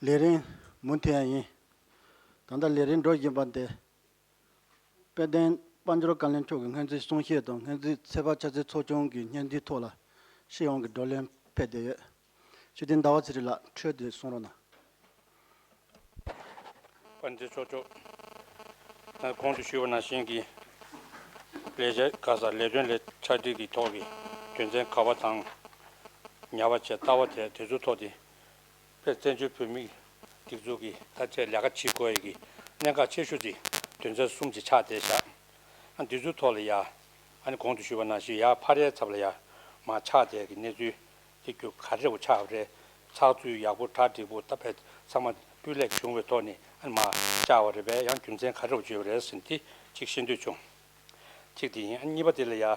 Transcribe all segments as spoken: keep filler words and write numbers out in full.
ལས་རིམ་མུ་མཐུད་ཡིན། ད་ལྟ་ལས་རིམ་འགྲོ་བཞིན་པ་འདི། དཔལ་ལྡན་དཔལ་འབྱོར་བཀའ་བློན་མཆོག་གི་སྔོན་རྩིས་གསུང་བཤད་དང་སྔོན་རྩིས་ཚེས་པ་ཆ་ཚང་ཚོགས་ཆུང་གི་སྙན་ཞུའི་ཐོག་ལ་སྤྱི་ཡོངས་ཀྱི་བགྲོ་གླེང་ཕེབས་བསྡད་ཡོད། སྤྱི་འཐུས་ཟླ་བ་ཚེ་རིང་ལགས་འཕྲོས་དེ་གསུང་རོགས་གནང་། དཔལ་ལྡན་ཚོགས་གཙོ། ད་གོང་དུ་ཞུས་པ་ནང་བཞིན་གྱི་ལས་བྱེད་ཁ་ས་ལས་དོན་ལས་ཕྱག་སྒྲིག་གི་ཐོག་གི་དོན་ཚན་ག་བ་དང་ཉར་བ་བྱས་ལྟ་བ་དེ་དེ་ཚོའི་ཐོག་དེ། དཔེ་བཙན་བྱོལ་བོད་མིའི་སྒྲིག་འཛུགས་ཀྱི་ད་ཆ་ལས་ཀ་བྱེད་དགོས་ཡ་གི་གནད་འགག་ཆེ་ཤོས་ཅིག་དོན་ཚན་གསུམ་ཅིག་ཆགས་བསྡད་བཞག་ཨ་འདི་ཚོའི་ཐོག་ལ་ཡ། ཨ་ནི་གོང་དུ་ཞུས་པ་ནང་བཞིན་ཡ་ཕར་རའི་ཚབ་ལ་ཡ་མར་ཆགས་བསྡད་ཀྱི་གནས་ཚུལ་དེ་རྒྱུ་ག་རེ་བ་ཆགས་པ་རེད། ཚགས་ཚུད་ཡག་པོ་གྲ་འགྲིག་པོ་ད་བས་ཚང་མ་སྤུས་ལེགས་བྱུང་བའི་ཐོག་ནས་ཨ་ནི་མར་བཅར་བ་རེད་པས། ཡང་རྒྱུ་མཚན་ག་རེ་བ་བརྗོད་པ་རེད་ཟེར་ནས་དེ་གཅིག་ཤེས་འདོད་བྱུང་། གཅིག་དེ་ཡིན། ཨ་གཉིས་པ་དེ་ལ་ཡ།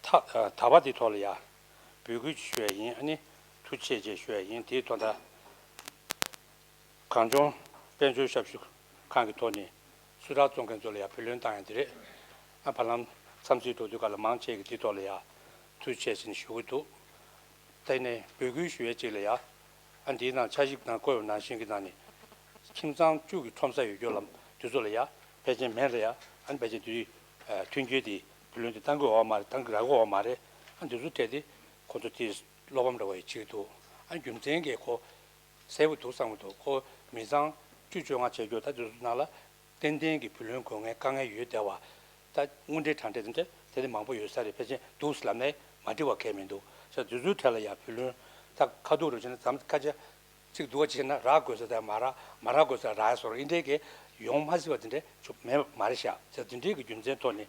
ད་ད་བར་དེ་ཐོག་ལ་ཡ། འབོད་སྐུལ་ཞུ་ཡ་ཡིན། ཨ་ནི་ཐུགས་རྗེ་ཆེ་ཞུ་ཡ་ཡིན། དེའི་ཐོག་ད། གངས་ལྗོངས་དཔལ་འབྱོར་ཞབས་ཞུ་ཁང་གི་ཐོག་ནས་སུ་ཊར་བཙོང་མཁན་ཚོ་ལ་ཡ་བུ་ལོན་བཏང་ཡ་དེ་རེད། ཨ་བར་ལམ་འཚམས་གཟིགས་འགྲོ་དུས་ག་ལ་མང་ཆེ་གི་དེ་ཐོག་ལ་ཡ་ཐུགས་རྗེ་ཆེ་ཟེར་ནས་ཞུ་གི་འདུག་དེ་ནས་འབོད་སྐུལ་ཞུ་ཡ་གཅིག་ལ་ཡ། ཨ་འདིའི་ནང་འཆར་གཞི་ནང་བཀོད་པ་ནང་བཞིན་གྱི་ནང་ནས་ཁྱིམ་ཚང་བཅུ་གི་ཁྲོམ་ས་ཡོད་རྒྱུ་ལ་དེ་ཚོ་ལ་ཡ་ཕལ་ཆེར་མེད་ལ་ཡ། ཨ་ནི་ཕལ་ཆེར་དེ་མཐུན་རྐྱེན་དེ་བུ་ལོན་དེ་བཏང་གི་ཡོད་མ་རེད། བཏང་གི་རག་གི་ཡོད་མ་རེད། ཨ་འདི་ཚོ་གྲས་དེ་ཁོ་ཚོ་དེ་བློ་ཕམ་འདྲ་བ་ཡི་བྱེད་ཀྱི་འདུག་ཨ་རྒྱུ་མཚན་གྱིས་ཁོ་གསལ་པོ་འདུག་བསམ་གྱི་འདུག་ཁོ་མི་ཚང་བཅུ་བཅོ་ལྔ་བྱེད་རྒྱུ་ད་དེ་ཚོ་ནང་ལ་ཏན་ཏན་གྱི་བུ་ལོན་དགོས་མཁན་དཀའ་ངལ་ཡོད་བསྡད་པ། ད་དངོས་འབྲེལ་དྲང་འབྲེལ་དེ་འདྲ་དེ་འདྲ་མང་པོ་ཡོད་ས་རེད། ཕལ་ཆེར་འདུག་ཟེར་ལབ་ནའི་མ་འགྲིག་པ་གང་ཡང་མི་འདུག་ས། དེ་ཚོའི་གྲས་ལ་ཡང་བུ་ལོན་ད་ཁ་ཐུག་རུ་བྱས་ན་ཛམ་ཁ་ཆེ་གཅིག་འདུག་བ་བྱས་ན་རག་དགོས་ས་དང་མ་རག་མ་རག་དགོས་ས་རག་ཡ་སོར་ཨིན་འདྲའི་གི་ཡོང་མ་སྲིད་པ་དེ་འདྲ་ཆུ་མེད་མ་རེད་ཤག་ས། དེ་འདྲའི་གི་རྒྱུ་མཚན་ཐོག་ནས་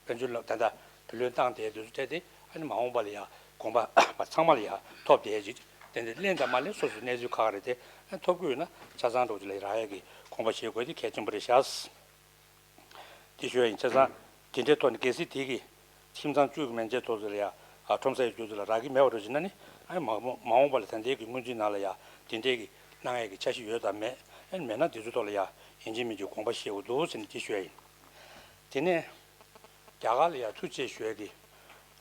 དཔལ་འབྱོར་ལ་ད་ལྟ་བུ་ལོན་བཏང་དེ་དུས་ཚོད་དེ་ཨ་ནི་མ་འོངས་པ་ལ་ཡང་གོང་པ་ཚང་མ་ལ་ཡང་ཐོབ་བསྡད་ཅིག་དེ་འདྲ་གླེང་དང་མ་གླེང་སོ་སོའི་གནས་ཚུལ་ཁག་རེད་དེ་ཨ་ཐོབ་ཀྱི་ཡོད་ན་ཆ་ཚང་འགྲོ་ཅིག་ལ་རག་ཡ་གི་གོང་པ་བཞེས་དགོས་དེ་གལ་ཆེན་པོ་རེད་ཤག་དེ་ཞུ་ཡ་ཡིན། བྱས་ཙང་དེ་འདྲའི་ཐོག་ནས་གལ་སྲིད་དེ་གི་ཁྱིམ་ཚང་བཅུ་གི་མན་ཆད་ཐོག་ཚོ་ལ་ཡ་ཨ་ཁྲོམ་ས་ཡི་རྒྱུ་ཚོ་ལ་རག་གི་མེད་པ་འགྲོ་བྱས་ན་ནི་ཨ་ནི་མ་མ་འོངས་པ་ལ་ད་ལྟའི་གི་སྔོན་རྩིས་ནང་ལ་ཡ་དེ་འདྲའི་གི་གནང་ཡ་གི་འཆར་གཞི་ཡོད་དམ་མེད། ཨ་ནི་མེད་ན་དེ་ཚོ་ཐོག་ལ་ཡ་ཡིན་གཅིག་མིན་གཅིག་དགོངས་པ་བཞེས་དགོས་འདུག་ཟེར་ནས་དེ་ཞུ་ཡ་ཡིན། དེ་ནས་རྒྱ་གར་ལ་ཡ་ཐུགས་རྗེ་ཆེ་ཞུ་ཡ་གི་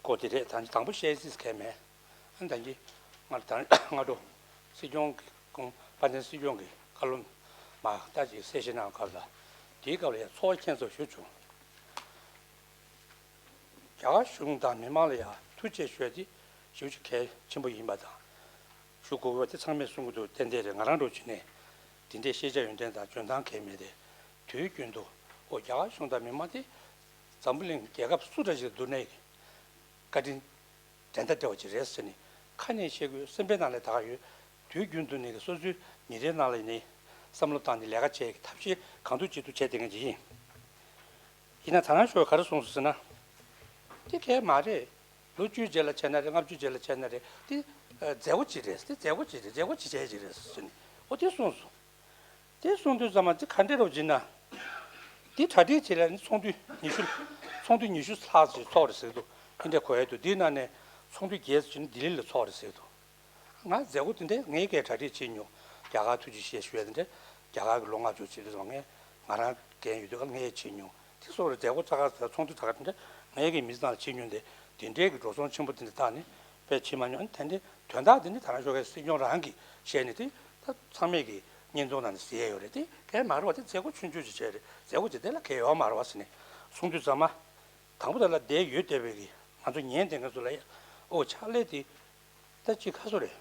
སྐོར་དེ་རེད། ད་དང་པོ་བཤད་རྩིས་གལ་མེད། ཨ་ནི་ད་གིན་སྔར་ད་སྔ་དྲོ་སྲིད་སྐྱོང་གི་ཁོང་དཔལ་ལྡན་སྲིད་སྐྱོང་གི་བཀའ་སློབ་མ་ལྟ་ཅིག་གསལ་བཤད་གནང་སྐབས་ལ་དེའི་སྐབས་ལ་ཡང་ཚོར་བ་ཁྱད་མཚར་ཞུ་བྱུང་། རྒྱ་གར་གཞུང་དང་མི་མང་ལ་ཡང་ཐུགས་རྗེ་ཆེ་ཞུ་ཡ་དེ་ཞེ་པོ་ཅིག་གལ་ཆེན་པོ་ཡིན་པ་དང་། ཞུ་དགོས་པ་དེ་ཚང་མས་གསུང་གི་འདུག་ཏན་ཏན་རེད། ང་རང་འདྲ་བྱས་ནས་དེ་འདྲའི་ཤེས་བྱ་ཡོན་ཏན་དང་འཇོན་ཐང་གང་ཡང་མེད་དེ། དུས་རྒྱུན་དུ་ཨོ་རྒྱ་གར་གཞུང་དང་མི་མང་དེ་འཛམ་བུ་གླིང་རྒྱལ་ཁབ་སུ་འདྲ་ཞིག་ལ་བསྡུར་ནའི་བཀའ་དྲིན་འགྲན་ཟླ་བྲལ་བ་ཅིག་རེད་ཟེར་ནས་ཁ་ནས་བཤད་དགོས། སེམས་པའི་ནང་ལ་ད་ག་ཡོད། དུས་རྒྱུན་དུ་ནས་སོ་སོའི་ཉིན་རེའི་ནང་ལ་ནི་བསམ་བློ་བཏང་ནས་ལས་ཀ་བྱེད་ཀྱི་ཐབས་ཤེས་གང་ཐུབ་ཅི་ཐུབ་བྱས་བསྡད་མཁན་ཅིག་ཡིན། ཡིན་ན་ད་ནང་ཤོག་ག་རེ་གསུངས་སོང་ཟེར་ན། དེ་གལ་མ་རེད། ལོ་བཅུའི་རྗེས་ལ་བྱས་ན་རེད། ལྔ་བཅུའི་རྗེས་ལ་བྱས་ན་རེད། དེ་མཛད་སྒོ་ཅིག་རེད། དེ་མཛད་སྒོ་ཅིག་རེད། མཛད་སྒོ་ཅིག་བྱས་ཅིག་རེད་ཟེར་ནས་ཨོ་དེ་གསུངས་སོང་། དེ་གསུངས་དུས་ཙམ་པ་དེ་ག་འདྲ་རོ་བྱས་ན། དེ་གྲ་སྒྲིག་བྱེད་ལ་ནི་ཚོགས་འདུ་ཉི་ཤུ། ཚོགས་འདུ་ཉི་ཤུ་ལྷག་ཅིག་ཚོགས་རེད་ཟེར་འདུག་དེ་འདྲ་གོ་ཡ་འདུག་དེའི་ནང་ནས་ཚོགས་འདུ་བརྒྱད་ཅིག་ནི་ལྡི་ལི་ལ་ཚོགས་རེད་ཟེར་འདུག་ང་མཛད་སྒོ་དེ་འདྲའི་ངས་སྐད་གྲ་སྒྲིག་བྱེད་མྱོང་། རྒྱ་གར་ཐུགས་རྗེ་ཆེ་ཞུ་ཡ་དེ་འདྲ་རྒྱ་གར་གྱི་ལོ་ལྔ་བཅུ་བྱེད་དུས་ཙམ་ངས་ང་རང་འགན་ཡོད་དུས་ཀ་ངས་བྱེད་མྱོང་། དེ་སོགས་རེད། མཛད་སྒོ་ཚ་ཁ་ཚ་ཚོགས་འདུ་ཚ་ཁ་དེ་འདྲ་ངས་ཀྱི་མི་ཚང་ལ་བྱེད་མྱོང་། དེ་དེ་འདྲའི་གི་འགྲོ་སོང་ཆེན་པོ་དེ་འདྲ་བཏང་ནས་དཔེ་བྱེད་མ་མྱོང་། ཨ་ནི་དེ་འདྲའི་དོན་དག་དེ་འདྲ་ད་ནང་ཤོག་ཁའི་སྲིད་སྐྱོང་རང་གིས་བཤད་ནས་དེ་ད་ཚང་མས་ཀྱི་བརྙན་ཐུང་ནང་ནས་གཟིགས་ཡ་ཡོད་རེད། དེ་གལ་མ་རེད་བ། དེ་མཛད་སྒོ་ཆུང་ཆུང་ཅིག་བྱས་རེད། མཛད་སྒོ་ཅིག་དེ་ལ་གལ་ཡོད་མ་རེད་བ་ཟེར་ནས་གསུང་དུས་ཙམ་པ། དང་པོ་དེ་ལ་བསྡད་ཡོད་བསྡད་པའི་གི་ང་ཚོ་ཉན་བསྡད་མཁན་ཚོ་ལ་ཨོ་ཕྱག་ལས་དེ་ད་ཅིག་ཁ་སོ་རེད།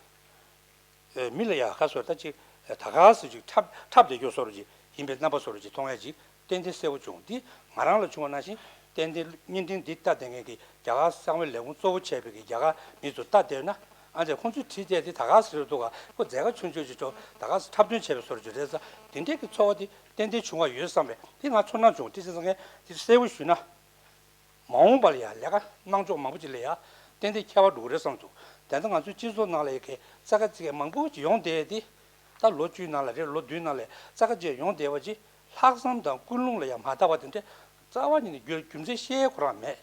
ཨེ་མི་ལ་ཡ་ཁ་སོ་ད་ཅིག་ད་ག་སེ་ཅིག་འཁྲབ་འཁྲབ་བསྡད་རྒྱུ་བཟོ་འདྲ་ཅིག་ཡིན་པའི་རྣམ་པ་བཟོ་འདྲ་ཅིག་མཐོང་ཡ་ཅིག་ཏན་ཏན་གསལ་པོ་བྱུང་། འདི་ང་རང་ལ་བྱུང་བ་ནང་བཞིན་ཏན་ཏན་བརྙན་འཕྲིན་འདི་ལྟ་བསྡད་མཁན་གྱི་རྒྱ་གར་གསང་བའི་ལས་ཁུངས་གཙོ་བོ་བྱས་པའི་གི་རྒྱ་གར་མི་ཚོ་ལྟ་བསྡད་ན། ཨ་ཅེ་ཁོང་ཚོས་བྲིས་བསྡད་དེ་ད་ག་སེ་རེད་འདུག་ག་ཁོ་མཛད་དཀའ་ཆུང་ཆུང་ཅིག་ཆོག་ད་ག་སེ་འཁྲབ་སྟོན་བྱས་པའི་བཟོ་འདྲ་ཅིག་རེད་ས། དེ་འདྲས་ཀྱི་ཚོར་བ་དེ་ཏན་ཏན་བྱུང་བ་ཡོད་བསམ་པས་དེ་ང་ཚོར་སྣང་བྱུང་། དེ་བྱས་ཙང་ངས་དེ་གསལ་པོ་ཞུས་ན། མ་འོངས་པ་ལ་ཡང་ལས་ཀ་གནང་ཕྱོགས་མང་པོ་ཅིག་ལ་ཡང་ཏན་ཏན་ཁྱད་པར་འགྲོ་གི་རེད་བསམ་འདུག་ད་ལྟ་ང་ཚོའི་སྤྱི་ཚོགས་ནང་ལ་ཡ་གི་རྩ་ཁ་རྩི་ཁ་མང་པོ་ཅིག་ཡོང་བསྡད་དེ། ད་ལོ་བཅུའི་ནང་ལ་རེད། ལོ་བདུན་ནང་ལ་རྩ་ཁ་ཅིག་ཡོང་བསྡད་པ་ཅིག་ལྷག་བསམ་དང་ཀུན་སློང་ལ་ཡང་མ་དག་པ་དེ་འདྲ་རྩ་བ་ཉིད་ནས་རྒྱུ་རྒྱུ་མཚན་བཤད་ཁོ་རང་མེད།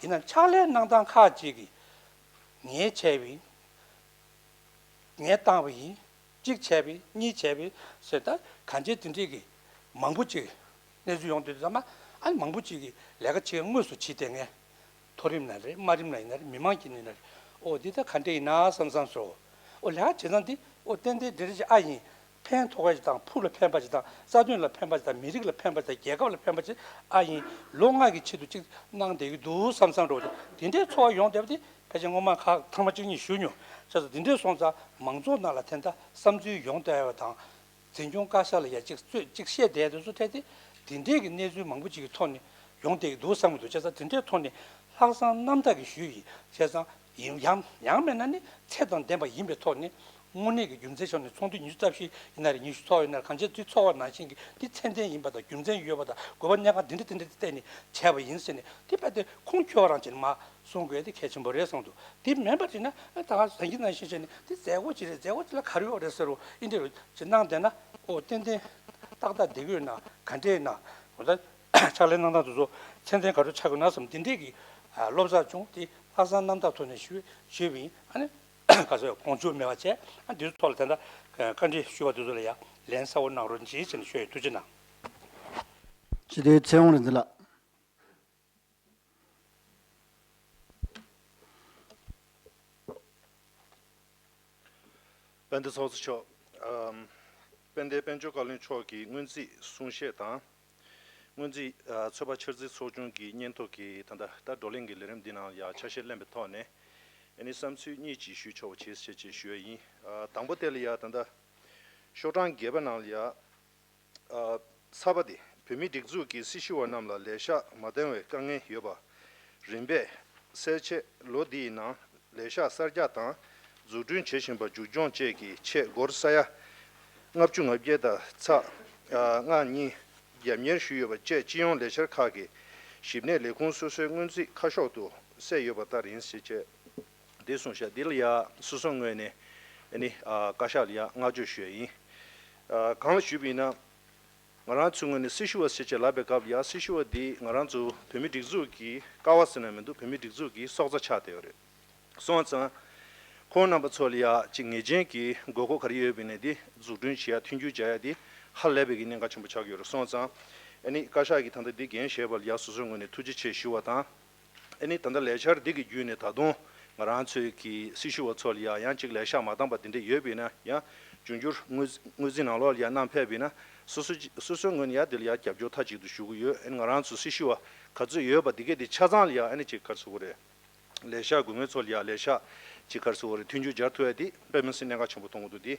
ཡིན་ནའང་ཕྱག་ལས་གནང་སྟངས་ཁག་ཅིག་གིས་ངས་བྱས་པའི། ངས་བཏང་བ་ཡིན། གཅིག་བྱས་པས་གཉིས་བྱས་པས་ཟེར་ད་གང་ཅི་དེ་འདྲས་ཀྱི་མང་པོ་ཅིག་གནས་ཚུལ་ཡོང་དུས་ཙམ་པ་ཨ་ནི་མང་པོ་ཅིག་གིས་ལས་ཀ་བྱེད་དངོས་སུ་བྱེད་བསྡད་མཁན། མཐོ་རིམ་ན་རེད། དམའ་རིམ་ན་ཡིན་ན་རེད། མི་མང་སྐྱིད་ནི་ན་རེད། ཨོ་འདི་ད་ག་འདྲས་ཡིན་ན་བསམ་བསམ་སོ། ཨོ་ལས་ཀ་བྱེད་སྟངས་འདི་ཨོ་ཏན་ཏན་འདི་འདྲ་ཅིག་ཨ་ཡིན། ཕན་ཐོགས་ཡ་ཅིག་དང་། ཕུགས་ལ་ཕན་པ་ཅིག་དང་། རྩ་དོན་ལ་ཕན་པ་ཅིག་དང་། མི་རིགས་ལ་ཕན་པ་ཅིག་དང་། རྒྱལ་ཁབ་ལ་ཕན་པ་ཅིག་ཨ་ཡིན། ལོ་ལྔ་གི་ཆེད་དུ་ཅིག་གནང་བསྡད་ཀྱི་འདུག་བསམ་བསམ་འགྲོ། དེ་འདྲའི་ཚོར་བ་ཡོང་བསྡད་པ་དེ་ཕལ་ཆེར་སྔོན་མ་ཁག་ཐེངས་མ་གཅིག་གཉིས་ཞུས་མྱོང་། བྱས་ཙང་དེ་འདྲའི་སོང་ཙང་མང་ཚོགས་ནང་ལ་དེ་འདྲ་བསམ་ཚུལ་ཡོང་བསྡད་ཡ་དང་། འཛིན་སྐྱོང་བཀའ་ཤག་ལ་ཡ་གཅིག་རྩོད་གཅིག་བཤད་བསྡད་དེ་ཚོ་འཕྲད་དེ། དེ་འདྲའི་གི་གནས་ཚུལ་མང་པོ་ཅིག་གི་ཐོག་ནས་ཡོང་བསྡད་ཀྱི་འདུག་བསམ་གྱི་འདུག་བྱས་ཙང་དེ་འདྲའི་ཐོག་ནས་ལྷག་བསམ་རྣམ་དག་གིས་ཞུས་ཡིན། བྱས་ཙང་ཡིན་ཡང་ཡང་མེད་ན་ནི་ཚད་དང་ལྡན་པ་ཡིན་པའི་ཐོག་ནས་དངོས་གནས་ཀྱི་རྒྱུ་མཚན་ཕྱོགས་ནས་ཚོགས་འདུ་ཉི་ཤུ་རྩ་བཞི་ཡིན་ན་རེད། ཉི་ཤུ་ཚོགས་ཡིན་ན་རེད། གང་ཅིའི་དུས་ཚོགས་པ་ནང་བཞིན་གྱི་འདི་ཚད་ལྡན་ཡིན་པ་དང་། རྒྱུ་མཚན་ཡོད་པ་དང་། དགོས་པ་གནད་འགག་འདི་འདྲ་འདི་འདྲ་བལྟས་ནས་བྱས་པ་ཡིན་ཟེར་ནས་དེ་རྦད་དེ་ཁུངས་འཁྱོལ་བ་རང་བྱས་ནས་མར་གསུང་དགོས་དེ་གལ་ཆེན་པོ་རེད་བསམ་འདུག་དེ་མིན་པ་བྱས་ན་ད་ག་ཟེར་གྱི་ནང་བཞིན་བྱས་ནས་དེ་མཛད་སྒོ་ཅིག་རེད། མཛད་སྒོ་ཅིག་ལ་ག་རེ་ཡོད་རེད་ཟེར་རོ། ཨིན་དེ་རུ་ཅིག་གནང་བསྡད་ན། ཨོ་ཏན་ཏན་ཏག་ཏག་བསྡད་ཀྱི་ཡོད་ན་ག་འདྲས་ཡིན་ན། འོ་ད་ཕྱག་ལས་གནང་སྟངས་དེ་ཚོ་ཚད་ལྡན་ག་འདྲ་ཆགས་ཀྱི་ན་བསམ། དེ་འདྲས་ཀྱི་ཨ་བློ་འཚབ་བྱུང་། དེ་ལྷག་བསམ་རྣམ་དག་ཐོག་ནས་ཞུས་ཞུས་པ་ཡིན། ཨ་ནི་ག་ཚོད་དགོངས་འཇུག་མེད་པ་བྱས། ཨ་འདི་ཚོ་ཐོག་ལ་དེ་འདྲ་བཀའ་འདྲི་ཞུས་པ་དེ་ཚོ་ལ་ཡང་ལན་གསལ་པོ་གནང་རོགས་གྱིས་ཟེར་ནས་ཞུ་ཡི། ཐུགས་རྗེ་གནང་། སྤྱི་འཐུས་ཚེ་དབང་རིག་འཛིན་ལགས། དཔལ་ལྡན་ཚོགས་གཙོ་མཆོག་ཨམ། དཔལ་ལྡན་དཔལ་འབྱོར་བཀའ་བློན་མཆོག་གི་སྔོན་རྩིས་གསུང་བཤད་དང་། སྔོན་རྩིས་ཨ་ཚོད་དཔག་འཆར་རྩིས་ཚོགས་ཆུང་གི་སྙན་ཐོ་གི་ད་ལྟ་ད་བགྲོ་གླེང་གི་ལས་རིམ་འདི་ནང་ཡང་ཆ་ཤས་ལེན་པའི་ཐོག་ནས། ཨ་ནི་བསམ་ཚུལ་གཉིས་ཅིག་ཞུ་ཆོག་པ་བྱེད་ཅེས་ཞུ་ཡ་ཡིན། ཨ་དང་པོ་དེ་ལ་ཡང་ད་ལྟ་ཤོག་གྲངས་བརྒྱད་པ་ནང་ལ་ཡང་། ཨ་ཚ་བ་དེ་བོད་མིའི་སྒྲིག་འཛུགས་ཀྱིས་སྲི་ཞུ་བ་རྣམས་ལ་ལས་ཤག་མ་འདང་བའི་དཀའ་ངལ་ཡོད་པ་རིམ་པས་སེལ་ཆེད། ལོ་འདིའི་ནང་ལས་ཤག་གསར་རྒྱག་དང་འཛུགས་སྐྲུན་བྱེད་བཞིན་པ་མཇུག་སྐྱོང་བཅས་ཀྱི་ཆེད་སྒོར་ས་ཡ་ལྔ་བཅུ་ང་བརྒྱད་དང་ཚེག་ལྔ་གཉིས་རྒྱབ་གཉེར་ཞུས་ཡོད་པ་བཅས་སྤྱི་ཡོངས་ལས་འཆར་ཁག་གི་ཞིབ་གནས་ལས་ཁུངས་སོ་སོའི་སྔོན་རྩིས་ཁ་ཕྱོགས་སུ་གསལ་ཡོད་པ་ལྟར་ཡིན་ཞེས་བཅས། འདི་གསུངས་བཞག་འདི་ལ་ཡ་སོ་སོ་ངོས་ནས་ཨ་ནི་ཨ་བཀའ་ཤག་ལ་ཡ་བསྔགས་བརྗོད་ཞུ་ཡ་ཡིན། ཨ་གང་ལ་ཞུས་པ་ཡིན་ན། ང་རང་ཚོའི་ངོས་ནས་སྲི་ཞུ་བ་ཟེར་བྱས་ལབ་པའི་སྐབས་ལ་ཡ་སྲི་ཞུ་བ་འདི་ང་རང་ཚོ་བོད་མི་སྒྲིག་འཛུགས་ཀྱི་ཀ་བ་ཟེར་ན་མི་འདུག་བོད་མི་སྒྲིག་འཛུགས་ཀྱི་སྲོག་རྩ་ཆགས་བསྡད་ཡོད་རེད། སོང་ཙང་། ཁོང་རྣམ་པ་ཚོ་ལ་ཡ་ཅིག་ངེས་ཅན་གྱི་དགོས་མཁོ་ག་རེ་ཡོད་པ་ཡིན་ནའི་འདི་འཛུགས་སྐྲུན་བྱེད་ཡ་མཐུན་འགྱུར་བྱ་ཡ་འདི་ཧ་ལས་པའི་གི་གནད་འགག་ཆེན་པོ་ཆགས་ཀྱི་ཡོད་རེད། སོང་ཙང་། ཨ་ནི་བཀའ་ཤག་གིས་ད་ལྟ་འདི་འགན་བཞེས་པ་ལ་ཡ་སོ་སོའི་ངོས་ནས་ཐུགས་རྗེ་ཆེ་ཞུ་བ་དང་། ཨ་ནི་ད་ལྟ་ལས་འཆར་འདི་གི་བརྒྱུད་ནས་ད་དུང་ང་རང་ཚོའི་གི་སྲི་ཞུ་བ་ཚོ་ལ་ཡ་ཡང་ཅིག་ལས་ཤག་མ་འདང་པ་འདི་འདྲ་ཡོད་པ་ཡིན་ན་ཡང་འབྱུང་འགྱུར་དངོས་དངོས་རྫས་ནང་ལོགས་ལ་ཡ་གནང་ཕེབས་པ་ཡིན་ན་སོ་སོ་སོ་སོའི་ངོས་ནས་ཡ་འདི་ལ་ཡ་རྒྱབ་སྐྱོར་མཐའ་གཅིག་ཏུ་ཞུ་གི་ཡོད། ཨ་ནི་ང་རང་ཚོ་སྲི་ཞུ་བ་ག་ཚོད་ཡོད་པ་འདི་གས་འདི་ཆ་ཚང་ལ་ཡ་ཨ་ནི་ཅིག་ག་རེ་ཟེར་དགོས་རེད། ལས་ཤག་དགོས་ངེས་ཚོ་ལ་ཡ་ལས་ཤག་ཅིག་ག་རེ་ཟེར་དགོས་རེད། མཐུན་འགྱུར་སྦྱར་ཐུབ་ཡ་འདི་དཔེ་མི་སྲིད་གནད་འགག་ཆེན་པོ་མཐོང་གི་འདུག་འདི་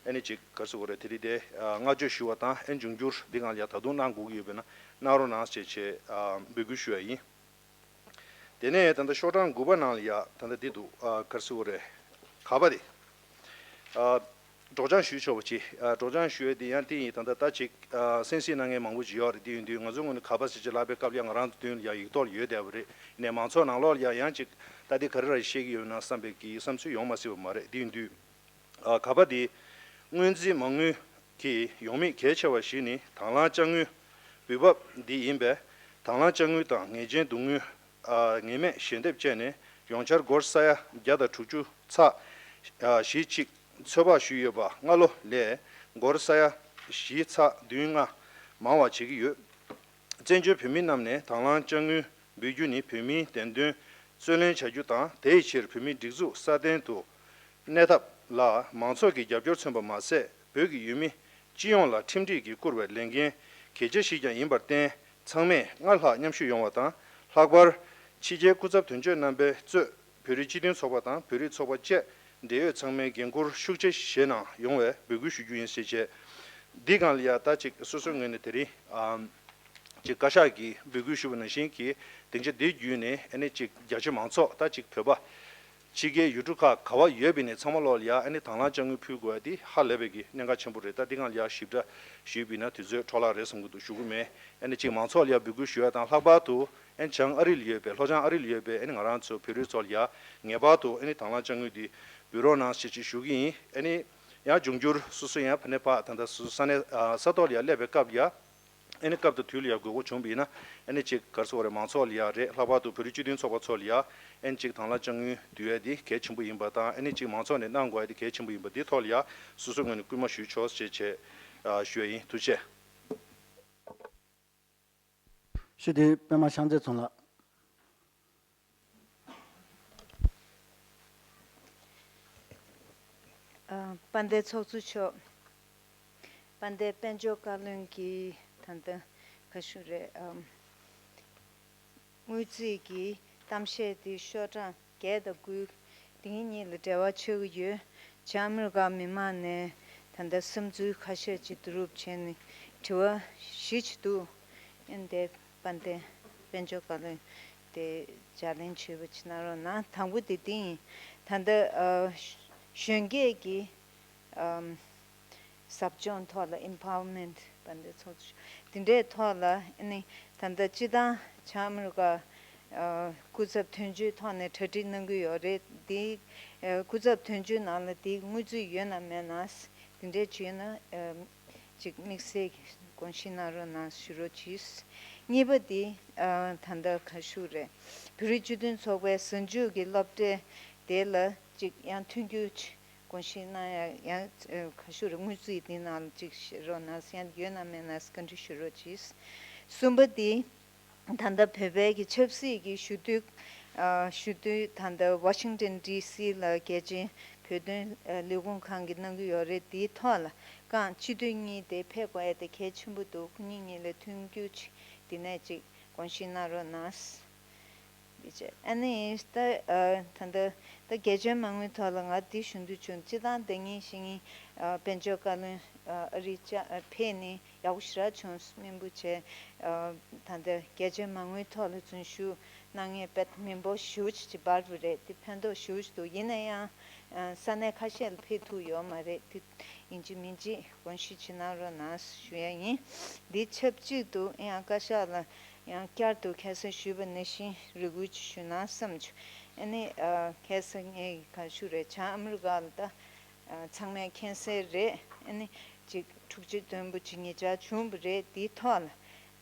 ཨ་ནི་ཅིག་ག་རེ་ཟེར་དགོས་རེད། དེ་རིང་འདི་བསྔགས་བརྗོད་ཞུ་བ་དང་། ཨ་ནི་འབྱུང་འགྱུར་འདི་སྒང་ལ་ཡ་ད་དུང་གནང་དགོས་ཀྱི་ཡོད་པ་ཡིན་ན་གནང་རོགས་གནང་ཞེས་བྱས་འབོད་སྐུལ་ཞུ་ཡ་ཡིན། དེ་ནས་ད་ལྟ་ཤོག་གྲངས་དགུ་པ་ནང་ལ་ཡ་ད་ལྟ་འདི་འདུག་ཨ་ག་རེ་ཟེར་དགོས་རེད། ག་པ་དེ། ཨ་སྒྲོག་སྦྱང་ཞུས་ཆོག་པ་ཅིག་ཨ་སྒྲོག་སྦྱང་ཞུ་ཡ་དེ་ཡང་དེ་ཡིན། ད་ལྟ་ད་ཅིག་ཨ་གསན་གཟིགས་གནང་མཁན་མང་པོ་ཅིག་ཡོད་རེད། དེ་ཡིན་དུས་ང་ཚོའི་ངོས་ནས་ག་པ་ཟེར་ཅིག་ལབ་པའི་སྐབས་ལ་ཡ་ང་རང་ཚོ་མདུན་ལ་ཡ་ཡིག་ཐོག་ལ་ཡོད་བསྡད་པ་རེད། ཡིན་ནའི་མང་ཚོགས་ནང་ལོགས་ལ་ཡ་ཡང་ཅིག་ད་དེ་ག་རེ་ར་བཤད་ཀྱི་ཡོད་ན་བསམ་པའི་གི་བསམ་ཚུལ་ཡོང་མ་སྲིད་པ་མ་རེད། དེ་ཡིན་དུས། ཨ་ག་པ་འདི། སྔོན་རྩིས་མ་དངུལ་གྱི་ཡོང་མེད་གལ་ཆེ་བ་ཞིག་ནི་དང་བླངས་དཔྱ་དངུལ་འབུལ་འབབ་འདི་ཡིན་པས། དང་བླངས་དཔྱ་དངུལ་དང་ངེས་ཅན་བསྡུ་དངུལ། ཨ་ངེས་མེད་ཞལ་འདེབས་བཅས་ནས་ཡོངས་འཆར་སྒོར་ས་ཡ་བརྒྱ་དང་དྲུག་ཅུ་ཚེག་ཨ་བཞི་གཅིག་ཚོད་དཔག་ཞུས་ཡོད་པ་སྔ་ལོ་ལས་སྒོར་ས་ཡ་བཞི་ཚེག་བདུན་ལྔ་མང་བ་བྱེད་ཀྱི་ཡོད། བཙན་བྱོལ་བོད་མི་རྣམས་ནས་དང་བླངས་དཔྱ་དངུལ་འབུལ་རྒྱུ་ནི་བོད་མིའི་བདེན་དོན་རྩོད་ལེན་བྱ་རྒྱུ་དང་། དེའི་ཕྱིར་བོད་མིའི་སྒྲིག་འཛུགས་སྲ་བརྟན་དུ་གནས་ཐབས་ལ་མང་ཚོགས་ཀྱི་རྒྱབ་སྐྱོར་མཚོན་པ་མ་ཟད། བོད་ཀྱི་ཡུལ་མི་སྤྱི་ཡོངས་ལ་ཁྲིམས་སྒྲིག་གིས་བསྐུར་བའི་ལས་འགན་གལ་ཆེ་ཞིག་ཀྱང་ཡིན་པར་བརྟེན། ཚང་མས་སྔར་ལྷག་མཉམ་ཞུགས་ཡོང་བ་དང་། ལྷག་པར་ཕྱི་རྒྱལ་སྐུ་ཚབ་དོན་གཅོད་རྣམ་པས་གཙོས་བོད་རིགས་སྤྱི་མཐུན་ཚོགས་པ་དང་བོད་རིགས་ཚོགས་པ་བཅས་འབྲེལ་ཡོད་ཚང་མས་འགན་འཁུར་ཤུགས་ཆེ་བཞེས་གནང་ཡོང་བའི་འབོད་སྐུལ་ཞུ་རྒྱུ་ཡིན་ཟེར་བྱས། འདི་སྒང་ལ་ཡ་ད་ཅིག་སོ་སོའི་ངོས་ནས་དེ་རིང་ཨམ་ཅིག་བཀའ་ཤག་གིས་འབོད་སྐུལ་ཞུས་པ་ནང་བཞིན་གྱི་སྡིངས་ཆ་འདི་བརྒྱུད་ནས་ཨ་ནི་ཅིག་རྒྱ་ཆེ་མང་ཚོགས་ད་ཅིག་བོད་པ་ཕྱི་རྒྱལ་ཡུལ་གྲུ་ཁག་ག་པར་ཡོད་པ་ཡིན་ནའི་ཚང་མ་ལོག་ལ་ཡ་ཨ་ནི་དང་བླངས་དཔྱ་དངུལ་ཕུལ་དགོས་ཡ་འདི་ཧ་ལས་པའི་གི་གནད་འགག་ཆེན་པོ་རེད། ད་འདི་སྒང་ལ་ཡ་ཞིབ་ཕྲ་ཞུས་པ་ཡིན་ན་དུས་ཚོད་འཕྲོ་བརླག་རེད་བསམ་གྱི་འདུག་ཞུ་གི་མེད། ཨ་ནི་ཅིག་མང་ཚོགས་ལ་ཡ་འབོད་སྐུལ་ཞུ་ཡ་དང་། ལྷག་པར་དུ་ཨ་ནི་བྱང་ཨ་རི་ལ་ཡོད་པའི་ལྷོ་བྱང་ཨ་རི་ལ་ཡོད་པའི་ཨ་ནི་ང་རང་ཚོ་བོད་རིགས་ཚོ་ལ་ཡ་ངེས་པར་དུ་ཨ་ནི་དང་བླངས་དཔྱ་དངུལ་འདི་འབུལ་རོགས་གནང་ཞེས་ཅིག་ཞུ་གི་ཡིན། ཨ་ནི་ཡང་འབྱུང་འགྱུར་སོ་སོ་ཡང་ཕ་ནས་ཕ་ད་ལྟ་སོ་སོ་ས་གནས་ཨ་ས་ཐོག་ལ་ཡ་སླེབས་པའི་སྐབས་ལ་ཡ། ཨ་ནི་སྐབས་དང་དུས་ལ་ཡ་དགོས་མཁོ་བྱུང་བ་ཡིན་ན། ཨ་ནི་ཅིག་ག་རེ་ཟེར་དགོས་རེད། མང་ཚོགས་ལ་ཡ་རེད། ལྷག་པར་དུ་བོད་རིགས་སྤྱི་མཐུན་ཚོགས་པ་ཚོ་ལ་ཡ་ཨ་ནི་ཅིག་དང་བླངས་དཔྱ་དངུལ་བསྡུ་ཡ་དེ་གལ་ཆེན་པོ་ཡིན་པ་དང་། ཨ་ནི་ཅིག་མང་ཚོགས་ནས་གནང་དགོས་ཡ་དེ་གལ་ཆེན་པོ་ཡིན་པ་འདི་ཐོག་ལ་ཡ་སོ་སོའི་ངོས་ནས་སྐུལ་མ་ཞུས་ཆོག་ཅེས་བྱས་ཨ་ཞུ་ཡ་ཡིན། ཐུགས་རྗེ་ཆེ། ཞུ་དེ་པད་མ་ཤང་རྩེ་ཚང་ལགས། ཨ་དཔལ་ལྡན་ཚོགས་གཙོ་མཆོག་དཔལ་ལྡན་དཔལ་འབྱོར་བཀའ་བློན་གྱིས་ད་ལྟ་ག་ཞུ་རེད། ཨམ། དངུལ་རྩིས་ཀྱི་གཏམ་བཤད་དེ་ཤོག་གྲངས་བརྒྱད་དང་དགུ། དེ་གཉིས་ལ་འབྲེལ་བ་ཆགས་ཀྱི་ཡོད། བྱང་ཨ་མི་རི་ཀ་མི་མང་ནས་ད་ལྟ་བསམ་ཚུལ་ཁ་ཤས་ཅིག་བསྡུ་རུབ་བྱས་ནས་དྲི་བ་བཞི་ཅིག་འདུག་ཨ་ནི་དེ་དཔལ་ལྡན་དཔལ་འབྱོར་བཀའ་བློན་དེ་ལྗགས་ལན་བྱས་པ་ཅིག་གནང་རོགས་གནང་། དང་པོ་དེ་འདི་ཡིན། ད་ལྟ་ཨ་གཞོན་སྐྱེས་ཀྱི་ཨམ། ཟབ་སྦྱོང་ཐོག་ལ་ཨིམ་པ་ཝར་མེན་ཊི་བར་འདི་ཚོགས་འདུ་དེ་འདྲའི་ཐོག་ལ་ཨ་ནི་ད་ལྟ་སྤྱི་བཏང་བྱང་ཨ་མི་རི་ཀ་ཨ་སྐུ་ཚབ་དོན་གཅོད་ཐོག་ནས་གྲ་སྒྲིག་གནང་གི་ཡོད་རེད། དེ་ཨ་སྐུ་ཚབ་དོན་གཅོད་ནང་ལ་དེ་དངུལ་རྩིས་ཡོད་ན་མེད་ན་དེ་འདྲའི་བྱས་ན་ཨ་ཅིག་དམིགས་བསལ་གྱི་དགོངས་བཞེས་གནང་རོགས་གནང་ཞུ་རོགས་གྱིས། གཉིས་པ་དེ་ཨ་ད་ལྟ་ག་ཞུ་རེད། བོད་རིགས་སྤྱི་མཐུན་ཚོགས་པའི་གཟའ་མཇུག་གི་སློབ་གྲྭ་དེ་ལ་ཅིག་ཡང་མཐུན་འགྱུར་ཅིག་དགོངས་བཞེས་གནང་ཡ་ཡང་ཨ་ག་ཞུ་རེད། དངུལ་རྩིས་འདི་ནང་ཅིག་བཞེས་རོགས་གནང་། ཡང་ཡོད་ན་མེད་ན་བཀའ་འདྲི་ཞུ་རོགས་གྱིས། གསུམ་པ་འདི་ད་ལྟ་བོད་པའི་གི་ཆབ་སྲིད་ཀྱི་ཞུ་གཏུག་ཨ་ཞུ་གཏུག་ད་ལྟ་ཝ་ཤིང་ཏན་ཌི་སི་ལ་རྒྱལ་སྤྱིའི་བོད་དོན་ཨ་ལས་ཁུངས་ཁང་གིས་གནང་གི་ཡོད་རེད། དེའི་ཐོག་ལ་རྐང་སྤྱི་འཐུས་གཉིས་དེ་ཕེབས་དགོས་ཡ་དེ་གལ་ཆེན་པོ་འདུག་ཁོ་གཉིས་གཉིས་ལ་མཐུན་འགྱུར་ཅིག་འདི་ནས་ཅིག་དགོངས་བཞེས་གནང་རོགས་གནང་། འདི་བྱས། ཨ་ནི་ད་ཨ་ད་ལྟ་ད་རྒྱལ་ཇོའི་མ་དངུལ་ཐོག་ལ་ང་འདི་ཞུ་འདོད་བྱུང་། སྤྱི་བཏང་ཟླ་ཉིན་ཞིག་ཉིན་ཨ་དཔལ་འབྱོར་བཀའ་བློན་ཨ་ཨ་རི་ཅག་ཨ་ཕེབས་ནས་ཡག་པོ་ཞེ་དྲག་བྱུང་། སྨིན་པོ་བྱས། ཨ་ད་ལྟ་རྒྱལ་ཇོའི་མ་དངུལ་ཐོག་ལ་རྫུན་ཞུ་གནང་མཁན་དཔེ་མི་འབོར་ཞེ་པོ་ཅིག་འབར་བ་རེད། དེ་ཕན་ཐོགས་ཞེ་པོ་ཅིག་འདུག་ཡིན་ན་ཡང་ཨ་ས་གནས་ཁ་ཤས་ལ་ཕེབས་ཐུབ་ཡོད་མ་རེད། དེ་ཡིན་གཅིག་མིན་གཅིག་དགོངས་བཞེས་ཅིག་གནང་རོགས་གནང་ཞུ་ཡ་ཡིན། འདི་ཆབས་ཅིག་ཏུ་ཡང་བཀའ་ཤག་ལ་ཡང་བསྐྱར་དུ་ཁ་སང་ཞུས་པ་ནང་བཞིན་རེ་སྐུལ་ཅིག་ཞུ་ན་བསམ་བྱུང་། ཨ་ནི་ཨ་ཁ་སང་ངས་ག་ཞུ་རེད། བྱང་ཨ་མི་རི་ཀ་ལ་ད་ཨ་ཚང་མས་མཁྱེན་གསལ་རེད། ཨ་ནི་ཅིག་འཁྲུག་ཆ་དོན་པོ་ཅིག་ཉེ་ཆར་བྱུང་བ་རེད། དེའི་ཐོག་ལ་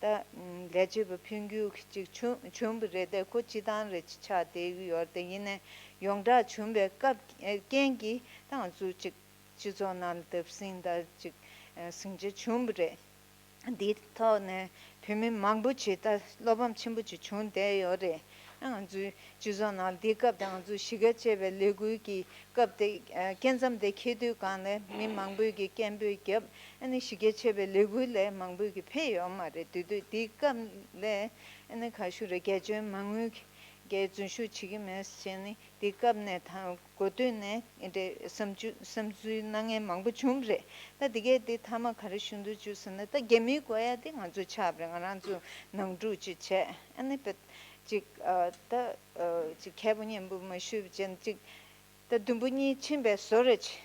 ད་ལས་བྱེད་པ་འཕོ་འགྱུར་ཅིག་བྱུང་བྱུང་བ་རེད། དེ་ཁོ་སྤྱི་བཏང་རེད་ཅིག་ཆགས་བསྡད་ཀྱི་ཡོད་རེད། དེ་ཡིན་ནའི་ཡོངས་གྲགས་བྱུང་བའི་སྐབས་རྐྱེན་གྱིས་ད་ང་ཚོ་ཅིག་སྤྱི་ཚོགས་ནང་ལ་བརྡབ་གསིག་དང་ཅིག་ཟིང་ཆ་བྱུང་བ་རེད། འདིའི་ཐོག་ནས་བོད་མི་མང་པོ་ཅིག་ད་བློ་ཕམ་ཆེན་པོ་ཅིག་བྱུང་བསྡད་ཡོད་རེད། ང་ཚོའི་སྤྱི་ཚོགས་ནང་འདིའི་སྐབས་དང་ང་ཚོའི་གཞིས་ཀ་ཆེ་བའི་ལས་འགུལ་གྱི་སྐབས་དེ་སྐབས་མཚམས་དེ་འཁེལ་དུས་སྒང་ལ་མི་མང་པོས་ཀྱི་སྐད་འབོད་བརྒྱབ། ཨ་ནི་གཞིས་ཀ་ཆེ་བའི་ལས་འགུལ་ལ་མང་པོས་ཀྱི་ཕེབས་ཡོད་མ་རེད། དེ་དུས་དེའི་སྐབས་ལ་ཨ་ནི་ག་ཞུ་རེད། རྒྱལ་ཇོའི་མ་དངུལ་གྱི་རྫུན་ཞུགས་བྱེད་ཀྱི་མེད་ཟེར་ནས་དེའི་སྐབས་ནས་ད་གོ་ཐོས་ནས་འདི་འདྲའི་བསམ་ཚུལ་བསམ་ཚུལ་གནང་མཁན་མང་པོ་བྱུང་བ་རེད། ད་དེ་གས་དེ་མཐའ་མ་ག་རེ་ཞུ་འདོད་བྱུང་ཟེར་ན། ད་རྒྱ་མིའི་དགོས་ཡ་དེ་ང་ཚོ་ཆགས་པ་རེད། ང་རང་ཚོ་ནང་འཁྲུག་ཅིག་བྱས། ཨ་ནི་པེ་ཅིག་ཨ་ད་ཨ་ཅིག་མཁས་པོ་སྙན་པོ་མ་ཞུས་པ་བྱས་ན་ཅིག་ད་དུམ་བུ་གཉིས་ཕྱིན་པའི་བཟོ་འདྲ་ཅིག་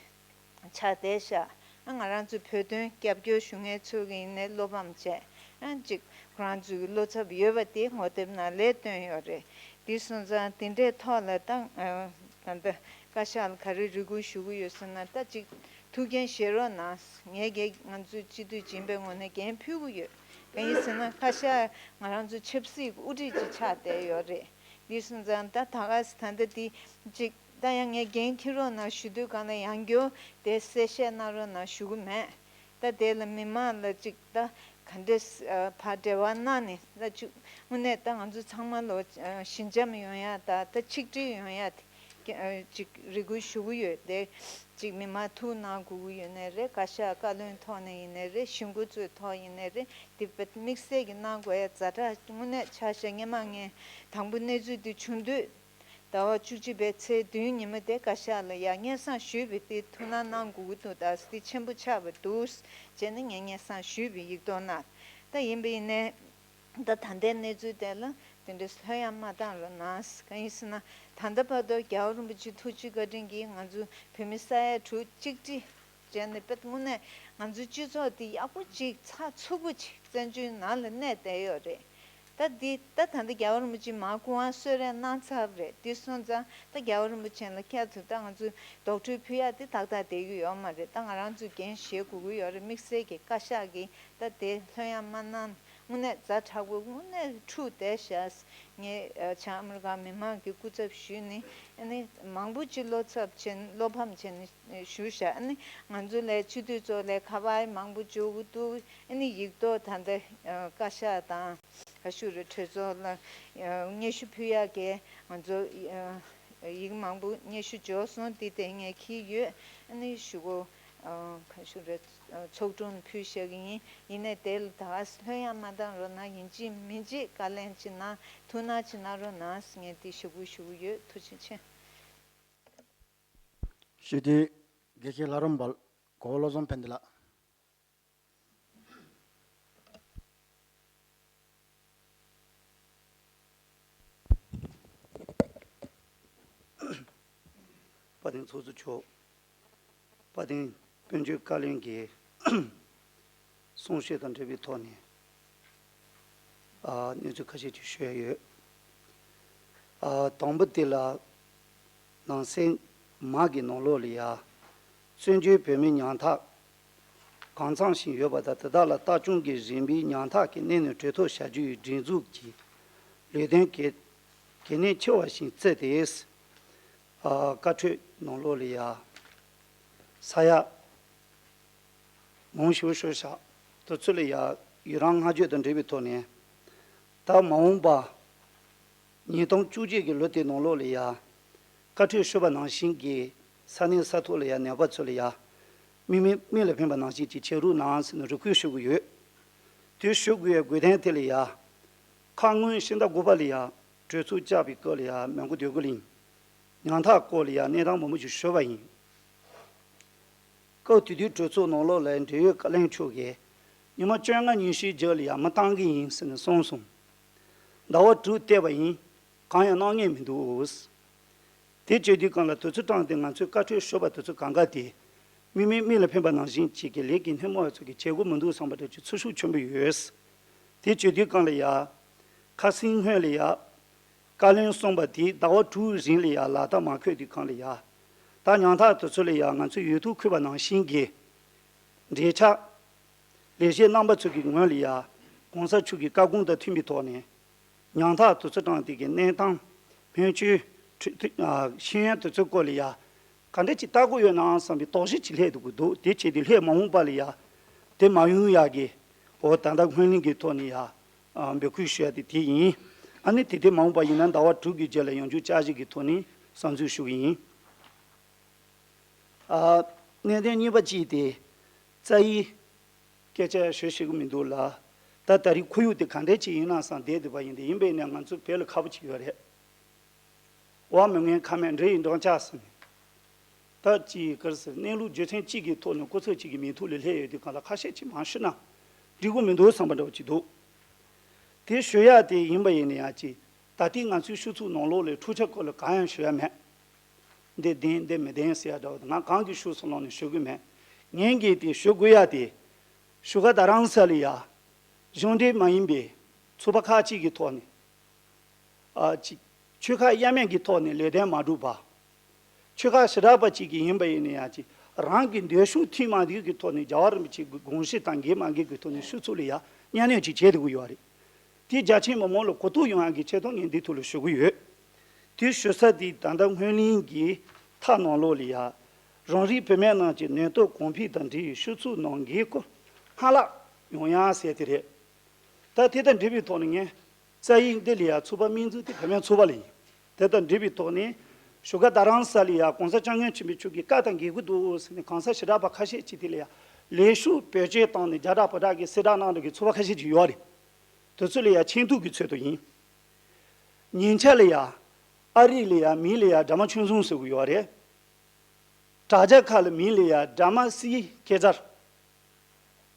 ཆགས་བསྡད་ཤག་ཨ་ང་རང་ཚོས་བོད་དོན་རྒྱབ་སྐྱོར་ཞུ་མཁན་ཚོ་གི་ཡིན་ནའི་བློ་ཕམ་བྱས། ཨ་ཅིག་ཁོ་རང་ཚོའི་བློ་འཚབ་ཡོད་པ་དེ་ངོ་དེབ་ནང་ལ་བཏོན་ཡོད་རེད། དེ་སོང་ཙང་དེ་འདྲའི་ཐོག་ལ་ད་ཨ་ད་ལྟ་བཀའ་ཤག་ལ་ག་རེ་རེ་སྐུལ་ཞུ་གི་ཡོད་ཟེར་ན། ད་ཅིག་ཐུགས་འགན་བཞེས་རོགས་གནང་། ངས་ཀྱིས་ང་ཚོའི་སྤྱི་འཐུས་སྦྱིན་པའི་ངོས་ནས་འགན་ཕུལ་གི་ཡོད། གང་ཡིན་ཟེར་ན་བཀའ་ཤག་ང་རང་ཚོ་ཆབ་སྲིད་ཀྱི་དབུ་ཁྲིད་ཅིག་ཆགས་བསྡད་ཡོད་རེད། འདི་སོང་ཙང་ད་ད་ག་ད་ལྟ་འདི་ཅིག་ད་ཡང་ངས་འགན་འཁྱེར་རོགས་གནང་ཞུ་དུས་སྒང་ལ་ཡང་བསྐྱར་དེ་གསལ་བཤད་གནང་རོགས་གནང་ཞུ་གི་མེད། ད་དེ་ལ་མི་མང་ལ་ཅིག་ད་ག་འདྲས་ཨ་ཕར་འབྲེལ་བ་གནང་ནས་ད་ཅིག་དངོས་གནས་ད་ང་ཚོ་ཚང་མ་ལོ་ཨ་ཞི་འཇམ་ཡོང་ཡ་ད་ད་ཆིག་སྒྲིལ་ཡོང་ཡ་དེ་ཨ་ཅིག་རེ་སྐུལ་ཞུ་གི་ཡོད་དེ། ཅིག་མི་མང་ཐུགས་གནང་དགོས་ཀྱི་ཡོད་ནའི་རེད། བཀའ་ཤག་བཀའ་བློན་ཐོག་ནས་ཡིན་ནའི་རེད། གཞིས་འགོ་ཚོའི་ཐོག་ཡིན་ནའི་རེད། དེ་དཔེ་དམིགས་བསལ་གྱི་གནང་དགོས་ཡ་ཛ་དྲག་དངོས་གནས་ཆགས་ཤག་སྔོན་མ་ངས་དང་པོ་གནས་ཚུལ་འདི་བྱུང་དུས་ཟླ་བ་བཅུ་གཅིག་པའི་ཚེས་བདུན་ཉིན་མོ་དེ་བཀའ་ཤག་ལ་ཡ་སྙན་སེང་ཞུས་པའི་དེ་ཐུགས་སྣང་གནང་དགོས་ཀྱི་འདུག་ད་དེ་ཆེན་པོ་ཆགས་པ་འདུག་བྱས་ནས་ངས་སྙན་སེང་ཞུས་པའི་ཡིག་ཐོག་ནང་ད་ཡིན་པ་ཡིན་ནའི། ད་ད་ལྟའི་གནས་ཚུལ་དེ་ལ་དེ་འདྲའི་ལྷོད་ཡངས་མ་བཏང་རོགས་གནང་། གང་ཡིན་ཟེར་ན་ད་ལྟ་བར་དུ་རྒྱལ་བ་རིན་པོ་ཆེ་ཐུགས་རྗེ་བཀའ་དྲིན་གྱིས་ང་ཚོ་བོད་མི་ས་ཡ་དྲུག་གཅིག་སྒྲིལ་བྱས་ནས་དཔེ་དངོས་གནས་ང་ཚོའི་སྤྱི་ཚོགས་འདི་ཡག་པོ་ཅིག་ཚགས་ཚུད་པོ་ཅིག་བཙན་བྱོལ་ནང་ལ་གནས་བསྡད་ཡོད་རེད། ད་འདི་ད་ད་ལྟ་རྒྱལ་བ་རིན་པོ་ཆེ་མར་སྐུ་དབང་གསོལ་རས་གནང་ཚར་བ་རེད། འདི་སོང་ཙང་ད་རྒྱལ་བ་རིན་པོ་ཆེ་ལ་བསྐྱར་དུ་ད་ང་ཚོས་རྡོག་ཁྲེས་ཕུལ་ཡག་འདི་ཏག་ཏག་བསྡད་ཀྱི་ཡོད་མ་རེད། ད་ང་རང་ཚོས་འགན་བཞེས་དགོས་ཀྱི་ཡོད་རེད། དམིགས་བསལ་གྱི་བཀའ་ཤག་གིས་ད་དེ་ལྷོད་ཡངས་མ་གནང་། དངོས་གནས་ཛ་དྲག་པོ་དངོས་གནས་འཁྲུག་བསྡད་ཤག་ངས་ཨ་བྱང་ཨ་མི་རི་ཀ་མི་མང་གི་སྐུ་ཚབ་ཞུས་ནས་ཨ་ནི་མང་པོ་ཅིག་བློ་འཚབ་བྱས་ནས་བློ་ཕམ་བྱས་ནས་ཞུས་ཤག་ཨ་ནི་ང་ཚོ་ལ་སྤྱི་འཐུས་ཚོ་ལ་ཁ་པར་མང་པོ་འབྱོར་གྱི་འདུག་ཨ་ནི་ཡིག་ཐོག་ད་ལྟ་ཨ་བཀའ་ཤག་དང་ག་ཞུ་རེད། གྲོས་ཚོགས་ལ་ཨ་སྙན་ཞུ་ཕུལ་ཡག་གི་ང་ཚོ་ཨ་ཡིག་མང་པོ་སྙན་ཞུ་འབྱོར་སོང་། དེ་དེ་ངས་འཁྱེར་ཡོད། ཨ་ནི་ཞུ་གོ་ག་ཞུ་རེད། ཚོགས་དྲུང་ཕུལ་བཞག་གི་ཡིན། ཡིན་ནའི་དེ་ལ་ད་ག་སེ་ལྷོད་ཡངས་མ་བཏང་རོགས་གནང་། ཡིན་གཅིག་མིན་གཅིག་བཀའ་ལན་ཅིག་གནང་། ཐུགས་སྣང་ཅིག་གནང་རོགས་གནང་ཟེར་ངས་དེ་ཞུ་དགོས་ཞུ་གི་ཡོད། ཐུགས་རྗེ་ཆེ། ཞུ་དེ་དགེ་བཤེས་ལྷ་རམས་པ་གོ་བོ་བློ་བཟང་ཕན་བདེ་ལགས། དཔལ་ལྡན་ཚོགས་གཙོ་མཆོག་དཔལ་ལྡན་དཔལ་འབྱོར་བཀའ་བློན་གྱི་གསུང་བཤད་དང་འབྲེལ་བའི་ཐོག་ནས། ཨ། གནས་ཚུལ་ཁ་ཤས་ཅིག་ཞུ་ཡ་ཡོད། ཨ། དང་པོ་དེ་ལ་ནང་སའི་མ་གི་ནང་ལོགས་ལ་ཡ་བཙན་བྱོལ་བོད་མིའི་ཉམ་ཐག་གང་འཚམ་ཞིག་ཡོད་པ་དང་། དེ་དག་ལ་ལྟ་སྐྱོང་གི་རིམ་པའི་ཉམ་ཐག་གི་གནས་ནས་གྲོལ་ཐབས་བྱ་རྒྱུའི་སྒྲིག་འཛུགས་ཀྱི་ལས་དོན་གལ་གལ་གནད་ཆེ་བ་ཞིག་བརྩིས་ཏེ། ཨ། བཀའ་འཁྲོལ་ནང་ལོགས་ལ་ཡ་ས་ཡ་མང་ཞུ་ཞུ་བཞག་དེ་ཚོ་ལ་ཡ་ཡི་རང་བསྔགས་བརྗོད་དང་འབྲེལ་བའི་ཐོག་ནས། ད་མ་འོངས་པ་ཉིས་སྟོང་བཅུ་གཅིག་གི་ལོ་དེའི་ནང་ལོགས་ལ་ཡ་བཀའ་འཁྲོལ་ཞུས་པ་ནང་བཞིན་གྱི་ས་གནས་ས་ཐོག་ལ་ཡ་ནད་པ་ཚོ་ལ་ཡ་མི་མི་མི་ལ་ཕན་པ་ནང་བཞིན་ཅིག་བྱེད་རོགས་གནང་ཟེར་ནས་རེ་སྐུལ་ཞུ་གི་ཡོད། དེ་ཞུ་དགོས་ཡ་དགོས་དོན་དེ་ལ་ཡ། ཁ་སྔོན་ཕྱི་ཟླ་དགུ་པ་ལ་ཡ་གྲོས་ཚོགས་བཅར་བའི་སྐབས་ལ་ཡ་མི་མགོ་སྡེ་དགུ་གླིང་ཉམ་ཐག་སྐོར་ལ་ཡ་གནས་སྟངས་མང་པོ་ཞིག་ཞུས་པ་ཡིན། སྐབས་དེ་དུས་གྲོས་ཚོགས་ནང་ལོགས་ལ་འབྲེལ་ཡོད་བཀའ་བློན་མཆོག་གིས་ཉི་མ་བཅོ་ལྔ་ཉི་ཤུའི་རྒྱབ་ལ་ཡ་མི་བཏང་གི་ཡིན་ཟེར་ནས་གསུངས་སོང་། ཟླ་བ་དྲུག་བལྟས་པ་ཡིན། གང་ཡང་གནང་མཁན་མི་འདུག་དེ་བྱེད་དུས་སྒང་ལ་དུས་ཚོད་སྟངས་དེ་ང་ཚོས་བཀའ་འཁྲོལ་ཞུས་པ་དེ་ཚོ་གང་ག་དེ། མི་མི་མི་ལ་ཕན་པ་ནང་བཞིན་ཅིག་གི་ལས་ཀྱི་སྣེ་མོ་བ་ཚོ་གི་བྱེད་སྒོ་མི་འདུག་བསམ་པ་འདྲ་ཅིག་ཚོར་ཤུགས་ཆེན་པོ་ཡོད། དེ་བྱེད་དུས་སྒང་ལ་ཡ། ཁ་སང་སྔོན་ལ་ཡ། བཀའ་བློན་གསུངས་པ་དེ་ཟླ་བ་དྲུག་རིང་ལ་ཡ་ལག་བསྟར་མ་འཁོད་དུས་སྒང་ལ་ཡ། ད་ཉམ་ཐག་དེ་ཚོ་ལ་ཡ་ང་ཚོས་འོས་ཐོབ་འཁོད་པ་ནང་བཞིན་གྱི་འབྲེལ་ཆགས་ལས་བྱེད་རྣམ་པ་ཚོ་གི་ངོས་ལ་ཡ་གོང་ས་མཆོག་གི་བཀའ་དགོངས་དང་མཐུན་པའི་ཐོག་ནས། ཉམ་ཐག་དུས་ཚོད་གྲངས་དེ་གའི་གནས་སྟངས་སྨན་བཅོས་ཁྲིད་ཨ་ཤེས་ཡོན་དུས་ཚོད་སྐོར་ལ་ཡ་ག་འདྲ་ཅིག་ལྟ་དགོས་ཡོད་ནའང་བསམ་པའི་དོགས་གཞི་ཅིག་སླེབས་འདུག་གི་འདུག་དེ་བྱས་ཏེ་སླད་མ་འོངས་པ་ལ་ཡ་དེ་མ་ཡོང་ཡག་གི་འོ་ད་ལྟ་སྔོན་གླེང་གི་ཐོག་ནས་ཡ་ཨ་འབོད་སྐུལ་ཞུ་ཡ་དེ་དེ་ཡིན། ཨ་ནི་དེ་དེ་མ་འོངས་པ་ཡིན་ན་ཟླ་བ་དྲུག་གི་རྗེས་ལ་ཡང་བསྐྱར་བསྐྱར་ཞིབ་ཀྱི་ཐོག་ནས་བསམ་ཚུལ་ཞུ་གི་ཡིན། ཨ་གནད་དོན་གཉིས་པ་གཅིག་དེ་རྩ་ཡི་སྐད་ཆ་ཞུ་ཤེས་ཀྱི་མི་འདུག་ལ། ད་ད་རེས་ཁོར་ཡུག་དེ་ག་འདྲ་ཅིག་ཡིན་ན་བསམ་བསྡད་བསྡད་པ་ཡིན། དེ་ཡིན་པས་ན་ང་ཚོ་བོད་ལ་ཁག་པོ་ཅིག་ཡོད་རེད། དབང་མི་མངོན་ཁ་མེད་འདྲེ་ཡི་འགྲམ་ལྕག་ཟེར་ནས། ད་ཅིག་ག་རེ་ཟེར། གནས་ལུགས་རྒྱུ་མཚན་གཅིག་གི་ཐོག་ནས་སྐུ་ཚབ་ཅིག་གི་མིང་ཐོག་ལ་སླེབས་ཡོད་དུས་སྒང་ལ་ཁ་ཤས་ཅིག་མ་ཞུས་ན་འགྲིག་གི་མི་འདུག་བསམ་པ་འདྲ་བོ་ཅིག་འདུག་དེ་ཞུ་ཡག་དེ་ཡིན་པ་ཡིན་ན་ཡང་ཅིག་ད་ལྟའི་ང་ཚོའི་ཤོག་ཚུགས་ནང་ལོགས་ལ་འཁྲུག་ཆ་སྐོར་ལ་གང་ཡང་ཞུ་ཡ་མེད། འདི་བདེན་འདི་མི་བདེན་ཟེར་ཡ་འདྲ་བོ་དེ་ང་གང་གིས་ཞུ་སོང་ལོག་ནས་ཞུ་གི་མེད། ངས་གིས་དེ་ཞུ་དགོས་ཡ་དེ་བཞུགས་སྒར་རྡ་རམ་ས་ལ་ཡ་གཞུང་འབྲེལ་མ་ཡིན་པའི་ཚོགས་པ་ཁག་ཅིག་གི་ཐོག་ནས། ཨ་ཅིག་ཆོལ་ཁ་དབྱེ་མེད་ཀྱི་ཐོག་ནས་ལས་དོན་མ་སྒྲུབ་པ། ཆོལ་ཁ་ཞེ་དྲག་པ་ཅིག་གིས་ཡིན་པ་ཡིན་ན་ཡང་ཅིག་རང་གི་འདོད་ཕྱོགས་མཐུན་མ་འདུག་གི་ཐོག་ནས་རྒྱལ་བ་རིན་པོ་ཆེ་གི་དགོངས་གཞི་དང་འགལ་མ་འགལ་གྱི་ཐོག་ནས་ཤོག་ཚུགས་ལ་ཡ་གཉའ་གནོན་ཅིག་བྱས་ཏེ་གི་ཡོད་རེད། དེ་རྒྱ་ཆེན་མི་མང་ལ་གོ་རྟོགས་ཡོང་ཡག་གི་ཆེད་དུ་ངས་འདི་ཐོག་ལ་ཞུ་གི་ཡོད། དེ་ཞུ་ས་དེ་ད་ལྟ་སྔོན་གླེང་གི་མཐའ་ནང་ལོགས་ལ་ཡ། རང་རིགས་བུད་མེད་རྣམས་ཀྱི་ནུས་སྟོབས་གོང་འཕེལ་དང་འབྲེལ་བའི་ཤོག་ཚུགས་ནང་འགལ་སྐོར་སྔར་ལྷག་ཡོང་ཡག་ཟེར་དེ་རེད། ད་དེ་དང་འབྲེལ་བའི་ཐོག་ནས་ངས་རྩ་ཡིག་འདི་ལ་ཡ་ཚོགས་པ་དམིགས་འཛུགས་དེ་བུད་མེད་ཚོགས་པ་ལ་ཡིན། དེ་དང་འབྲེལ་བའི་ཐོག་ནས་བཞུགས་སྒར་རྡ་རམ་ས་ལ་ཡ་གོང་ས་སྐྱབས་མགོན་ཆེན་པོ་མཆོག་གི་བཀའ་དང་འགལ་གྱི་འདུག་ཟེར་ནས་གང་ཟག་ཞེ་དྲག་པ་ཁ་ཤས་ཅིག་དེ་ལ་ཡ་ལས་ཤུགས་བེད་སྤྱོད་བཏང་ནས་རྒྱ་གྲགས་བོད་གྲགས་ཀྱི་གསལ་བསྒྲགས་གནང་འདྲ་གི་ཚོགས་པ་ཁ་ཤས་ཅིག་ཡོད་རེད། དེ་ཚོ་ལ་ཡ་མཁྱེན་རྟོགས་ཀྱི་ཚུལ་དུ་ཡིན། ཉེ་ཆར་ལ་ཡ་ཨ་རི་ལ་ཡ་མིང་ལ་ཡ་ཌ་ར་མ་ཆོས་འཛོམས་ཟེར་གྱི་ཡོད་རེད། དྲ་རྒྱ་ཁག་ལ་མིང་ལ་ཡ་ཌ་ར་མ་སི་ཁེ་ཛར།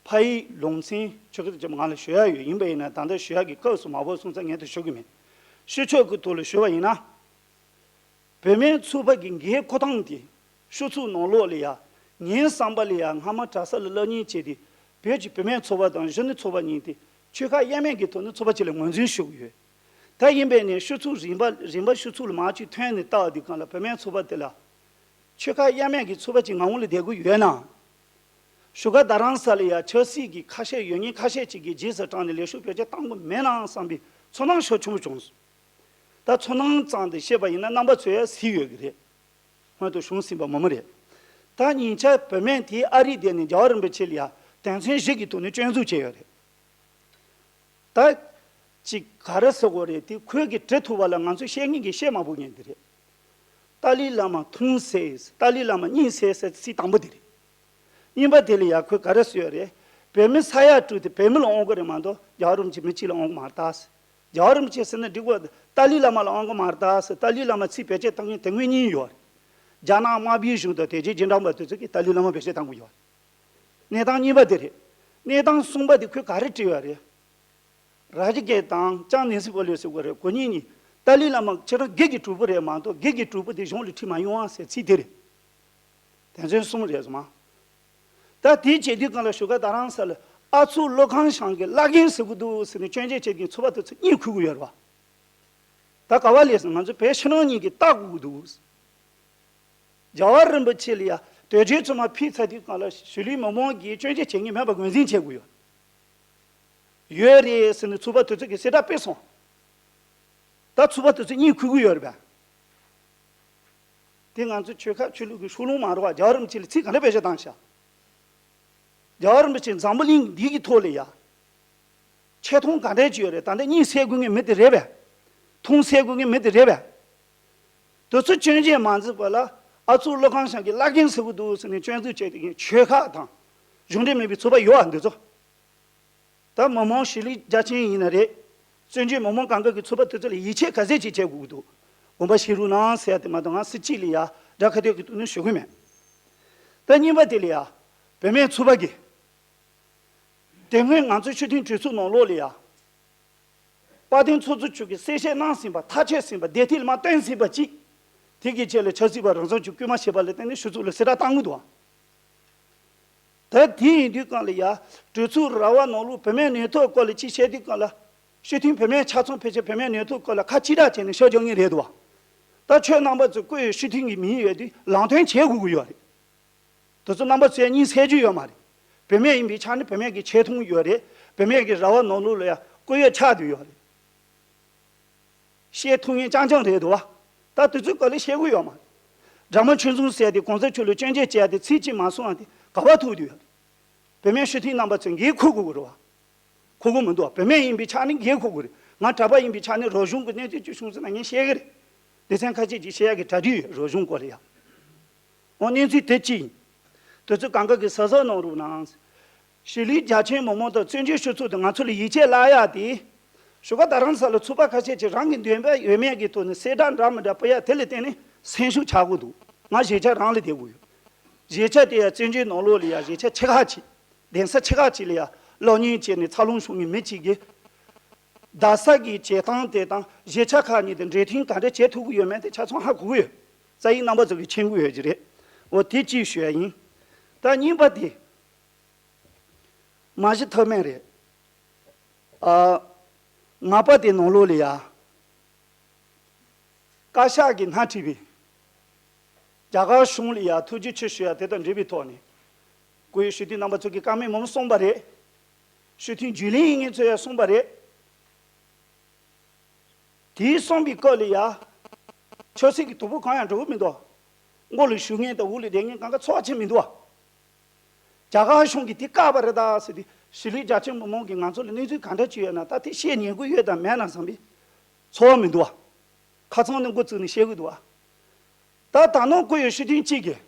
ཕ་ཡི་ལུང་ཚན་ཆོས་སྐད་ཀྱི་ང་ལ་ཞུ་ཡ་ཡོད། ཡིན་པ་ཡིན་ན་ད་ལྟ་ཞུ་ཡ་གི་སྐབས་སུ་མ་བབས་སོང་ཙང་ངས་དེ་ཞུ་གི་མེད། ཕྱི་ཕྱོགས་ཀྱི་ཐོག་ལ་ཞུ་བ་ཡིན་ན། བུད་མེད་ཚོགས་པ་གི་འགན་འཁུར་སྟངས་དེ་ཤོག་ཚུགས་ནང་ལོགས་ལ་ཡ་ངའི་བསམ་པ་ལ་ཡ་སྔ་མ་གྲྭ་ས་ལ་སློབ་གཉེར་བྱས་ཏེ་བོད་ཀྱི་བུད་མེད་ཚོགས་པ་དང་གཞོན་ནུ་ཚོགས་པ་གཉིས་དེ་ཆོལ་ཁ་དབྱེ་མེད་ཀྱི་ཐོག་ནས་ཚོགས་པ་གཅིག་ལ་ངོས་འཛིན་ཞུ་གི་ཡོད། ད་ཡིན་པས་ནས་ཤོག་ཚུགས་རིམ་པ་རིམ་པ་ཤོག་ཚུགས་ལ་མར་ཅིག་ཐོན་ནས་བལྟ་བ་དེ་སྒང་ལ་བུད་མེད་ཚོགས་པ་དེ་ལ། ཆོལ་ཁ་དབྱེ་མེད་ཀྱི་ཚོགས་པ་ཅིག་ང་འོང་ལ་བསྡད་དགོས་ཡོད་ན། བཞུགས་སྒར་རྡ་རམ་ས་ལ་ཡ་ཆབ་སྲིད་ཀྱི་ཁ་ཤས་ཡོད་མཁན་ཁ་ཤས་ཅིག་གིས་རྗེས་སུ་འབྲངས་ནས་ལས་ཤུགས་བེད་སྤྱོད་བཏང་དགོས་མེད་ནའང་བསམ་པའི་ཚོར་སྣང་ཤུགས་ཆེན་པོ་བྱུང་སོང་། ད་ཚོར་སྣང་ཙམ་དེ་བཤད་པ་ཡིན་ན་རྣམ་པ་ཚོས་ཡ་གཟིགས་ཡོད་ཀྱི་རེད། སྔོན་དུ་བྱུང་ཟིན་པ་མང་པོ་རེད། ད་ཉེ་ཆར་བུད་མེད་དེ་ཨ་རིར་བསྡད་ནས་རྒྱལ་བ་རིན་པོ་ཆེ་ལ་ཡ་དོན་ཚན་བཞི་གི་ཐོག་ནས་སྐྱོན་འཛུགས་བྱས་ཡོད་རེད། ད་ཅིག་ག་རེ་ཟེར་དགོས་རེད། དེ་ཁོས་གི་འབྲི་ཐུབ་པ་ལ་ང་ཚོ་བཤད་མཁན་གྱིས་བཤད་མ་ཕོད་མཁན་དེ་རེད། ཏཱ་ལའི་བླ་མ་ཐུང་ཟེར། ཏཱ་ལའི་བླ་མ་སྙིང་ཟེར་ཟེར་ཚིག་དང་པོ་དེ་རེད། གཉིས་པ་དེ་ལ་ཡ་ཁོས་ག་རེ་ཟེར་ཡོད་རེད། བོད་མི་ས་ཡ་དྲུག་དེ་བོད་མི་ལ་དབང་གི་རེད་མ་གཏོགས་རྒྱལ་བ་རིན་པོ་ཆེ་མི་གཅིག་ལ་དབང་གི་མ་རེད་ད་ཟེར། རྒྱལ་བ་རིན་པོ་ཆེ་ཟེར་ན་འགྲིག་གོ། ཏཱ་ལའི་བླ་མ་ལ་དབང་གི་མ་རེད་ད་ཟེར། ཏཱ་ལའི་བླ་མ་ཚིག་བེད་སྤྱོད་བཏང་མཁན་དེ་སྔོན་གཉིས་ཡོད་རེད། རྒྱ་ནག་དམར་པོའི་གཞུང་དང་དེ་རྗེས་རྗེས་འབྲང་པ་དེ་ཚོ་གིས་ཏཱ་ལའི་བླ་མ་བེད་སྤྱོད་བཏང་གི་ཡོད་རེད། གནས་སྟངས་གཉིས་པ་དེ་རེད། གནས་སྟངས་གསུམ་པ་དེ་ཁོས་ག་རེ་བྲིས་ཡོད་རེད། ར་ཇི་གེ་དང་ལྕམ་ནེན་སི་པེ་ལོ་སི་གོ་རེད། ཁོ་གཉིས་གཉིས་ཏཱ་ལའི་བླ་མ་ཁྱེད་རང་སྒེར་གྱི་གྲོགས་པོ་རེད་མ་གཏོགས་སྒེར་གྱི་གྲོགས་པོ་དེ་གཞུང་ལ་ཁྲིད་མ་ཡོང་ཨ་ཟེར་ཚིག་དེ་རེད། དོན་ཚན་གསུམ་རེད་ཟེར་མ། ད་དེའི་བྱེད་དུས་གང་ལ་བཞུགས་སྒར་རྡ་རམ་ས་ལ་ཨ་ཚོགས་ཀླུ་ཁང་བཞེངས་གི་བླ་རྒན་ཟེར་གི་འདུག་ཟེར་ནས་སྐྱོན་བརྗོད་བྱེད་མཁན་ཚོགས་པ་དེ་ཚོ་གཉིད་ཁུག་གི་ཡོད་རེད་བ། ད་ག་བ་ལས་ཟེར་ང་ཚོ་བོད་ཕྱི་ནང་གཉིས་ཀྱིས་བལྟ་དགོས་ཀྱི་འདུག་རྒྱལ་བ་རིན་པོ་ཆེ་ལ་ཡ་དོལ་རྒྱལ་ཚོ་མ་ཕུད་ཚར་དུས་གང་ལ་གཞིས་ལུས་མི་མང་གིས་སྐྱོན་བརྗོད་བྱེད་མཁན་མེད་པ་ངོས་འཛིན་བྱེད་དགོས་ཡོད། ཡོད་རེད་ཟེར་ནས་ཚོགས་པ་དེ་ཚོ་གིས་གསལ་བསྒྲགས་སྤེལ་སོང་། ད་ཚོགས་པ་དེ་ཚོ་གཉིད་ཁུག་གི་ཡོད་རེད་པས། དེ་ང་ཚོ་ཆོལ་ཁ་ཆོས་ལུགས་ཀྱི་ཕྱོགས་ལྷུང་མ་རེད་བ། རྒྱལ་བ་རིན་པོ་ཆེ་ལ་ཚིག་ག་འདྲ་བེད་སྤྱོད་བཏང་ཤག་རྒྱལ་བ་རིན་པོ་ཆེ་འཛམ་བུ་གླིང་འདི་གི་ཐོག་ལ་ཡ། ཆེ་མཐོང་ག་འདྲས་ཅིག་ཡོད་རེད། ད་ལྟ་གཉིད་སད་དགོས་ངེས་མི་དེ་རེད་པས། མཐོང་སད་དགོས་ངེས་མི་དེ་རེད་པས། དེ་ཚོ་སྐྱོན་བརྗོད་མ་མཛད་པ་ལ་ཨ་ཚོགས་ཀླུ་ཁང་བཞེངས་གི་བླ་རྒན་ཟེར་གི་འདུག་ཟེར་ནས་སྐྱོན་འཛུགས་བྱས་དེ་གིན་ཆོལ་ཁ་དང་། གཞུང་འབྲེལ་མིན་པའི་ཚོགས་པ་ཡོད་ཨ་འདི་ཚོ། ད་མི་མང་གཞིས་ལུས་རྒྱ་ཆེན་ཡིན་ན་རེད། བཙན་བྱོལ་མི་མང་གང་ག་གི་ཚོགས་པ་དེ་ཚོ་ལ་ཡིད་ཆེས་ག་ཚད་ཅིག་བྱེད་དགོས་ཀྱི་འདུག་དགོངས་པ་བཞེས་རོགས་གནང་ཟེར་ཡ་དེ་མ་གཏོགས་ང་སྲིད་སྤྱི་ལ་ཡ་དགྲ་ཁ་གཏད་ཀྱི་ཐོག་ནས་ཞུ་གི་མེད། ད་གཉིས་པ་དེ་ལ་ཡ་བུད་མེད་ཚོགས་པ་གིས། དེ་སྔོན་ང་ཚོའི་སྤྱི་མཐུན་གྲོས་ཚོགས་ནང་ལོགས་ལ་ཡ། དཔལ་ལྡན་ཚོགས་གཙོ་མཆོག་གིས་གསལ་བཤད་གནང་ཟིན་པ་ཐག་བཅད་ཟིན་པ་བདེ་ཐིག་ལ་མ་བཏོན་ཟིན་པ་གཅིག་དེ་གི་རྗེས་ལ་ཆབ་སྲིད་པ་རང་སྲུང་ཅུས་སྐུལ་མ་བྱས་པ་ལ་བརྟེན་ནས་ཞུ་ཚོགས་ལ་གསལ་བསྒྲགས་བཏང་གི་འདུག་ད་དེ་ཡིན་དུས་གང་ལ་ཡ། གྲོས་ཚོགས་ར་བ་ནང་ལོགས་བུད་མེད་ནུས་སྟོབས་སྐོར་ལ་ཅིག་བཤད་དུས་གང་ལ། སྤྱི་མཐུན་བུད་མེད་ཆ་ཚང་ཕལ་ཆེར་བུད་མེད་ནུས་སྟོབས་སྐོར་ལ་ཁ་གཅིག་གྲགས་བྱས་ནས་ཤོད་རྒྱག་མཁན་རེད་འདུག་ད་ཁྱོད་རྣམ་པ་ཚོས་བཀོད་ཡོད་སྤྱི་མཐུན་གྱི་མིང་ཡོད་དུས་ལམ་སྟོན་བྱེད་དགོས་ཀྱི་ཡོད་རེད། དེ་ཚོ་རྣམ་པ་ཚོས་གཉིད་སད་རྒྱུ་ཡོད་མ་རེད། བུད་མེད་ཡིན་པའི་ཆ་ནས་བུད་མེད་ཀྱི་ཆེ་མཐོང་ཡོད་རེད། བུད་མེད་ཀྱི་ར་བ་ནང་ལོགས་ལ་ཡང་བཀོད་ཡོད་ཆགས་བསྡད་ཡོད་རེད། བཤད་ཐུབ་མཁན་རྐྱང་རྐྱང་རེད་འདུག་བ། ད་དེ་ཚོའི་སྐོར་ལ་བཤད་དགོས་ཡོད་མ་རེད། དགྲ་མ་ཆོས་འཛོམས་ཟེར་ཏེ་གོང་ས་མཆོག་ལ་སྐྱོན་བརྗོད་བྱས་ཏེ་ཚིག་གཅིག་མ་གསུངས་ཏེ་ག་པར་ཐུག་བསྡད་ཡོད་རེད། བུད་མེད་སྤྱི་འཐུས་རྣམ་པ་ཚོས་འགན་འཁུར་དགོས་ཀྱི་རེད་བ། འཁུར་གྱི་མི་འདུག་བ། བུད་མེད་ཡིན་པའི་ཆ་ནས་འགན་འཁུར་དགོས་རེད། ང་གྲྭ་པ་ཡིན་པའི་ཆ་ནས་རོགས་གཞུང་གི་གནས་ཚུལ་ཅིག་བྱུང་ཟིན་ན་ངས་བཤད་གི་རེད། སྡེ་ཚན་ཁ་ཤས་ཀྱིས་བཤད་ཡག་གི་གྲ་སྒྲིག་ཡོད་རོགས་གཞུང་སྐོར་ལ་ཡང་། འོ་གནས་ཚུལ་དེ་གཅིག་ཡིན། དེ་ཚོ་གང་ག་གི་གཟབ་གཟབ་གནང་རོགས་གནང་། གཞིས་ལུས་རྒྱ་ཆེའི་མི་མང་དང་བཙན་བྱོལ་སྤྱི་ཚོགས་དང་ང་ཚོ་ལ་ཡིད་ཆེས་བརླག་ཡག་དེ། བཞུགས་སྒར་རྡ་རམ་ས་ལ་ཚོགས་པ་ཁ་ཤས་ཀྱིས་རང་གི་འདོད་པ་ཡོད་མེད་ཀྱི་ཐོག་ནས་གསལ་བསྒྲགས་འདྲ་མི་འདྲ་སྤེལ་ཡག་དེ་ལ་བརྟེན་ནས་སེམས་ཤུགས་ཆག་གི་འདུག་ང་གཞིས་ཆགས་རང་ལ་བསྡད་དགོས་ཡོད། གཞིས་ཆགས་དེ་ཡང་བཙན་བྱོལ་ནང་ལོགས་ལ་ཡང་གཞིས་ཆགས་ཆེ་ཁག་ཅིག་གདན་ས་ཆེ་ཁག་ཅིག་ལ་ཡང་གློག་བརྙན་བྱས་ནས་འཚར་ལོངས་བྱུང་བའི་མི་གཅིག་གིས། རྡ་ས་གི་བྱེད་སྟངས་དེ་དང་གཞིས་ཆགས་ཁག་གཉིས་དེ་འབྲེལ་མཐུད་ག་འདྲ་བྱེད་ཐུབ་ཀྱི་ཡོད་མེད་དེ་ཆ་ཚང་ཧ་གོ་གི་ཡོད། རྩ་ཡིག་རྣམ་པ་ཚོ་གིས་མཁྱེན་གྱི་ཡོད་ཀྱི་རེད། འོ་དེ་གཅིག་ཞུ་ཡ་ཡིན། ད་གཉིས་པ་དེ། མ་གཞི་ཐབས་མེད་རེད། ཨ། ལྔ་པ་དེ་ནང་ལོགས་ལ་ཡ། བཀའ་ཤག་གིས་སྣེ་ཁྲིད་པའི། རྒྱ་གར་གཞུང་ལ་ཡ་ཐུགས་རྗེ་ཆེ་ཞུ་ཡ་དེ་དང་འབྲེལ་བའི་ཐོག་ནས། བཀུར་འོས་སྤྱི་འཐུས་རྣམ་པ་ཚོ་གིས་བཀའ་མོལ་མང་པོ་གསུངས་པ་རེད། སྤྱི་འཐུས་རྒྱུན་ལས་ཡིན་མཁན་ཚོས་ཡང་གསུངས་པ་རེད། དེའི་གསུངས་པའི་སྐབས་ལ་ཡ། ཆབ་སྲིད་ཀྱི་དོ་ཕོག་གང་ཡང་འགྲོ་གི་མི་འདུག་མགོ་ལ་བཞུགས་མཁན་དང་འོག་ལ་བསྡད་མཁན་གང་ག་ཚོར་བ་ཆེ་མི་འདུག་རྒྱ་གར་གཞུང་གིས་དེ་བཀག་པ་རེད་ད་ཟེར་ཏེ་གཞིས་ལུས་རྒྱ་ཆེ་མི་མང་གིས་ང་ཚོ་ལ་གནས་ཚུལ་གང་འདྲ་ཅིག་ཡོད་ན་ད་དེ་བཤད་ཉན་གི་ཡོད་དམ་མེད་ན་བསམ་པའི་ཚོར་བ་མི་འདུག་ཁ་ཚང་ནས་མགོ་བཙུགས་ནས་བཤད་གི་འདུག་ད་ད་ནང་བཀུར་འོས་སྤྱི་འཐུས་གཅིག་གིས།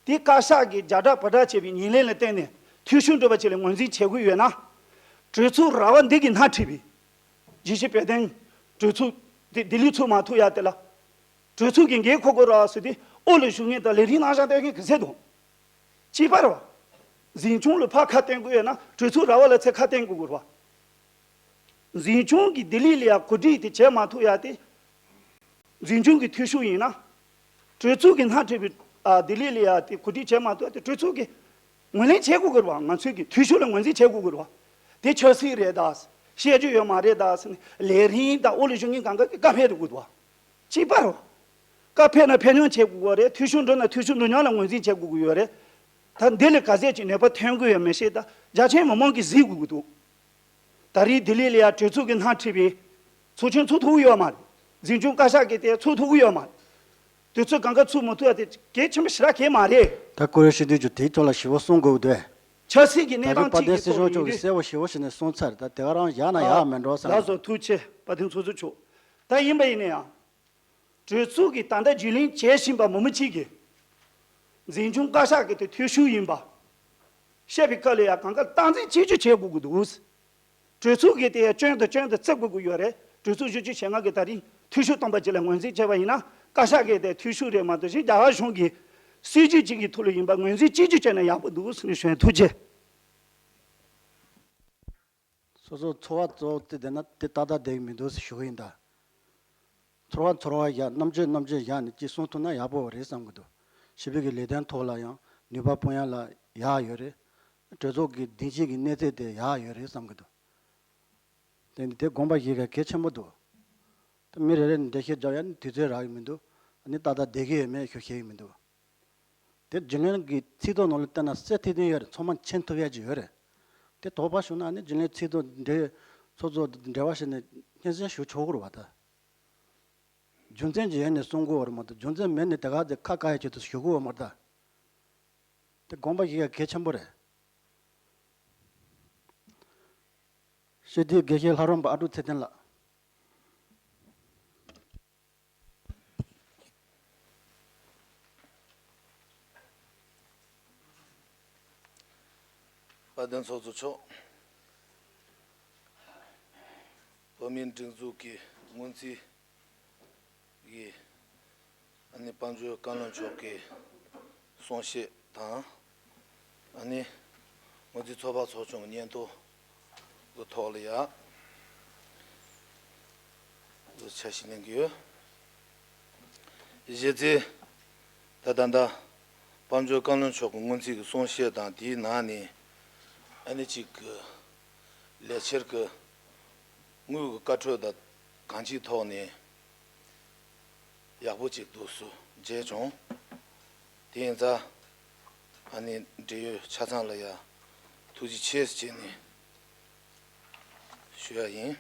དེ་བཀའ་ཤག་གིས་རྒྱ་སྒྲ་བོད་སྒྲ་བྱས་པའི་ཉེར་ལེན་ལ་བརྟེན་ནས་འཐུས་ཤོར་འགྲོ་བ་ཅིག་ལ་ངོས་འཛིན་བྱེད་དགོས་ཡོད་ན། གྲོས་ཚོགས་ར་བ་འདི་གིས་སྣེ་ཁྲིད་པའི། རྒྱལ་སྤྱིའི་བོད་དོན་གྲོས་ཚོགས་དེ་ལྡི་ལི་ཚུགས་མ་ཐུབ་ཡ་དེ་ལ། གྲོས་ཚོགས་ཀྱིས་འགན་འཁུར་དགོས་རེད་ཟེར་ཏེ་འོག་ལ་བཞུགས་མཁན་དང་ལས་རིམ་ནང་བཞག་བསྡད་མཁན་ག་ཚད་འདུག་གཅིག་པ་རེད་བ། འཛིན་སྐྱོང་ལ་ཕར་ཁ་གཏད་དགོས་ཡོད་ན་གྲོས་ཚོགས་ར་བ་ལ་ཚུར་ཁ་གཏད་དགོས་ཀྱི་རེད་བ། འཛིན་སྐྱོང་གིས་ལྡི་ལི་ལ་ཡ་གོ་སྒྲིག་དེ་བྱེད་མ་ཐུབ་ཡ་དེ། འཛིན་སྐྱོང་གི་འཐུས་ཤོར་ཡིན་ན། གྲོས་ཚོགས་ཀྱིས་སྣེ་ཁྲིད་པའི་ཨ་ལྡི་ལི་ལ་ཡ་དེ་གོ་སྒྲིག་བྱེད་མ་ཐུབ་ཡ་དེ་གྲོས་ཚོགས་ཀྱིས་ངོས་ལེན་བྱེད་དགོས་ཀྱི་རེད་བ། ང་ཚོས་ཀྱི་འཐུས་ཤོར་ལ་ངོས་འཛིན་བྱེད་དགོས་ཀྱི་རེད་བ། དེ་ཆབ་སྲིད་རེད་ད། བཤད་རྒྱུ་ཡོད་མ་རེད་ད་ཟེར་ནས་ལས་རིམ་དང་འོག་ལ་བཞུགས་མཁན་གང་ག་གིས་བཀའ་ཕེབས་འགྲོ་དགོས་འདུག་བ། གཅིག་པ་རེད་བ། བཀའ་ཕེབས་ན་ཕེབས་མྱོང་བྱེད་དགོས་ཀྱི་རེད། འཐུས་ཤོར་འགྲོ་ན་འཐུས་ཤོར་འགྲོ་མྱོང་ལ་ངོས་འཛིན་བྱེད་དགོས་ཀྱི་ཡོད་རེད། ད་འདི་ལས་ག་ཚད་ཅིག་ནུས་པ་ཐོན་གྱི་ཡོད་མི་ཤེས་ད་རྒྱ་ཆེའི་མི་མང་གིས་གཟིགས་དགོས་ཀྱི་འདུག་ད་རེས་ལྡི་ལི་ལ་ཡ་གྲོས་ཚོགས་ཀྱིས་སྣེ་ཁྲིད་པའི་ཚོགས་ཆེན་ཚུགས་ཐུབ་ཀྱི་ཡོད་མ་རེད། འཛིན་སྐྱོང་བཀའ་ཤག་གིས་དེ་ཚུགས་ཐུབ་ཀྱི་ཡོད་མ་རེད། དུས་ཚོད་གང་ག་ཚུགས་མ་ཐུབ་ཡ་དེ་གལ་ཆེན་པོ་ཞེ་དྲག་གལ་མ་རེད། ད་ཀུ་རེ་ཤི་དུས་ཀྱི་དེའི་ཐོག་ལ་ཞི་བོ་གསུང་དགོས་འདུག་ཆབ་སྲིད་ཀྱི་ད་གནས་རིག་སྟངས་པ་གཅིག་དེ་གི་སྲིད་ཐོག་སྐྱོང་ཡིན་གྱི་དུས། གསལ་བོ་ཞི་བོ་ཞིག་ནས་གསུངས་ཚར། ད་དེ་ག་རང་བཞག་ན་ཡག་མེད་འགྲོ་བསམ། ལགས་སོ་ཐུགས་རྗེ་ཆེ་དཔལ་ལྡན་ཚོགས་གཙོ་མཆོག་ད་ཡིན་པ་ཡིན་ན་ཡང་། གྲོས་ཚོགས་ཀྱིས་ད་ལྟ་རྒྱུས་ལོན་བྱེད་བཞིན་པ་མི་མི་གཅིག་གིས། འཛིན་སྐྱོང་བཀའ་ཤག་གི་དེ་འཐུས་ཤོར་ཡིན་པ། བཤད་པའི་སྐབས་ལ་ཡང་གང་ག་སྟངས་འཛིན་བྱེད་རྒྱུ་བྱེད་དགོས་ཀྱི་འདུག། གྲོས་ཚོགས་ཀྱི་དེ་ཡང་སྐྱོན་དང་སྐྱོན་དུ་བརྩི་དགོས་ཀྱི་ཡོད་རེད། གྲོས་ཚོགས་བཞི་བཅུ་ཞེ་ལྔ་གི་ད་རིང་འཐུས་ཤོར་བཏང་པ་ཅིག་ལ་ངོས་འཛིན་བྱས་པ་ཡིན་ན། བཀའ་ཤག་གི་དེ་འཐུས་ཤོར་རེད་མ་གཏོགས་གཞན་རྒྱ་གར་གཞུང་གི་སྲིད་ཇུས་གཅིག་གི་ཐོག་ལ་ཡིན་པ་ངོས་འཛིན་གཅིག་གྱུར་བྱས་ན་ཡག་པོ་འདུག་ཟེར་ནས་ཞུ་ཡ། ཐུགས་རྗེ་ཆེ། སོ་སོ་ཚོར་བ་ཚོར་བ་དེ་བསྡད་ན་དེ་ཏག་ཏག་བསྡད་ཀྱི་མི་འདུག་ཟེར་ཞུ་གི་ཡིན་ད། ཚོར་བ་ཚོར་བ་བཞག་རྣམ་དཔྱོད་རྣམ་དཔྱོད་བཞག་ནས་ཅིག་གསུང་ཐུབ་ན་ཡག་པོ་རེད་བསམ་གྱི་འདུག། ཞི་བའི་གི་ལས་དོན་ཐོག་ལ་ཡང་ནུས་པ་སྤུངས་ཡ་ལ་ཡག་ཡོད་རེད། གྲོས་ཚོགས་ཀྱི་སྡིངས་ཆའི་གི་གནས་ཚད་དེ་ཡག་ཡོད་རེད་བསམ་གྱི་འདུག། དེ་འདི་དེ་དགོངས་པ་བཞེས་ཡ་གལ་ཆེན་པོ་འདུག། ད་མི་རེ་རེ་ནས་འགྲེལ་བཤད་རྒྱབ་ཡ་ནི་དུས་ཚོད་རག་གི་མི་འདུག། ཨ་ནི་ཏག་ཏག་བསྡད་ཀྱི་ཡོད་མེད་ཞུ་ཤེས་ཀྱི་མི་འདུག། དེ་རྒྱུན་ལས་ཀྱི་ཚིག་ཐོ་ནང་ལ་བལྟས་ན་གསལ་ཐིང་ཐིང་ཡོད་རེད། ཚང་མ་མཁྱེན་ཐུབ་ཡ་ཅིག་ཡོད་རེད། དེ་དོགས་པ་བྱུང་ན་ནི་རྒྱུན་ལས་ཚིག་ཐོ་འབྲེལ་ཚོགས་གཙོ་འབྲེལ་བ་བྱས་ནས་སྙན་སེང་ཞུ་ཆོག་གི་རེད་བ་ད། རྒྱུ་མཚན་ཅིག་ཡོད་ནས་གསུང་དགོས་བ་རེད་མ་གཏོགས་རྒྱུ་མཚན་མེད་ནས་དེ་ག་དེ་ཁ་བཀག་ཡ་ཆེད་དུ་ཞུ་དགོས་བ་མ་རེད་ད། དེ་དགོངས་པ་བཞེས་ཡ་གལ་ཆེན་པོ་རེད། སྤྱི་འཐུས་དགེ་བཤེས་ལྷ་རམས་པ་ཨ་ཀྲུག་ཚེ་བརྟན་ལགས། དཔལ་ལྡན་ཚོགས་གཙོ་མཆོག། བོད་མིའི་སྒྲིག་འཛུགས་ཀྱི་སྔོན་རྩིས་ཀྱི་ཨ་ནི་དཔལ་འབྱོར་བཀའ་བློན་མཆོག་གི་གསུང་བཤད་དང་། ཨ་ནི་སྔོན་རྩིས་ཚོགས་པ་ཚོགས་ཆུང་གི་སྙན་ཐོ་གི་ཐོག་ལ་ཡ་འཆར་གཞི་གནང་གི་ཡོད། གཞི་རྩའི་ད་ད་ལྟ་དཔལ་འབྱོར་བཀའ་བློན་མཆོག་གི་སྔོན་རྩིས་ཀྱི་གསུང་བཤད་དང་དེའི་ནང་ནས་ཨ་ནི་གཅིག་གི་ལས་འཆར་གྱི་དངུལ་གྱི་བཀའ་འཁྲོལ་དང་གང་ཅིའི་ཐོག་ནས་ཡག་པོ་ཅིག་འདུག་སུ་མཇལ་བྱུང་། དེ་ཡིན་ཙང་ཨ་ནི་འབྲེལ་ཡོད་ཆ་ཚང་ལ་ཡ་ཐུགས་རྗེ་ཆེ་ཟེར་བྱས་ནས་ཞུ་ཡ་ཡིན།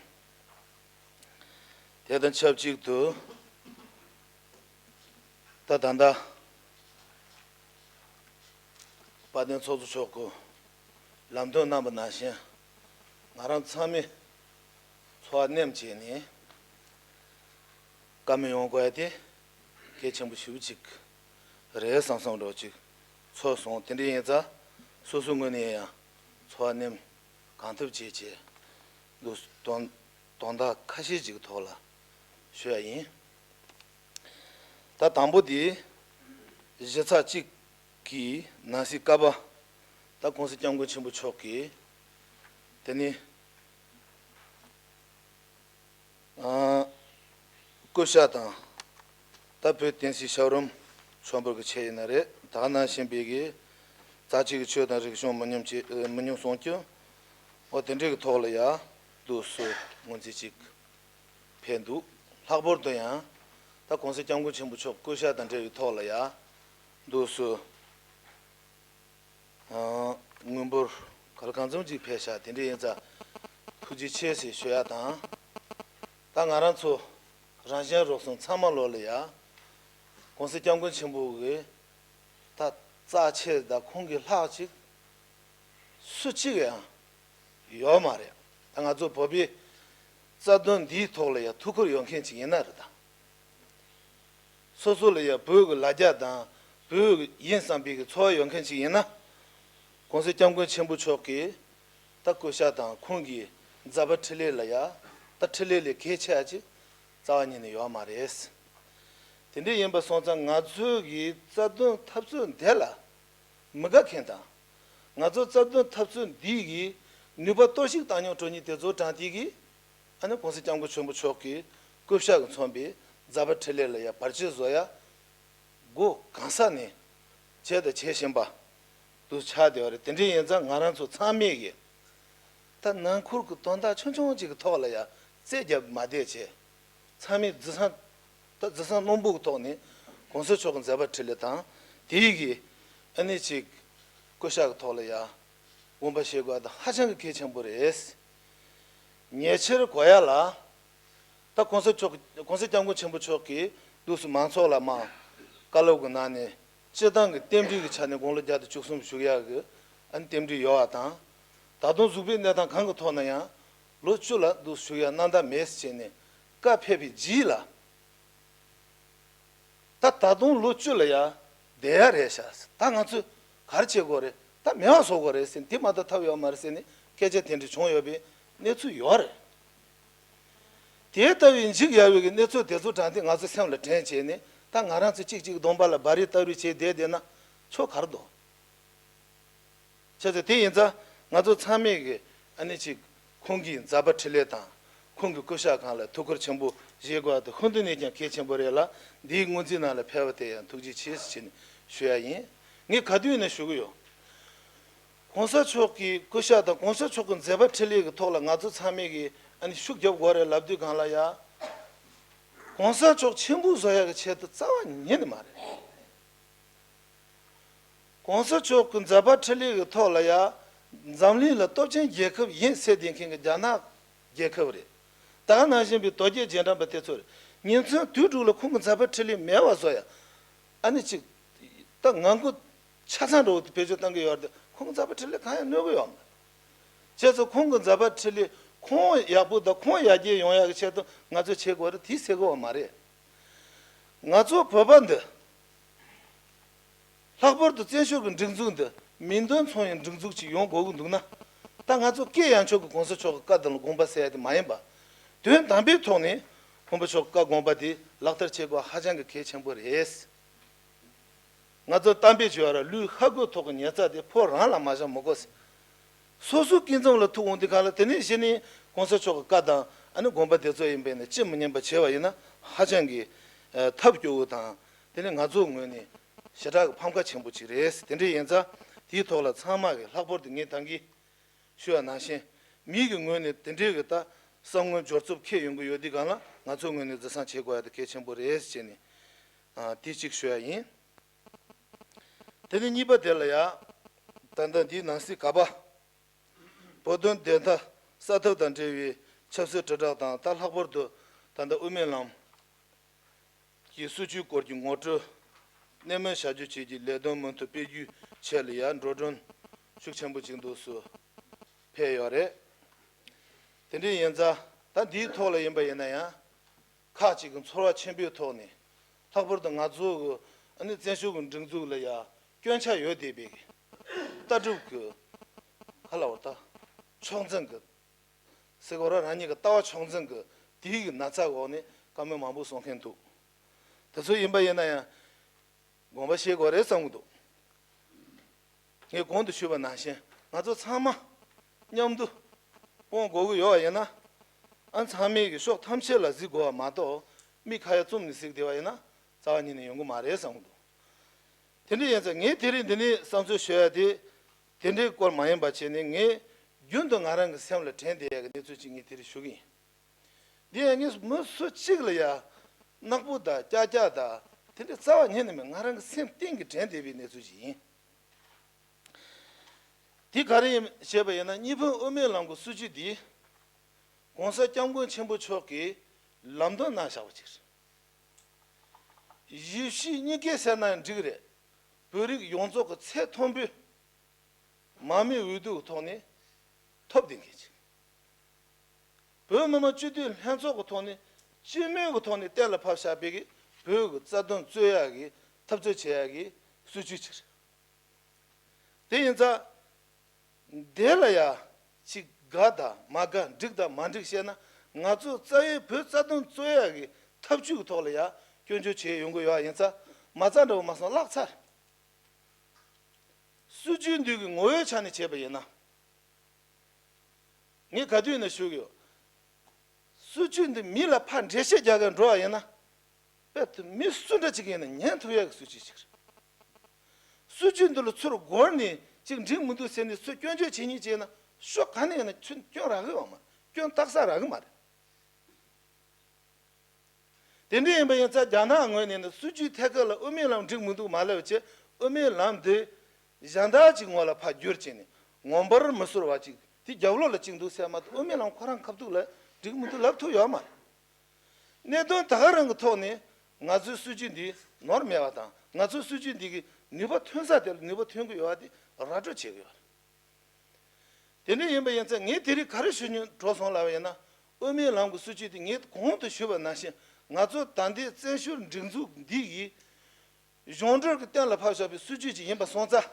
དེ་དང་ཆབས་ཅིག་ཏུ་ད་ད་ལྟ་དཔལ་ལྡན་ཚོགས་གཙོ་མཆོག་གིས་ལམ་སྟོན་གནང་པ་ནང་བཞིན་ང་རང་ཚང་མས་ཚོར་བ་མཉམ་བྱས་ནས་བཀའ་མོལ་ཡོང་དགོས་ཡ་དེ་གལ་ཆེན་པོ་ཞེ་པོ་ཅིག་རེད་བསམ་བསམ་འདྲ་བོ་ཅིག་ཚོར་སོང་། དེ་འདྲ་ཡིན་ཙང་སོ་སོའི་ངོས་ནས་ཡང་ཚོར་བ་མཉམ་གང་ཐུབ་བྱས་བྱས་འདུག། དོན་དོན་དག་ཁ་ཤས་ཅིག་གི་ཐོག་ལ་ཞུ་ཡ་ཡིན། ད་དང་པོ་དེ་གཞི་ཚགས་གཅིག་གི་ནང་གསེས་ཀ་པ། ད་༸གོང་ས་༸སྐྱབས་མགོན་ཆེན་པོ་མཆོག་གིས་དེ་ནི་ཨ་སྐུ་ཤ་དང་། ད་བོད་བསྟན་སྲིད་ཞབས་རིམ་ཆོས་འབོར་གྱི་ཆེད་ཡིན་ན་རེད། ད་ག་ནང་བཞིན་པའི་གི་རྩ་ཆེ་གི་ཆོས་དང་རིག་གཞུང་མི་ཉམས་ཅི་མི་ཉམས་སྲུང་སྐྱོབ། འོ་དེ་འདྲའི་གི་ཐོག་ལ་ཡ་འདུག་སུ་སྔོན་རྩིས་གཅིག་ཕེབས་འདུག། ལྷག་པར་དུ་ཡང་ད་༸གོང་ས་༸སྐྱབས་མགོན་ཆེན་པོ་མཆོག་སྐུ་ཤ་དང་འབྲེལ་བའི་ཐོག་ལ་ཡ་འདུག་སུ་དངུལ་འབོར་ག་ལ་གང་འཚམ་ཅིག་ཕེབས་ཤག། དེ་འདྲ་ཡིན་ཙང་ཐུགས་རྗེ་ཆེ་ཟེར་ཞུ་ཡ་དང་། ད་ང་རང་ཚོ་རང་གཞན་རོགས་གསུམ་ཚང་མ་ལོ་ལ་ཡ་༸གོང་ས་༸སྐྱབས་མགོན་ཆེན་པོ་གི་ད་རྩ་ཆེ་ད་ཁོང་གི་ལྷག་ཅིག་སུ་གཅིག་ཡང་ཡོད་མ་རེད། ད་ང་ཚོ་བོད་པའི་རྩ་དོན་འདིའི་ཐོག་ལ་ཡང་ཐུགས་ཁུར་ཡོད་མཁན་ཅིག་ཡིན་ན་རེད་ད། སོ་སོ་ལ་ཡང་བོད་ཀྱི་ལ་རྒྱ་དང་བོད་ཀྱི་ཡིན་བསམ་པའི་གི་ཚོར་བ་ཡོད་མཁན་ཅིག་ཡིན་ན། ༸གོང་ས་༸སྐྱབས་མགོན་ཆེན་པོ་མཆོག་གིས་ད་སྐུ་ཤ་དང་ཁོང་གི་མཛད་པ་འཕྲིན་ལས་ལ་ཡང་ད་འཕྲིན་ལས་ལས་གལ་ཆེ་བ་ཅིག་རྩ་བ་ཉིད་ནས་ཡོད་མ་རེད། དེ་འདྲ་ཡིན་པ་སོང་ཙང་ང་ཚོའི་གི་རྩ་དོན་འཐབ་རྩོད་འདི་ལ་མི་དགའ་མཁན་དང་། ང་ཚོ་རྩ་དོན་འཐབ་རྩོད་འདི་གི་ནུས་པ་གཏོར་བཤིག་བཏང་མྱོང་འགྲོ་མཁན་དེ་ཚོ་དྲངས་ཏེ་གི་ཨ་ནི་༸གོང་ས་༸སྐྱབས་མགོན་ཆེན་པོ་མཆོག་གི་སྐུ་ཤ་གི་མཚོན་པའི་མཛད་པ་འཕྲིན་ལས་ལ་ཡང་བར་ཆད་བཟོ་ཡ་སྒོ་གང་ས་ནས་བྱས་དང་བྱེད་བཞིན་པ་དུ་ཆགས་བསྡད་པ་རེད། དེ་འདྲ་ཡིན་ཙང་ང་རང་ཚོ་ཚང་མས་གི་ད་ནང་ཁུལ་གྱི་དོན་དག་ཆུང་ཆུང་ཅིག་གི་ཐོག་ལ་ཡང་རྩོད་རྒྱབ་མ་བསྡད་བྱས། ཚང་མས་རྫི་གསང་། ད་རྫི་གསང་སྣུམ་པོ་གི་ཐོག་ནས་༸གོང་ས་མཆོག་གི་མཛད་པ་འཕྲིན་ལས་དང་དེའི་གི་ཨ་ནི་ཅིག་སྐུ་ཤ་གི་ཐོག་ལ་ཡ་དགོངས་པ་བཞེས་དགོས་ད་ཧ་ཅང་གི་གལ་ཆེན་པོ་རེད། ཉེ་ཆར་གོ་ཡ་ལ་ད་༸གོང་ས་མཆོག་༸གོང་ས་༸སྐྱབས་མགོན་ཆེན་པོ་མཆོག་གིས་འདུག་སུ་མང་ཚོགས་ལ་མ་བཀའ་སློབ་གི་ནང་ནས་སྤྱིར་བཏང་གི་རྟེན་འབྲེལ་གི་ཆ་ནས་དགུང་ལོ་བརྒྱ་དང་བཅུ་གསུམ་བཞུགས་ཡ་གི་ཨ་ནི་རྟེན་འབྲེལ་ཡོད་བ་དང་། ད་དུང་གཟུགས་པོའི་གནས་སྟངས་གང་གི་ཐོག་ན་ཡང་ལོ་བཅུ་ལ་འདུག་བཞུགས་ཡ་གནང་ད་མེད་ཟེར་བྱས་ནས་བཀའ་ཕེབས་པའི་རྗེས་ལ། ད་ད་དུང་ལོ་བཅུ་ལ་ཡ་ བསྡད་ཡ་རེད་ཤག་ད་ང་ཚོས་ག་རེ་བྱེད་དགོས་རེད། ད་མེད་པ་བཟོ་དགོས་རེད་ཟེར་ནས་དེ་མ་གཏོགས་ཐབས་ཡོད་མ་རེད་ཟེར་ནས་སྐད་ཆ་དེ་འདྲ་བྱུང་ཡོད་པའི་གནས་ཚུལ་ཡོད་རེད། དེ་ལྟ་བུའི་འཇིགས་ཡ་བའི་གནས་ཚུལ་དེ་ཚོ་དྲངས་ཏེ་ང་ཚོ་སེམས་ལ་དྲན་བྱས་ནས་ད་ང་རང་ཚོ་གཅིག་གཅིག་གདོང་པ་ལ་སྦ་རི་ལྟ་བུ་བྱས་བསྡད་བསྡད་ན་ཆོ་ག་རེ་འདུག་བྱས་ཙང་དེ་ཡིན་ཙང་ང་ཚོ་ཚང་མས་ཀྱི་ཨ་ནི་ཅིག་ཁོང་གི་མཛད་པ་འཕྲིན་ལས་དང་ཁོང་གི་སྐུ་ཞབས་སྒང་ལ་ཐུགས་ཁུར་ཆེན་པོ་བཞེས་དགོས་པ་དེ་ཤིན་ཏུ་ནས་ཀྱང་གལ་ཆེན་པོ་རེད་ལ། འདིའི་སྔོན་རྩིས་ནང་ལ་ཕེབས་པ་དེ་ཡང་ཐུགས་རྗེ་ཆེ་ཟེར་བྱས་ནས་ཞུ་ཡ་ཡིན། ངས་ག་དུས་ནས་ཞུ་གི་ཡོད། གོང་ས་མཆོག་གི་སྐུ་ཞབས་དང་གོང་ས་མཆོག་གི་མཛད་པ་འཕྲིན་ལས་ཀྱི་ཐོག་ལ་ང་ཚོ་ཚང་མས་ཀྱི་ཨ་ནི་ཤུགས་རྒྱབ་དགོས་རེད་ལབ་དུས་སྒང་ལ་ཡ། གོང་ས་མཆོག་ཆེན་པོ་བཟོ་ཡ་གི་ཆེད་དུ་རྩ་བ་ཉིད་ནས་མ་རེད། གོང་ས་མཆོག་གི་མཛད་པ་འཕྲིན་ལས་ཀྱི་ཐོག་ལ་ཡ། འཛམ་གླིང་ལ་སྟོབས་ཆེན་རྒྱལ་ཁབ་ཡིན་ཟེར་བསྡད་མཁན་གྱི་རྒྱ་ནག་རྒྱལ་ཁབ་རེད། ད་ག་ནང་བཞིན་པའི་དོལ་རྒྱལ་རྗེས་འབྲང་པ་དེ་ཚོ་རེད། ཉིན་མཚན་དུས་དྲུག་ལ་ཁོང་གི་མཛད་པ་འཕྲིན་ལས་མེད་པ་བཟོ་ཡ། ཨ་ནི་ཅིག་ད་ངང་སྒུག་ཆ་ཚང་འགྲོ་བོད་ཕྱོགས་བཏང་གི་ཡོད་རེད། ཁོང་གི་མཛད་པ་འཕྲིན་ལས་གང་ཡང་གནོད་གི་ཡོད་མ་རེད། བྱས་ཙང་ཁོང་གི་མཛད་པ་འཕྲིན་ལས་ཁོང་ཡག་པོ་དང་ཁོང་ཡར་རྒྱས་ཡོང་ཡ་གི་ཆེད་དུ་ང་ཚོས་བྱེད་དགོས་རེད། དེ་ཟེར་གི་ཡོད་མ་རེད། ང་ཚོ་བོད་པ་འདི། ལྷག་པར་དུ་བཙན་བྱོལ་གྱི་སྒྲིག་འཛུགས་འདི་མིང་དོན་མཚུངས་ཡིན་སྒྲིག་འཛུགས་ཅིག་ཡོང་དགོས་ཀྱི་འདུག་ན། ད་ང་ཚོ་སྐད་ཡང་མཆོག་གི་གོང་ས་མཆོག་གི་བཀའ་དང་དགོངས་པ་ཟེར་ཡ་དེ་མ་ཡིན་པ། དོན་དམ་པའི་ཐོག་ནས་ཁོང་པ་མཆོག་གི་བཀའ་དགོངས་པ་དེ་ལག་བསྟར་བྱེད་དགོས་ཧ་ཅང་གི་གལ་ཆེན་པོ་རེད། ང་ཚོ་གཏམ་དཔེ་བྱས་པ་ར་ལུས་ཧ་གོ་ཐོག་གི་ཉལ་རྩ་དེ་ཕོ་རང་ལ་མ་བཞག་མི་དགོས། སོ་སོའི་སྐེ་མཚམས་ལ་ཐུག་འོང་དུས་སྒང་ལ་དེ་ནས་གཞི་ནས་གོང་ས་མཆོག་གི་བཀའ་དང་ཨ་ནི་དགོངས་པ་དེ་ཚོ་ཡིན་པས་ན་ཅི་མི་སྙམ་པ་བྱས་པ་ཡིན་ན་ཧ་ཅང་གི་ཐབས་སྐྱོ་བོ་དང་། དེ་ནི་ང་ཚོའི་ངོས་ནས་ཞེ་དྲག་གི་ཕམ་ཁ་ཆེན་པོ་ཅིག་རེད། དེ་འདྲ་ཡིན་ཙང་དེའི་ཐོག་ལ་ཚང་མ་གི་ལྷག་པར་དུ་ངས་ད་གིན་ཞུ་བ་ནང་བཞིན་མིའི་གི་ངོས་ནས་དེ་འདྲའི་གི་ད་བསམ་ངན་སྦྱོར་རྩུབ་འཁྱེར་ཡོང་གི་ཡོད་དུས་སྒང་ལ་ང་ཚོའི་ངོས་ནས་འཛིན་བཟུང་བྱེད་དགོས་ཡ་དེ་གལ་ཆེན་པོ་རེད་ཟེར་ནས་དེ་གཅིག་ཞུ་ཡ་ཡིན། དེ་ནས་གཉིས་པ་དེ་ལ་ཡ། ད་ལྟ་འདིའི་ནང་སྲིད་ག་པ། བོད་དོན་བདེན་མཐའ་གསལ་ཐབས་དང་འབྲེལ་བའི་ཆབ་སྲིད་དྲིལ་བསྒྲགས་དང་ད་ལྷག་པར་དུ་ད་ལྟ་དབུ་མའི་ལམ་གྱི་སྲིད་བྱུས་སྐོར་གྱི་ངོ་སྤྲོད་གནད་སྨིན་བྱ་རྒྱུ་བཅས་ཀྱི་ལས་དོན་མུ་མཐུད་སྤེལ་རྒྱུའི་ཆེད་ལ་ཡ་འགྲོ་གྲོན་ཤུགས་ཆེན་པོ་ཅིག་འདུག་སུ་ཕེབས་ཡོད་རེད། དེ་འདྲ་ཡིན་ཙང་ད་འདིའི་ཐོག་ལ་ཡིན་པ་ཡིན་ན་ཡང་། ཁག་ཅིག་གི་ཚོར་བ་ཆེན་པོའི་ཐོག་ནས་ལྷག་པར་དུ་ང་ཚོ་གི་ཨ་ནི་བཙན་བྱོལ་གྱི་སྒྲིག་འཛུགས་ལ་ཡ་སྐྱོན་ཆ་ཡོད་བསྡད་པའི་གི་ལྟ་གྲུབ་ཀྱི་ག་ལ་བར་ད་ཕྱོགས་འཛིན་གྱི་ཟེར་དགོས་ར་རང་ཉིད་ཀྱི་ལྟ་བ་ཕྱོགས་འཛིན་གྱི་དེའི་གི་ན་ཚ་འོག་ནས་བཀའ་མོལ་མང་པོ་གསུང་མཁན་འདུག་དེ་ཚོ་ཡིན་པ་ཡིན་ན་ཡང་དགོངས་པ་བཞེས་དགོས་རེད་བསམ་གྱི་འདུག་ངས་གོང་དུ་ཞུས་པ་ནང་བཞིན་ང་ཚོ་ཚང་མ་མཉམ་དུ་སྤོང་དགོས་ཀྱི་ཡོད་པ་ཡིན་ན། ཨ་ཚང་མས་ཀྱི་ཕྱོགས་ཐམས་ཅད་ལ་གཟིགས་དགོས་པ་མ་གཏོགས་མིག་ཁ་ཡ་བཙུམ་ནས་གཟིགས་བསྡད་པ་ཡིན་ན་རྩ་བ་ཉིད་ནས་ཡོང་གི་མ་རེད་བསམ་གྱི་འདུག་དེ་འདྲ་ཡིན་ཙང་ངས་དེ་རིང་འདི་ནས་བསམ་ཚུལ་ཞུ་ཡ་དེ་དེ་འདྲའི་སྐོར་མ་ཡིན་པ་བྱས་ནས་ངས་རྒྱུན་དུ་ང་རང་གི་སེམས་ལ་དྲན་བསྡད་ཡ་གི་གནས་ཚུལ་ཅིག་ངས་དེ་རིང་ཞུ་གི་ཡིན། འདི་ཡང་ངས་མི་སུ་གཅིག་ལ་ཡ་ནག་པོ་དང་ཀྱག་ཀྱག་དང་དེ་འདྲ་རྩ་བ་ཉིད་ནས་མེད། ང་རང་གི་སེམས་གཏིང་གི་དྲན་བསྡད་པའི་གནས་ཚུལ་ཞིག་ཡིན། དེ་ག་རེ་ཡིན་ཞེས་པ་ཡིན་ན་གཉིས་ཕན་དབུ་མའི་ལམ་གྱི་སྲིད་བྱུས་འདི་༸གོང་ས་༸སྐྱབས་མགོན་ཆེན་པོ་མཆོག་གིས་ལམ་སྟོན་གནང་བཞག་པ་ཅིག་རེད། གཞིས་བྱེས་གཉིས་ཀས་ཟེར་ན་འགྲིག་རེད། བོད་རིགས་ཡོངས་རྫོགས་ཀྱི་ཚད་མཐོན་པོའི་མ་དམིགས་འོས་བསྡུ་གི་ཐོག་ནས་ཐོབ་བསྡད་མཁན་ཅིག་བོད་མི་མང་སྤྱི་འཐུས་ལྷན་ཚོགས་ཀྱི་ཐོག་ནས་སྤྱི་མོས་ཀྱི་ཐོག་ནས་གཏན་ལ་ཕབ་བཞག་པའི་གི་བོད་ཀྱི་རྩ་དོན་རྩོད་ཡག་གི་འཐབ་རྩོད་བྱེད་ཡག་གི་སྲིད་བྱུས་ཅིག་རེད། དེ་ཡིན་ཙང་། དེ་ལ་ཡ་ཅིག་དགའ་དང་མ་དགའ་འགྲིག་དང་མ་འགྲིག་བཤད་ན་ང་ཚོ་རྩ་བའི་བོད་རྩ་དོན་རྩོད་ཡག་གི་ཐབས་ཇུས་ཀྱི་ཐོག་ལ་ཡ་སྐྱོན་བརྗོད་བྱེད་ཡོང་གི་ཡོད་ཡིན་ཙང་མ་རྩ་འདྲ་བོ་མ་སོང་བརླག་ཚར། སྲིད་བྱུས་འདི་གི་ངོ་བོའི་ཆ་ནས་བྱས་པ་ཡིན་ན། ངས་ག་དུས་ནས་ཞུ་གི་ཡོད། སྲིད་བྱུས་འདི་མི་ལ་ཕར་འགྲེལ་བཤད་རྒྱག་གར་འགྲོ་བ་ཡིན་ན། དཔེ་དེ་མི་སུ་འདྲ་ཅིག་ཡིན་ན་ཉན་ཐུབ་ཡག་གི་སྲིད་བྱུས་ཅིག་རེད། སྲིད་བྱུས་འདི་ལ་ཚུར་སྒོར་ནས་ཅིག་འགྲིག་མི་འདུག་ཟེར་ནས་ཚུར་སྐྱོན་བརྗོད་བྱེད་སྙིང་བྱས་ན་ཕྱོགས་ག་ནས་ཡིན་ན་ཚུར་སྐྱོན་རག་གི་ཡོད་མ་རེད། སྐྱོན་བཏགས་ས་རག་གི་མ་རེད། དེ་འདྲ་ཡིན་པ་ཡིན་ཙང་རྒྱ་ནག་ངོས་ནས་ནི་སྲིད་བྱུས་ཐད་ཀར་ལ་དབུ་མའི་ལམ་འགྲིག་མི་འདུག་མ་ལབ་བྱས་དབུ་མའི་ལམ་འདི་གཞན་དག་ཅིག་ངོ་ལ་ཕར་བསྒྱུར་བྱས་ནས་ངོ་འཕར་མི་བཟོ་བ་ཅིག་དེ་རྒྱབ་ལོགས་ལ་བཅིངས་འདུག་ཟེར་མ་གཏོགས་དབུ་མའི་ལམ་ཁོ་རང་ཁ་ཐུག་ལ་འགྲིག་མི་འདུག་ལབ་ཐུབ་ཡོད་མ་རེད། གནད་དོན་ད་ག་རང་གི་ཐོག་ནས་ང་ཚོའི་སྲིད་བྱུས་འདི་ནོར་མེད་པ་དང་ང་ཚོའི་སྲིད་བྱུས་འདི་གི་ནུས་པ་ཐོན་ས་དེ་ལ་ནུས་པ་ཐོན་གི་ཡོད་པ་དེ་ར་སྤྲོད་བྱེད་གི་ཡོད་རེད། དེ་འདྲ་ཡིན་པ་ཡིན་ཙང་ངས་དེ་རིང་ག་རེ་ཞུ་སྙིང་བྲོ་སོང་ལབ་པ་ཡིན་ན་དབུ་མའི་ལམ་གྱི་སྲིད་བྱུས་དེ་ངས་གོང་དུ་ཞུས་པ་ནང་བཞིན་ང་ཚོ་ད་ལྟའི་བཙན་བྱོལ་སྒྲིག་འཛུགས་འདི་ཡི་ གཞུང་འབྲེལ་གྱི་གཏན་ལ་ཕབ་བཞག་པའི་སྲིད་ཇུས་ཅིག་ཡིན་པ་སོང་ཙང་།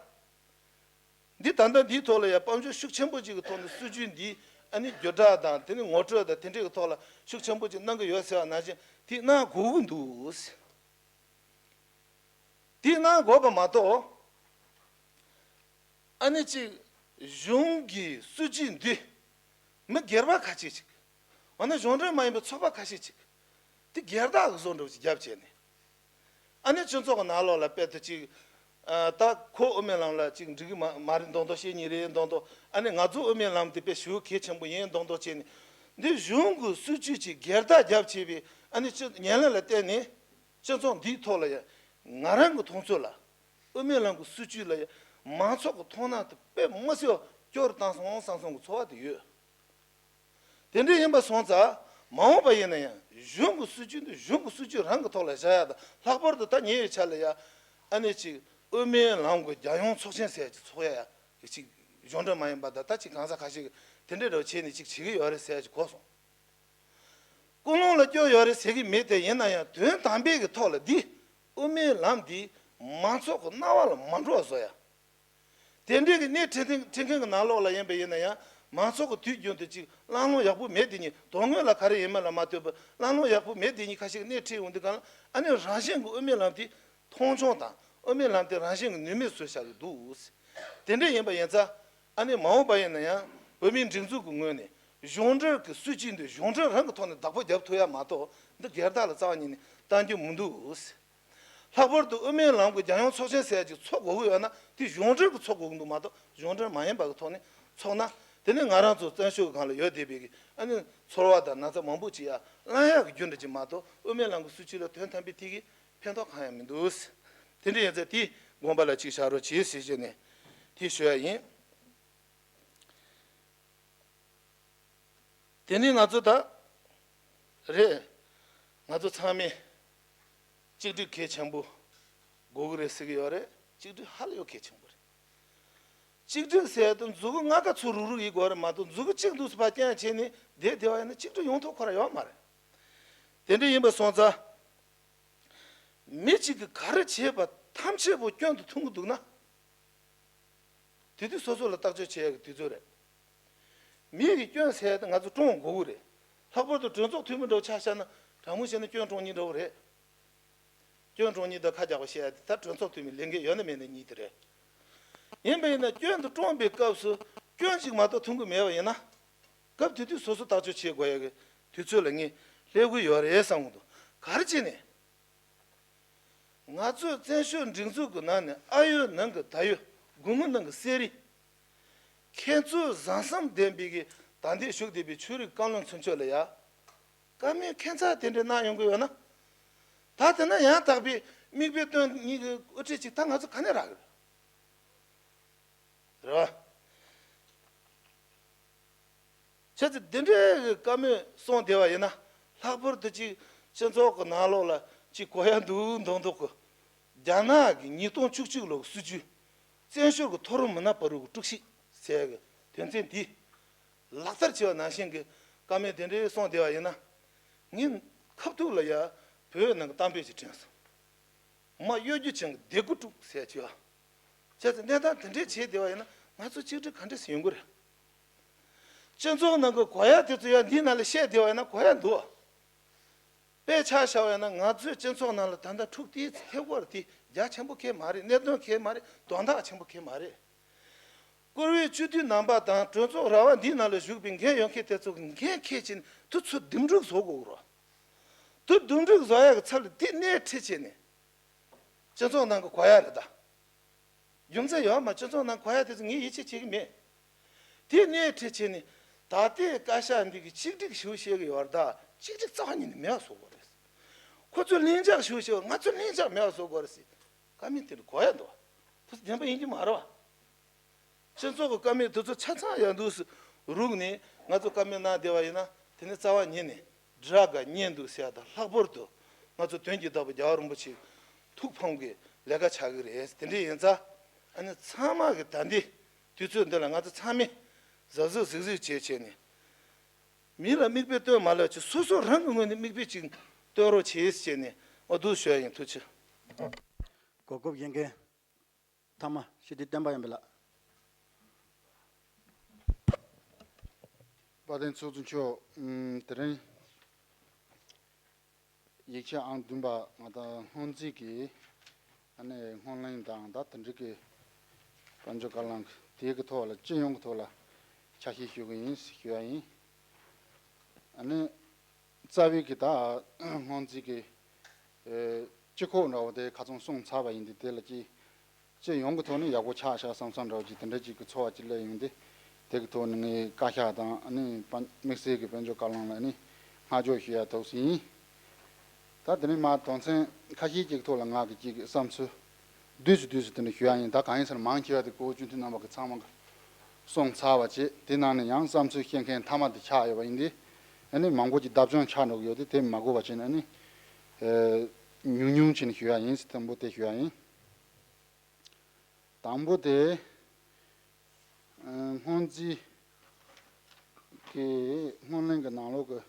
འདི་ད་ལྟ་འདིའི་ཐོག་ལ་ཡང་དཔལ་འབྱོར་ཤུགས་ཆེན་པོ་ཅིག་གི་ཐོག་ནས་སྲིད་ཇུས་འདི་ཨ་ནི་བརྒྱུད་བསྒྲགས་དང་དེ་ནི་ངོ་སྤྲོད་དང་དེ་འདྲའི་གི་ཐོག་ལ་ཤུགས་ཆེན་པོ་ཅིག་གནང་གི་ཡོད་ཟེར་བ་ནང་བཞིན་དེ་གནང་དགོས་ཀྱི་འདུག་དེ་གནང་དགོས་པ་མ་གཏོགས། ཨ་ནི་གཅིག་གཞུང་གི་སྲིད་ཇུས་འདི་མི་སྒེར་པ་ཁ་ཤས་ཅིག་འོ་ན་གཞུང་འབྲེལ་མ་ཡིན་པའི་ཚོགས་པ་ཁ་ཤས་ཅིག་དེ་སྒེར་བདག་གི་བཟོ་འདྲ་བོ་ཅིག་རྒྱབ་བྱས་ནས། ཨ་ནི་སྤྱི་ཚོགས་ཀྱི་ནང་ལོགས་ལ་དཔེ་དེ་ཅིག་ཨ། ད་ཁོ་དབུ་མའི་ལམ་ལ་ཅིག་འགྲིག་གི་མ་མ་རེད་མདོག་མདོག་བཤད་ཉེས་རེད་མདོག་མདོག་ཨ་ནི་ང་ཚོ་དབུ་མའི་ལམ་དེ་དཔེ་ཞེ་པོ་གལ་ཆེན་པོ་ཡིན་མདོག་མདོག་བྱས་ནས། འདི་གཞུང་གི་སྲིད་ཇུས་ཅིག་སྒེར་བདག་རྒྱབ་བྱས་པའི་ཨ་ནི་སྤྱི་ཉེས་ལས་ལ་བརྟེན་ནས་སྤྱི་ཚོགས་འདིའི་ཐོག་ལ་ཡང་ང་རང་གི་མཐོང་ཚུལ་ལ་དབུ་མའི་ལམ་གྱི་སྲིད་ཇུས་ལ་ཡང་མང་ཚོགས་ཀྱི་མཐོང་སྣང་དེ་དཔེ་མི་སྲིད་པ་སྐྱོ་རུ་བཏང་སོང་བསམ་སོང་གི་ཚོར་བ་དེ་ཡོད། དེ་འདྲ་ཡིན་པ་སོང་ཙང་མ་འོངས་པ་ཡིན་ན་ཡང་གཞུང་གི་སྲིད་ཇུས་འདི་གཞུང་གི་སྲིད་ཇུས་རང་གི་ཐོག་ལ་བཞག་ཡ་དང་། ལྷག་པར་དུ་ད་ཉེ་བའི་ཆར་ལ་ཡ་ཨ་ནི་ཅིག་དབུ་མའི་ལམ་གྱི་རྒྱལ་ཡོངས་ཚོགས་ཆེན་ཟེར་ཡ་ཅིག་ཚོགས་ཡ་ཡ་ཅིག་གཞུང་འབྲེལ་མ་ཡིན་པ་དང་ད་ཅིག་གང་ཟག་ཁ་ཤས་ཀྱིས་དེ་འདྲའི་འདྲ་བོ་བྱས་ནས་ཅིག་བྱེད་ཀྱི་ཡོད་རེད་ཟེར་ཡ་ཅིག་གོ་སོང་། ཀུན་སློང་ལ་སྐྱོ་ཡོད་རེད་ཟེར་གྱི་མེད་དེ། ཡིན་ན་ཡང་དོན་དམ་པའི་གི་ཐོག་ལ་འདི་དབུ་མའི་ལམ་འདི་མང་ཚོགས་ཀྱི་རྣ་བ་ལ་མ་འགྲོ་བ་བཟོ་ཡ། དེ་འདྲའི་གི་སྣེ་ཁྲིད་མཁན་ཁྲིད་མཁན་གི་ནང་ལོགས་ལ་ཡིན་པ་ཡིན་ན་ཡང་མང་ཚོགས་ཀྱི་དུས་རྒྱུན་དུ་ཅིག་བླང་བློ་ཡག་པོ་མེད་དེ་ཉིད་དོན་དངོས་ལ་ག་རེ་ཡིན་མིན་ལ་མ་ལྟོས་པར་བླང་བློ་ཡག་པོ་མེད་དེ་ཉིད་ཁ་ཤས་ཀྱི་སྣེ་ཁྲིད་ཡོང་དུས་གང་ལ་ཨ་ནི་རང་བཞིན་གྱི་དབུ་མའི་ལམ་དེ་མཐོང་ཆུང་དང་དབུ་མའི་ལམ་དེ་རང་བཞིན་གྱི་ནུས་མེད་བཟོས་བཞག་གི་འདུག་དེ་འདྲ་ཡིན་པ་ཡིན་ཙང་ཨ་ནི་མ་འོངས་པ་ཡིན་ན་ཡང་བོད་མིའི་སྒྲིག་འཛུགས་ཀྱི་ངོས་ནས་གཞུང་འབྲེལ་གྱི་སྲིད་ཇུས་འདི་གཞུང་འབྲེལ་རང་གི་ཐོག་ནས་བདག་པོ་རྒྱབ་ཐུབ་ཡ་མ་གཏོགས་འདི་སྒེར་བདག་ལ་རྩ་བ་ཉིད་ནས་གཏང་རྒྱུ་མི་འདུག་ལྷག་པར་དུ་དབུ་མའི་ལམ་གྱི་རྒྱལ་ཡོངས་ཚོགས་ཆེན་ཟེར་ཡ་ཅིག་ཚོགས་དགོས་ཀྱི་ཡོད་ན་དེ་གཞུང་འབྲེལ་གྱི་ཚོགས་དགོས་ཀྱི་འདུག་མ་གཏོགས་གཞུང་འབྲེལ་མ་ཡིན་པ་གི་ཐོག་ནས་ཚོགས་ན་དེ་ནི་ང་རང་ཚོ་བཙན་བྱོལ་གྱི་སྒང་ལ་ཡོད་བསྡད་པའི་གི་ཨ་ནི་ཚོར་བ་དང་ན་ཚ་མང་པོ་ཅིག་ཡར་བསླང་ཡག་གི་རྒྱུ་འབྲས་ཅིག་མ་གཏོགས་དབུ་མའི་ལམ་གྱི་སྲིད་བྱུས་ལ་དོན་དམ་པའི་ཐད་ཀྱི་ཕན་ཐོགས་གང་ཡང་མི་འདུག་དེ་འདྲ་ཡིན་ཙང་དེ་དགོངས་པ་ལ་ཅིག་བཞག་རོགས་གྱིས་ཟེར་བྱས་ནས་དེ་ཞུ་ཡ་ཡིན། དེ་ནི་ང་ཚོ་ད་རེད། ང་ཚོ་ཚང་མས་གཅིག་སྒྲིལ་གལ་ཆེན་པོ་དགོས་ཀྱི་རེད་ཟེར་གྱི་ཡོད་རེད། གཅིག་སྒྲིལ་ཧ་ལས་ཡོད་གལ་ཆེན་པོ་རེད། གཅིག་སྒྲིལ་ཟེར་དུས་མཛུ་གུ་ལྔ་ཀ་ཚུར་རུག་རུག་ཡིན་དགོས་རེད་མ་གཏོགས་མཛུ་གུ་གཅིག་འདུག་སེ་ཕར་བརྐྱངས་བྱས་ནས་བསྡད་བསྡད་པ་ཡིན་ན་གཅིག་སྒྲིལ་ཡོང་ཐབས་ཁོ་རང་ཡོད་མ་རེད། དེ་འདྲ་ཡིན་པ་སོང་ཙང་། མི་གཅིག་གིས་ག་རེ་བྱས་པ་ཐམས་ཅད་པོ་སྐྱོན་དུ་མཐོང་གི་འདུག་ན། དེ་དུས་སོ་སོ་ལ་བརྟག་དཔྱད་བྱེད་ཡག་གི་དུས་ཚོད་རེད། མི་གི་སྐྱོན་ཟེར་ཡ་དེ་ང་ཚོ་བཀྲོངས་དགོས་ཀྱི་རེད། ལྷག་པར་དུ་གྲོས་ཚོགས་འཐུས་མི་འདྲ་བོ་ཆ་བཞག་ན་དྲང་མོ་བཤད་ན་སྐྱོན་བཀྲོངས་མཁན་འདྲ་བོ་རེད། སྐྱོན་བཀྲོངས་མཁན་དང་ཁ་རྒྱག་པ་བཤད་ཡ་དེ་ད་གྲོས་ཚོགས་འཐུས་མི་ལས་འགན་ཡོད་ན་མེད་ན་གཉིས་དེ་རེད། ཡིན་པ་ཡིན་ན་སྐྱོན་དུ་བཀྲོངས་པའི་སྐབས་སུ་སྐྱོན་ཞིག་མ་གཏོགས་མཐོང་གི་མེད་པ་ཡིན་ན། སྐབས་དེ་དུས་སོ་སོ་བརྟག་དཔྱད་བྱེད་དགོས་ཡ་གི་དུས་ཚོད་ལ་ངས་སླེབས་ཀྱི་ཡོད་རེད་བསམ་གྱི་འདུག་ག་རེ་བྱས་ནས། ང་ཚོས་བཙན་བྱོལ་སྒྲིག་འཛུགས་ཀྱི་ནང་ནས་ཨ་ཡོད་ནང་གི་ད་ཡོད། དགུང་ངུ་ནང་གི་གསེར་རི། མཁས་བཙུན་བཟང་གསུམ་ལྡན་པའི་གི་ད་ལྟའི་བཞུགས་བསྡད་པའི་ཆོས་རིག་བཀའ་བློན་ཚུན་ཆད་ལ་ཡ། བཀའ་མོལ་ཁྱད་མཚར་དེ་འདྲ་གནང་ཡོང་གི་ཡོད་ན། ད་དེ་ན་ཡང་དག་པའི་མིག་དཔེ་སྟོན་མཁན་གྱི་དབུ་ཁྲིད་ཅིག་ད་ང་ཚོ་ག་ནས་རག་གི་རེད། རེད་བ། བྱས་ཙང་འདི་འདྲའི་བཀའ་མོལ་གསུངས་བསྡད་པ་ཡིན་ན། ལྷག་པར་དུ་ཅིག་སྤྱི་ཚོགས་ཀྱི་ནང་ལོགས་ལ་ཅིག་གོ་ཡ་འདུག་མདོག་མདོག་གི། རྒྱ་ནག་གི་ཉིས་སྟོང་བཅུ་གཅིག་ལོའི་སྲིད་བྱུས། བཙན་བྱོལ་གྱི་མཐོ་རིམ་མི་སྣ་བར་དུ་དཀྲུག་ཤིང་ཟེར་ཡ་གི་དོན་ཚན་འདི་ལག་བསྟར་བྱས་པ་ནང་བཞིན་གྱི་བཀའ་མོལ་དེ་འདྲའི་གསུངས་བསྡད་པ་ཡིན་ན། ངས་ཁ་ཐུག་ལ་ཡ་བོད་ནང་གི་གཏམ་དཔེ་ཅིག་དྲན་སོང་། མ་གཡོ་སྒྱུ་ཅན་གྱི་སྡེ་དགུ་དཀྲུགས་ཟེར་བྱས། བྱས་ཙང་གནས་སྟངས་དེ་འདྲའི་བྱས་བསྡད་པ་ཡིན་ན་ང་ཚོ་གཅིག་སྒྲིལ་ག་འདྲ་ཞིག་ཡོང་གི་རེད། སྤྱི་ཚོགས་ནང་གི་གོ་ཡ་དེ་ཚོ་ཡང་འདིའི་ནང་ལ་བཤད་བསྡད་པ་ཡིན་ན་གོ་ཡ་འདུག་དཔེ་ཆ་བཞག་པ་ཡིན་ན་ང་ཚོའི་སྤྱི་ཚོགས་ནང་ལ་ད་ལྟ་འཁྲུག་དེའི་ཐེབས་སྐོར་དེ་རྒྱ་ཆེན་པོ་གང་ཡང་མ་རེད། གནད་དོན་གང་ཡང་མ་རེད། དོན་དག་ཆེན་པོ་གང་ཡང་མ་རེད། བཀུར་འོས་སྤྱི་འཐུས་རྣམ་པ་དང་གྲོས་ཚོགས་ར་བ་འདིའི་ནང་ལ་བཞུགས་པའི་འགན་ཡོད་མཁན་དེ་ཚོ་གི་འགན་འཁྱེར་བྱས་ནས་དུས་ཚོད་འདུམ་འགྲིག་བཟོ་དགོས་རེད། དུས་འདུམ་འགྲིག་བཟོ་ཡག་གི་ཚབ་ལ་དེ་སྣེ་ཁྲིད་བྱས་ནས་སྤྱི་ཚོགས་ནང་གི་གོ་ཡ་རེད་ད། རྒྱུ་མཚན་ཡོད་མ། སྤྱི་ཚོགས་ནང་གོ་ཡ་དེ་ཚོ་ངས་ཡིད་ཆེས་བྱེད་ཀྱི་མེད། དེ་སྣེ་ཁྲིད་བྱས་ནས་ད་ལྟའི་བཀའ་ཤག་འདི་གི་གཅིག་སྒྲིལ་ཞེ་པོ་བཤད་ཀྱི་ཡོད་རེད་ད། གཅིག་སྒྲིལ་རྩ་བ་ཉིད་ནས་མེད་པ་བཟོ་དགོས་རེད། ཁོ་ཚོས་ལྷིང་འཇགས་ཞེ་པོ་བཤད། ང་ཚོས་ལྷིང་འཇགས་མེད་པ་བཟོ་དགོས་རེད་ཟེར། བཀའ་མོལ་དེ་འདྲ་གོ་ཡ་འདུག་དེ་ཚོ་བདེན་པ་ཡིན་གྱི་མ་རེད་བ། སྤྱི་ཚོགས་ཀྱི་བཀའ་མོལ་དེ་ཚོ་ཆ་ཚང་ཡང་འདུག་སེ་རུག་ནས་ང་ཚོ་བཀའ་མོལ་གནང་བསྡད་པ་ཡིན་ན་དེ་ནི་རྩ་བ་ཉིད་ནས་དགྲ་དགའ་གཉེན་སྡུག་ཟེར་ཡ་དང་། ལྷག་པར་དུ་ང་ཚོ་དོན་གྱི་བདག་པོ་རྒྱལ་བ་རིན་པོ་ཆེ་ཐུགས་ཕམ་གྱི་ལས་ཀ་ཆགས་ཀྱི་རེད། དེ་འདྲ་ཡིན་ཙང་ཨ་ནི་ཚང་མ་གི་ད་ལྟའི་དུས་ཚོད་འདི་ལ་ང་ཚོ་ཚང་མས་གཟབ་གཟབ་གཟིགས་གཟིགས་བྱས་བྱས་ནས་མི་ལ་མིག་དཔེ་སྟོན་མ་ལབ་ཅིག་སོ་སོ་རང་གི་ངོས་ནས་མིག་དཔེ་ཅིག་སྟོན་རོགས་བྱེད་ཟེར་ནས་འོ་འདུག་ཞུ་ཡ་ཡིན། ཐུགས་རྗེ་ཆེ། གོ་སྐབས་ཡིན་མཁན་ཐ་མ་སྤྱི་འཐུས་བསྟན་པ་ཡོན་ཏན་ལགས། དཔལ་ལྡན་ཚོགས་གཙོ་མཆོག་ཨམ། དེ་རིང་ཡིག་ཆ་ཨང་བདུན་པ་ང་དང་སྔོན་རྩིས་ཀྱི་ཨ་ནི་སྔོན་གླེང་དང་ད་དེ་འབྲེལ་གྱི་དཔལ་འབྱོར་བཀའ་བློན་དེའི་གི་ཐོག་ལ་སྤྱི་ཡོངས་ཀྱི་ཐོག་ལ་ཆ་ཤས་ཞུ་གི་ཡིན་ཞུ་ཡ་ཡིན། ཨ་ནི་རྩ་བའི་གི་ད་སྔོན་རྩིས་ཀྱི་ཨེ། སྤྱི་ཁོག་འདྲ་བོ་དེ་ཁ་ཚོན་སོང་ཚར་བ་ཡིན་དུས་དེ་ལ་ཅིག་སྤྱི་ཡོངས་ཀྱི་ཐོག་ནས་ཡག་པོ་ཆགས་ཤག་བསམ་བསམ་འདྲ་བོ་ཅིག་དེ་འདྲ་ཅིག་གི་ཚོར་བ་ཅིག་སླེབས་ཡོང་དུས་དེ་གི་ཐོག་ནས་ངས་བཀའ་ཤག་དང་ཨ་ནི་དམིགས་བསལ་གྱི་དཔལ་འབྱོར་བཀའ་བློན་ལ་ཨ་ནི་བསྔགས་བརྗོད་ཞུ་ཡ་ཐུགས་སུ་ཡིན། ད་དེ་ནས་མ་དོན་ཚན་ཁ་ཤས་ཅིག་ཐོག་ལ་ང་གི་ཅིག་བསམ་ཚུལ་བསྡུས་སུ་བསྡུས་སུ་དེ་འདྲ་ཞུ་ཡ་ཡིན། ད་གང་ཡིན་ཟེར་ན་མང་ཆེ་བ་དེ་གོ་བོ་སྤྱི་འཐུས་རྣམ་པ་གི་ཚང་མ་གི་སོང་ཚར་བ་བྱས་དེ་ནང་ནས་ཡང་བསམ་ཚུལ་བཤད་མཁན་མཐའ་མ་དེ་ཆགས་ཡོད་པ་ཡིན་དུས་ཨ་ནི་མང་པོ་ཅིག་བརྡབ་སྐྱོན་ཆགས་འགྲོ་གི་ཡོད་དུས་དེ་མ་གོ་བ་བྱས་ནས་ཨ་ནི་ཉུང་ཉུང་བྱས་ནས་ཞུ་ཡ་ཡིན་ཟེར་དང་པོ་དེ་ཞུ་ཡ་ཡིན། དང་པོ་དེ་སྔོན་རྩིས་ཀྱི་སྔོན་གླེང་གི་ནང་ལོགས་ཀྱི་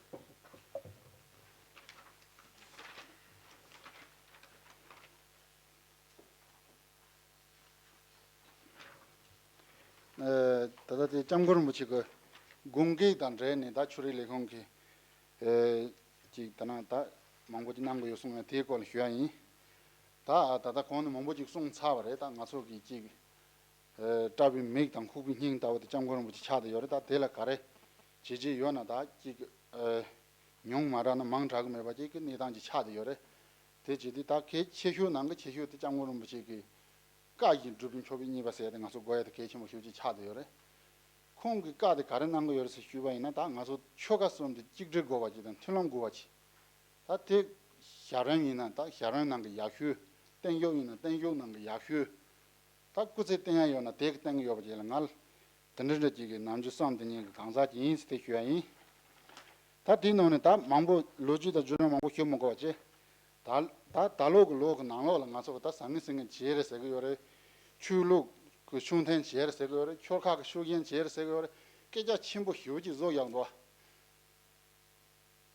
ད་ལྟ་དེ་སྐྱབས་མགོན་རིན་པོ་ཆེ་གི་དགོངས་འགལ་དང་འབྲེལ་ནས་ད་ཆོས་རིག་ལས་ཁུངས་ཀྱི་ཅིག་ད་ནང་ད་མང་པོ་ཅིག་གནང་གི་ཡོད་གསུངས་ཡང་དེའི་སྐོར་ལ་ཞུ་ཡ་ཡིན། ད་ད་ལྟ་གོང་ནས་མང་པོ་ཅིག་གསུངས་ཚར་བ་རེད། ད་ང་ཚོ་གི་ཅིག་བཀྲ་བའི་མིག་དང་ཁུག་པའི་སྙིང་ལྟ་བུ་དེ་སྐྱབས་མགོན་རིན་པོ་ཆེ་ཆགས་བསྡད་ཡོད་རེད། ད་དེ་ལ་ག་རེ་བྱས་རྗེས་ཡོད་ན་ད་ཅིག་ཉུང་མ་དྲགས་ན་མང་དྲགས་ཀྱི་མེད་པ་ཅིག་གི་གནས་སྟངས་ཅིག་ཆགས་བསྡད་ཡོད་རེད། དེ་བྱས་དུས་ད་གལ་ཆེ་ཤོས་ནང་གི་ཆེ་ཤོས་དེ་སྐྱབས་མགོན་རིན་པོ་ཆེ་གི་བཀའ་བཞིན་སྒྲུབ་པའི་མཆོད་པའི་བརྙེས་པ་ཟེར་ཡ་དེ་ང་ཚོ་དགོས་ཡ་དེ་གལ་ཆེན་པོ་ཞེ་པོ་ཅིག་ཆགས་བསྡད་ཡོད་རེད། ཁོང་གི་བཀའ་དེ་ག་རེ་གནང་གི་ཡོད་རེད་ཟེར་ཞུས་པ་ཡིན་ན་ད་ང་ཚོ་ཆོལ་ཁ་གསུམ་དེ་གཅིག་སྒྲིལ་དགོས་པ་ཅིག་དང་མཐུན་ལམ་དགོས་པ་ཅིག་ད་དེ་ཞབས་རིམ་ཡིན་ན་ད་ཞབས་རིམ་ནང་གི་ཡག་ཤོས། བསྟན་བཞུགས་ཡིན་ན་བསྟན་བཞུགས་ནང་གི་ཡག་ཤོས། ད་སྐུ་ཚེ་བརྟན་ཡ་ཡོད་ན་དེ་གི་བརྟན་གི་ཡོད་པ་ཅིག་ལ་ང་ལ་དེ་འདྲ་འདྲ་ཅིག་གི་ནམ་རྒྱུན་བསམ་དེ་ཉིད་ཀྱི་གང་ཟག་ཅིག་ཡིན་ཟེར་དེ་ཞུ་ཡ་ཡིན། ད་དེའི་ནང་ནས་ད་མང་པོ་ལོ་རྒྱུས་དང་བརྗོད་ན་མང་པོ་ཞུ་མི་དགོས་པ་བྱས། ད་ད་ད་ལོ་གི་ལོ་གི་ནང་ལོགས་ལ་ང་ཚོ་གི་ད་ཟང་ངེ་ཟིང་ངེ་བྱས་རེད་ཟེར་གི་ཡོད་རེད། ཆོས་ལུགས་གི་ཤུགས་ལྡན་བྱས་རེད་ཟེར་གི་ཡོད་རེད། ཆོལ་ཁ་གི་ཤུགས་རྐྱེན་བྱས་རེད་ཟེར་གི་ཡོད་རེད། སྐད་ཆ་ཆེན་པོ་ཞེ་པོ་ཅིག་བཟོ་ཡག་འདུག་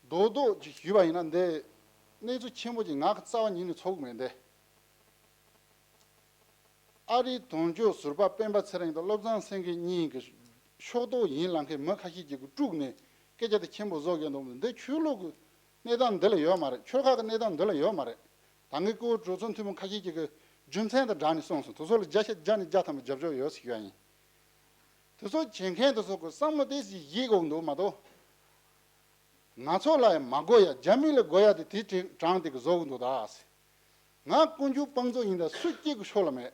རྡོག་རྡོག་ཅིག་ཞུས་པ་ཡིན་ན་འདི་གནས་ཚུལ་ཆེན་པོ་ཅིག་ང་གི་རྩ་བ་ཉིད་ནས་ཚོར་གི་མེད་འདི། ཨ་རིའི་དོན་གཅོད་ཟུར་པ་སྤེན་པ་ཚེ་རིང་དང་བློ་བཟང་སེང་གེ་གཉིས་ཀྱི་ཕྱོགས་གཏོགས་ཡིན་ལབ་མཁན་མི་ཁ་ཤས་ཅིག་གིས་དཀྲུགས་ནས་སྐད་ཆ་དེ་ཆེན་པོ་བཟོ་གི་འདུག་འདི་ཆོས་ལུགས་ཀྱི་གནས་སྟངས་འདི་ལ་ཡོད་མ་རེད། ཆོལ་ཁ་གི་གནས་སྟངས་འདི་ལ་ཡོད་མ་རེད། ད་ངས་སྐུ་ངོ་གྲོས་ཚོགས་འཐུས་མི་ཁ་ཤས་ཅིག་གིས་རྒྱུ་མཚན་དང་སྦྲགས་ནས་གསུངས་སོང་། དེ་ཚོ་ལ་བརྒྱ་ཆ་བརྒྱ་ནས་བརྒྱ་ཐམ་པ་རྒྱབ་སྐྱོར་ཡོད་ཟེར་ཞུ་ཡ་ཡིན། དེ་ཚོ་བྱེད་མཁན་དེ་ཚོ་གི་བསམ་བློ་དེ་ཞིག་བཞེས་དགོས་འདུག་མ་གཏོགས། ང་ཚོ་ལ་ཡང་མ་དགོས་ཡ། རྒྱ་མི་ལ་དགོས་ཡ་དེ་དེ་དྲི་དྲང་དེ་གི་བཟོ་གི་འདུག་ད་ཟེར། ང་དཀོན་མཆོག་དཔང་བཙུགས་ཡིན། ད་སུ་གཅིག་གི་ཕྱོགས་ལ་མེད།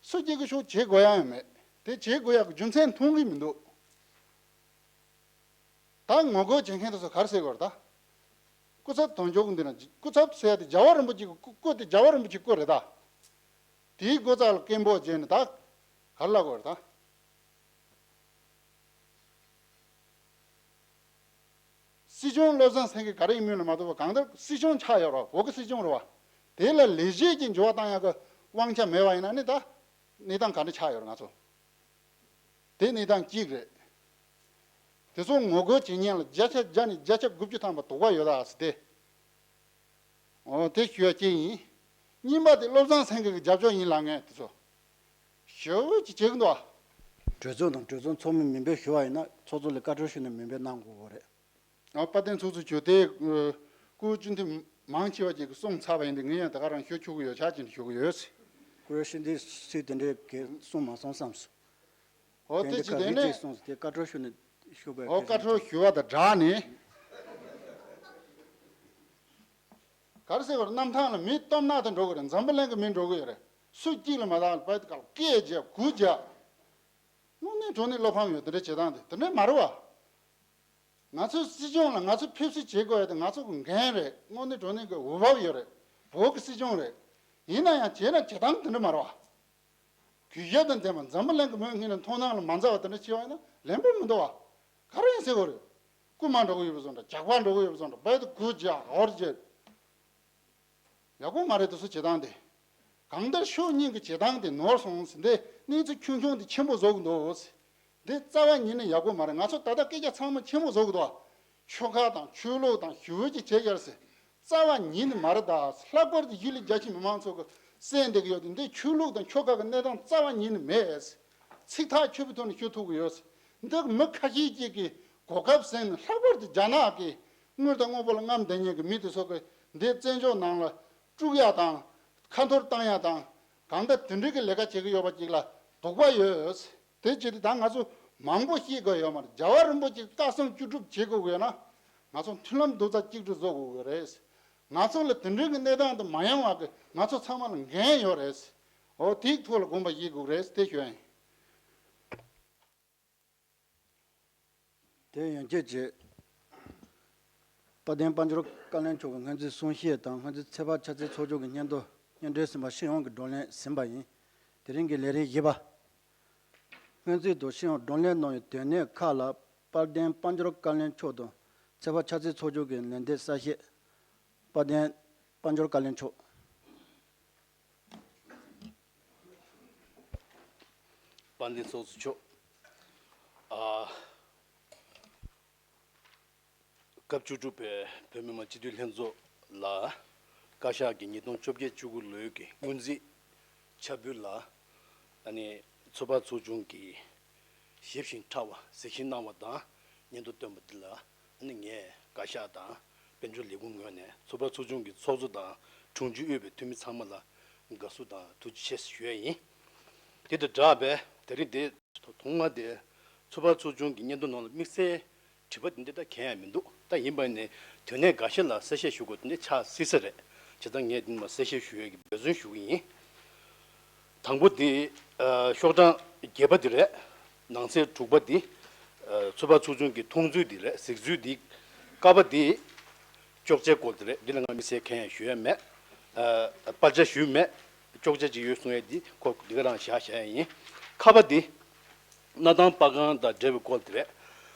སུ་གཅིག་གི་ཕྱོགས་བྱེད་དགོས་ཡ་ཡང་མེད། དེ་བྱེད་དགོས་ཡ་གི་རྒྱུ་མཚན་མཐོང་གི་མི་འདུག་ད་ངོ་རྒོལ་བྱེད་མཁན་དེ་ཚོ་ག་རེ་ཟེར་དགོས་རེད་ད། སྐུ་ཚབ་དོན་གཅོད་འདི་ན་སྐུ་ཚབ་ཟེར་ཡ་དེ་རྒྱལ་བ་རིན་པོ་ཆེ་གི་སྐུ་སྐུ་དེ་རྒྱལ་བ་རིན་པོ་ཆེ་སྐུ་རེད་ད། དེའི་སྒོ་རྩ་ལ་སྐད་འབོད་བྱས་ནས་ད་ག་རེ་ལབ་དགོས་རེད་ད། སྲིད་སྐྱོང་བློ་བཟང་སེང་གེ་ག་རེ་ཡིན་མིན་ལ་མ་ལྟོས་པར་གང་ལྟར་སྲིད་སྐྱོང་ཆགས་ཡོད་རེད་བ། བོད་ཀྱི་སྲིད་སྐྱོང་རེད་བ། དེ་ལ་ལས་བྱེད་ཀྱི་འགྱུར་བ་བཏང་ཡག་གི་དབང་ཆ་མེད་པ་ཡིན་ན་ནི་ད་གནས་སྟངས་ག་འདྲ་ཆགས་ཡོད་རེད་ང་ཚོ། དེ་གནས་སྟངས་གཅིག་རེད། དེ་ཚོ་ངོ་རྒོལ་བྱེད་མཁན་ལ་བརྒྱ་ཆ་བརྒྱ་ནས་བརྒྱ་ཆ་དགུ་བཅུ་ཐམ་པ་དོགས་པ་ཡོད་ད་ཟེར་ཏེ། འོ་དེ་ཞུ་ཡ་གཅིག་ཡིན། གཉིས་པ་དེ་བློ་བཟང་སེང་གེ་གི་རྒྱབ་སྐྱོར་ཡིན་ལབ་མཁན་དེ་ཚོ། ཞེ་པོ་ཅིག་བྱེད་ཀྱི་འདུག་ཨ། གྲོས་ཚོགས་དང་གྲོས་ཚོགས་ཚོགས་མི་མིན་པའི་ཞུ་བ་ཡིན་ན་ཚོགས་གཙོ་ལ་བཀའ་འཁྲོལ་ཞུས་ནས་མིན་པའི་གནང་དགོས་ཀྱི་རེད། ཨ་དཔལ་ལྡན་ཚོགས་གཙོ་མཆོག་དེ་སྐུ་སྤྱི་འཐུས་མང་ཆེ་བ་ཅིག་གིས་གསུངས་ཚར་བ་ཡིན་དུས་ངས་ཡང་ད་ག་རང་ཤོད་ཆོག་གི་ཡོད་ཆ་ཅིག་ཞུ་གི་ཡོད། སྐུ་ངོ་ཤེས་འདི་སུས་དེ་འདྲའི་གི་གསུངས་མ་སོང་བསམས་སོང་། འོ་དེ་དེ་ཅི་ག་དེ་རེད་ནས་ཅེས་གསུངས་སོང་། དེ་བཀའ་འཁྲོལ་ཞུ་ནས་ཞུ་བའི་འོ་བཀའ་འཁྲོལ་ཞུ་བ་དང་སྦྲགས་ནས། ག་རེ་ཟེར་བར་གནམ་ཐང་ལ་མི་སྟོབས་ནག་དེ་འགྲོ་གི་རེད། འཛམ་བུ་གླིང་གི་མི་འགྲོ་གི་ཡོད་རེད། སུ་གཅིག་ལ་མ་བཏང་བར་དཀའ་རྒྱག་གུ་རྒྱག་དངོས་གནས་དྲང་གནས་བློ་ཕམ་ཡོད། དེ་འདྲ་བྱེད་སྟངས་དེ་དེ་འདྲ་མ་རེད་བ། ང་ཚོའི་སྲིད་སྐྱོང་ལ་ང་ཚོས་ཕེབས་བསུ་བྱེད་དགོས་ཡ་དེ་ང་ཚོ་གི་འགན་རེད། དངོས་གནས་དྲང་གནས་ཀྱི་འོས་བབ་ཡོད་རེད། བོད་ཀྱི་སྲིད་སྐྱོང་རེད། ཡིན་ན་ཡང་བྱས་ན་བྱེད་སྟངས་དེ་འདྲ་མ་རེད་བ། གུས་ཞབས་དང་ལྡན་པ་འཛམ་བུ་གླིང་གི་མིའི་སྔུན་ནས་མཐོང་སྣང་ལ་མ་འཛའ་བ་དེ་འདྲ་བྱས་པ་ཡིན་ན་ལན་པོ་མི་འདུག་བ། ག་རེ་ཡིན་ཟེར་དགོས་རེད། རྐུ་མ་འགྲོ་གི་ཡོད་པ་བཟོ་འདྲ། ཇག་པ་འགྲོ་གི་ཡོད་པ་བཟོ་འདྲ། བལ་དུ་གུ་རྒྱག་ཧོར་རྒྱག་ཡག་པོ་མ་རེད། དེ་ཚོ་བྱེད་སྟངས་དེ། གང་ལྟར་ཤོག་གཉིས་ཀྱི་བྱེད་སྟངས་དེ་ནོར་སོང་ཟེར། འདི་གནས་ཚུལ་ཆུང་ཆུང་དེ་ཆེན་པོ་བཟོ་གི་འདུག་ཟེར། འདི་རྩ་བ་ཉིད་ནས་ཡག་པོ་མ་རེད། ང་ཚོ་ད་ལྟ་སྐད་ཆ་ཚང་མ་ཆེན་པོ་བཟོ་གི་འདུག་ཆོལ་ཁ་དང་ཆོས་ལུགས་དང་ཞི་བའི་ཅིག་བྱེད་ཡར་ཟེར། རྩ་བ་ཉིད་ནས་མ་རེད་ད། ལྷག་པར་དུ་གཞིས་ལུས་རྒྱ་ཆེ་མི་མང་ཚོ་གི་ གསན་བསྡད་ཀྱི་ཡོད་དེ། འདི་ཆོས་ལུགས་དང་ཆོལ་ཁ་གི་གནས་སྟངས་རྩ་བ་ཉིད་ནས་མེད། ཚིག་ཐག་ཆོད་པའི་ཐོག་ནས་ཤོད་ཐུབ་ཀྱི་ཡོད། འདི་མི་ཁ་ཤས་ཅིག་གིས་གོ་སྐབས་ཟིན་ནས། ལྷག་པར་དུ་རྒྱ་ནག་གིས་དངུལ་དང་དངོས་པོ་ལ་རྔམ་བསྡད་མཁན་གྱི་མི་དེ་ཚོ་གིས་འདི་བཙན་བྱོལ་ནང་ལ་དཀྲུག་ཡ་དང་། ཁ་འཐོར་བཏང་ཡ་དང་། གང་ལྟར་དེ་འདྲའི་གི་ལས་ཀ་བྱེད་ཀྱི་ཡོད་པ་ཅིག་ལ་དོགས་པ་ཡོད། དེ་བྱས་ཏེ་ད་ང་ཚོ་མང་པོ་ཤེས་དགོས་ཡོད་མ་རེད། རྒྱལ་བ་རིན་པོ་ཆེ་བཀའ་གསུང་བཅུ་སྒྲུབ་བྱེད་དགོས་ཡོད་ན། ང་ཚོ་མཐུན་ལམ་རྡོག་རྩ་གཅིག་སྒྲིལ་བཟོ་དགོས་ཀྱི་རེད། ང་ཚོ་ལ་དེ་འདྲའི་གི་གནས་སྟངས་དེ་མ་ཡོང་བ་གི་ང་ཚོ་ཚང་མ་ལ་འགན་ཡོད་རེད། འོ་དེའི་ཐོག་ལ་དགོངས་པ་བཞེས་དགོས་རེད། དེ་ཞུ་ཡ་ཡིན། དེ་ཡན་ཆད་ཀྱི་དཔལ་ལྡན་དཔལ་འབྱོར་བཀའ་བློན་མཆོག་གི་སྔོན་རྩིས་གསུང་བཤད་དང་། སྔོན་རྩིས་ཚེས་པ་ཕྱག་འཚལ་ཚོགས་ཆུང་གི་སྙན་ཐོ་སྙན་སྒྲོན་ཟིན་པ་སྤྱི་ཡོངས་ཀྱི་བགྲོ་གླེང་ཟིན་པ་ཡིན། དེ་རིང་གི་ལས་རིམ་བཞི་པ། སྔོན་རྩིས་ཐོག་སྤྱི་ཡོངས་བགྲོ་གླེང་གནང་བའི་དོན་གནད་ཁག་ལ། དཔལ་ལྡན་དཔལ་འབྱོར་བཀའ་བློན་མཆོག་དང་། ཚེས་པ་ཕྱག་འཚལ་ཚོགས་ཆུང་གི་ལན་འདེབས་གསལ་བཤད། དཔལ་ལྡན་དཔལ་འབྱོར་བཀའ་བློན་མཆོག་དཔལ་ལྡན་ཚོགས་གཙོ་མཆོག་ཨ། སྐབས་བཅུ་དྲུག་པའི་བོད་མི་མང་སྤྱི་འཐུས་ལྷན་ཚོགས་ལ། བཀའ་ཤག་གིས་ཉིས་སྟོང་བཅོ་བརྒྱད་བཅུ་དགུ་ལོའི་གི་སྔོན་རྩིས་ཆ་འབུལ་ལ། ཨ་ནི་ཚོད་དཔག་ཚོགས་ཆུང་གི་ཞིབ་ཞིང་ཕྲ་བ་གཟིགས་ཞིབ་གནང་བ་དང་། སྙན་ཐོ་བཏོན་པ་འདི་ལ། ཨ་ནི་ངས་བཀའ་ཤག་དང་དཔལ་འབྱོར་ལས་ཁུངས་ངོས་ནས་ཚོད་དཔག་ཚོགས་ཆུང་གི་ཚོགས་གཙོ་དང་དྲུང་ཆེ་དབུས་པའི་འཐུས་མི་ཚང་མ་ལ་དགའ་བསུ་དང་ཐུགས་རྗེ་ཆེ་ཞུ་ཡ་ཡིན། དེ་དང་སྦྲགས་པའི་དེ་རིང་འདི་ཐོག་མ་དེ་ཚོད་དཔག་ཚོགས་ཆུང་གི་སྙན་ཐོ་ནང་ལ་དམིགས་བསལ་དྲི་བ་འདི་འདྲ་ད་གང་ཡང་མི་འདུག་ད་ཡིན་པ་ནི་དོན་གནད་འགའ་ཤས་ལ་གསལ་བཤད་ཞུ་དགོས་དེ་འདྲ་ཆགས་སྲིད་ས་རེད། བྱས་ཙང་ངས་འདི་མ་གསལ་བཤད་ཞུ་ཡས་ཀྱི་འབད་བརྩོན་ཞུ་གི་ཡིན། དང་པོ་འདི་ཨ། ཤོག་གྲངས་བརྒྱད་པ་འདི་རེད། ནང་གསེས་དྲུག་པ་འདི་ཨ། ཚོད་དཔག་ཚོགས་ཆུང་གི་མཐོང་ཚུལ་འདི་རེད། གཟིགས་ཚུལ་འདི། ཀ་པ་འདི་གཅོག་ཆའི་སྐོར་འདི་རེད། འདི་ལ་ང་དམིགས་བསལ་གང་ཡང་ཞུ་ཡ་མེད། ཨ། སྤར་ཆ་ཞུས་མེད། གཅོག་ཆ་ཅིག་ཡོད་གསུང་ཡ་འདི་ཁོ་འདི་ག་རང་བཞག་བཞག་ཡ་ཡིན། ཁ་པ་འདི་སྣར་ཐང་སྤར་ཁང་དང་འབྲེལ་བའི་སྐོར་འདི་རེད།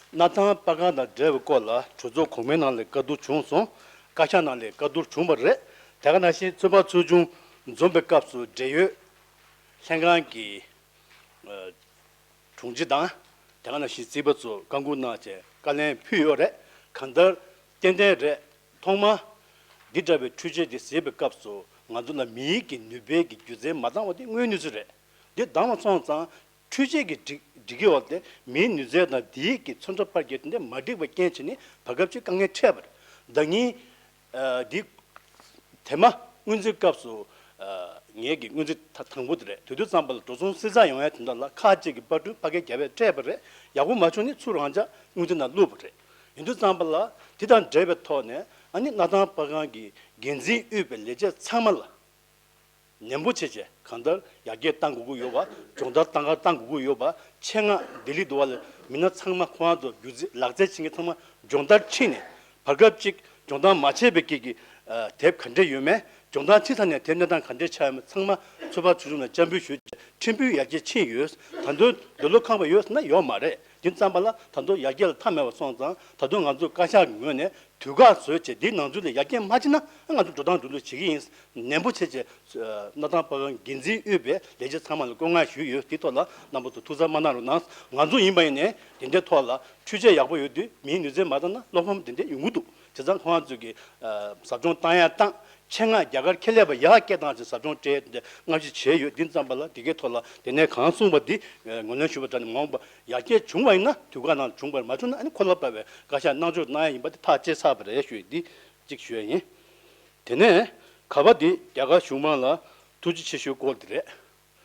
སྣར་ཐང་སྤར་ཁང་དང་འབྲེལ་བའི་སྐོར་ལ་གྲོས་ཚོགས་གོང་མའི་ནང་ལ་བཀའ་བསྡུར་བྱུང་སོང་། བཀའ་ཤག་ནང་ལ་བཀའ་བསྡུར་བྱུང་བ་རེད། དེ་ག་ནང་བཞིན་ཚོད་དཔག་ཚོགས་ཆུང་འཛོམས་པའི་སྐབས་སུ་འབྲེལ་ཡོད་ལྷན་ཁང་གི་ཨ། དྲུང་ཆེ་དང་། དེ་ག་ནང་བཞིན་རྩིས་པ་ཚོ་བཀའ་འགུག་གནང་བྱས་བཀའ་ལན་ཕུལ་ཡོད་རེད། གང་ལྟར་ཏན་ཏན་རེད། ཐོག་མ་འདི་འདྲ་བའི་འཕྲུལ་ཆས་འདི་བཟོས་པའི་སྐབས་སུ་ང་ཚོ་ལ་མིའི་གི་ནུས་པའི་གི་རྒྱུ་རྩལ་མ་འདང་བ་དེ་དངོས་གནས་ཚུལ་རེད། འདི་འདང་བ་སོང་ཙང་འཕྲུལ་ཆས་ཀྱི་སྒྲིག་སྒྲིག་གི་འོག་དེ་མིའི་ནུས་རྩལ་དང་འདིའི་གི་མཚོན་ཐོག་བར་གྱི་དེ་འདྲ་མ་འགྲིག་པ་རྐྱེན་བྱས་ནས་བར་སྐབས་ཅིག་དཀའ་ངལ་འཕྲད་པ་རེད། ཟླ་ཉིན་ཨ། འདི་དེ་མ་སྔོན་རྩིས་སྐབས་སུ་ཨ། ངེད་ཀྱི་སྔོན་རྩིས་ད་དང་པོ་དེ་རེད། དེ་དུས་ཙམ་པ་ལ་འགྲོ་སོང་བསྲི་ཚགས་ཡོང་ཡ་དེ་འདྲ་ལ་ཁག་ཅིག་གི་པར་སྐྲུན་ཕ་གིར་རྒྱབ་པས་སྤྲད་པ་རེད། ཡག་པོ་མ་བྱུང་ནས་ཚུར་རང་འཇགས་སྔོན་རྩིས་ནང་བླུགས་པ་རེད། ཡིན་དུས་ཙམ་པ་ལ་དེ་དང་འབྲེལ་བའི་ཐོག་ནས་ཨ་ནི་སྣར་ཐང་སྤར་ཁང་གི་འགན་འཛིན་དབུས་པའི་ལས་བྱེད་ཚང་མ་ལ་ནན་པོ་བྱས་བྱས་གང་ལྟར་ཡར་རྒྱས་གཏང་དགོས་ཀྱི་ཡོད་པ། སྦྱོང་བརྡར་གཏང་ག་གཏང་དགོས་ཀྱི་ཡོད་པ། ཆེད་མངགས་ལྡི་ལི་དུ་བ་ལ་མི་སྣ་ཚང་མ་ཁོ་རང་ཚོ་རྒྱུ་རྩིས་ལག་རྩལ་ཆེ་མཁན་ཚང་མ་སྦྱོང་བརྡར་ཁྲིད་ནས་བར་སྐབས་ཅིག་སྦྱོང་བརྡར་མ་བྱས་པའི་སྐད་ཀྱི་ཨ། དེབ་ག་འདྲས་ཡོད་མེད། སྦྱོང་བརྡར་ཁྲིད་ཚར་ནས་དེབ་གནས་སྟངས་ག་འདྲས་ཆགས་ཡོད་མེད་ཚང་མ་ཚོད་དཔག་ཚོགས་ཆུང་ལ་བཅར་འབུལ་ཞུས་བྱས་ཁྲིམས་དཔོན་ཡར་རྒྱས་ཕྱིན་ཡོད། ད་དུང་འདོད་བློ་ཁེངས་པ་ཡོད་ཟེར་ན་ཡོད་མ་རེད། དེ་ཙམ་པ་ལ་ད་དུང་ཡར་རྒྱས་ལ་མཐའ་མེད་པ་སོང་ཙང་ད་དུང་ང་ཚོ་བཀའ་ཤག་གི་ངོས་ནས་དུས་བཀག་བཟོས་བྱས་འདིའི་ནང་ཚུད་ལ་ཡར་རྒྱས་མ་བྱས་ན་ང་ཚོ་འགྲོ་སྟངས་འགྲོ་ལུགས་བྱེད་ཀྱི་ཡིན། ནན་པོ་བྱས་བྱས་སྣར་ཐང་སྤར་ཁང་འགན་འཛིན་དབུས་པའི་ལས་བྱེད་ཚང་མ་ལ་བཀའ་མོལ་ཞུས་ཡོད། དེ་ཐོག་ལ་རྣམ་པ་ཚོ་ཐུགས་འཚབ་མ་གནང་རོགས་གནང་། ང་ཚོ་ཡིན་པ་ཡིན་ནའི་དེ་འདྲའི་ཐོག་ལ་འཕྲུལ་ཆས་ཡག་པོ་ཡོད་དུས་མིའི་ནུས་རྩལ་མ་འདང་ན་བློ་ཕམ་དེ་འདྲ་ཡོང་གི་འདུག་བྱས་ཙང་ཁོང་ཚོས་ཀྱི་ཟབ་སྦྱོང་བཏང་ཡ་བཏང་། ཆེད་མངགས་རྒྱ་གར་ཁེ་ལས་པ་ཡར་སྐད་བཏང་བྱས་ཟབ་སྦྱོང་སྤྲད་དེ་སྔ་ཕྱི་བྱས་ཡོད། འདི་ཙམ་པ་ལ་དེ་གའི་ཐོག་ལ་དེ་ནས་གང་གསུངས་པ་འདི་ངོས་ལེན་ཞུས་པ་འདྲ་ནས་མ་འོངས་པ་ཡར་རྒྱས་བྱུང་བ་ཡིན་ན་དུས་བཀག་ནང་བྱུང་བ་རེད། མ་བྱུང་ན་ཨ་ནི་འཁོར་ལོ་བབས་པའི་བཀའ་ཤག་གནང་ཕྱོགས་གནང་ཡ་ཡིན་པ་དེ་ཐག་བཅད་ཚར་བ་རེད་ཞུ་ཡ་འདི་གཅིག་ཞུ་ཡ་ཡིན། དེ་ནས་ག་པ་འདི་རྒྱ་གར་གཞུང་མང་ལ་ཐུགས་རྗེ་ཆེ་ཞུའི་སྐོར་འདི་རེད།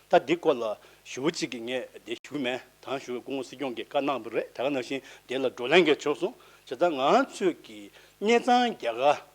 ད་འདི་སྐོར་ལ་ཞུ་བ་གཅིག་གི་ངས་འདི་ཞུ་མེད། དང་ཞུ་སྐུ་ངོ་སྲིད་སྐྱོང་གིས་བཀའ་གནང་བ་རེད། དེ་ག་ནང་བཞིན་དེ་ལ་བགྲོ་གླེང་གི་བྱུང་སོང་། བྱས་ཙང་ང་ཚོས་ཀྱི་གནས་ཚང་རྒྱ་གར།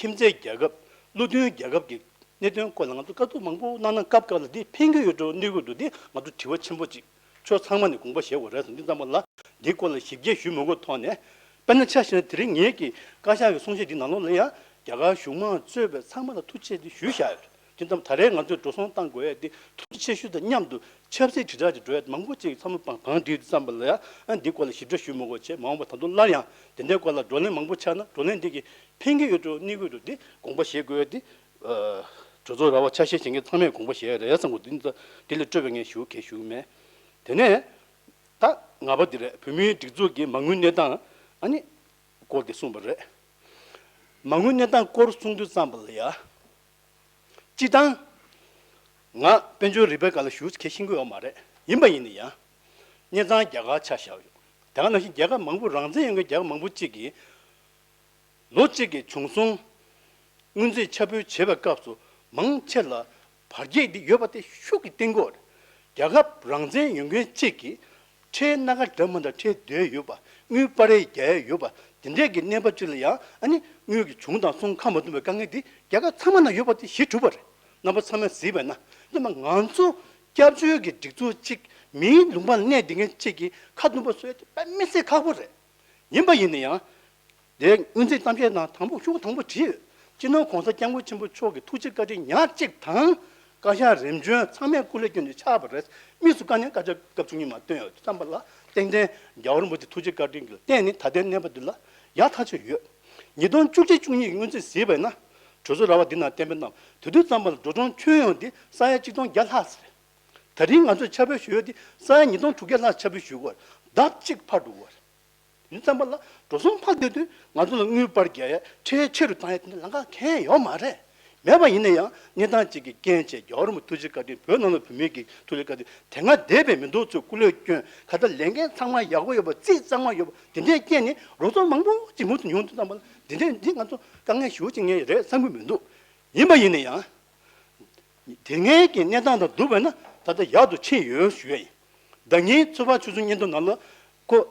ཁྱིམ་མཚེས་རྒྱལ་ཁབ། བློ་མཐུན་རྒྱལ་ཁབ་ཀྱི་གནད་དོན་སྐོར་ལ་ང་ཚོ་བཀའ་བསྡུར་མང་པོ་གནང་ན་སྐབས་སྐབས་ལ་འདི་ཕན་གྱི་ཡོད་འགྲོ་གནོད་ཀྱི་འགྲོ་འདི་ང་ཚོ་དྲི་བ་ཆེན་པོ་གཅིག་ཕྱོགས་ཚང་མ་ནས་དགོངས་པ་བཞེས་དགོས་རེད་ཟེར། འདི་ཙམ་པ་ལ་འདིའི་སྐོར་ལ་ཞིབ་རྒྱས་ཞུས་མི་དགོས་ཐོག་ནས། དཔེར་ན་ཆ་བཞག་ན་དེ་རིང་ངེད་ཀྱི་བཀའ་ཤག་གི་གསུང་བཤད་འདི་ནང་ལོགས་ལ་ཡང་རྒྱ་གར་གཞུང་མང་གཙོས་པའི་ཚང་མ་ལ་ཐུགས་རྗེ་ཆེ་ཞུས་བཞག་ཡོད་རེད། དེ་ཙམ་ད་རེས་ང་ཚོས་འགྲོ་སོང་གཏང་དགོས་ཡས་དེ་ཐུགས་རྗེ་ཆེ་ཞུ་དང་མཉམ་དུ་ཆབ་སྲིད་དྲིལ་བསྒྲགས་ཀྱི་འགྲོ་ཡས་མང་པོ་ཅིག་ཚང་མ་བང་བང་བསྒྲིགས་དུས་ཙམ་པ་ལ་ཡང་ཨ་འདི་སྐོར་ལ་ཞིབ་ཕྲ་ཞུས་མི་དགོས་བྱས། མ་འོངས་པ་ད་དུང་སླར་ཡང་དེ་འདྲའི་སྐོར་ལ་བགྲོ་གླེང་མང་པོ་ཆགས་ན་བགྲོ་གླེང་འདི་གིས་ཕན་གྱི་ཡོད་འགྲོ་གནོད་ཀྱི་ཡོད་འགྲོ་འདི་དགོངས་པ་བཞེས་དགོས་ཡས་དེ་གྲོས་ཚོགས་ར་བ་ཆ་ཤས་བྱེད་མཁན་ཚང་མས་དགོངས་པ་བཞེས་ཡས་རེད་བསམ་གི་འདུག་འདི་ལས་སྤྲོས་པའི་ངས་ཞུ་གལ་ཞུ་གི་མེད། དེ་ནས་ད་ལྔ་པ་འདི་རེད། བོད་མིའི་སྒྲིག་འཛུགས་ཀྱི་མ་དངུལ་གནས་སྟངས་ཨ་ནི་སྐོར་དེ་གསུངས་པ་རེད། མ་དངུལ་གནས་སྟངས་སྐོར་གསུང་དུས་ཙམ་པ་ལ་ཡ། སྤྱི་བཏང་ ང་དཔལ་འབྱོར་རིག་པའི་སྒང་ལ་ཞུགས་ཁས་ཤེས་ཀྱི་ཡོད་མ་རེད། ཡིན་པ་ཡིན་ན་ཡང་། གནས་སྟངས་རྒྱ་གར་ཆ་བཞག་ཡོད། དེ་ག་ནང་བཞིན་རྒྱལ་ཁབ་མང་པོ་རང་བཙན་ཡོད་མཁན་རྒྱལ་ཁབ་མང་པོ་གཅིག་གིས། ལོ་གཅིག་གི་བྱུང་སོང་། སྔོན་རྩིས་ཁྱབ་སྤེལ་བྱེད་པའི་སྐབས་སུ་མང་ཆེ་ལ་བར་ཁྱད་འདི་ཡོད་པ་དེ་ཤུགས་ཀྱིས་བསྟན་གྱི་ཡོད་རེད། རྒྱལ་ཁབ་རང་བཙན་ཡོད་མཁན་གཅིག་གིས་ཁྲལ་སྣ་ཁ་འདྲ་མི་འདྲ་ཁྲལ་བསྡུ་ཡས་ཡོད་པ། དངུལ་སྤར་ཡས་རྒྱག་ཡས་ཡོད་པ། དེ་འདྲས་ཀྱི་གནས་བབ་ཅིག་ལ་ཡང་ཨ་ནི་དངུལ་གྱི་བྱུང་དང་སོང་ཁ་མ་འདུམ་པའི་དཀའ་ངལ་འདི་རྒྱལ་ཁབ་ཚང་མ་ན་ཡོད་པ་དེ་གཞི་གྲུབ་པ་རེད། རྣམ་པ་ཚང་མས་གཟིགས་པས་ན། འདི་མ་ང་ཚོ་སྐྱབས་བཅོལ་གྱི་སྒྲིག་འཛུགས་གཅིག་མིའི་ལུང་པ་ལ་གནས་བསྡད་མཁན་གཅིག་གིས་ཁ་འདུམ་པ་བཟོ་ཡས་དེ་དཔེ་མི་སྲིད་ཁག་པོ་རེད། ཡིན་པ་ཡིན་ན་ཡང་། དེ་སྔོན་རྩིས་གཏམ་བཤད་ནང་དང་པོ་ཤོག་དང་པོ་བྲིས་ཡོད། སྤྱི་ནོར་༸གོང་ས་༸སྐྱབས་མགོན་ཆེན་པོ་མཆོག་གི་ཐུགས་རྗེ་བཀའ་དྲིན་ཉག་གཅིག་དང་། བཀའ་ཤག་རིམ་བྱོན་ཚང་མས་སྐུ་ལས་བསྐྱོན་ནས་ཆགས་པ་རེད། དམིགས་སུ་བཀར་ནས་བཀའ་ཤག་སྐབས་བཅུ་གཉིས་མ་བཏོན་ཡོད་དུས་ཙམ་པ་ལ་ཏན་ཏན་རྒྱལ་བ་རིན་པོ་ཆེ་ཐུགས་རྗེ་བཀའ་དྲིན་གྱིས་བརྟེན་ནས་ད་ལྟའི་གནས་བབ་འདི་ལ་ཡག་ཐག་ཆོད་ཡོད། ཉིས་སྟོང་བཅུ་གཅིག་བཅུ་གཉིས་ཀྱི་སྔོན་རྩིས་གཟིགས་པས་ན། གྲོས་ཚོགས་ར་བ་འདི་ནང་གཏན་འབེབས་གནང་། དེ་དུས་ཙམ་པ་ལ་འགྲོ་གྲོན་ཁྱོན་ཡོངས་འདི་ས་ཡ་གཅིག་སྟོང་བརྒྱ་ལྷག་ཙམ་རེད། ད་རིང་ང་ཚོས་ཁྱབ་སྤེལ་ཞུ་ཡས་འདི་ས་ཡ་ཉིས་སྟོང་དྲུག་བརྒྱ་ལྷག་ཁྱབ་སྤེལ་ཞུ་དགོས་རེད། ལྡབ་གཅིག་འཕར་འགྲོ་གི་ཡོད་རེད། ཡིན་ཙམ་པ་ལ་འགྲོ་སོང་འཕར་བསྡད་དུས་ང་ཚོ་ལ་དངུལ་སྤར་རྒྱག་ཡས་ཁྲལ་ཆེ་རུ་བཏང་ཡས་དེ་འདྲ་ལམ་ཁ་གང་ཡང་ཡོད་མ་རེད། མེད་པ་ཡིན་ན་ཡང་གནས་སྟངས་གཅིག་གི་རྐྱེན་བྱས་རྒྱལ་བ་རིན་པོ་ཐུགས་རྗེ་བཀའ་དྲིན། བོད་ནང་ལ་བོད་མི་གི་ཐུགས་རྗེ་བཀའ་དྲིན། དེ་སྔ་འདས་པའི་མི་འདུག་ཚོས་སྐུ་ལས་བསྐྱོན་ག་ད་ལས་འགན་ཚང་མ་ཡག་པོ་ཡོད་པ། རྩིས་གཙང་མ་ཡོད་པ། དེ་འདྲའི་རྐྱེན་ནས་རོགས་ཚོགས་མང་པོ་ཅིག་མུ་མཐུད་ཡོང་དུས་ཙམ་པ་ལ་འདི་འདྲའི་འདི་ང་ཚོ་དཀའ་ངལ་ཞེ་པོ་ཅིག་ངས་རེད་བསམ་གྱི་མི་འདུག་ཡིན་པ་ཡིན་ན་ཡང་། དེ་སྔའི་གི་གནས་སྟངས་དང་བསྡུར་བས་ན་ད་ལྟ་ཡག་ཏུ་ཕྱིན་ཡོད་ཞུ་ཡ་ཡིན། ཟླ་ཉིན་ཚོད་དཔག་ཆུ་ཚོད་སྙན་ཐོ་ནང་ལ་ཁོ།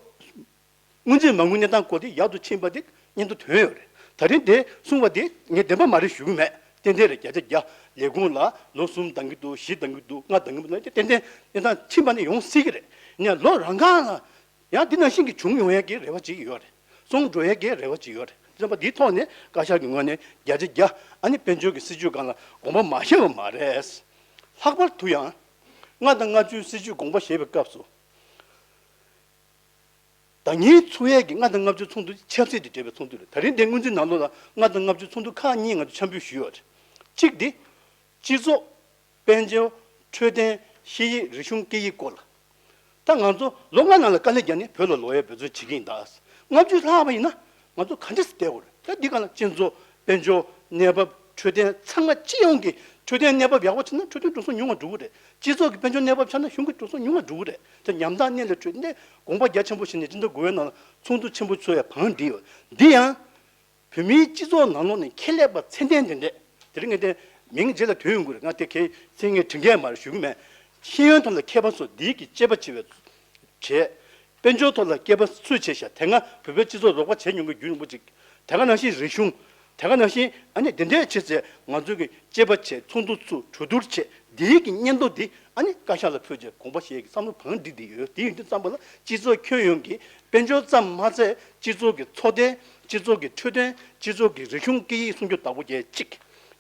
སྔོན་རྩིས་མ་དངུལ་གནས་སྟངས་སྐོར་དེ་ཡག་ཏུ་ཕྱིན་པ་དེ་སྙན་ཐོ་ཐོན་ཡོད་རེད། ད་རིང་དེ་གསུངས་པ་དེ་ངས་བདེན་པ་མ་རེད་ཞུ་གི་མེད། ཏན་ཏན་རེད། བརྒྱ་ཆ་བརྒྱ། ལས་ཁུངས་ལ་ལོ་གསུམ་འདང་གི་འདུག་བཞི་འདང་གི་འདུག་ལྔ་འདང་གི་འདུག་ཏན་ཏན་གནས་སྟངས་ཕྱིན་པ་ནི་ཡོང་སྲིད་ཀྱི་རེད། ཡིན་ཡང་ལོ་རང་སྒང་ལ་ཡང་འདི་ནང་བཞིན་གྱི་བྱུང་ཡོང་ཡས་ཀྱི་རེ་བ་ཅིག་ཡོད་རེད། སོང་འགྲོ་ཡས་ཀྱི་རེ་བ་ཅིག་ཡོད་རེད། བྱས་ཙང་འདིའི་ཐོག་ནས་བཀའ་ཤག་གི་ངོས་ནས་བརྒྱ་ཆ་བརྒྱ་ཨ་ནི་དཔལ་འབྱོར་གྱི་སྲིད་ཇུས་སྒང་ལ་དགོངས་པ་མ་བཞེས་པ་མ་རེད། ལྷག་པར་དུ་ཡང་ལྔ་དང་ལྔ་བཅུའི་སྲིད་ཇུས་དགོངས་པ་བཞེས་པའི་སྐབས་སུ། ཟླ་ཉིན་ཚོགས་ཡས་ཀྱི་ལྔ་དང་ལྔ་བཅུ་ཚོགས་འདུ་ཆབ་སྲིད་དང་འབྲེལ་བའི་ཚོགས་འདུ་རེད། ད་རིང་འདིའི་སྔོན་རྩིས་ནང་ལོགས་ལ་ལྔ་དང་ལྔ་བཅུ་ཚོགས་འདུ་ཁག་གཉིས་ང་ཚོས་འཆར་འབུལ་ཞུས་ཡོད་རེད། གཅིག་འདི། སྤྱི་ཚོགས། དཔལ་འབྱོར། འཕྲོད་བསྟེན། ཤེས་ཡིག་རིག་གཞུང་སྐད་ཡིག་སྐོར་ལ། ད་ང་ཚོ་ལོ་ལྔ་ནང་ལ་དཀའ་ལས་བརྒྱབ་ནས་བོད་ལ་ལོག་ཡས་འབད་བརྩོན་བྱེད་ཀྱི་ཡིན་ད། ལྔ་བཅུ་ལྷག་པ་ཡིན་ན་ང་ཚོ་ག་འདྲ་སེ་བསྡད་དགོས་རེད། ད་འདི་ག་ལ་སྤྱི་ཚོགས། དཔལ་འབྱོར། གནས་བབ། འཕྲོད་བསྟེན་ཚང་མ་སྤྱི་ཡོངས་ཀྱི་འཕྲོད་བསྟེན་གནས་བབ་ཡག་པོ་བྱུང་ན་འཕྲོད་བསྟེན་འགྲོ་སོང་ཉུང་བ་འགྲོ་གི་རེད། སྤྱི་ཚོགས་ཀྱི་དཔལ་འབྱོར་གནས་བབ་ཆགས་ན་གཞུང་གི་འགྲོ་སོང་ཉུང་བ་འགྲོ་གི་རེད། ད་ཉམས་ཐག་སྣེ་ལ་འཕྲོད་ནས་དགོངས་པ་རྒྱ་ཆེན་པོ་བཞེས་ནས་སྤྱི་ཟླ་དགུ་པའི་ནང་ལ་ཚོགས་འདུ་ཆེན་པོ་ཚོགས་ཡ་བང་བསྒྲིགས་ཡོད། འདི་ཡང་། བོད་མིའི་སྤྱི་ཚོགས་ནང་ལོགས་ནས་ཁྱད་ལས་པ་ཚད་ལྡན་དེ་འདྲས། དེ་རིང་ངས་དེ་མིང་རྗེས་ལ་ཐོན་ཡོང་གི་རེད། ང་དེ་གའི་མཚན་སྙན་དྲི་མཁན་མ་རེད་ཞུ་གི་མེད། ཤེས་ཡོན་ཐོག་ལ་མཁས་པ་ཚོ་འདིའི་གི་དཔྱད་པ་བྱེད་པའི་བྱས། དཔལ་འབྱོར་ཐོག་ལ་མཁས་པ་སུས་བྱས་ཤག་དེ་སྔ་བོད་པའི་སྤྱི་ཚོགས་རོགས་པ་བྱས་མྱོང་གི་རྒྱུན་རིང་པོ་ཅིག་དེ་ག་ནང་བཞིན་རིག་གཞུང་། དེ་ག་ནང་བཞིན་ཨ་ནི་དེ་འདྲས་བྱས་ཚེ་ང་ཚོས་ཀྱི་དཔྱད་པ་བྱས། ཚོགས་འདུ་ཚུགས། གྲོས་བསྡུར་བྱས། འདིའི་གི་སྙན་ཐོ་འདི་ཨ་ནི་བཀའ་ཤག་ལ་ཕུལ་བྱས་དགོངས་པ་བཞེས་ཀྱི་བསམ་བློ་བང་བསྒྲིགས་བསྡད་ཡོད། དེ་ཡིན་དུས་ཙམ་པ་ལ་སྤྱི་ཚོགས་ཁྱོན་ཡོངས་ཀྱི་དཔལ་འབྱོར་ཙམ་མ་ཚད་སྤྱི་ཚོགས་ཀྱི་འཚོ་རྟེན། སྤྱི་ཚོགས་ཀྱི་འཕྲོད་བསྟེན། སྤྱི་ཚོགས་ཀྱི་རིག་གཞུང་སྐད་ཡིག་སྲུང་སྐྱོབ་བདག་པོ་བྱས་གཅིག་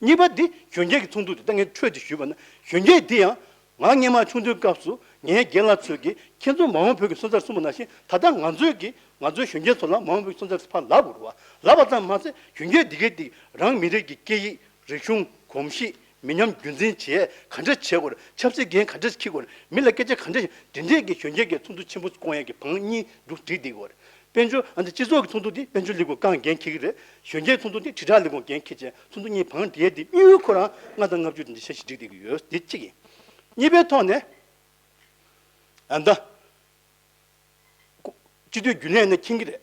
གཉིས་པ་འདི་གཞོན་སྐྱེས་ཀྱི་ཚོགས་འདུ་དེ་ད་ངས་འཕྲོས་ཏེ་ཞུས་པ་ན་གཞོན་སྐྱེས་འདི་ཡང་། ང་སྔོན་མ་ཆུང་དུས་སྐབས་སུ་ངའི་རྒན་ལགས་ཚོས་ཀྱིས་ཁྱེད་ཚོ་མ་འོངས་བོད་ཀྱི་སོན་རྩར་གསུངས་པ་ནང་བཞིན་ད་ལྟ་ང་ཚོས་ཀྱིས་ང་ཚོའི་གཞོན་སྐྱེས་ཚོ་ལ་མ་འོངས་བོད་ཀྱི་སོན་རྩར་ཕར་ལབ་དགོས་རེད་བ། ལབ་པ་ཙམ་མ་ཟད་གཞོན་སྐྱེས་འདི་གས་འདི་རང་མི་རིགས་ཀྱི་སྐད་ཡིག་རིག་གཞུང་། གོམས་གཤིས། མི་ཉམས་རྒྱུན་འཛིན་བྱེད་ག་འདྲ་བྱེད་དགོས་རེད། ཆབ་སྲིད་འགན་ག་འདྲ་འཁྱེར་དགོས་རེད། མི་ལ་སྐད་ཆ་ག་འདྲ་བཤད། དེ་འདྲས་ཀྱི་གཞོན་སྐྱེས་ཀྱི་ཚོགས་འདུ་ཆེན་པོ་བསྐོང་ཡས་ཀྱི་བང་གཉིས་འདུག་བསྒྲིགས་བསྡད་ཡོད་རེད། དཔལ་འབྱོར་ཨ་ནི་སྤྱི་ཚོགས་ཀྱི་ཚོགས་འདུ་འདི་དཔལ་འབྱོར་ལས་ཁུངས་ཀྱིས་འགན་འཁྱེར་གྱི་རེད། གཞོན་སྐྱེས་ཚོགས་འདུ་འདི་དྲིལ་བསྒྲགས་ལས་ཁུངས་འགན་འཁྱེར་བྱས། ཚོགས་འདུ་གཉིས་བང་བསྒྲིགས་ཏེ་དམིགས་ཡུལ་ཁོ་རང་ལྔ་དང་ལྔ་བཅུ་དེ་འདྲ་འཆར་གཞི་བསྒྲིགས་བསྡད་ཀྱི་ཡོད། འདི་གཅིག་ཡིན། གཉིས་པའི་ཐོག་ནས་ཨ་ད། སྤྱི་འཐུས་རྒྱུན་ལས་ནས་མཁྱེན་གྱི་རེད།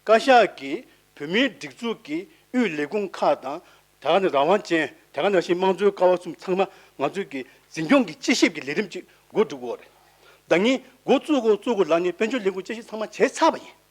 བཀའ་ཤག་གིས་བོད་མིའི་སྒྲིག་འཛུགས་ཀྱི་དབུས་ལས་ཁུངས་ཁག་དང་། དེ་ག་ནས་རང་དབང་ཅན། དེ་ག་ནང་བཞིན་དམངས་གཙོའི་ཀ་བ་གསུམ་ཚང་མ་ང་ཚོས་ཀྱི་འཛིན་སྐྱོང་གི་དཔྱད་ཞིབ་ཀྱི་ལས་རིམ་ཅིག་འགོ་འཛུགས་ཀྱི་ཡོད་རེད། ཟླ་ཉིན་འགོ་བཙུགས་དགོས་བཙུགས་དགོས་ལབ་ནས་དཔལ་འབྱོར་ལས་ཁུངས་དཔྱད་ཞིབ་ཚང་མ་བྱས་ཚར་བ་ཡིན།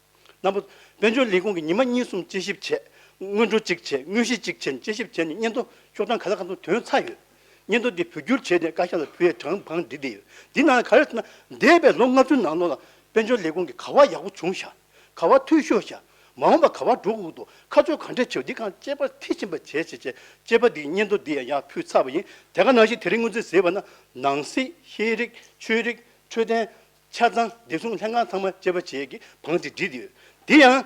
རྣམ་པ། དཔལ་འབྱོར་ལས་ཁུངས་ཀྱིས་ཉི་མ་གཉིས་གསུམ་དཔྱད་ཞིབ་བྱས། སྔོན་འགྲོ་གཅིག་བྱས། དངོས་གཞི་གཅིག་བྱས། དཔྱད་ཞིབ་བྱས་ནས་སྙན་ཐོ་ཤོག་གྲངས་ག་ལ་གང་འཚམ་ཐོན་ཚར་ཡོད། སྙན་ཐོ་འདི་བོད་བསྒྱུར་བྱས་ནས་བཀའ་ཤག་ལ་ཕུལ་ཡས་གྲངས་བང་བསྒྲིགས་བསྡད་ཡོད། འདི་ནང་ལ་ག་རེ་ཟེར་ན། འདས་པའི་ལོ་ལྔ་བཅུ་ནང་ལོགས་ལ་དཔལ་འབྱོར་ལས་ཁུངས་ཀྱིས་ག་པར་ཡག་པོ་བྱུང་ཤག་ག་པར་འཐུས་ཤོར་ཤག་མ་འོངས་པ་ག་པར་འགྲོ་དགོས་འདུག་ཁ་ཕྱོགས་ག་འདྲ་བྱེད། འདི་གང་དཔྱད་པ་མཐིལ་ཕྱིན་པ་བྱས་བྱས་བྱས། དཔྱད་པ་འདིའི་སྙན་ཐོ་འདི་ཡང་ཡར་ཕུལ་ཚར་བ་ཡིན། དེ་ག་ནང་བཞིན་དེ་རིང་སྔོན་རྩིས་གཟིགས་པ་ན་ནང་སྲིད། ཤེས་རིག། ཆོས་རིག། འཕྲོད་བསྟེན། ཆ་ཚང་། བདེ་སྲུང་ལྷན་ཁང་ཚང་མ་དཔྱད་པ་བྱེད་ཀྱི་བང་དེ་བསྒྲིགས་ཡོད། དེ་ཡང་།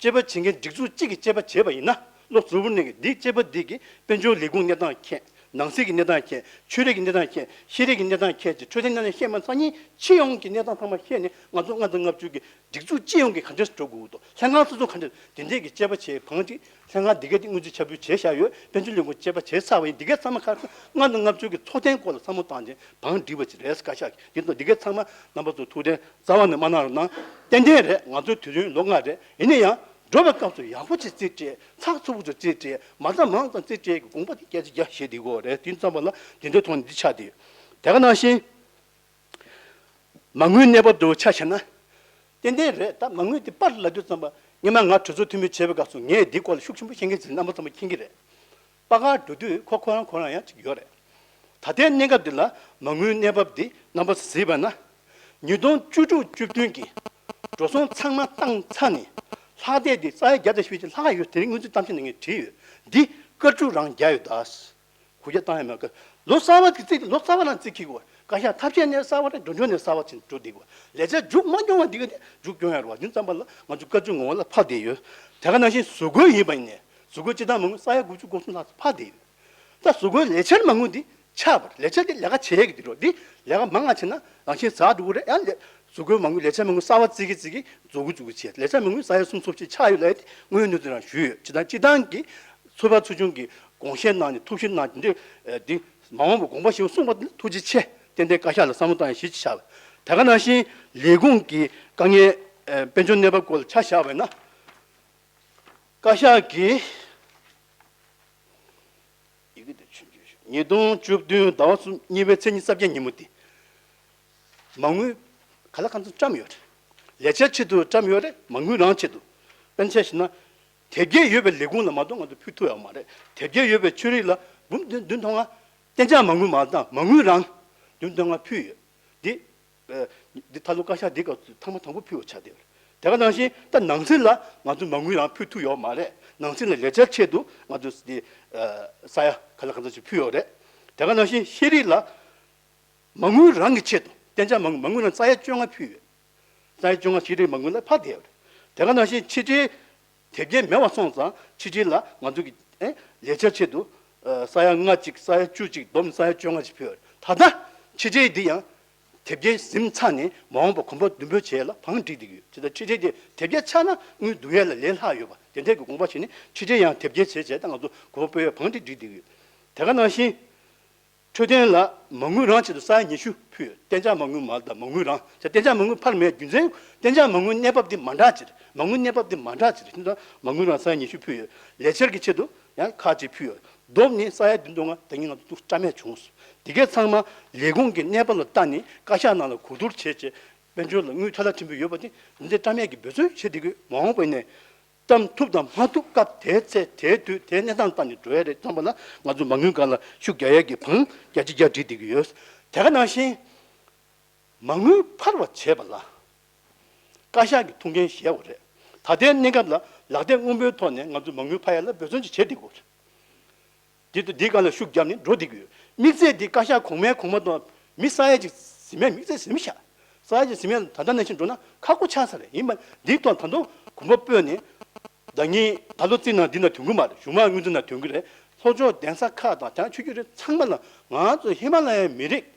དཔྱད་པ་བྱེད་མཁན་སྒྲིག་འཛུགས་གཅིག་གིས་དཔྱད་པ་བྱས་པ་ཡིན་ན། བློ་གཟུ་བོར་གནས་ཀྱི་འདི་དཔྱད་པ་འདི་གིས་དཔལ་འབྱོར་ལས་ཁུངས་གནས་སྟངས་མཁྱེན། ནང་སྲིད་ཀྱི་གནས་སྟངས་མཁྱེན། ཆོས་རིག་གི་གནས་སྟངས་མཁྱེན། ཤེས་རིག་གི་གནས་སྟངས་མཁྱེན་ཅིང་། འཕྲོད་བསྟེན་གནས་སྟངས་མཁྱེན་མ་ཚང་གཉིས་སྤྱི་ཡོངས་ཀྱི་གནས་སྟངས་ཚང་མ་ཤེས་ནས། ང་ཚོ་ལྔ་དང་ལྔ་བཅུ་གི་སྒྲིག་འཛུགས་སྤྱི་ཡོངས་ཀྱི་ག་འདྲས་འགྲོ་དགོས་འདུག་ལྷན་ཁང་སོ་སོ་ག་འདྲས། དེ་འདྲས་ཀྱི་དཔྱད་པ་བྱེད་བང་ཅིག་ལྷན་ཁང་འདི་གས་དེ་དངུལ་རྩིས་ཁྱབ་སྤེལ་བྱས་བཞག་ཡོད། དཔལ་འབྱོར་ལས་ཁུངས་དཔྱད་པ་བྱས་ཚར་བ་ཡིན། འདི་གས་ཚང་མ་ཁ་སང་ལྔ་དང་ལྔ་བཅུ་གི་ཚོགས་ཐེངས་སྐོར་ལ་བསམ་བློ་བཏང་རྗེས་བང་སྒྲིག་པ་ཅིག་རེད། བཀའ་ཤག་གིས་འདི་ཚོ་འདི་གས་ཚང་མ་རྣམ་པ་ཚོ་ཐུགས་བདེན་རྩ་བ་ནས་མ་གནང་རོགས་གནང་། ཏན་ཏན་རེད། ང་ཚོའི་དུས་ཡུན་ལོ་ལྔ་རེད། ཡིན་ན་ཡང་འགྲོ་བའི་སྐབས་སུ་ཡག་པོ་ཅིག་རྩིས་སྤྲད། ཚགས་ཚུད་པོ་ཅིག་རྩིས་སྤྲད། མ་རྩ་མང་ཙམ་རྩིས་སྤྲད་ཀྱི་དགོངས་པ་དེ་བསྐྱར་ཅིག་རྒྱ་བཞེས་བསྡད་ཀྱི་ཡོད་རེད། དེ་ཙམ་པ་ལ་དེ་འདྲའི་ཐོག་ནས་འདི་ཆགས་བསྡད་ཡོད། དེ་ག་ནང་བཞིན། མ་དངུལ་གནས་བབ་དུ་ཆ་བཞག་ན། ཏན་ཏན་རེད། ད་མ་དངུལ་དེ་པར་ལ་དུས་ཙམ་པ་སྔོན་མ་ང་གྲོས་ཚོགས་འཐུས་མི་བྱེད་པའི་སྐབས་སུ་ངས་འདི་སྐོར་ལ་ཤུགས་ཆེན་པོ་བཤད་མཁན་ཅིག་རྣམ་པ་ཚང་མ་མཁྱེན་གྱི་རེད། པ་གར་འགྲོ་དུས་ཁོ་ཁོ་རང་ཁོ་རང་ཡང་ཅིག་ཡོད་རེད། ད་ལྟའི་གནས་སྐབས་འདི་ལ་མ་དངུལ་གནས་བབ་འདི་རྣམ་པ་ཚོ་གཟིགས་པ་ན། ཉིས་སྟོང་བཅུ་དྲུག་བཅུ་བདུན་གྱི་འགྲོ་སོང་ཚང་མ་བཏང་ཚར་ནས་ལྷག་བསྡད་འདི་ས་ཡ་བརྒྱ་དང་བཞི་བཅུ་ལྷག་ཡོད། དེ་རིང་དངུལ་རྩིས་གཏམ་བཤད་ནང་ངས་བྲིས་ཡོད། འདི་ཀ་ཅུ་རང་བརྒྱ་ཡོད་ད། གུ་རྒྱ་བཏང་ཡ་མེད་ཀ། ལོ་གསར་པ་གི་རྩིས་ལོ་གསར་པ་ནང་རྩིས་འཁྱེར་དགོས། བཀའ་ཤག་ཐབས་ཤེས་ནས་གསར་པ་རེད། འགྲོ་འགྲོ་ནས་གསར་པ་ཕྱིན་འགྲོ་བསྡད་དགོས། ལས་བྱ་མཇུག་མ་སྐྱོང་བ་འདི་ག་དེ་མཇུག་སྐྱོང་ཡ་རེད་བ། འདི་ཙམ་པ་ལ་ང་ཚོ་ཀ་ཅུ་ངོ་བོ་ལ་ཕར་བསྡད་ཡོད། དེ་ག་ནང་བཞིན་གཟུགས་བཀོད་ཡིན་པ་ཡིན་ནས་གཟུགས་བཀོད་སྤྱི་བཏང་མ་དངུལ་ས་ཡ་དགུ་བཅུ་གོ་གསུམ་ལྷག་ཙམ་ཕར་བསྡད་ཡོད། ད་གཟུགས་བཀོད་ལས་འཆར་མ་དངུལ་འདི་ཆགས་པ་རེད། ལས་འཆར་འདི་ལས་ཀ་བྱེད་ཡས་ཀྱི་འདི་རོ། འདི་ལས་ཀ་མང་ང་བྱེད་ན་རང་བཞིན་ཟ་འགྲོ་གི་རེད། ཡང་ལས་གཟུགས་བཀོད་མ་དངུལ་ལས་འཆར་མ་དངུལ་གསར་པ་བརྩི་གི་བརྩི་གི་རྫོགས་གི་རྫོགས་གི་བྱས། ལས་འཆར་མ་དངུལ་ས་ཡ་གསུམ་སོ་བཞི་ཆགས་ཡོད་ལབ་ཡས་དེ་དངོས་ཡོད་གནས་ཚུལ་རང་ཞུས་ཡོད། སྤྱི་བཏང་སྤྱི་བཏང་གི་ཚོད་དཔག་ཚོགས་ཆུང་གི་དགོངས་བཞེས་གནང་ནས་ཐུགས་ཞིབ་གནང་དེ་འདྲའི་འདི་མ་འོངས་པ་དགོངས་པ་བཞེས་གསུངས་པ་དེ་ཐུགས་རྗེ་ཆེ། ཏན་ཏན་བཀའ་ཤག་ལ་བསམ་བློ་བཏང་ཡ་གཞི་ཆགས་པ། དེ་ག་ནང་བཞིན་ལས་ཁུངས་ཀྱི་དཀའ་ངལ་དཔལ་འབྱོར་གནས་བབ་སྐོར་ལ་ཆ་བཞག་པ་ཡིན་ན། བཀའ་ཤག་གིས་ཡི་གེ་དེ་ཆུང་ཆུང་ཞིག་ཉིས་སྟོང་བཅུ་བདུན་ཟླ་བ་གསུམ་གཉིས་པའི་ཚེས་ཉི་ཤུ་རྩ་བརྒྱད་ཉིན་མོ་དེ། མ་དངུལ་ག་ལ་གང་འཚམ་བཀྲམ་ཡོད་རེད། ལས་འཆར་ཆེད་དུ་བཀྲམ་ཡོད་རེད། མ་དངུལ་རང་ཆེད་དུ། དཔེར་ན་ཆ་བཞག་ན། དེབ་སྐྱེལ་ཡོད་པའི་ལས་ཁུངས་ལ་མ་གཏོགས་ང་ཚོ་ཕུལ་ཐུབ་ཡོད་མ་རེད། དེབ་སྐྱེལ་ཡོད་པའི་ཆོས་རིག་ལ་འབུམ་བདུན་བདུན་སྟོང་ལྔ། གཏན་འཇགས་མ་དངུལ་མ་བཏང་མ་དངུལ་རང་བདུན་སྟོང་ལྔ་ཕུལ་ཡོད། འདི། ཨ། འདི་ད་ལོ་བཀའ་ཤག་འདི་སྐབས་སུ་ཐེངས་མ་དང་པོ་ཕུལ་བ་ཆགས་བསྡད་ཡོད་རེད། དེ་ག་ནང་བཞིན་ད་ནང་སྲིད་ལ་ང་ཚོས་མ་དངུལ་རང་ཕུལ་ཐུབ་ཡོད་མ་རེད། ནང་སྲིད་ལ་ལས་འཆར་ཆེད་དུ་ང་ཚོས་འདི། ཨ། ས་ཡ་ག་ལ་གང་འཚམ་ཞིག་ཕུལ་ཡོད་རེད། དེ་ག་ནང་བཞིན་ཤེས་རིག་ལ་མ་དངུལ་རང་གི་ཆེད་དུ་གཏན་འཇགས་མ་དངུལ་མ་དངུལ་རང་ས་ཡ་བཅོ་ལྔ་ཕུལ་ཡོད། ས་ཡ་བཅོ་ལྔ་ཤེས་རིག་མ་དངུལ་ལ་ཕར་བསྡད་ཡོད་རེད། དེ་ག་ནང་བཞིན་ཕྱི་འབྲེལ་དེབ་སྐྱེལ་མེད་པ་སོང་ཙང་ཕྱི་འབྲེལ་ལ་ང་ཚོ་གི་ཨེ་ལས་འཆར་ཆེད་དུ་ཨ་ས་ཡ་ལྔ་གཅིག་ས་ཡ་བཅུ་གཅིག་བསྡོམས་ས་ཡ་བཅོ་ལྔ་ཅིག་ཕུལ་ཡོད་རེད། ད་ལྟ་ཕྱི་འབྲེལ་འདི་ཡང་དེབ་སྐྱེལ་ཟིན་ཚར་ནས་མ་འོངས་པ་གོམ་པ་མདུན་སྤོས་བྱེད་ཡས་ལ་བང་སྒྲིག་བསྡད་ཀྱི་ཡོད། ཇི་ལྟར་ཕྱི་འབྲེལ་དེ་དེབ་སྐྱེལ་ཆགས་ན་དངུལ་བསྡུ་ཡས་ལ་ལས་སླ་ཡོད་པ་དེ་འདྲས་ཀྱི་དགོངས་པ་བཞེས་ནས་ཕྱི་འབྲེལ་ཡང་དེབ་སྐྱེལ་བྱས་བྱས་ད་ང་ཚོ་གོམ་པ་སྤོས་ཡས་བང་སྒྲིག་བསྒྲིགས་བསྡད་ཀྱི་ཡོད། དེ་ག་ནང་བཞིན། འཕྲོད་བསྟེན་ལ་མ་དངུལ་རང་ཆེད་དུ་ས་ཡ་ཉི་ཤུ་ཕུལ་ཡོད། གཏན་འཇགས་མ་དངུལ་མ་རེད། ད་མ་དངུལ་རང་། ད་གཏན་འཇགས་མ་དངུལ་ཕར་མེད། རྒྱུ་མཚན་གཏན་འཇགས་མ་དངུལ་གནས་བབ་དེ་མ་འདྲ་ཅིག་རེད། མ་དངུལ་གནས་བབ་དེ་མ་འདྲ་ཅིག་རེད། དེ་ད་མ་དངུལ་རང་ས་ཡ་ཉི་ཤུ་ཕུལ་ཡོད། ལས་འཆར་གྱི་ཆེད་དུ་ཡང་ཁག་ཅིག་ཕུལ་ཡོད། བསྡོམས་ནས་ས་ཡ་བདུན་སྟོང་ལྔ། ད་གིན་ང་ཚོ་ཐུགས་བཀྲམ་ཡས་བྱུང་སོང་། དེ་གས་ཚང་མ་ལས་ཁུངས་ཀྱི་གནས་བབ་ལ་བལྟས་ནས་བཀའ་ཤག་ནང་ལ་གོ་བསྡུར་བྱས་བྱས་དཔལ་འབྱོར་ལ་དངུལ་ཐ་ལ་ཕྲན་བུ་ཡོད་པ་དེ་འདི་འདྲ་བཀྲམ་ཡས་ཀྱི་འབད་བརྩོན་བྱེད་བསྡད་ཀྱི་ཡོད། མ་འོངས་པ་ནས། བཀྲམ་ཐུབ་དང་མ་ཐུབ་སྐབས་དེའི་ཚེ་དེའི་དུས་དེའི་གནས་སྟངས་ལྟར་ནས་འགྲོ་ཡ་རེད། ཙམ་པ་ལ་ང་ཚོ་མ་དངུལ་སྒང་ལ་ཤུགས་རྒྱག་ཡ་གི་བང་རྒྱ་ཆེ་རྒྱ་བསྒྲིགས་བསྡད་ཀྱི་ཡོད། དེ་ག་ནང་བཞིན་མ་དངུལ་འཕར་བ་བྱེད་པ་ལ་བཀའ་ཤག་གི་ཐུགས་འགན་བཞེས་དགོས་རེད། ད་ལྟའི་གནས་སྐབས་ལ་ལག་དེབ་སྔོན་པོའི་ཐོག་ནས་ང་ཚོ་མ་དངུལ་འཕར་ཡ་ལ་འབད་བརྩོན་ཅིག་བྱེད་བསྡད་དགོས་རེད། འདི་དང་འདིའི་སྒང་ལ་ཤུགས་བརྒྱབ་ནས་འགྲོ་བསྡད་ཀྱི་ཡོད། དམིགས་ཚད་འདི་བཀའ་ཤག་གོང་མའི་གོང་མ་དང་མི་ས་ཡ་གཅིག་ཟིན་མེད། དམིགས་ཚད་ཟིན་མི་ཤག་ས་ཡ་གཅིག་ཟིན་མེད་ད་ལྟ་ནང་བཞིན་འགྲོ་ན་ཁག་པོ་ཆགས་ས་རེད། ཡིན་པ་འདིའི་ཐོག་ད་དུང་གོམ་པ་སྤོས་ནས་ཟླ་ཉིན་ད་ལོ་རྩིས་ནང་འདི་ན་ཐོན་གྱི་མ་རེད། གཞུང་མང་སྔོན་རྩིས་ནང་ཐོན་གྱི་རེད། ལྷོ་ཕྱོགས་གདན་ས་ཁག་དང་དེང་ཆོས་བརྒྱུད་རེད། ཚང་མ་ལ་ང་ཚོ་ཧི་མ་ལ་ཡའི་མི་རིགས་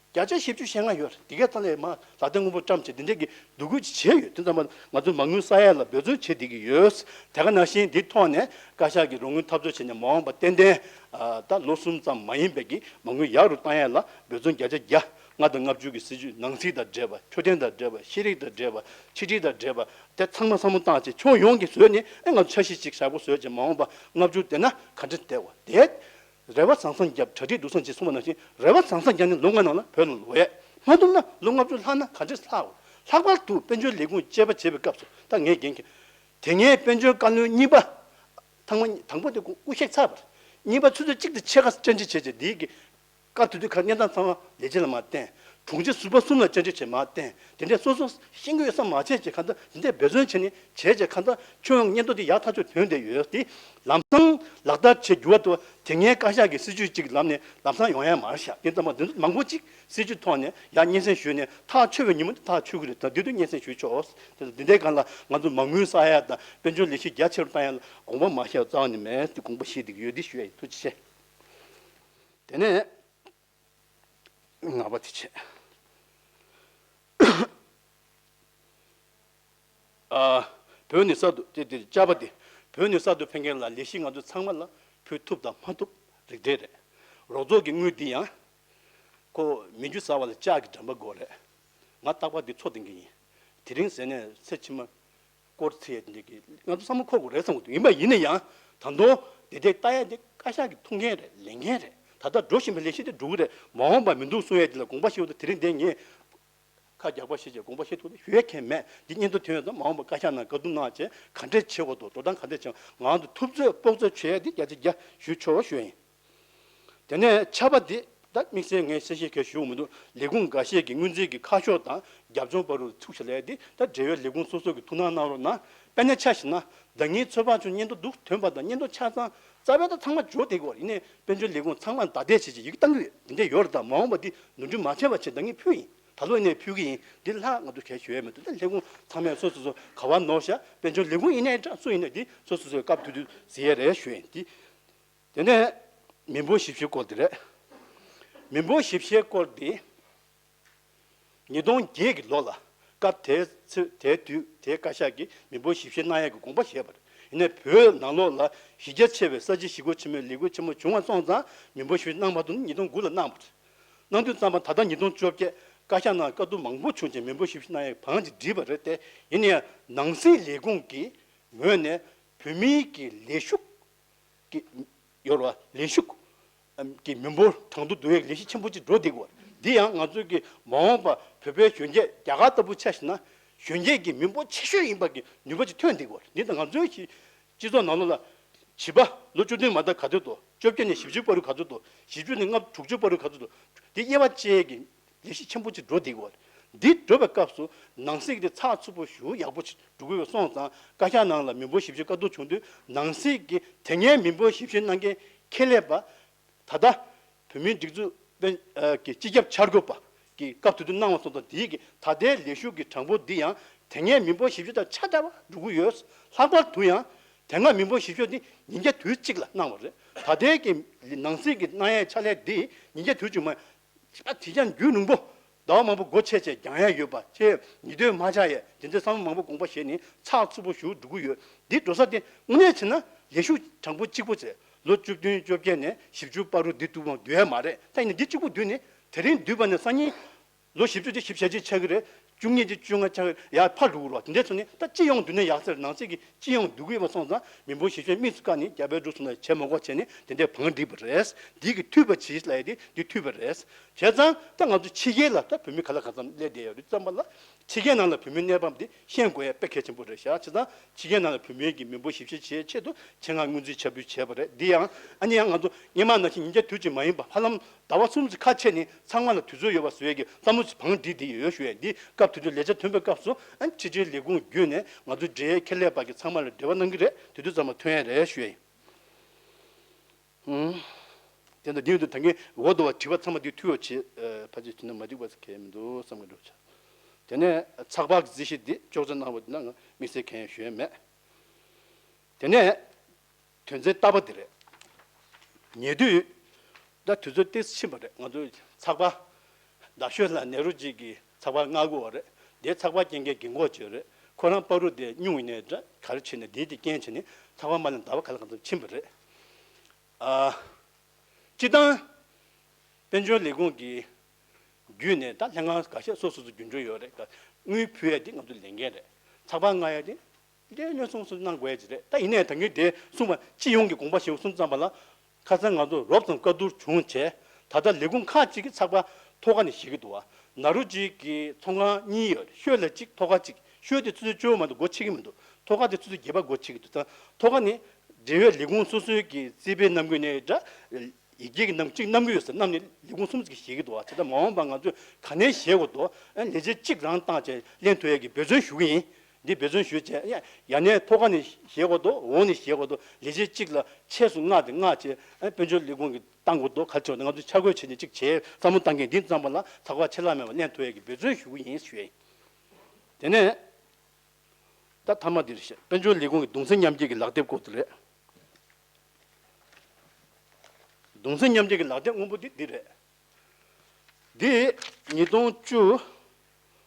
བརྒྱ་ཆ་བཞི་བཅུ་ཞེ་ལྔ་ཡོད་རེད། འདི་གའི་ཐོག་ལ་མ་ལག་དེབ་སྔོན་པོ་བཀྲམ་བྱས་འདི་འདྲས་ཀྱི་འདུ་འགོད་ཅིག་བྱས་ཡོད། དེ་ཙམ་པ་ང་ཚོ་མ་དངུལ་བསགས་ཡ་ལ་འབད་བརྩོན་བྱེད་བསྡད་ཀྱི་ཡོད། དེ་ག་ནང་བཞིན་འདི་ཐོག་ནས་བཀའ་ཤག་གིས་རོགས་དངུལ་འཐབ་རྩོད་བྱས་ནས་མ་འོངས་པ་ཏན་ཏན་ཨ་ད་ལོ་གསུམ་ཙམ་མ་ཡིན་པའི་གི་མ་དངུལ་ཡག་རུ་བཏང་ཡ་ལ་འབད་བརྩོན་བརྒྱ་ཆ་བརྒྱ། ལྔ་དང་ལྔ་བཅུ་གི་སྲིད་ཇུས། ནང་སྲིད་དང་འབྲེལ་བ། འཕྲོད་བསྟེན་དང་འབྲེལ་བ། ཤེས་རིག་དང་འབྲེལ་བ། ཕྱི་དྲིལ་དང་འབྲེལ་བ། དེ་ཚང་མ་བསམ་བློ་བཏང་བྱས་ཕྱོགས་ཡོངས་ཀྱི་བཟོས་ནས་ཨེ་ང་ཚོ་འཆར་གཞི་གཅིག་ཡག་པོ་བཟོས་བྱས་མ་འོངས་པ་ལྔ་བཅུ་བསྡད་ན་ག་འདྲ་བསྡད་པ་དེ། རེ་བ་བཟང་བཟང་བརྒྱབ། གྲ་སྒྲིག་སྡུག་བསྔལ་བྱེད་གསུངས་པ་ནང་བཞིན་རེ་བ་བཟང་བཟང་བརྒྱབ་ནས་ལོ་ལྔ་ནང་ལ་བོད་ལ་ལོག་ཡས། མ་ཐུབ་ན་ལོ་ལྔ་བཅུ་ལྷག་ན་ག་འདྲས་ལྷག་འོང་། ལྷག་པར་དུ་དཔལ་འབྱོར་ལས་ཁུངས་དཔྱད་པ་བྱེད་པའི་སྐབས་སུ་ད་ངས་འགན་འཁྱེར། དེ་སྔའི་དཔལ་འབྱོར་བཀའ་བློན་གཉིས་པ། ཐེངས་མ་དང་པོ་དེ་སྐུ་གཤེགས་ཚར་བ་རེད། གཉིས་པ་ཆུ་ཚོད་གཅིག་དང་ཕྱེད་ཀ་བཅར་འདྲི་བྱས་བྱས་འདིའི་གི་བཀའ་དེ་དུས་ཁ་གནས་སྟངས་ཚང་མ་ལས་བྱེད་ལ་མར་བསྟན། དྲུང་ཆེ་ཟུར་པ་གསུམ་ལ་བཅར་འདྲི་བྱས་མར་བསྟན། དེ་འདྲས་སོ་སོ་ཤེས་ཀྱི་ཡོད་ས་མ་བྱས་བྱས་གང་ལྟར་འདི་འདྲས་འབད་བརྩོན་བྱས་ནས་བྱས་བྱས་གང་ལྟར་ཁྱོན་ཡོངས་སྙན་ཐོ་དེ་ཡག་ཐག་ཆོད་ཐོན་བསྡད་ཡོད་དེ། ལམ་སང་ལག་བསྟར་བྱེད་འགྱུར་བ་དུ་དེ་སྔའི་བཀའ་ཤག་གི་སྲིད་ཇུས་གཅིག་ལམ་ནས་ལམ་སང་ཡོང་ཡ་མ་རེད་ཤག་དེ་ཙམ་པ་འདི་ཚོ་མང་པོ་གཅིག་སྲིད་ཇུས་ཐོག་ནས་ཡར་སྙན་སེང་ཞུས་ནས་ཐག་ཆོད་པའི་ཉིན་མོ་དེ་ཐག་ཆོད་ཀྱི་རེད། ད་དུས་དུས་སྙན་སེང་ཞུས་ཆོག་དེ་འདི་འདྲའི་སྒང་ལ་ང་ཚོ་མ་དངུལ་བསགས་ཡ་དང་དཔལ་འབྱོར་ལས་གཞི་རྒྱ་ཆེ་རུ་བཏང་ཡ་ལ་དགོངས་པ་མ་བཞེས་པ་རྩ་བ་ནས་མེད་དེ་དགོངས་པ་བཞེས་བསྡད་ཀྱི་ཡོད་དེ་ཞུ་ཡ་ཡིན། ཐུགས་རྗེ་ཆེ། དེ་ནས་ལྔ་པ་དེ་བྱས། ཨ། བོད་ནས་གསར་དུ་དེ་དེ་ལྕགས་པ་དེ། བོད་ནས་གསར་དུ་ཕེབས་མཁན་ལ་ལས་གཞི་ང་ཚོ་ཚང་མ་ལ་ཕུལ་ཐུབ་དང་མ་ཐུབ་རིགས་གྲས་རེད། རོགས་ཚོགས་ཀྱི་དངུལ་འདི་ཡང་ཁོ་མི་རྒྱུ་ཟ་བ་ལ་ལྕགས་ཀྱི་འགྲམ་པ་དགོས་རེད། ང་རྟག་པར་འདི་འཚོ་བསྡད་མཁན་ཡིན། དེ་རིང་ཟེར་ནས་ཚེ་ཕྱི་མ་སྐོར་ཚེ་ཡ་འདི་གི་ང་ཚོ་བསམ་བློ་འཁོར་དགོས་རེད་བསམ་གི་འདུག་ཡིན་པ་ཡིན་ན་ཡང་ད་དུང་དེ་འདྲའི་ལྟ་ཡ་འདི་བཀའ་ཤག་གི་ཐུགས་འགན་རེད། ལས་འགན་རེད། ད་ལྟ་འགྲོ་བཞིན་པའི་ལས་གཞི་འདི་འགྲོ་གི་རེད། མ་འོངས་པ་མི་འདུག་གསུང་ཡ་འདི་ལ་དགོངས་པ་བཞེས་འོ། ད་དེ་རིང་འདི་ངས་ཁ་རྒྱག་པ་བཞེས་བྱས་དགོངས་པ་བཞེས་ཐུབ་ན་ཞུ་ཡ་མཁན་མེད། འདི་སྙན་ཐོ་ཐོན་ཡོད་ཙང་མ་འོངས་པ་བཀའ་ཤག་ནང་བཀའ་བསྡུར་གནང་བྱས་ག་འདྲས་བྱེད་དགོས་འདུག་འགྲོ་སྟངས་ག་འདྲས་བྱེད། ང་ཚོ་ཐུབ་ཚོད་དཔོག་ཚོད་བྱེད་ཡ་འདི་བརྒྱ་ཆ་བརྒྱ་ཞུ་ཆོག་ཞུ་ཡ་ཡིན། དེ་ནས་ཆར་པ་འདི་ད་དམིགས་བསལ་ངས་གསལ་བཤད་གང་ཞུ་མི་འདུག་ལས་ཁུངས་འགའ་ཤས་ཀྱིས་སྔོན་རྩིས་ཀྱི་ཁ་ཕྱོགས་དང་རྒྱབ་ལྗོངས་བར་དུ་ཚུགས་བྱ་ལས་འདི་ད་འབྲེལ་ཡོད་ལས་ཁུངས་སོ་སོ་གིས་ཐུགས་སྣང་གནང་རོགས་གནང་། དཔེར་ན་ཆ་བཞག་ན་ཟླ་ཉིན་ཚོད་དཔག་ཆུང་སྙན་ཐོ་འདུག་ཐོན་པ་དང་སྙན་ཐོ་ཆ་ཚང་རྩ་བའི་ད་ཚང་མ་འབྱོར་བསྡད་ཀྱི་ཡོད་རེད། ཡིན་ནའི་དཔལ་འབྱོར་ལས་ཁུངས་ཚང་མ་བདའ་འདེད་བྱེད་ཅིག་ཡི་གེ་བཏང་གི་ཡོད། འདི་འདྲ་ཡོད་རེད། ད་མ་འོངས་པ་འདི་ནོར་འཁྲུལ་མ་བྱས་པ་བྱེད་ད་ངས་ཕུལ་ཡིན། ད་ལོ་ཡིན་ནའི་ཕུལ་གི་ཡིན། འདི་ལྷག་ང་ཚོ་གལ་ཞུ་ཡས་མི་འདུག་ད་ལས་ཁུངས་ཚང་མས་སོ་སོ་སོ་ག་བ་ནོར་བཞག་དཔལ་འབྱོར་ལས་ཁུངས་ཡིན་ནའི་འདྲ་སུ་ཡིན་ནའི་འདི་སོ་སོ་སོའི་སྐབས་དུས་དུས་ཟེར་ཡས་རེད་ཞུ་ཡིན། འདི། དེ་ནས་མི་འབོར་ཞིབ་བཤེར་སྐོར་དེ་རེད། མི་འབོར་ཞིབ་བཤེར་སྐོར་དེ་ཉིས་སྟོང་བརྒྱད་ཀྱི་ལོ་ལ་སྐབས་དེའི་ཚེ་དེའི་དུས་དེའི་བཀའ་ཤག་གིས་མི་འབོར་ཞིབ་བཤེར་གནང་ཡས་ཀྱི་དགོངས་པ་བཞེས་པ་རེད། ཡིན་ནའི་བོད་ནང་ལོགས་ལ་གཞི་རྒྱ་ཆེ་བའི་ས་བྱི་ཞི་རྒོལ་ཆེན་མོའི་ལས་འགུལ་ཆེན་མོ་བྱུང་བ་སོང་ཙང་མི་འབོར་ཞིབ་བཤེར་གནང་མ་ཐུབ་ནས་ཉིས་སྟོང་དགུ་ལ་གནང་བ་རེད། གནང་དུས་ཙམ་པ་ད་ལྟ་ཉིས་སྟོང་བཅོ་བརྒྱད་བཀའ་ཤག་ནང་བཀའ་བསྡུར་མང་པོ་བྱུང་རྗེས་མི་འབོར་ཞིབ་བཤེར་གནང་ཡས་བང་ཅིག་བསྒྲིགས་པ་རེད་དེ། ཡིན་ནའི་ནང་སྲིད་ལས་ཁུངས་ཀྱི་ངོས་ནས་བོད་མིའི་གི་ལས་ཞུགས་ཀྱི་ཡོད་རེད་བ། ལས་ཞུགས་ཀྱི་མི་འབོར་གྲངས་ཐོ་བསྡུ་ཡས་ལས་གཞི་ཆེན་པོ་གཅིག་འགྲོ་བསྡད་ཀྱི་ཡོད་རེད། འདི་ཡང་ང་ཚོའི་གི་མ་འོངས་པ་བོད་པའི་གཞོན་སྐྱེས་རྒྱ་གར་ལྟ་བུ་ཆ་བཞག་ན་གཞོན་སྐྱེས་ཀྱི་མི་འབོར་ཆེ་ཤོས་ཡིན་པ་གི་ནུས་པ་ཅིག་ཐོན་བསྡད་ཀྱི་ཡོད་རེད། འདི་ད་ང་ཚོའི་གི་སྤྱི་ཚོགས་ནང་ལོགས་ལ་བྱིས་པ་ལོ་བཅུ་བདུན་མ་ད་ག་ཚོད་འདུག་བཅོ་བརྒྱད་ནས་བཞི་བཅུ་བར་དུ་ག་ཚོད་འདུག་བཞི་བཅུ་ནས་ལྔ་དྲུག་ཅུ་བར་དུ་ག་ཚོད་འདུག་འདི་དབྱེ་བ་ཕྱེ་གི་ལས་གཞི་ཆེན་པོ་ཅིག་འགྲོ་བསྡད་ཀྱི་ཡོད་རེད། འདི་འགྲོ་བའི་སྐབས་སུ་ནང་སྲིད་ཀྱི་ཚགས་ཚུད་པོ་ཞེ་པོ་ཡག་པོ་ཅིག་འགྲོ་གི་ཡོད་སོང་ཙང་བཀའ་ཤག་ནང་ལ་མི་འབོར་ཞིབ་བཤེར་བཀའ་བསྡུར་བྱུང་དུས་ནང་སྲིད་ཀྱི་དེ་སྔའི་མི་འབོར་ཞིབ་བཤེར་གནང་མཁན་ཁེ་ལས་པ་ད་ལྟ་བོད་མིའི་སྒྲིག་འཛུགས་དཔོན་ཨ་གི་སྤྱི་ཁྱབ་འཆར་འགོད་པ་གི་སྐབས་དེ་དུས་གནང་བ་སོང་ཙང་དེའི་གི་ད་ལྟའི་ལས་ཞུགས་ཀྱི་གྲངས་འབོར་འདི་ཡང་དེ་སྔའི་མི་འབོར་ཞིབ་བཤེར་དང་ཆ་འདྲ་བ་འགྲོ་གི་ཡོད། ལྷག་པར་དུ་ཡང་དེ་སྔ་མི་འབོར་ཞིབ་བཤེར་འདི་ཉིས་བརྒྱ་དུས་གཅིག་ལ་གནང་བ་རེད། ད་ལྟའི་གི་ནང་སྲིད་ཀྱི་གནང་ཡའི་ཕྱག་ལས་འདི་ཉིས་བརྒྱ་དུས་གཅིག་མ། ད་དེ་ཀྱང་རྒྱུན་རིང་པོ་ཟླ་བ་མང་པོ་སྒོ་ཕྱེ་བྱས་རྒྱང་ཡ་ཡོད་པ་ཁྱེད་ཉིས་སྟོན་མ་ཆགས་ཡས་དེ་འདྲའི་བསམ་བློ་མང་པོ་དགོངས་པ་བཞེས་ནས་ཚགས་ཚུད་པོ་ཞིག་འགྲོ་གི་ཡོད། འདི་འགྲོ་ས་དེ་དངོས་གནས་བྱས་ན་ལས་ཞུགས་གྲངས་འབོར་གཅིག་པོ་བྱས་ལོ་བཅུ་བདུན་བཅོ་བརྒྱད་ནས་བཞི་བཅུ་བར་དུ་འདི་འདུག་མ་འདུས་ཡ་མ་རེད། ད་ཡིན་ན་འདི་གཅིག་པོ་འདུས་ནས་དེ་རིང་འདུས་པ་ནས་སང་ཉིན་ལོ་བཞི་བཅུ་དེ་བཞི་བཅུ་ཞེ་གཅིག་ཆགས་ཀྱི་རེད། བཅུ་གཉིས་ཀྱི་བཅོ་ལྔ་ཆགས་ཀྱི་ཡར་ཕར་འགྲོ་གི་རེད་བ། དེ་འདྲའི་ཚོ་ནི་ད་སྤྱི་ཡོངས་འདུས་ནས་ཡག་ཟེར་ནང་སྲིད་ཀྱི་སྤྱི་ཡོངས་འདུས་ཀྱི་ཡོད་པ་སོང་ཙང་མི་འབོར་ཞིབ་བཤེར་དམིགས་སུ་བཀར་ནས་རྒྱ་བལ་འབྲུག་གསུམ་ལ་བྱེད་མ་དགོས་བྱས་ནས་དེ་འདྲའི་བང་བསྒྲིགས་པ་རེད། འདི་གི་འཐུས་པ་ཇི་ལ་ཡ་དེ་འདི་འཐུས་པ་རེད། བྱས་ཙང་ད་ང་ཚོ་ཕྱི་རྒྱལ་ལ་ད་བོད་མི་ག་ལ་གང་འཚམ་སླེབས་བསྡད་ཡོད་རེད་ཙམ་པ་ལ་ཕྱི་རྒྱལ་ནང་ལ་བོད་མིའི་གནས་བབ་འདི་ཤེས་དགོས་ཡ་དཔེ་གལ་ཆེན་པོ་རེད་ཤག་བྱས་ཙང་ཕྱི་རྒྱལ་ནང་ལ་བོད་མིའི་གི་མི་འབོར་ཞིབ་བཤེར་བྱེད་ཆེད་དུ་ཆེད་མངགས་སྔོན་རྩིས་ཕྱག་ཕུལ་བྱས་པ་རེད། འདི་ཡང་ཨ་ནི་ཡང་ང་ཚོ་སྔོན་མ་ནང་བཞིན་ཉིན་རྒྱབ་དུས་གཅིག་མ་ཡིན་པ་ཧ་ལམ་ཟླ་བ་གསུམ་ཙམ་ཁ་ཕྱེ་ནས་ཚང་མ་ལ་དུས་ཚོད་ཡོད་པ་བཟོ་ཡས་ཀྱི་བསམ་བློ་ཅིག་བང་བསྒྲིགས་བསྡད་ཡོད་ཞུ་ཡས། འདི་སྐབས་དེ་དུས་ལས་བྱ་ཐོན་པའི་སྐབས་སུ་ཨ་ཕྱི་དྲིལ་ལས་ཁུངས་བརྒྱུད་ནས་ང་ཚོའི་འབྲེལ་ཡོད་ཁེ་ལས་པ་གི་ཚང་མ་ལ་འབྲེལ་བ་གནང་གི་རེད། དེ་དུས་ཙམ་པ་ཐོན་ཡས་རེད་ཞུ་ཡས་ཡིན། ཨུམ། དེ་འདྲ་འདི་འདུག་ད་ངས་འོག་ཏུ་བ་དྲི་བ་ཚང་མ་འདི་འཐུས་ཡོད་བྱེད་ཨ་ཕལ་ཆེར་དྲི་ན་མ་འགྲིག་པ་ཟེར་གལ་མི་འདུག་བསམ་གི་འདུག་བྱ། དེ་ནས་ཚགས་པར་གྱི་རྩིས་གཞི་འདི་ཅོག་ཙེ་གནང་བ་འདི་ན་ང་དམིགས་བསལ་གང་ཡང་ཞུ་ཡས་མེད། དེ་ནས་དོན་ཚན་ལྟ་བ་འདི་རེད། ཉེ་དུས་ད་དུས་ཚོད་ཏོག་ཙམ་ཕྱིན་པ་རེད། ང་ཚོའི་ཚགས་པར་ཟླ་ཤོད་ལ་ནེ་རུ་ཇི་གི་ཚགས་པར་མངགས་དགོས་པ་རེད། དེའི་ཚགས་པར་སྐྱེལ་མཁན་རྒན་གོག་ཅིག་ཡོད་རེད། ཁོ་རང་པ་རུ་དེ་སྙུང་ཡིན་ནའི་འདྲ་ག་རེ་བྱས་ནས་དེའི་དེ་རྐྱེན་བྱས་ནས་ཚགས་པར་མ་ལེན་ཟླ་བ་ག་ལ་གང་འཚམ་ཕྱིན་པ་རེད། ཨ། སྤྱིར་བཏང་དཔལ་འབྱོར་ལས་ཁུངས་ཀྱི་བརྒྱུད་ནས་ད་ལྷན་ཁང་འགའ་ཤས་སོ་སོ་སོ་རྒྱུན་འགྲོ་ཡོད་རེད། དངུལ་ཕུལ་ཡས་དེ་ང་ཚོའི་ལས་འགན་རེད། ཚགས་པར་མངགས་ཡས་དེ་འདྲའི་སྣོན་སྲུང་སོགས་གནང་དགོས་ཡ་ཅིག་རེད། ད་ཡིན་ནའི་ད་གིན་དེ་གསུངས་པ་སྤྱི་ཡོངས་ཀྱི་དགོངས་པ་ཞིག་གསུངས་ཙམ་པ་ལ། ཁ་སང་ང་ཚོ་རོབ་ཙམ་བཀའ་བསྡུར་བྱུང་བྱས། ད་ལྟ་ལས་ཁུངས་ཁག་ཅིག་གི་ཚགས་པར་ཐོག་ཁ་ནས་བཞེས་ཀྱི་འདུག་བ། ནེ་རུ་ཇི་གི་ཚོང་ཁང་གཉིས་ཡོད་རེད། ཤོད་ལ་གཅིག་ཐོག་ཁ་གཅིག་ཤོད་དེ་ཆུ་ཚོད་བཅུ་མ་གཏོགས་སྒོ་ཕྱེ་གི་མི་འདུག་ཐོག་ཁ་དེ་ཆུ་ཚོད་བརྒྱད་པ་སྒོ་ཕྱེ་གི་འདུག་ད་ཐོག་ཁ་ནས་འབྲེལ་ཡོད་ལས་ཁུངས་སོ་སོའི་གི་རྩིས་དཔེ་བསྣམས་ཀྱི་ནས་འདྲ། ཡི་གེ་གི་ནང་གཅིག་བསྣམས་ཀྱི་ཡོད་ཟེར་བསྣམས་ནས་ལས་ཁུངས་གསུམ་ཅིག་བཞེས་ཀྱི་འདུག་བ། དེ་ལྟར་མ་འོངས་པ་ང་ཚོས་ག་ནས་བཞེས་དགོས་འདུག་ཨ་ལས་བྱེད་གཅིག་རང་བཏང་བྱས་ལེན་ཐུབ་ཡས་ཀྱི་འབད་བརྩོན་ཞུ་གི་ཡིན། འདི་འབད་བརྩོན་ཞུས་བྱས་ཡ་ཡ་ནས་ཐོག་ཁ་ནས་བཞེས་དགོས་འདུག་འོག་ནས་བཞེས་དགོས་འདུག་ལས་བྱེད་གཅིག་ལ་ཆས་སུ་མངགས་ཏེ་མངགས་བྱས་ཨ་དཔལ་འབྱོར་ལས་ཁུངས་ཀྱིས་བཏང་དགོས་འདུག་ག་རེ་བྱས་ན་ང་ཚོས་འཆར་འགོད་བྱས་ནས་གཅིག་བྱས་བསམ་བློ་བཏང་མཁན་འདི་ཙམ་པ་ལ་ཚགས་པར་ཆད་ལྷག་མེད་པར་ལེན་ཐུབ་ཡས་ཀྱི་འབད་བརྩོན་ཞུ་གི་ཡིན་ཞུ་ཡས་ཡིན། དེ་ནས་ད་མཐའ་མ་འདི་རེད་ཤག་དཔལ་འབྱོར་ལས་ཁུངས་ཀྱི་གདུང་སེམས་མཉམ་སྐྱེད་ཀྱི་ལག་དེབ་སྐོར་དུ་རེད། གདུང་སེམས་མཉམ་སྐྱེད་ཀྱི་ལག་དེབ་སྔོན་པོ་འདི་འདི་རེད། འདི་ཉིས་སྟོང་བཅུ་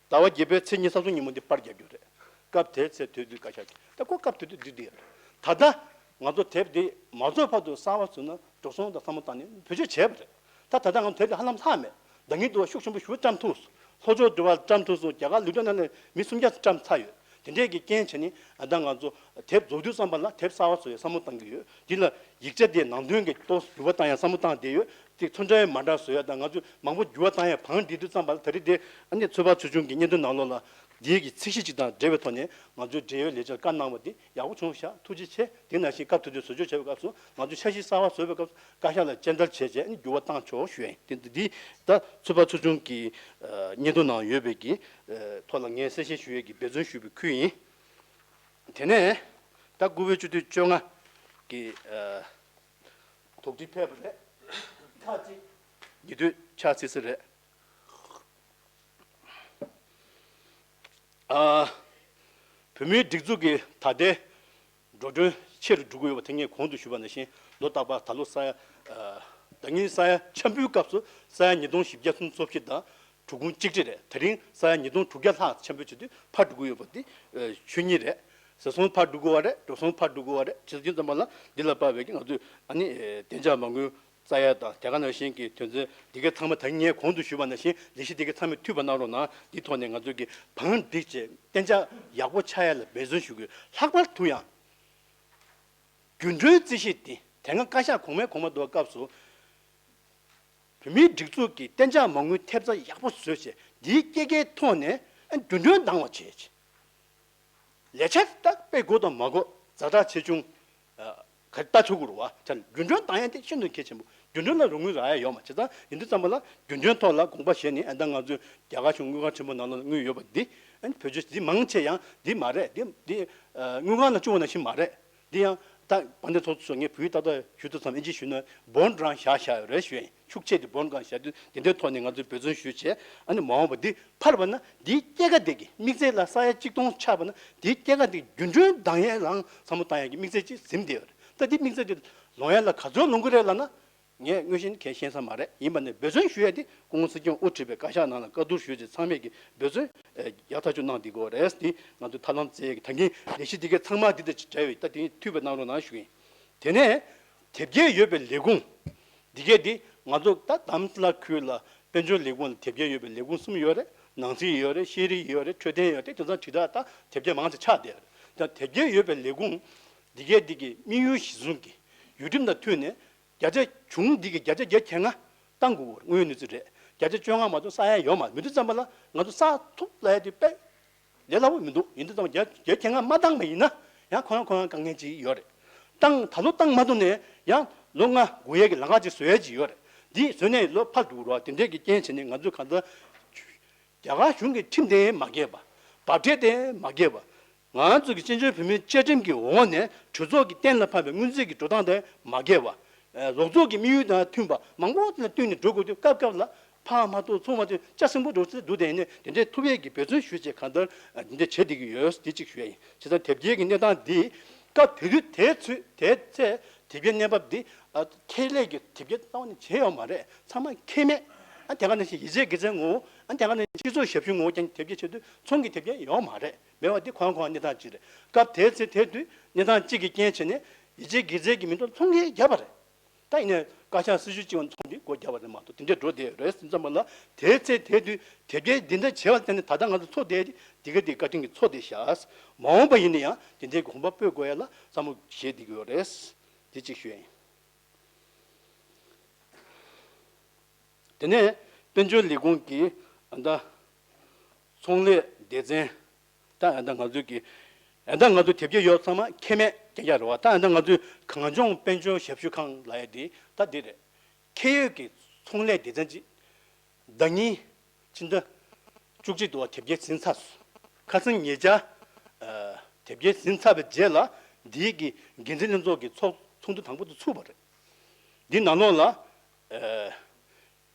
ཟླ་བ་བརྒྱད་པའི་ཚེས་ཉི་ཤུ་རྩ་གསུམ་ཉིན་མོ་འདི་པར་རྒྱག་རྒྱུ་རེད། སྐབས་དེའི་ཚེ་དུས་དུས་བཀའ་ཤག་གིས་ད་ཁོ་སྐབས་དེ་དུས་འདི་འདི་ཡོད་རེད། ད་ལྟ་ང་ཚོ་དེབ་འདི་མ་བཟོས་བར་དུ་གསར་བ་བཟོས་ན་འགྲོ་སོང་དང་བསམ་བློ་བཏང་ནས་བེད་སྤྱོད་བྱས་པ་རེད། ད་ད་ལྟ་ང་ཚོ་དེབ་འདི་ཧ་ལམ་ལྷག་མེད། ཟླ་ཉིན་དུ་བ་ཤུགས་ཆེན་པོ་ཞུ་བཀྲམ་ཐུབ་སོང་། ལྷོ་ཕྱོགས་འགྲོ་བ་བཀྲམ་ཐུབ་སོང་། རྒྱ་གར་ལུས་སྟོན་ནང་ནས་མི་སུམ་བརྒྱ་བཀྲམ་ཚར་ཡོད། དེ་འདྲས་ཀྱི་རྐྱེན་བྱས་ནས་ཨ་ད་ང་ཚོ་དེབ་རྫོགས་དུས་ཙམ་པ་ལ་དེབ་གསར་བ་བཟོ་ཡའི་བསམ་བློ་བཏང་གི་ཡོད། འདི་ལ་ཡིག་ཆ་དེ་ནང་དོན་གྱི་ཏོག་ཙམ་འགྱུར་བ་བཏང་ཡ་བསམ་བློ་བཏང་བསྡད་ཡོད། དེ་ཚོན་ཁྲ་ཡང་མ་འདྲ་བཟོ་ཡ་དང་ང་ཚོས་མང་པོ་འགྱུར་བ་བཏང་ཡ་བང་བསྒྲིགས་དུས་ཙམ་པ་ལ་ད་རེས་དེ་ཨ་ནི་ཚོད་དཔག་ཚོགས་ཆུང་གི་སྙན་ཐོའི་ནང་ལོགས་ལ་འདིའི་གི་ཚིག་གཞི་གཅིག་དང་འབྲེལ་བའི་ཐོག་ནས་ང་ཚོའི་འབྲེལ་ཡོད་ལས་བྱེད་བཀའ་གནང་བ་དེ་ཡག་པོ་བྱུང་ཤག་ཐུགས་རྗེ་ཆེ། དེ་ནང་བཞིན་སྐབས་དེ་དུས་བཟོ་བཅོས་བྱས་པའི་སྐབས་སུ་ང་ཚོས་འཆར་གཞི་གསར་བ་བཟོས་པའི་སྐབས་སུ་བཀའ་ཤག་ལ་སྤྱན་བསྟར་བྱས་རྗེས་ཨ་ནི་འགྱུར་བ་བཏང་ཆོག་ཞུ་ཡ་ཡིན། དེ་འདི་ད་ཚོད་དཔག་ཚོགས་ཆུང་གི་སྙན་ཐོ་ནང་ཡོད་པའི་གི་ཐོག་ལ་ངས་གསལ་བཤད་ཞུ་ཡས་ཀྱི་འབད་བརྩོན་ཞུས་པའི་ཁུལ་ཡིན། དེ་ནས་ད་སྐུ་ཕེབས་བཅུ་དུས་བཅོ་ལྔ་གི་ཨ་དོགས་འདྲི་ཕེབས་པ་རེད། ཁག་ཅིག་ཉེ་དུས་ཆགས་སྲིད་ས་རེད། ཨ་བོད་མིའི་སྒྲིག་འཛུགས་ཀྱི་ད་ལྟའི་འགྲོ་གྲོན་ཆེ་རུ་འགྲོ་གི་ཡོད་པ་དེ་ངས་གོང་དུ་ཞུས་པ་ནང་བཞིན་ལོ་རྟག་པར་ད་ལོ་ས་ཡ་ཨ་ཟླ་ཉིན་ས་ཡ་འཆམ་པོའི་སྐབས་སུ་ས་ཡ་ཉིས་སྟོང་བཞི་བརྒྱ་སུམ་ཅུ་སོ་བཞི་དང་། དྲུག་འབུམ་གཅིག་ཁྲི་རེད། དེ་རིང་ས་ཡ་ཉིས་སྟོང་དྲུག་བརྒྱ་ལྷག་ཆེན་པོ་བྱེད་དུས་འཕར་འགྲོ་གི་ཡོད་པ་འདི་ཨ་ཆོས་ཉིད་རེད། ཟ་སོང་འཕར་འགྲོ་གི་ཡོད་རེད། འགྲོ་སོང་འཕར་འགྲོ་གི་ཡོད་རེད། བྱེད་དུས་ཙམ་པ་ལ་འདི་ལ་དཔག་པའི་གི་ང་ཚོས་ཨ་ནི་ཨ་གཏན་འཇགས་མ་དངུལ་བཙལ་ཡ་དང་དེ་ག་ནང་བཞིན་གྱི་དོན་ཚན་འདི་གའི་ཚང་མ་ད་ངས་གོང་དུ་ཞུས་པ་ནང་བཞིན་ལས་གཞི་འདི་གའི་ཚང་མས་འཐུས་པ་གནང་རོགས་གནང་། འདི་ཐོག་ནས་ང་ཚོས་གི་བང་བསྒྲིགས་བྱས་གཏན་འཇགས་ཡག་པོ་ཆགས་ཡ་ལ་འབད་བརྩོན་ཞུ་དགོས། ལྷག་པར་དུ་ཡང་རྒྱུན་གྲོན་རྩིས་གཞི་འདི་དེ་སྔ་བཀའ་ཤག་གོང་མའི་གོང་མ་འདུག་སྐབས་སུ། བོད་མིའི་སྒྲིག་འཛུགས་ཀྱིས་གཏན་འཇགས་མ་དངུལ་ཐེབས་རྩ་ཡག་པོ་བཟོས་བྱས་འདིའི་སྐྱེད་ཀའི་ཐོག་ནས་རྒྱུན་གྲོན་འདང་བ་བྱས་བྱས། ལས་འཆར་ད་དཔེ་དགོས་དང་མ་དགོས་ཛ་དྲག་ཆེ་ཆུང་ཨ་ག་རེ་ལྟ་ཆོག་གི་རེད་བ། ད་རྒྱུན་གྲོན་འདང་ཡ་དེ་ཤིན་ཏུ་གལ་ཆེན་པོ། རྒྱུན་གྲོན་ལ་རོགས་དངུལ་རག་ཡ་ཡོད་མ་རེད། བྱས་ཙང་ཡིན་དུས་ཙམ་པ་ལ་རྒྱུན་གྲོན་ཐོག་ལ་དགོངས་པ་བཞེས་ནས་ཨ་ད་ང་ཚོས་རྒྱ་གར་གཞུང་དངུལ་ཁང་ཆེན་པོ་ནང་ལ་དངུལ་ཡོད་པ་འདི་ཨ་བེད་སྤྱོད་འདི་མང་ཆེ་ཡང་འདི་མ་རེད། འདི་འདི་ཨ་དངུལ་ཁང་ལ་བཅུག་པ་ནང་བཞིན་མ་རེད། འདི་ཡང་ད་དཔལ་ལྡན་ཚོགས་གཙོ་མཆོག་ངས་བོད་ཡིག་ཏག་ཏག་ཞུ་དུས་ཙམ་ཨིན་ཇི་ཞུས་ན་bond་རང་བཞག་བཞག་ཡོད་རེད་ཞུ་ཡིན། ཤུགས་ཆེ་དེ་bond་གང་བཞག་དུས་དེ་འདྲའི་ཐོག་ནས་ང་ཚོས་འབད་བརྩོན་ཞུས་བྱས་ཨ་ནི་མ་འོངས་པ་འདི་འཕར་བ་ན་འདིའི་སྐྱེད་ཀ་དེ་གི་དམིགས་ཚད་ལ་ས་ཡ་གཅིག་སྟོང་ཆགས་པ་ན་འདིའི་སྐྱེད་ཀ་དེ་རྒྱུན་གྲོན་འདང་ཡས་ལའང་བསམ་བློ་བཏང་ཡས་ཀྱི་དམིགས་ཚད་ཅིག་ཟིན་བསྡད་ཡོད་རེད། ད་འདི་དམིགས་ཚད་དེ་ལོང་ཡས་ལ་ག་ཚོད་ལོང་གི་རེད་ལབ་ན། ངས་དངོས་གཞི་ནི་གས་ཤེས་ས་མ་རེད། ཡིན་པ་ནས་འབད་བརྩོན་ཞུ་ཡ་དེ་སྐུ་ངོ་སྲིད་སྐྱོང་དབུ་ཁྲིད་པའི་བཀའ་ཤག་ནང་ལ་བཀའ་བསྡུར་ཞུས་རྗེས་ཚང་མས་ཀྱི་འབད་བརྩོན་ཡག་ཐག་ཆོད་གནང་བསྡད་ཀྱི་ཡོད་རེད། དེ་ང་ཚོས་ཐབས་ལམ་བཙལ་ཡ་གི་ད་གིན་ལས་གཞི་འདི་གའི་ཚང་མ་འདི་དང་ཅིག་འབྲེལ་བའི་ད་དེ་མཐུད་པ་གནང་རོགས་གནང་ཞུ་གི་ཡིན། དེ་ནས་དེབ་སྐྱེལ་ཡོད་པའི་ལས་ཁུངས་འདི་གས་འདི་ང་ཚོ་ད་དྷ་རམ་ས་ལ་ཁུལ་ལ་དཔལ་འབྱོར་ལས་ཁུངས་ལ་དེབ་སྐྱེལ་ཡོད་པའི་ལས་ཁུངས་གསུམ་ཡོད་རེད། ནང་སྲིད་ཡོད་རེད། ཤེས་རིག་ཡོད་རེད། འཕྲོད་བསྟེན་ཡོད་རེད། དེ་ཚང་དྲིལ་བསྒྲགས་ད་དེབ་སྐྱེལ་མང་ཆེ་ཆགས་བསྡད་ཡོད་རེད། ད་དེབ་སྐྱེལ་ཡོད་པའི་ལས་ཁུངས་འདི་གས་འདི་གི་དམིགས་ཡུལ་གཞིར་བཟུང་གི་ཡུལ་ཁྲིམས་དང་མཐུན་ནས། བརྒྱ་ཆ་གཞུང་འདི་གི་བརྒྱ་ཆ་བརྒྱད་ཅུ་གྱ་ལྔ་བཏང་དགོས་ཀྱི་ཡོད་རེད། དངུལ་ཡོད་ནུས་ཚོད་རེད། བརྒྱ་ཆ་བཅོ་ལྔ་མ་གཏོགས་བསག་ཡ་ཡོད་མ་རེད། མི་འདུག་ཙམ་པ་ལ་ང་ཚོ་བསག་ཐུབ་ལབ་ཡ་དེ་དཔེ་ལས་སླ་པོ་མི་འདུག་ཡིན་དུས་ཙམ་པ་བརྒྱ་ཆ་བརྒྱད་ཅུ་གྱ་ལྔ་མ་བཏང་བ་ཡིན་ན་ཡང་ཁོ་རང་ཁོ་རང་དཀའ་ངལ་ཅིག་ཡོད་རེད། བཏང་ད་ལོ་བཏང་མ་ཐུབ་ནས་ཡང་ལོ་ལྔ་སྒུག་ཡས་ཀྱི་ལམ་ཁ་ཅིག་བཟོ་ཡས་ཅིག་ཡོད་རེད། འདི་བཟོས་ནས་ལོ་ཕར་འགྲོ་གི་རེད་བ། དེ་འདྲས་ཀྱི་རྐྱེན་བྱས་ནས་ང་ཚོས་གང་ལྟར་རྒྱ་གར་གཞུང་གི་ཁྲིམས་དེ་མ་འགལ་བ། འབབ་ཁྲལ་དེ་མ་འགལ་བ། ང་ཚོ་གི་བཙན་བྱོལ་བོད་མིའི་བཅའ་ཁྲིམས་ཀྱི་འོག་ནས་གྲོས་ཚོགས་ཀྱིས་གཏན་ལ་ཕབ་པའི་སྔོན་རྩིས་ཀྱི་འགྲོ་སྟངས་དེ་མ་འགལ་བ། ཨ་རོགས་ཚོགས་ཀྱི་དམིགས་ཡུལ་དང་མཐུན་པ་མང་པོ་དེ་ལ་བསྟུན་ནས་འགྲོ་དགོས་དུས་སྐབས་སྐབས་ལ་ཕར་མ་གཏོགས་ཚུར་མ་གཏོགས་ལྕགས་སྲིན་པོ་འགྲོ་ཚུལ་འདུག་དེ་ནས་དེ་འདྲའི་ཐུབ་ཡས་ཀྱི་འབད་བརྩོན་ཞུས་བྱས་གང་ལྟར་འདི་འདྲ་བྱེད་བསྡད་ཀྱི་ཡོད། འདི་གཅིག་ཞུ་ཡ་ཡིན། བྱས་ཙང་དེབ་སྐྱེལ་གྱི་གནས་སྟངས་འདི་སྐབས་དེ་དུས་དེའི་ཚུལ་དེའི་ཚེ་དེབ་སྐྱེལ་གནས་བབ་འདི་ཨ་ཁེ་ལས་ཀྱི་དེབ་སྐྱེལ་རྩ་བ་ནས་བྱས་ཡོད་མ་རེད། ཚང་མ་ཁེ་མེད། ཨ་དེ་ག་ནང་བཞིན་ཡིད་ཆེས་དགེ་མཚན་ངོ་བོ། ཨ་དེ་ག་ནང་བཞིན་སྤྱི་ཚོགས་ཞབས་ཞུ་ངོ་བོ་ཀྱང་དེབ་སྐྱེལ་བྱེད་དུས་ཚོང་གི་དེབ་སྐྱེལ་ཡོད་མ་རེད། མེད་པ་འདི་ཁོ་རང་ཁོ་རང་གནས་སྟངས་གཅིག་རེད། སྐབས་དེའི་ཚེ་དེ་དུས་གནས་སྟངས་གཅིག་གི་རྐྱེན་བྱས་ནས་ཡིད་ཆེས་དགེ་མཚན་གྱི་མིང་ཐོག་ཚོང་ཁེ་བརྒྱབ་པ་རེད། ད་ཡིན་ནའི་བཀའ་ཤག་སྲི་ཞུ་གཅིག་བ་ཚོང་འདི་སྒོ་བརྒྱབ་པ་རེད་མ་གཏོགས་དེ་འདྲས་འགྲོ་བསྡད་ཡོད་རེད་ཟེར་ཙམ་པ་ལ། དེའི་ཚེ་དེ་དུས་དེབ་སྐྱེལ་འདི་འདྲ་བྱས་པ་ལ་བརྟེན་ནས་ད་ལྟ་ང་ཚོ་འཚོ་བསྡད་དེ་འདི་ག་འདི་བཀའ་དྲིན་གྱིས་འཚོ་བསྡད་ཤག་མ་འོངས་པ་ཡིན་ན་ཡང་དེ་འདྲའི་གོམ་པ་སྤོས་དགོས་ཡ་ལ་བསམ་བློ་བཞེས་བསྡད་ཀྱི་ཡོད་རེད། འདི་གཅིག་ཞུ་ཡ་ཡིན། དེ་ནས་དཔལ་འབྱོར་ལས་ཁུངས་ཀྱི་ཨ་ད་ཚོང་ལས་སྡེ་ཚན། ད་ཨ་ད་ང་ཚོའི་གི་ཨ་ད་ང་ཚོ་དེབ་སྐྱེལ་ཡོད་ཚང་མ་ཁེ་མེད་རྐྱང་རྐྱང་རེད་བ། ད་ཨ་ད་ང་ཚོའི་གངས་ལྗོངས་དཔལ་འབྱོར་ཞབས་ཞུ་ཁང་ལབ་ཡ་དེ་ད་འདི་རེད། ཁེ་ཡོད་ཀྱི་ཚོང་ལས་སྡེ་ཚན་གཅིག་ཟླ་ཉིན་ཕྱི་ཟླ་བཅུ་གཅིག་ཏུ་དེབ་སྐྱེལ་ཟིན་ཚར་སོང་། ཁ་སང་ཉེ་ཆར་ཨ་དེབ་སྐྱེལ་ཟིན་ཚར་བའི་རྗེས་ལ་འདིའི་གི་འགན་འཛིན་ལྷན་ཚོགས་ཀྱི་ཚོགས་ཚོགས་འདུ་དང་པོ་དེ་ཚུགས་པ་རེད། འདི་ནང་ལོགས་ལ་ཨ་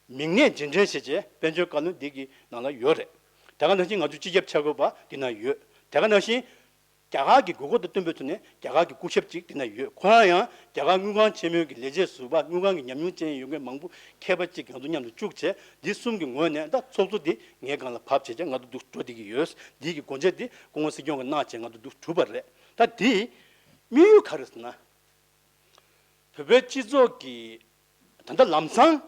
མིང་གནས་རྗེས་དྲན་བྱས་རྗེས་དཔལ་འབྱོར་བཀའ་བློན་འདི་གི་ནང་ལ་ཡོད་རེད། དེ་ག་ནང་བཞིན་ང་ཚོའི་སྤྱི་ཁྱབ་འཆར་འགོད་པ་འདི་ན་ཡོད། དེ་ག་ནང་བཞིན་ རྒྱ་གར་གྱི་དགོས་མཁོ་དང་བསྟུན་པའི་ཐོག་ནས་རྒྱ་གར་གྱི་སྐུ་ཞབས་ཅིག་དེ་ན་ཡོད། ཁོ་རང་ཡང་རྒྱ་གར་དངུལ་ཁང་ཆེན་མོའི་གི་ལས་བྱེད་ཟུར་པ། དངུལ་ཁང་གི་ཉམས་མྱོང་ཅན་ཡོད་མཁན་མང་པོ་མཁས་པ་ཅིག་ང་ཚོ་མཉམ་དུ་བཅུག་བྱས། འདི་གསུམ་གྱི་ངོས་ནས་ད་ཚོགས་གཙོ་འདི་ངའི་སྒང་ལ་བབས་བྱས་བྱས་ང་ཚོ་འདུག་འགྲོ་བསྡད་ཀྱི་ཡོད། འདི་གི་སྒོ་འབྱེད་འདི་སྐུ་ངོ་སྲིད་སྐྱོང་གིས་གནང་བྱས་ང་ཚོ་འདུག་གྲུབ་པ་རེད། ད་འདི་དམིགས་ཡུལ་ག་རེ་ཟེར་ན། བོད་པའི་སྤྱི་ཚོགས་ཀྱི་ད་ལྟ་ལམ་སང་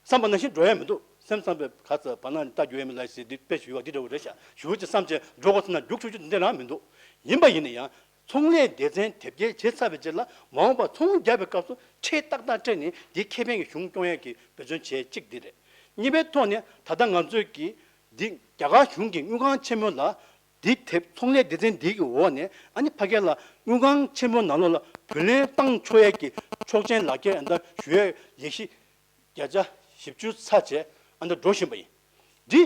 བསམ་པ་ནང་བཞིན་འགྲོ་ཡ་མི་འདུག་སེམས་བསམ་པའི་ག་ཚ་བར་སྣང་ལྟ་རྒྱུ་ཡོད་མེད་ལ་ཟེར་འདི་དཔེ་ཞུ་བ་འདི་འདྲ་བོ་རེད་ཤག་ཞུ་ཅིག་བསམ་བྱས་འགྲོ་དགོས་ཟེར་ན་རྒྱུག་ཆུག་ཆུག་འདི་འདྲ་རང་མི་འདུག་ཡིན་པ་ཡིན་ན་ཡང་ཚོང་ལས་སྡེ་ཚན་དེབ་སྐྱེལ་བྱས་ཚར་བའི་རྗེས་ལ་མ་འོངས་པར་ཚོང་རྒྱག་པའི་སྐབས་སུ་ཁྲལ་ཏག་ཏག་སྤྲད་ནས་འདི་ཁེ་ཕན་གྱི་གཞུང་སྐྱོང་ཡས་ཀྱི་འབད་བརྩོན་བྱེད་གཅིག་འདི་རེད། གཉིས་པའི་ཐོག་ནས་ད་ལྟ་ང་ཚོས་ཀྱི་འདི་རྒྱ་གར་གཞུང་གི་དངུལ་ཁང་ཆེན་མོ་ལ། འདི་དེབ་ཚོང་ལས་སྡེ་ཚན་འདི་གི་འོག་ནས་ཨ་ནི་ཕ་གི་ལ་དངུལ་ཁང་ཆེན་མོ་ནང་ལོགས་ལ་བུ་ལོན་བཏང་ཆོག་ཡས་ཀྱི་ཆོག་མཆན་ལག་ཁྱེར་ཨ་འདྲ་ཞུ་ཡས་ལས་གཞི་བརྒྱ་ཆ་བཞི་བཅུ་ཚར་བྱས་ཨ་འདྲ་འགྲོ་བཞིན་པ་ཡིན། འདི་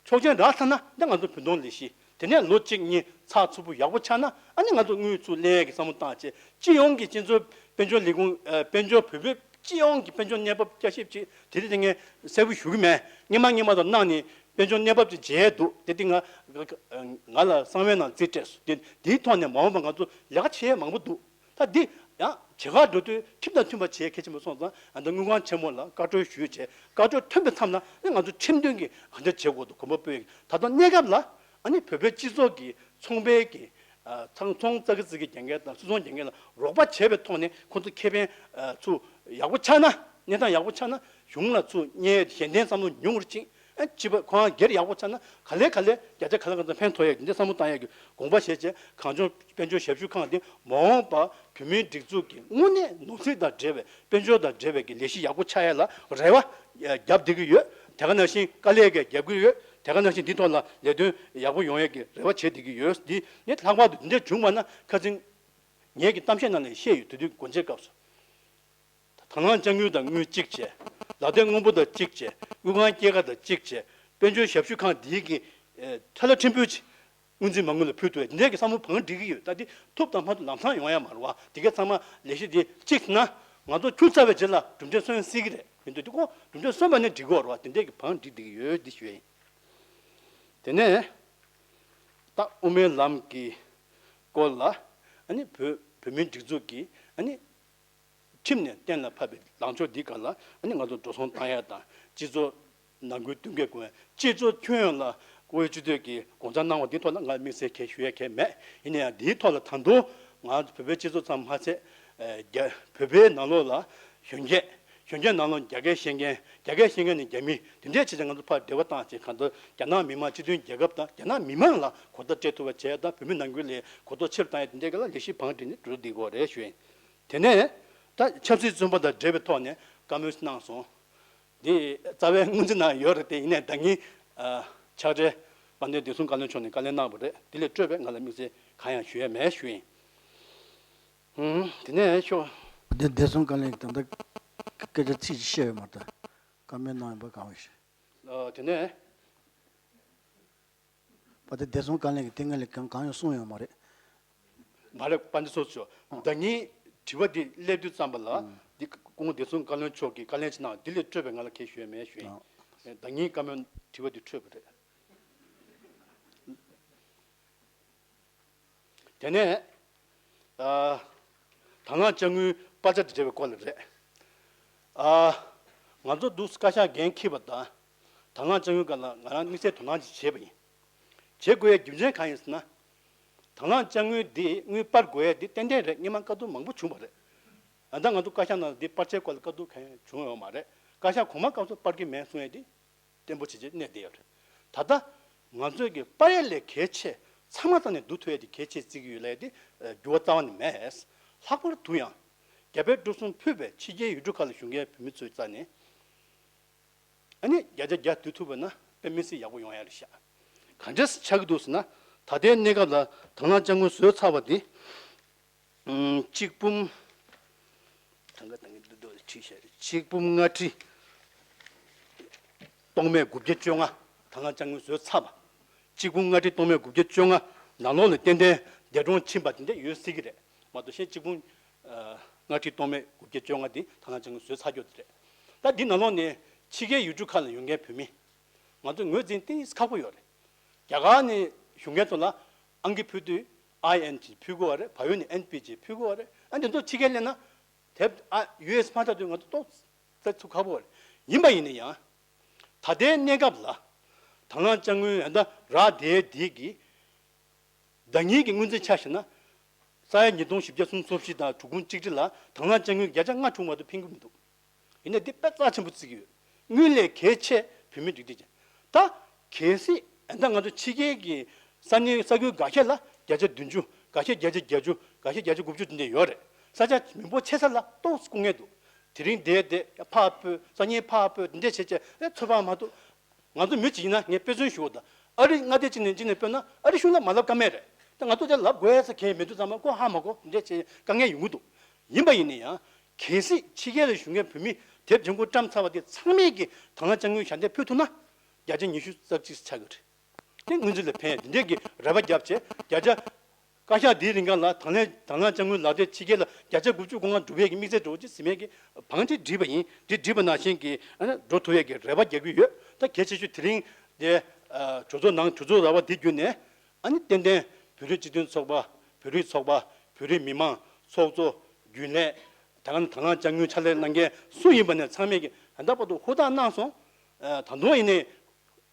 ཆོག་མཆན་རག་ཚར་ན་འདི་ང་ཚོ་བུན་གཏོང་ལས་གཞི་དེ་ནས་ལོ་གཅིག་གཉིས་ཚགས་ཚུད་པོ་ཡག་པོ་ཆགས་ན་ཨ་ནི་ང་ཚོ་དངུལ་ཚུར་ལེན་ཡས་ཀྱི་བསམ་བློ་བཏང་བྱས་སྤྱི་ཡོངས་ཀྱི་སྤྱི་ཚོགས་དཔལ་འབྱོར་ལས་ཁུངས་ཨ་དཔལ་འབྱོར་བོད་པའི་སྤྱི་ཡོངས་ཀྱི་དཔལ་འབྱོར་གནས་བབ་བསྐྱར་ཞིབ་ཅིག་དེ་རིང་དེ་ངས་གསལ་པོ་ཞུ་གི་མེད། སྔོན་མ་སྔོན་མ་དང་གནང་ནས་དཔལ་འབྱོར་གནས་བབ་ཅིག་མཇལ་འདུག་དེ་དེ་ང་ང་ལ་གསང་བའི་ནང་རྩིས་སྤྲད་སོང་། དེ་དེའི་ཐོག་ནས་མ་འོངས་པ་ང་ཚོ་ལས་ཀ་བྱེད་ཡས་མང་པོ་འདུག་ད་འདི་ཡང་བྱེད་གར་འགྲོ་དུས་ཁྲིམས་དང་མཐུན་པ་བྱེད་གལ་ཆེན་པོ་སོང་ཙང་ཨ་ད་དངུལ་ཁང་ཆེན་མོ་ལ་བཀའ་འཁྲོལ་ཞུས་བྱས་བཀའ་འཁྲོལ་ཐོན་པའི་མཚམས་ལ་ཨ་ང་ཚོ་ཁྲིམས་མཐུན་གྱི་གང་ཅི་བྱེད་དགོས་འདུག་དགོངས་པ་སྤོས་ཡིན། ད་ལྟ་གནས་སྐབས་ལ་ཨ་ནི་བོད་པའི་སྤྱི་ཚོགས་ཀྱི་ཚོང་པའི་གི་ཨ་ཚང་ཚོང་ཙག་གི་ཙིག་གི་རྒྱག་མཁན་དང་སུད་ཚོང་རྒྱག་མཁན་ལ་རོགས་པ་བྱས་པའི་ཐོག་ནས་ཁོང་ཚོ་ཁེ་ཕན་ཨ་ཚུར་ཡག་པོ་ཆགས་ན་གནས་སྟངས་ཡག་པོ་ཆགས་ན་གཞུང་ལ་ཚུར་གཉེར་གཞན་དོན་བསམ་བློ་ཉུང་རུ་ཕྱིན། ཨ་སྤྱི་པ་ཁོ་རང་སྒེར་ཡག་པོ་ཆགས་ན་ག་ལེ་ག་ལེ་བརྒྱ་ཆ་ག་ལེ་ག་ཚོད་ཕན་ཐོགས་ཡག་འདི་འདྲ་བསམ་བློ་བཏང་ཡག་གི་དགོངས་པ་བཞེས་བྱས་གངས་ལྗོངས་དཔལ་འབྱོར་ཞབས་ཞུ་ཁང་འདི་མ་འོངས་པ་བོད་མིའི་སྒྲིག་འཛུགས་ཀྱི་དངོས་གནས་ནོར་སྲིད་དང་འབྲེལ་བའི་དཔལ་འབྱོར་དང་འབྲེལ་བའི་གི་ལས་གཞི་ཡག་པོ་ཆགས་ཡག་ལ་རེ་བ་རྒྱབ་བསྡད་ཀྱི་ཡོད། དེ་ག་ནང་བཞིན་དཀའ་ལས་ཀྱང་རྒྱབ་ཀྱི་ཡོད། དེ་ག་ནང་བཞིན་འདི་ཐོག་ལ་ལས་དོན་ཡག་པོ་ཡོང་ཡག་གི་རེ་བ་བྱེད་བསྡད་ཀྱི་ཡོད། འདི་ནི་ལྷག་པར་དུ་འདི་འདྲ་བྱུང་བ་ན་ཁ་སང་ངེད་ཀྱི་གཏམ་བཤད་ནང་ལ་བཤད་ཡོད། དེ་དུས་སྒོ་འབྱེད་སྐབས་སུ། དང་བླངས་དཔྱ་དངུལ་དང་དངུལ་གཅིག་བྱས། ལག་དེབ་སྔོན་པོ་དང་གཅིག་བྱས། དངུལ་ཁང་སྐྱེད་ཀ་དང་གཅིག་བྱས། དཔལ་འབྱོར་ཞབས་ཞུ་ཁང་འདིའི་གི་ཨེ་ཁྲལ་ལ་ཕྲན་བུ་ཅིག་དངུལ་འཛིན་མ་དངུལ་ལ་ཕུལ་ཐུབ་ཡ་འདི་འདྲའི་གི་བསམ་བློ་བང་སྒྲིག་གི་ཡོད། ད་འདི་ཐུབ་དང་མ་ཐུབ་ལམ་སང་ཡོང་ཡ་མ་རེད་བ། དེ་གའི་ཚང་མ་ལས་གཞི་འདི་གཅིག་ན་ང་ཚོ་ཁྱུར་ཚར་བའི་རྗེས་ལ་གྲུབ་འབྲས་སོན་སྲིད་ཀྱི་རེད། མི་འདུག་དེ་ཁོ་གྲུབ་འབྲས་སོན་པ་ནས་འགྲིག་གི་ཡོད་རེད་བ། དེ་འདྲའི་གི་བང་སྒྲིག་བསྡད་ཀྱི་ཡོད། འདི་ཞུ་ཡ་ཡིན། དེ་ནས་ད་དབུ་མའི་ལམ་གྱི་སྐོར་ལ་ཨ་ནི་བོད་བོད་མིའི་སྒྲིག་འཛུགས་ཀྱི་ཨ་ནི་ཁྲིམས་ནས་གཏན་ལ་ཕབ་པའི་ལངས་ཕྱོགས་འདི་སྒང་ལ་ཨ་ནི་ང་ཚོ་འགྲོ་སོང་བཏང་ཡ་དང་སྤྱི་ཚོགས་ནང་ཁུལ་མདུན་སྐྱོད་དགོས་ཡ། སྤྱི་ཚོགས་ཁྱོན་ཡོངས་ལ་བཀུར་འོས་སྤྱི་འཐུས་ཀྱི་དགོངས་འཆར་གནང་བ་འདི་ཐོག་ལ་ང་དམིགས་བསལ་གང་ཡང་ཞུ་ཡ་གང་ཡང་མེད། ཡིན་ན་ཡང་འདིའི་ཐོག་ལ་ད་དུང་ང་བོད་པའི་སྤྱི་ཚོགས་ཙམ་མ་ཟད་རྒྱ་བོད་པའི་ནང་ལོགས་ལ་གཞོན་སྐྱེས་གཞོན་སྐྱེས་ནང་ལོགས་རྒྱ་སྐད་ཤེས་མཁན་རྒྱ་སྐད་ཤེས་མཁན་ནི་རྒྱ་མི་འདི་འདྲའི་བྱས་ཙང་ང་ཚོ་ཕར་འབྲེལ་བ་བཏང་བྱས་གང་ལྟར་རྒྱ་ནག་མི་དམངས་སྤྱི་མཐུན་རྒྱལ་ཁབ་དང་རྒྱ་ནག་མི་དམངས་ལ་གོ་བརྡ་སྤྲད་ཐུབ་པ་བྱས་དང་བོད་མི་ནང་ཁུལ་ལ་གོ་རྟོགས་ཆེ་རུ་བཏང་ཡ་འདི་འདྲའི་སྒང་ལ་ལས་གཞི་བང་སྒྲིག་ནས་འགྲོ་བསྡད་ཀྱི་ཡོད་རེད་ཞུ་ཡིན། དེ་ནས་ད་ཆབ་སྲིད་བཙོན་པ་དང་འབྲེལ་བའི་ཐོག་ནས་བཀའ་མོལ་གནང་སོང་། འདི་རྩ་བའི་སྔོན་རྩིས་ནང་ཡོད་རེད་དེ། ཡིན་ནའི་ཟླ་ཉིན་ཨ་ཕྱག་སྦྲེལ་དཔལ་ལྡན་བདེ་སྲུང་བཀའ་བློན་མཆོག་ནས་བཀའ་ལན་གནང་བ་རེད། དེ་ལས་སྤྲོས་པའི་ང་ལ་དམིགས་བསལ་གང་ཡང་ཞུ་ཡ་མེད་ཞུ་ཡིན། ཧུམ། དེ་ནས་ཤོག་དེ་བདེ་སྲུང་བཀའ་བློན་གྱིས་ད་ལྟ་སྐད་ཆ་ཚིག་ཅིག་བཤད་ཡོད་མ་རེད། བཀའ་མོལ་གནང་ཡོད་པ་གང་བ་ཞིག་ཨ་དེ་ནས། པ་དེ་བདེ་སྲུང་བཀའ་བློན་གྱིས་དེ་སྔ་ལས་གང་གང་ཡང་གསུངས་ཡོད་མ་རེད། མ་རེད། པ་འདི་སོ་སོ། ཨ། ཟླ་ཉིན་དྲི་བ་འདི་སླེབས་དུས་ཙམ་པ་ལ། ཨང་། འདི་སྐུ་ངོ་བདེ་སྲུང་བཀའ་བློན་མཆོག་གིས་བཀའ་ལན་ཅིག་གནང་། འདི་ལས་སྤྲོས་པའི་ང་ལ་གང་ཞུ་ཡ་མེད་ཞུ་ཡིན། ཨང་། ཟླ་ཉིན་བཀའ་མོལ་དྲི་བ་འདི་འཕྲོས་པ་རེད། དེ་ནས་ཨ་དང་བླངས་དཔྱ་དངུལ་སྤར་ཆ་དང་འབྲེལ་བའི་སྐོར་ལ་རེད། ཨ་ང་ཚོ་འདུག་བཀའ་ཤག་འགན་འཁྱེར་བ་དང་དང་བླངས་དཔྱ་དངུལ་སྒང་ལ་ང་རང་དམིགས་བསལ་དོ་སྣང་ཅིག་བྱས་པ་ཡིན། བྱེད་དགོས་ཡའི་རྒྱུ་མཚན་གང་ཡིན་ཟེར་ན། དང་བླངས་དཔྱ་དངུལ་འདི་དངུལ་སྤར་དགོས་ཡ་འདི་ཏན་ཏན་རེད། སྔོན་མ་བཀའ་བསྡུར་མང་པོ་བྱུང་བ་རེད། ཨ་ད་ང་ཚོ་བཀའ་ཤག་ནང་འདི་སྤར་ཆའི་སྐོར་ལ་བཀའ་བསྡུར་གང་ཡང་བྱུང་ཡོད་མ་རེད། བཀའ་ཤག་གོང་མ་སྐབས་སུ་སྤར་གྱི་མེད་གསུང་ཡ་འདི་བརྟན་པོ་བྱས་བྱས་གནས་བསྡད་ཡོད་རེད། ད་ལྟ་ང་ཚོས་ཀྱི་སྤར་ཡ་ལས་གལ་ཆེ། ཚང་མ་རྩ་ནས་བསྡུ་ཐུབ་ཡ་དེ་གལ་ཆེ་བརྩི་གི་ཡོད་ལབ་ཡ་དེ་འགྱུར་བ་རྩ་བ་ནས་མེད། ལྷག་པར་དུ་ཡང་རྒྱ་བལ་འབྲུག་གསུམ་ཕུད་པའི་ཕྱི་རྒྱལ་ཡུལ་གྲུ་ཁག་ལ་བཞུགས་མཁན་བོད་མི་ཚོའི་རྩ་ནས་ཨ་ནི་བརྒྱ་ཆ་བརྒྱ་བསྡུ་ཐུབ་པ་ན་དཔེ་མི་སྲིད་ཡག་པོ་ཡོང་ཡ་རེད་ཤག་ག་འདྲས་ཆགས་ཀྱི་འདུག་ཟེར་ན། ད་ལྟའི་གནས་སྐབས་ལ་དང་བླངས་དཔྱ་དངུལ་བཟོས་ཚར་བ་དེ། ཨུམ། གཅིག་འབུམ། ད་ག་ད་ག་འདུག་འདུག་བྲིས་བཞག་རེད། གཅིག་འབུམ་ལྔ་ཁྲི་སྟོང་མེད་དགུ་བརྒྱ་བཅོ་ལྔ་དང་བླངས་དཔྱ་དངུལ་བཟོས་ཚར་བ། གཅིག་འབུམ་ལྔ་ཁྲི་སྟོང་མེད་དགུ་བརྒྱ་བཅོ་ལྔ་ནང་ལོགས་ལ་ཏན་ཏན་འདས་གྲོངས་ཕྱིན་པ་དེ་འདྲ་ཡོད་སྲིད་ཀྱི་རེད་མ་གཏོགས། གཞན་གཅིག་འབུམ་ལྔ་ཁྲི་སྟོང་མེད་དགུ་བརྒྱ་བཅོ་ལྔ་དེ་དང་བླངས་དཔྱ་དངུལ་བཟོས་ཚར་རྒྱུ་དེ་རེད། ད་འདི་ནང་ལོགས་ནས་ཕྱི་རྒྱལ་ཡུལ་གྲུ་ཁག་ལ་ཡོད་མཁན་བོད་མི་ང་ཚོ་ངོས་འཛིན་གཏིང་ཟབ་ཁག་པོ་ཡོད་རེད། རྒྱ་གར་ནས་བཞུགས་མཁན་ཚོ་ལ་ཨང་ཀི་ཕུལ་དུས་ ཨའི་ཨེན་ཅིག་ཕུལ་དགོས་པ་རེད། བལ་ཡུལ་ནས་ཨེན་པི་ཅིག་ཕུལ་དགོས་པ་རེད། ཨ་འདི་ཚོ་ཕྱི་རྒྱལ་སླེབས་ན་དེབ་ཨ་ཡུ་ཨེས་མ་ཐག་དུས་ང་ཚོ་ཏོག་ཙམ་ཚུགས་ཁག་པོ་རེད། ཡིན་པ་ཡིན་ན་ཡང་། ད་ལྟའི་གནས་སྐབས་ལ་དང་བླངས་དཔྱ་དངུལ་ཡང་ད་རག་བསྡད་འདི་གི་ཟླ་ཉིན་གྱི་སྔོན་རྩིས་ཆ་བཞག་ན། ས་ཡ་ཉིས་སྟོང་བཞི་བརྒྱ་སུམ་ཅུ་སོ་བཞི་དང་དྲུག་འབུམ་གཅིག་ཁྲི་ལ་དང་བླངས་དཔྱ་དངུལ་བརྒྱ་ཆ་ལྔ་བྱུང་མ་གཏོགས་ཕན་གྱི་མི་འདུག་ཡིན་ན་འདི་དཔེ་རྩ་ཆེན་པོ་བརྩི་གི་ཡོད། དངུལ་ལས་གལ་ཆེ་བོད་མིའི་སྒྲིག་འཛུགས་ཅན། ད་གལ་སྲིད་ཨ་ད་ང་ཚོ་ཕྱི་རྒྱལ་གྱི་ས་གནས་ས་ཁུལ་འགའ་ཤས་ལ་བརྒྱ་ཆ་བདུན་ཅུ། འགའ་ཤས་བརྒྱ་ཆ་བརྒྱད་ཅུ། འགའ་ཤས་བརྒྱ་ཆ་དགུ་བཅུ་དེ་འདྲ་ཡོད་རེད། ས་ཆ་མི་འབོར་ཆེ་ས་ལ་ཏོག་ཙམ་སྐུ་ངལ་འདུག་དེ་རིང་བསྡད་བསྡད་ཕར་སྤོས་སང་ཉིན་ཕར་སྤོས་དེ་འདྲ་བྱས་བྱས་ཨེ་ཚོད་དཔག་མ་ཐུབ། ང་ཚོ་མི་གཅིག་ཡིན་ན་ངས་དཔེ་མཚོན་ཞུ་བ་དང་། ཨ་རི་མངའ་སྡེ་གཅིག་ནས་གཅིག་ནས་སྤོས་ན་ཨ་རི་གཞུང་ལ་མ་ལབ་ཀ་མེད་རེད། ད་ང་ཚོ་དེ་ལབ་དགོས་ཡ་ས་གང་ཡང་མི་འདུག་ཚང་མ་ཀོ་ཧ་མ་གོ་འདྲ་བྱས་དཀའ་ངལ་ཡོང་གི་འདུག་ཡིན་པ་ཡིན་ན་ཡང་གལ་སྲིད་ཕྱི་རྒྱལ་ལ་བཞུགས་མཁན་བོད་མི་དེབ་ལྗང་ཁུ་བཀྲམ་ཚར་བ་དེ་ཚང་མས་ཀྱི་དང་བླངས་དཔྱ་དངུལ་ཞལ་འདེབས་ཕུལ་ཐུབ་ན་བརྒྱ་ཆ་ཉི་ཤུ་རྩ་གཅིག་ཆགས་ཀྱི་རེད། དེ་སྔོན་རྩིས་ལ་ཕན་ཡ་དེ་འདྲས་ཀྱི་རེ་བ་བརྒྱབ་བྱས་བརྒྱ་ཆ། བཀའ་ཤག་འདིའི་རིང་ག་ལ་དང་ལེན་དང་བླངས་དཔྱ་དངུལ་ལག་དེབ་ཕྱི་རྒྱལ་ལ་བརྒྱ་ཆ་དགུ་བཅུ་གོ་ལྔ་འགྲོ་བའི་གི་དམིགས་བསལ་འགྲོ་ཅི་ཟིན་མེད་ཀྱི་བང་ཅི་བསྒྲིགས་པ་ཡིན། འདི་བསྒྲིགས་པ་ནང་བཞིན་གྱི་ཨ་ནི་འགྲོ་ཐུབ་ཡས་ཀྱི་རེ་བ་རྒྱག་གི་ཡོད། ད་གལ་ཆེ་ཤོས་དེ་རིང་དེ་གྲོས་ཚོགས་ནང་གྲོས་ཚོགས་ར་བ་དེ་བརྒྱུད་ནས་ཨ་ནི་ཏན་ཏན་བོད་རིགས་སྤྱི་མཐུན་ཚོགས་པ། བོད་རིགས་ཚོགས་པ། བོད་རིགས་མི་མང་། ཚོགས་གཙོ། རྒྱུན་ལས། ད་ག་ནང་དང་བླངས་དཔྱ་དངུལ་ཕྱག་ལས་གནང་མཁན་སུ་ཡིན་པ་ནས་ཚང་མས་ཀྱི་ད་ལྟ་བར་དུ་ཧུར་ཐག་གནང་སོང་། ད་དུང་ཡིན་ནའི།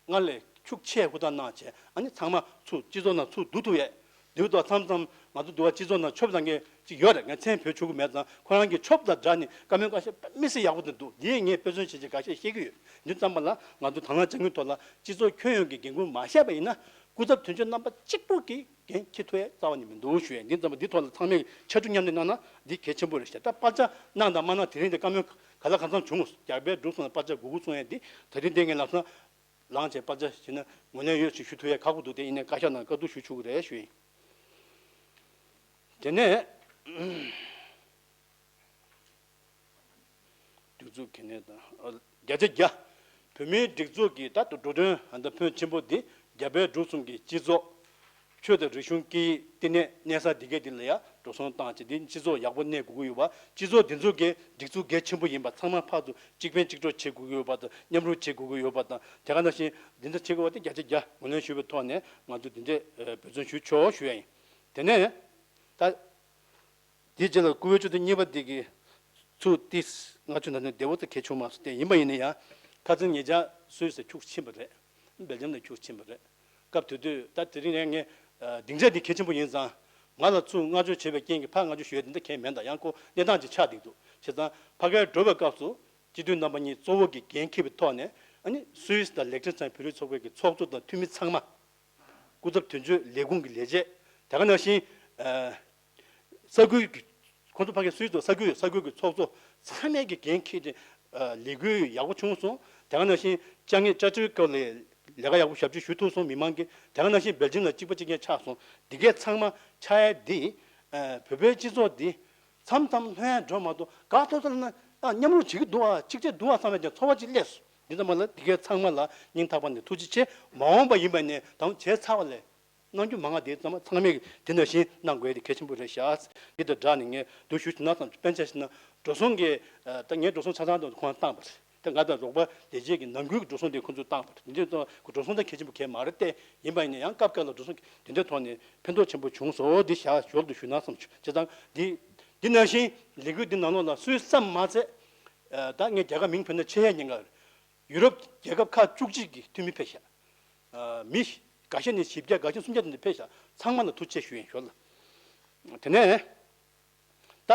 སྔར་ལས་ཤུགས་ཆེ་ཧུར་ཐག་གནང་བྱས་ཨ་ནི་ཚང་མ་ཚུར་སྤྱི་ཚོགས་ནང་ཚུར་བསྡུ་ཐུབ་ཡས། འདིའི་ཐོག་མཚམས་མཚམས་ང་ཚོ་འདུག་བ་སྤྱི་ཚོགས་ནང་ཆོབ་བཏང་མཁན་ཅིག་ཡོད་རེད། ངས་མཚན་བོས་ཆོག་གི་མེད་ཙང་ཁོ་རང་གི་ཆོབ་དང་སྦྲགས་ནས་བཀའ་མོལ་བཀའ་ཤག་དམིགས་བསལ་ཡག་པོ་དེ་འདུག་འདི་ངས་དཔེ་མཚོན་བྱས་བྱས་འགའ་ཤས་བཤད་ཀྱི་ཡོད། འདི་ཙམ་པ་ལ་ང་ཚོ་དང་བླངས་དཔྱ་དངུལ་ཐོག་ལ་སྤྱི་ཚོགས་ཁྱོན་ཡོངས་ཀྱི་འགན་ཁུར་མ་བཞག་པ་ཡིན་ན་སྐུ་ཚབ་དོན་གཅོད་རྣམ་པ་གཅིག་པུ་གིས་འགན་འཁྱེར་ཐུབ་ཡས་རྩ་བ་ནས་མི་འདུག་ཞུ་ཡས། འདི་ཙམ་པ་འདི་ཐོག་ལ་ཚང་མས་ཕྱར་གྲུ་མཉམ་འདེགས་གནང་ན་འདི་གལ་ཆེན་པོ་རེད་ཤག་ད་པར་ཆ་གནང་དང་མ་གནང་དེ་རིང་དེ་བཀའ་མོལ་ག་ལ་གང་འཚམ་བྱུང་། རྒྱ་བལ་འབྲུག་གསུམ་ལ་པར་ཆ་དགུ་དགུ་སོང་ཡས་འདི་ད་རིང་དེ་ངས་ལམ་སང་། ལངས་བྱས་པར་ཆ་ཞིག་ན་ངོས་ལེན་ཡོད་ཅེས་ཞུ་ཐུབ་ཡས་ཁག་པོ་འདུག་དེ་ཡིན་ནའི་བཀའ་ཤག་ནང་བཀའ་བསྡུར་ཞུ་ཆོག་གི་རེད་ཞུ་ཡིན། དེ་ནས་སྒྲིག་འཛུགས་ཀྱི་གནས་སྟངས་བརྒྱ་ཆ་བརྒྱ། བོད་མིའི་སྒྲིག་འཛུགས་ཀྱི་ད་དུང་འགྲོ་གྲོན་ཧ་ད་ཕོན་ཆེན་པོ་འདི་རྒྱ་བལ་འབྲུག་གསུམ་གྱི་སྤྱི་ཚོགས། ཆོས་དང་རིག་གཞུང་སྐད་ཡིག་བསྟི་གནས་གནས་ས་འདི་གས་འདི་ལ་ཡང་འགྲོ་སོང་བཏང་བྱས་འདི་སྤྱི་ཚོགས་ཡག་པོ་གནས་དགོས་ཀྱི་ཡོད་པ། སྤྱི་ཚོགས་འདི་ཚོ་གའི་སྒྲིག་འཛུགས་གལ་ཆེན་པོ་ཡིན་པ་ཚང་མ་ཕར་ཚུར་གཅིག་ཕན་གཅིག་གྲོགས་བྱེད་དགོས་ཀྱི་ཡོད་པ་དང་མཉམ་རུབ་བྱེད་དགོས་ཀྱི་ཡོད་པ་དང་དེ་ག་ནང་བཞིན་འདི་འདྲ་བྱེད་དགོས་པ་དེ་བརྒྱ་ཆ་བརྒྱ་ངོས་ལེན་ཞུས་པའི་ཐོག་ནས་ང་ཚོ་འདི་འདྲས་འབད་བརྩོན་ཞུ་ཆོག་ཞུ་ཡ་ཡིན། དེ་ནས་ད། དེའི་རྗེས་ལ་སྐུ་བོད་ཆོས་དོན་གཉིས་པ་འདི་གི་ཚུགས་ཏིས་ང་ཚོ་ན་ནས་བདེ་བོ་ཙམ་གལ་བྱུང་མ་སོང་སྟེ་ཡིན་པ་ཡིན་ན་ཡང་ཁ་སང་ཉེ་ཆར་སུད་སི་ཁྱུག་ཕྱིན་པ་རེད། སྦེལ་ཇམ་ལ་ཁྱུག་ཕྱིན་པ་རེད། སྐབས་དེ་དུས་ད་དེ་རིང་ནས་ངས་སྡིངས་ཆ་འདི་གལ་ཆེན་པོ་ཡིན་ཙང་ང་ལ་ཚུར་བསྔགས་བརྗོད་བྱས་པའི་རྐྱེན་གྱིས་ཕར་བསྔགས་བརྗོད་ཞུ་ཡ་དེ་འདྲ་གང་ཡང་མེད་ད། ཡང་ཁོ་གནས་སྟངས་ཅིག་ཆགས་བསྡད་འདུག་བྱས་ཙང་ཕ་གིར་འགྲོ་བའི་སྐབས་སུ་སྤྱི་འཐུས་རྣམ་པ་གཉིས་གཙོ་བོ་གི་འགན་འཁྱེར་བའི་ཐོག་ནས་ཨ་ནི་སུད་སི་དང་ལེག་ཊེན་སི་ཊན་བོད་རིགས་ཚོགས་པའི་གི་ཚོགས་གཙོ་དང་འཐུས་མི་ཚང་མ། སྐུ་ཚབ་དོན་གཅོད་ལས་ཁུངས་ཀྱི་ལས་བྱེད། དེ་ག་ནང་བཞིན། ས་ཁུལ་གྱི། ཁོང་ཚོ་ཕ་གིའི་སུད་སི་ས་ཁུལ་ས་ཁུལ་གྱི་ཚོགས་གཙོ་ཚང་མས་ཀྱི་འགན་འཁྱེར་ཏེ། ལས་འགུལ་ཡག་པོ་བྱུང་སོང་། དེ་ག་ནང་བཞིན་བཅའ་ངལ་བཅའ་ཁྲིའི་སྐབས་ལ་ལས་ཀ་ཡག་པོ་ཞབས་ཕྱི་ཞུ་ཐུབ་སོང་མི་མང་གིས། དེ་ག་ནང་བཞིན་སྦེལ་ཇམ་ལ་གཅིག་པ་གཅིག་རྐྱང་ཆགས་སོང་། འདི་གས་ཚང་མ་ཆགས་ཡ་འདི། བོད་པའི་སྤྱི་ཚོགས་འདི། མཚམས་མཚམས་ལྷོད་ཡ་འགྲོ་མ་གཏོགས་ག་ཐོག་ཐོག་ལ་ན་མཉམ་རུབ་བྱེད་ཀྱི་འདུག་ཨ་གཅིག་བྱས་འདུག་ཨ་བསམ་པའི་ཀྱང་ཚོར་བ་ཅིག་སླེབས་སོང་། འདི་ཚང་མ་ལ་འདི་གས་ཚང་མ་ལ་སྙིང་ཐག་པ་ནས་ཐུགས་རྗེ་ཆེ། མ་འོངས་པ་ཡིན་པ་ནས་དང་བྱས་ཚར་བ་ལས། གནང་རྒྱུ་མང་ང་དེ་ཚང་མ་ཚང་མས་དེ་ནང་བཞིན་གནང་དགོས་དེ་གལ་ཆེན་པོ་རེད་ཤག་འདི་དང་སྦྲགས་ནས་ངས་འདུག་ཞུ་ན་བསམ། དཔེར་ན་ཆ་བཞག་ན་འགྲོ་སོང་གི་ད་ངའི་འགྲོ་སོང་ཆ་ཚང་དུ་ཁོང་བཏང་པ་རེད། ད་ང་དང་རོགས་པ་ལས་བྱེད་ཀྱི་ནང་ཁུལ་གྱི་འགྲོ་སོང་དེ་ཁོང་ཚོས་བཏང་པ་རེད། འདི་འདྲའི་ཐོག་འགྲོ་སོང་ད་གལ་ཆེན་པོ་གལ་མ་རེད་དེ། ཡིན་པ་ཡིན་ན་ཡང་སྐབས་འགའ་ལ་འགྲོ་སོང་དེ་འདྲའི་ཐོག་ནས་ཕན་ཐོགས་ཆེན་པོ་བྱུང་སོང་འདི་ཞག་ཞོར་དུ་ཞུ་ན་བསམ་བྱུང་། བྱས་ཙང་འདི་འདི་ནང་བཞིན་ལས་འགུལ་འདི་ནང་ལོགས་ལ་སུད་སི་ཙམ་མ་ཚད། ད་ངས་རྒྱ་གར་མིང་བོས་ན་ཆེ་ཡ་ཉེན་ཁ་རེད། ཡུ་རོབ་རྒྱལ་ཁབ་ཁག་བཅུ་གཅིག་གི་འཐུས་མི་ཕེབས་ཤག་མི་འགའ་ཤས་ནས་བཞི་བརྒྱ་འགའ་ཤས་སུམ་བརྒྱ་དེ་འདྲ་ཕེབས་ཤག་ཚང་མ་ལ་ཐུགས་རྗེ་ཆེ་ཞུ་ཡིན་ཞོར་ལ། དེ་ནས་ད་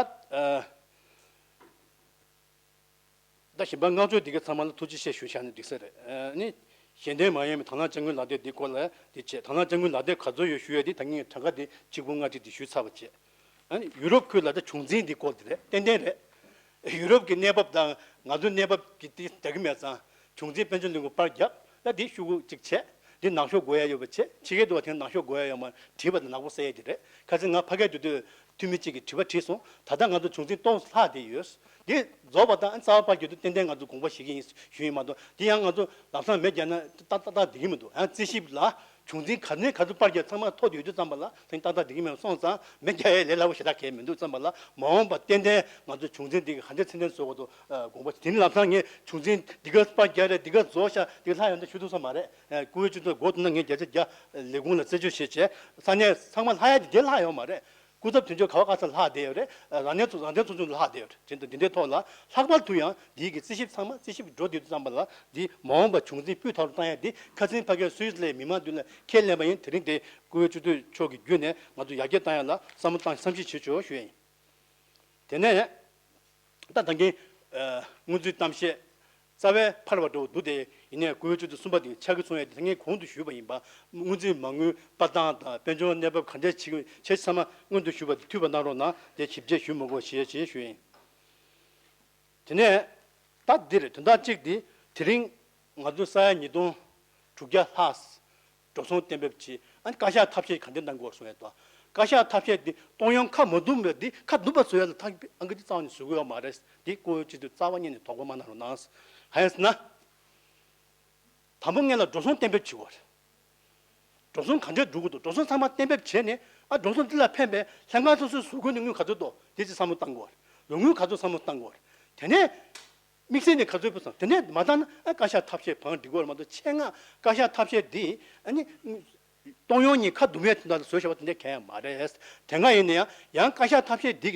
ད་གཞན་པ་བསྔགས་བརྗོད་འདི་ག་ཚང་མ་ལ་ཐུགས་རྗེ་ཆེ་ཞུ་བཞག་ན་འགྲིག་ས་རེད། ཨ་ནི་གཞན་དོན་མ་ཡིན་པའི་དང་བླངས་དཔྱ་དངུལ་ལག་དེབ་འདི་སྐོར་ལ་འདི་བྱས། དང་བླངས་དཔྱ་དངུལ་ལག་དེབ་ག་ཚོད་ཡོད་ཞུ་ཡས་འདི་ད་ངས་གྲངས་ཀ་འདི་གཅིག་པུ་ལྔ་ཁྲི་འདི་ཞུས་ཚར་བ་བྱས། ཨ་ནི་ཡུ་རོབ་ཁུལ་ལ་ད་བྱུང་འཛིན་འདི་སྐོར་འདི་རེད། ཏན་ཏན་རེད། ཡུ་རོབ་ཀྱི་གནས་བབ་དང་ང་ཚོའི་གནས་བབ་ཀྱི་དེ་འདྲ་གི་མེད་ཙང་། བྱུང་འཛིན་དཔལ་འབྱོར་ལས་ཁུངས་པར་བརྒྱབ་ལ་འདི་ཤོག་གུ་གཅིག་བྱས། འདི་ནག་ཤོག་དགོས་ཡ་ཡོད་པ་བྱས། ཕྱི་རྒྱལ་དུ་བ་དེ་ནག་ཤོག་དགོས་ཡ་ཡོད་མ་བྲིས་པ་དང་ནག་པོ་གསལ་ཡ་དེ་རེད། ཁ་སང་ང་ཕ་གིར་སྡོད་དུས་འཐུས་མི་གཅིག་གིས་དྲི་བ་དྲིས་སོང་། ད་ལྟ་ང་ཚོ་བྱུང་འཛིན་སྟོང་ལྷག་བསྡད་ཡོད། འདི་རྫོགས་པ་དང་རྩ་བ་པར་གྱུར་དུས་ཏན་ཏན་ང་ཚོ་དགོངས་པ་བཞེས་ཀྱི་ཡིན་ཞུས་ཡིན་མ་གཏོགས། འདི་ཡང་ང་ཚོ་ལམ་སང་མེ་བརྒྱབ་ན་ཏག་ཏག་ཏག་བསྡད་ཀྱི་མི་འདུག་ཡང་རྩིས་ཞིབ་ལ་ བྱུང་འཛིན་ག་ནས་ག་ཚོད་སྤར་རྒྱག་ཚང་མ་ཐོ་དེ་ཡོད་དུས་ཙམ་པ་ལ་ཚང་ཏག་ཏག་འགྲིག་གི་མེད་པ་སོང་ཙང་མེ་རྒྱག་ཡས་ལས་སླ་པོ་ཞེ་དྲག་གལ་མི་འདུག་ཙམ་པ་ལ། མ་འོངས་པ་ཏན་ཏན་ང་ཚོ་བྱུང་འཛིན་འདི་གི་ག་འདྲ་ཚད་ལྡན་བཟོ་དགོས་འདུག་དགོངས་པ་དེ་ནི་ལམ་སང་ངས་བྱུང་འཛིན་འདི་ག་སྤར་རྒྱག་རེད། འདི་ག་རྫོགས་ཤག་འདི་ག་ལྷག་ཡོང་འདི་ཞུ་ཐུབ་ས་མ་རེད། ཨ། བཀུར་འོས་སྤྱི་འཐུས་འགོ་བཙུགས་ན་ངས་བརྒྱ་ཆ་བརྒྱ་ལས་ཁུངས་ལ་རྩད་གཅོད་བྱེད་བྱས་ས་གནས་ཚང་མ་ལྷག་ཡ་དེ་དེ་ལྷག་ཡོད་མ་རེད། སྐུ་ཚབ་དོན་གཅོད་ག་བ་ག་ས་ལྷག་བསྡད་ཡོད་རེད། རང་བདེན་ཚོགས་རང་བདེན་ཚོགས་ཆུང་ལྷག་བསྡད་ཡོད་རེད། དེ་འདི་འདྲའི་ཐོག་ལ་ལྷག་པར་དུ་ཡང་འདི་གི་རྩིས་ཞིབ་ཚང་མ་རྩིས་ཞིབ་འགྲོ་བསྡད་དུས་ཙམ་པ་ལ་འདི་མ་འོངས་པ་བྱུང་འཛིན་སྤུས་དག་རུ་བཏང་ཡ་འདི་ཁ་སང་ཕ་གིར་སུད་སི་ལའི་མི་མང་མདུན་ལ་ཁས་ལེན་པ་ཡིན། དེ་རིང་དེ་བཀུར་འོས་སྤྱི་འཐུས་མཆོག་གི་བརྒྱུད་ནས་ང་ཚོ་ཡར་རྒྱས་བཏང་ཡ་ལ་བསམ་བློ་བཏང་བསམ་གཞིག་བྱེད་ཆོག་ཞུ་ཡ་ཡིན། དེ་ནས་ད་ད་གིན་སྔོན་ཚུད་གཏམ་བཤད་རྩ་བའི་ཕར་བ་འགྲོ་འདུག་སྟེ། ཡིན་ནའི་བཀུར་འོས་སྤྱི་འཐུས་གསུམ་པ་དེ་ཆགས་ཀྱི་སོང་ཡ་དེ་ངས་གོང་དུ་ཞུས་པ་ཡིན་པ། སྔོན་རྩིས་མ་དངུལ་སྤར་སྟངས་དང་དཔལ་འབྱོར་གནས་བབ་ག་འདྲས་བྱེད་ཀྱི་བྱེད་ཚང་མ་སྔོན་དུ་ཞུས་པ་དེ་འཐུས་པ་གནང་རོགས་གནང་། དེ་ཞིབ་དཔྱད་ཞུ་མི་དགོས་ཞེས་ཞེས་ཞུས་ཡིན། དེ་ནས་ད་འདིར་དོན་དག་གཅིག་དེ་དེ་རིང་ང་ཚོའི་ས་ཡ་ཉིས་སྟོང་དྲུག་བརྒྱ་ལྷག་འགྲོ་སོང་གཏན་འབེབས་བྱས། ཨ་ནི་བཀའ་ཤག་ཐབས་ཤེས་ག་འདྲ་གནང་དགོས་གསུང་ཡ་དང་། བཀའ་ཤག་ཐབས་ཤེས་འདི་གཏོང་ཡོང་ཁ་མ་འདུམ་པའི་འདི་ཁ་འདུམ་པ་བཟོ་ཡ་ལ་ཐག་ཨང་ཀི་འདི་རྩ་བ་ནས་བཟོ་གི་ཡོད་མ་རེད། འདི་བཀུར་འོས་སྤྱི་འཐུས་རྩ་བ་ཉིད་ནས་དོགས་པ་མ་གནང་རོགས་གནང་། གང་ཡིན་ཟེར་ན། དང་པོ་ངེད་ལ་འགྲོ་སོང་གཏན་འབེབས་བྱེད་དགོས་རེད། འགྲོ་སོང་ག་འདྲས་འགྲོ་གི་འདུག་འགྲོ་སོང་ཚང་མ་གཏན་འབེབས་བྱས་ནས། ཨ། འགྲོ་སོང་འདི་ལ་ཕན་པའི་ལྷན་ཁང་སོ་སོའི་ཟུར་བཀོད་ནས་དངུལ་ག་ཚོད་འདུག་དེ་ཅིག་བསམ་བློ་བཏང་དགོས་རེད། ལོ་དངུལ་ག་ཚོད་བསམ་བློ་བཏང་དགོས་རེད། དེ་ནས་དམིགས་བསལ་ནས་ག་ཚོད་ཕུལ་སོང་། དེ་ནས་མ་བཏང་ན། ཨ། བཀའ་ཤག་ཐབས་ཤེས་བང་སྒྲིག་དགོས་རེད་མ་གཏོགས། ཆེད་མངགས་བཀའ་ཤག་ཐབས་ཤེས་འདི། ཨ་ནི། གཏོང་ཡོང་གཉིས་ཁ་འདུམ་ཡས་དོན་དག་ལ་བཟོས་བཞག་པ་དེ་འདྲ་གང་ཡང་མ་རེད། དེ་སྔ་ཡིན་ན་ཡང་། ཡང་བཀའ་ཤག་ཐབས་ཤེས་འདི་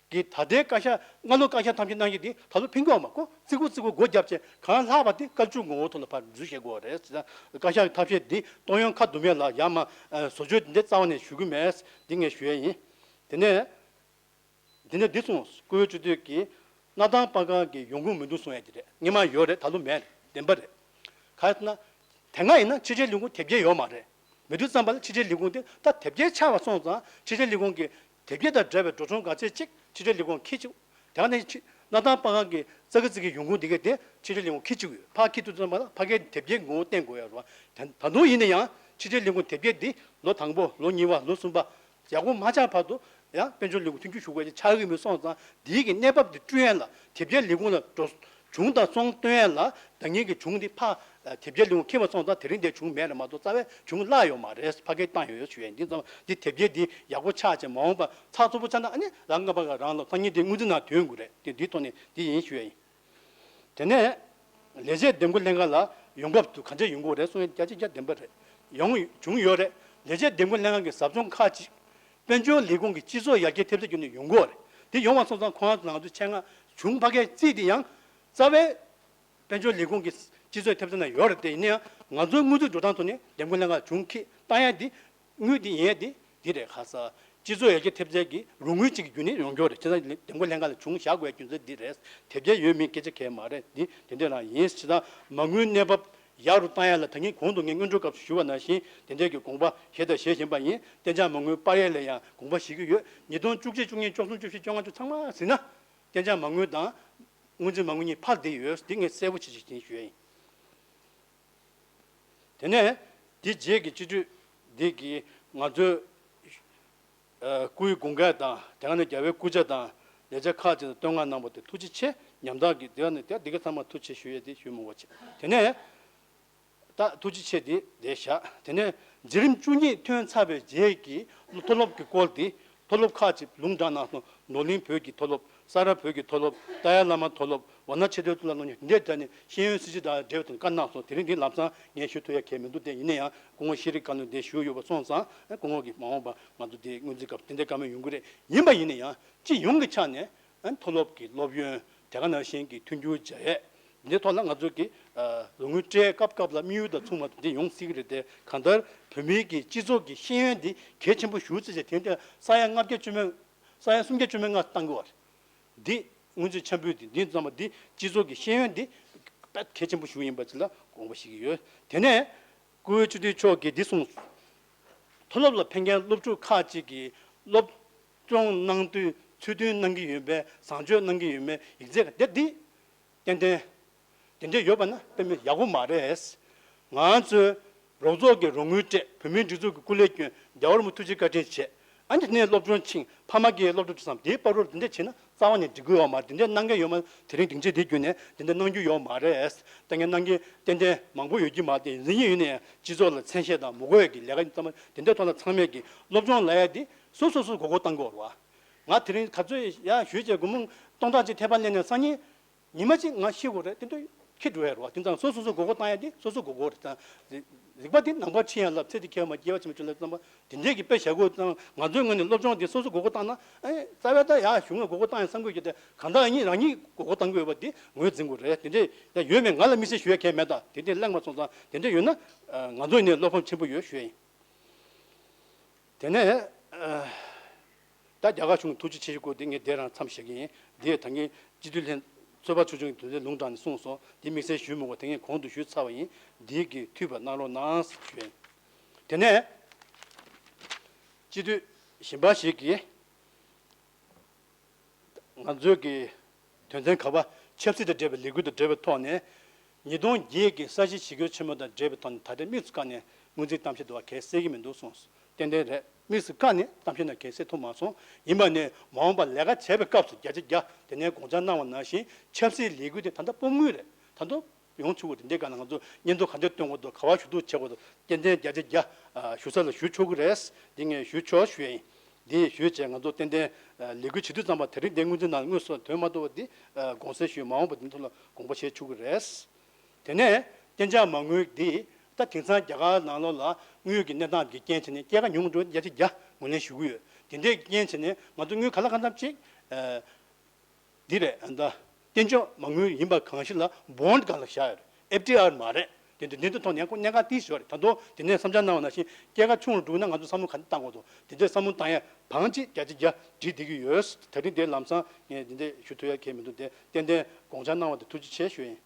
གི་ད་ལྟའི་བཀའ་ཤག་སྔ་ལོ་བཀའ་ཤག་ཐབས་ཤེས་གནང་མཁན་འདི་ད་ལོ་ཕན་གྱི་ཡོད་མ། ཁོ་ཙི་གུ་ཙི་གུ་སྒོ་བརྒྱབ་བྱས་གང་ལྷག་པ་དེ་བཀའ་བཅུ་ངོ་བོ་ཐོག་ལ་ཕར་འཛུལ་བྱེད་དགོས་རེད། བཀའ་ཤག་ཐབས་ཤེས་འདི་གཏོང་ཡོང་ཁ་འདུམ་ཡས་ལ་ཡར་མར་བཟོ་བཅོས་འདི་འདྲ་རྩ་བ་ནས་ཞུ་གི་མེད། འདི་ངས་ཞུ་ཡས་ཡིན། དེ་ནས། འདི་ནས་འདི་གསུངས། བཀུར་འོས་སྤྱི་འཐུས་ཀྱི་གནའ་ཐང་པར་ཁང་གི་ཡོང་ཁུངས་མི་འདུག་གསུང་ཡ་དེ་རེད། སྔོན་མ་ཡོད་རེད། ད་ལོ་མེད་རེད། བདེན་པ་རེད། ག་རེ་ཟེར་ན། དེ་སྔ་ཡིན་ན་ཕྱི་དྲིལ་ལས་ཁུངས་དེབ་སྐྱེལ་ཡོད་མ་རེད། མེད་དུས་ཙམ་པ་ལ་ཕྱི་དྲིལ་ལས་ཁུངས་དེ་ད་དེབ་སྐྱེལ་ཆགས་པ་སོང་ཙང་། ཕྱི་དྲིལ་ལས་ཁུངས་ཀྱི་དེབ་སྐྱེལ་དང་འབྲེལ་བའི་འགྲོ་སོང་ག་ཚད་ཅིག་ཕྱི་དྲིལ་ལས་ཁུངས་འཁྱེར་བཅུག་དེ་ག་ནས་ཕྱི་གནའ་ཐང་པར་ཁང་གི་ཙག་གི་ཙིག་གི་ཡོང་ཁུངས་དེ་ག་དེ་ཕྱི་དྲིལ་ལས་ཁུངས་འཁྱེར་བཅུག་ཡོད། ཕར་འཁྱེར་དུས་ཙམ་པ་ལ་ཕ་གིའི་དེབ་སྐྱེལ་ངོ་བོ་བསྟན་དགོས་ཡ་རེད་བ། ད་ད་དུང་ཡིན་ན་ཡང་ཕྱི་དྲིལ་ལས་ཁུངས་དེབ་སྐྱེལ་འདི་ལོ་དང་པོ། ལོ་གཉིས་པ། ལོ་གསུམ་པ། ཡག་པོ་མ་ཆགས་བར་དུ་ཡང་དཔལ་འབྱོར་ལས་ཁུངས་མཐུན་འགྱུར་ཞུ་དགོས་ཀྱི་ཆགས་ཀྱི་མེད་སོང་ཙང་། འདིའི་གི་གནས་བབ་འདི་བསྐྲུན་ཡས་ལ། དེབ་སྐྱེལ་ལས་ཁུངས་ལ་འགྲོ་བྱུང་དང་སོང་སྟོན་ཡས་ལ། ད་ངེད་ཀྱི་བྱུང་འདི་ཕར་དེབ་སྐྱེལ་ལས་ཁུངས་འཁྱེར་བ་སོང་ཙང་། དེ་རིང་འདིར་བྱུང་མེད་རེད་མ་གཏོགས། རྩ་བའི་བྱུང་བརླག་ཡོད་མ་རེད། ཕ་གིར་བཏང་ཡོད་ཞུ་ཡས་ཡིན། འདི་ཙམ་འདི་དེབ་སྐྱེལ་འདི་ཡག་པོ་ཆགས་བྱས། མ་འོངས་པ་ཚགས་ཚུད་པོ་ཆགས་ན། ཨ་ནི་རང་སྔ་བར་རང་ལ་སང་ཉིན་འདི་སྔོན་རྩིས་ནང་ཐོན་དགོས་རེད། དེ་འདིའི་ཐོག་ནས་འདི་ཡིན་ཞུ་ཡས་ཡིན། དེ་ནས་ལས་བྱེད་འདེམས་བསྐོ་ལྷན་ཁང་ལ་ཡོང་སྐབས་སུ་ག་འདྲས་ཡོང་གི་རེད་གསུང་ཡ་བརྒྱ་ཆ་བརྒྱ་བདེན་པ་རེད། ཡོང་བྱུང་ཡོད་རེད། ལས་བྱེད་འདེམས་བསྐོ་ལྷན་ཁང་གི་ཟབ་སྦྱོང་ཁག་ཅིག་དཔལ་འབྱོར་ལས་ཁུངས་ཀྱི་སྤྱི་ཚོགས་ཡར་རྒྱས་ཐེབས་རྩ་བརྒྱུད་ནས་ཡོང་གི་ཡོད་རེད། དེ་ཡོང་བ་སོང་ཙང་ཁོང་རྣམ་ཚོ་ཆེད་མངགས་བྱུང་། ཕ་གིར་རྩིས་དེ་ཡང་རྩ་བའི་དཔལ་འབྱོར་ལས་ཁུངས་ཀྱི་སྤྱི་ཚོགས་ཐེབས་རྩ་ནང་ཡོད་རེད། དེ་ཡིན་ན་ཡང་ང་ཚོའི་དངུལ་རྩིས་འགྲོ་སྟངས་ཐོག་ནས་འདེམས་བསྐོ་ལྷན་ཁང་ལ་བྱུང་འཁྱེར་བཏང་ཡ་དེ། དངུལ་འདི་ཡིན་ཡ་དེ་འདི་རེད། ཁ་སང་སྤྱི་ཚོགས་ཡར་རྒྱས་ཐེབས་རྩའི་གི་རོགས་དངུལ་གཅིག་གི་བརྒྱུད་ནས་ཡོང་རྒྱུ་རེད། བྱས་ཙང་འདེམས་བསྐོ་ལྷན་ཁང་ལ་བྱུང་བཞག་དགོས་ཡ་རྒྱུ་མཚན་འདི་རེད། དེབ་སྐྱེལ་ཡོད་མེད་སྐད་ཆ་གང་ཡང་མ་རེད། འདི་དེ་འདྲ་རང་ཡིན། བྱས་ཙང་མ་དངུལ་གནས་བབ་ཡག་རུ་བཏང་ཡ་ལ། ད་གིན་གོང་དུ་ངས་སྔོན་འགྲོའི་སྐབས་སུ་ཞུ་བ་ནང་བཞིན་དེ་འདྲས་ཀྱི་དགོངས་པ་བཞེས་དང་བཞེས་བཞིན་པ་ཡིན། གཏན་འཇགས་མ་དངུལ་སྤར་ཡས་ལ་ཡང་དགོངས་པ་བཞེས་ཀྱི་ཡོད། ཉིས་སྟོང་བཅུ་གཅིག་བཅུ་གཉིས་བཅུ་གསུམ་བཅུ་བཞི་བཅོ་ལྔ་བཅུ་ཐམ་པ་ཟིན་ན་གཏན་འཇགས་མ་དངུལ་དང་སྔོན་རྩིས་མ་དངུལ་གཉིས་ཕར་བསྡད་ཡོད། འདི་ངས་གསལ་པོ་ཆེ་ཆེ་ཞུ་ཡ་ཡིན། དེ་ནས་དེ་རྗེས་ཀྱི་སྤྱི་འཐུས་འདི་གིས་ང་ཚོའི་ཨ་སྐུའི་དགུང་སྐལ་དང་། དེ་ག་ནས་རྒྱལ་བའི་སྐུ་ཕྱྭ་དང་ལས་བྱེད་ཁག་ཅིག་ལ་བསྟོད་བསྔགས་གནང་བ་དེ་ཐུགས་རྗེ་ཆེ། ཉམ་ཐག་གི་དེ་ག་ནས་དེ་འདི་ག་ཚང་མ་ཐུགས་རྗེ་ཆེ་ཞུ་ཡས་དེ་ཞུ་མི་དགོས་ཆེ། དེ་ནས་ད་ཐུགས་རྗེ་ཆེ་དེ་དེ་བཞག་དེ་ནས་འཛིན་རིམ་བཅུ་གཉིས་ཐོན་ཚར་བའི་རྗེས་ཀྱི་མཐོ་སློབ་ཀྱི་སྐོར་དེ། མཐོ་སློབ་ཁག་ཅིག་ལུང་དྲངས་གནང་སོང་། ནོར་གླིང་བོད་ཀྱི་མཐོ་སློབ། ས་རཱ་བོད་ཀྱི་མཐོ་སློབ། ཏཱ་ཡ་བླ་མ་མཐོ་སློབ། ཝཱ་ཎ་ཆེ་མཐོའི་མཐོ་སློབ་གཉིས་འདི་འདྲ་ནས་ཤེས་ཡོན་སྲིད་བྱུས་དང་འབྲེལ་བའི་ཐོག་ནས་བཀའ་གནང་སོང་། དེ་རིང་འདི་ལམ་སང་ངས་ཞུ་ཐུབ་ཡ་གལ་མི་འདུག་དེ་ཡིན་ན་ཡང་སྐུ་ངོ་ཤེས་རིག་བཀའ་བློན་འདིར་ཞུས་ཡོད་པ་སོང་ཙང་། སྐུ་ངོ་གིས་མ་འོངས་པ་ང་ཚོ་འདི་སྔོན་རྩིས་སྐབས་དེ་འདྲའི་བཀའ་མོལ་ཡོང་གི་རེད། ཡིན་པ་ཡིན་ན་ཡང་སྤྱི་ཡོངས་ཀྱི་ཆ་ནས་མཐོ་སློབ་ཀྱི་སློབ་ཡོན། དེ་ག་ནང་བཞིན་གྱི་མཐུན་འགྱུར་བྱ་ཡས། འདི་ཐོག་ལ་ང་ཚོ་གིས་ཨ་རོགས་དངུལ་སྤྲད་སྐབས་སྐབས་ལ་དམིགས་ཡུལ་དང་མཚུངས་པ་འདི་ཡོང་སྲིད་ཀྱི་རེད་དེ། གང་ལྟར་བོད་མིའི་གི་སྤྱི་ཚོགས་ཀྱི་ཤེས་ཡོན་འདི་གལ་ཆེན་པོ་ཞེ་པོ་ཅིག་བྱས། དེ་འདྲ་ས་ཡ་ལྔ་བརྒྱ་བཅུ་མེད། ས་ཡ་སུམ་བརྒྱ་བཅུ་མེད་ལྔ་བཏང་གི་ཡོད་རེད། འདི་དངུལ་རྩིས་འཆར་འབུལ་འདི་འདི་ཙམ་པ་འདི་སྤྱི་ཚོགས་ཀྱི་ཤེས་ཡོན་འདི་དཔེ་གལ་ཆེན་པོ་ཞེ་པོ་ཡིན་པ་ཅིག་ལ་དགོངས་པ་བཞེས་ཀྱི་ཡོད། དེ་ནས་བཀུར་འོས་སྤྱི་འཐུས་མཆོག་གིས་འདི་གསུངས། མཐོ་སློབ་ལ་ཕེབས་མཁན་སློབ་ཕྲུག་ཁག་ཅིག་གིས་སློབ་སྦྱོང་གནང་དུས་ཚུལ་མཐུན་གནང་གི་ཡོད་མེད། བཟང་སྤྱོད་གནང་གི་ཡོད་མེད། ཡིག་ཚད་དེ་འདི་ཏན་ཏན་དེ་འདྲ་ཡོད་པ་ན་དཔེ་མི་ཡག་པོ་མ་རེད། ང་ཚོས་རོགས་ཚོགས་ཀྱི་རོགས་དངུལ་སྤྲད། བོད་མིའི་སྒྲིག་འཛུགས་ཀྱི་སྐུ་ལས་བསྐྱོན། རྒྱལ་བ་རིན་པོ་ཆེ་ཐུགས་རྗེ་བཀའ་དྲིན་ཆེ། ཨ་ནི་དེ་ནས་སློབ་སྦྱོང་ཕྱིན། ཕ་མ་གིས་སློབ་སྦྱོང་བྱེད་བསམ་དེའི་བར་རུ་དེ་འདྲ་བྱས་ན་རྩ་བ་ནས་འགྲིག་གི་ཡོད་མ་རེད། དེ་འདྲ་གནང་མཁན་ཡོད་མ་རེད། དེ་རིང་སྡིངས་ཆ་དེའི་བརྒྱུད་ནས་དེ་འདྲ་གནང་རྒྱུ་ཡོད་མ་རེད། ལྟ་མཁན་གནང་མཁན་ཏན་ཏན་མང་པོ་ཡོད་ཀྱི་མ་རེད། དེ་ཡིན་ཡིན་ནའི་སྤྱི་ཚོགས་ལ་མཚན་ཤས་དང་མི་དགོས་ཡ་གི་ལས་ཀ་ཙམ་དེ་འདྲའི་ཐོག་ལ་ཚང་མས་ཀྱི་སློབ་སྦྱོང་ལབ་ཡ་དེ་སོ་སོ་སོ་མགོ་སྐོར་བཏང་དགོས་རེད་བ། ང་དེ་རིང་ག་ཚོད་ཡ་ཞུས་བྱས་སྒོར་མོ་སྟོང་ཕྲག་གཅིག་ཐེ་པ་ལེན་ནས་སང་ཉིན། ཉི་མ་གཅིག་ང་ཤི་དགོས་རེད། དེ་འདྲ་ཁྱི་འགྲོ་ཡ་རེད་བ། དེ་ཙང་སོ་སོ་སོ་མགོ་སྐོར་བཏང་ཡ་དེ་སོ་སོ་མགོ་སྐོར་རེད། ཙང་རིག་རིག་པ་དེ་ནམ་མཁའ་ཁྲི་ཡན་ལ་ཚེ་འདི་ཁྱེར་མ་སྐྱེ་བ་ཕྱི་མ་བཅོལ་ལ་བསམ་པ་དེ་འདྲས་ཀྱི་དཔེ་བཞག་དགོས། ཙང་ང་ཚོའི་ངོས་ནས་སློབ་སྦྱོང་དེ་སོ་སོ་མགོ་སྐོར་བཏང་ན་ཨེ་རྩ་བའི་ད་ཡ་གཞུང་ངོས་མགོ་སྐོར་བཏང་ཡ་བསམ་དགོས་ཀྱི། དེ་གང་ལྟར་ཡིན་རང་ཉིད་མགོ་སྐོར་བཏང་དགོས་པ་དེ་ངོས་འཛིན་དགོས་རེད། དེ་འདྲས་ཡ་ཡོད་མེད་ང་ལ་དམིགས་བསལ་ཞུ་ཡ་གང་ཡང་མེད། ད་དེ་འདྲས་གླེང་མ་སོང་ཙང་དེ་འདྲས་ཡོད་ན་ང་ཚོ་ཡིན་ནའི་བློ་ཕམ་ཆེན་པོ་ཡོད་ཞུ་ཡ་ཡིན། དེ་ནས་ཨ། ད་རྒྱ་གར་གཞུང་ཐུགས་རྗེ་ཆེ་ཞུ་དགོས་དེ་ངས་དེ་རང་མཚམས་བཞག་གི་ཡིན། དེ་ད་ངས་སྤྱི་འཐུས་ལྷན་ཚོགས་པ་ཆུང་ཆུང་གི་དོན་ཚན་ལུང་དྲངས་ནས་གསུངས་སོང་། དེ་དམིགས་བསལ་ཞུས་མི་དགོས། དེ་ངས་གོང་དུ་ཞུས་ཚར་བ་ཡིན། དེའི་གི་འཐུས་པ་གནང་རོགས་གནང་ཞུ་ཡིན། དེ་ནས་སྤྱི་འཐུས་གཞན་པ་ཞིག་གིས། ང་ཚོའི་གི་དོན་ཚན་ག་པ་ཆབ་སྲིད་དང་འབྲེལ་བའི་ལས་འགུལ་དང་འབྲེལ་བའི་ཐོག་ནས་ཉིས་སྟོང་བརྒྱད་ཀྱི་ས་གཞི་གཞིས་སྒར་ཆེན་མོ་དང་འབྲེལ་བའི་ཐོག་ནས་ད་ལྟ་དམིགས་སུ་བཀར་ནས་སྔོན་རྩིས་གཏམ་བཤད་དུ་བ་གལ་གསལ་གྱི་མི་འདུག་གསུངས། ཏན་ཏན་རེད། དམིགས་སུ་བཀར་ནས་གཏམ་བཤད་ནང་གལ་གསལ་ཐུབ་མ་སོང་། ཡིན་པ་ནས་མ་འོངས་པར་ལས་ཀ་བྱེད་པའི་སྐབས་སུ་བརྒྱ་ཆ་བརྒྱ་དེ་ནས་དགོངས་འཆར་གནང་བ་ནང་བཞིན་ཆབ་སྲིད་ལས་འགུལ་དེ་ད་ལྟ་སྤོ་དངུལ་རེད། ད་དུང་ཡོང་ཆོག་གི་རེད། འདི་ག་ན་ང་ཚོ་སྙན་ཐོ་ག་འདྲ་སྟོན་དགོས་འདུག་ག་བ་ཞུ་གཏུག་བྱེད་དགོས་འདུག་ཏན་ཏན་བརྒྱ་ཆ་བརྒྱ་ཞུ་ས་ལ་ཞུ་ཆོག་གི་རེད། འདི་ངས་ཞུ་ཆོག་ཞུ་ཡ་ཡིན། འདི་ཞུས་བྱས་ང་ཚོ་ཏན་ཏན་ལས་འགུལ་བྱེད་དུས་ཙམ་པ་དེ་རིང་འདི་སྔོན་རྩིས་ནང་དངོས་སུ་ཐོན་མ་ཐུབ་པ་འདི་དགོངས་སེལ་ཞུས། མ་འོངས་པ་འདི་ཐོག་ལ་དགོངས་པ་བཞེས་ཆོག་གི་རེད། དེ་ནས་གཏན་འཇགས་མ་དངུལ་འདི་ད་དེང་སང་རྒྱ་གར་ནང་ལོགས་ལ་དངུལ་གྱི་གནས་སྟངས་ཀྱི་རྐྱེན་བྱས་ནས་སྐྱེད་ཀ་ཉུང་འགྲོ་བརྒྱ་ཆ་བརྒྱ་ངོས་ལེན་ཞུ་གི་ཡོད། དེ་འདྲའི་རྐྱེན་བྱས་ནས་ང་ཚོ་དངུལ་ག་ལ་གང་འཚམ་ཅིག་འདི་རེད། ཨ་ད་གཏན་འཇགས་མ་དངུལ་ཡིན་པ་གང་ཞིག་ལ་བོན་སྒང་ལ་བཞག་ཡོད་རེད། ཨེཕ་ཌི་ཨར་མ་རེད། དེ་འདྲ་འདི་འདྲ་ཐོག་ནས་ཁོ་གནད་འགག་ཏིས་ཡོད་རེད། ད་དུང་དེ་ནས་བསམ་འཆར་གནང་བ་ནང་བཞིན་སྐྱེད་ཀ་ཆུང་རུ་འགྲོ་ན་ང་ཚོ་བསམ་བློ་ག་འདྲ་བཏང་དགོས་འདུག་དེ་འདྲའི་བསམ་བློ་བཏང་ཡས་བང་ཅིག་བརྒྱ་ཆ་བརྒྱ་བྲིས་བསྡད་ཀྱི་ཡོད། ད་རིང་དེ་ལམ་སང་ངས་འདི་འདྲ་ཞུ་ཐུབ་ཡ་གང་ཡང་མི་འདུག་དེ་ཏན་ཏན་དགོངས་འཆར་གནང་བ་དེ་ཐུགས་རྗེ་ཆེ་ཞུ་ཡིན།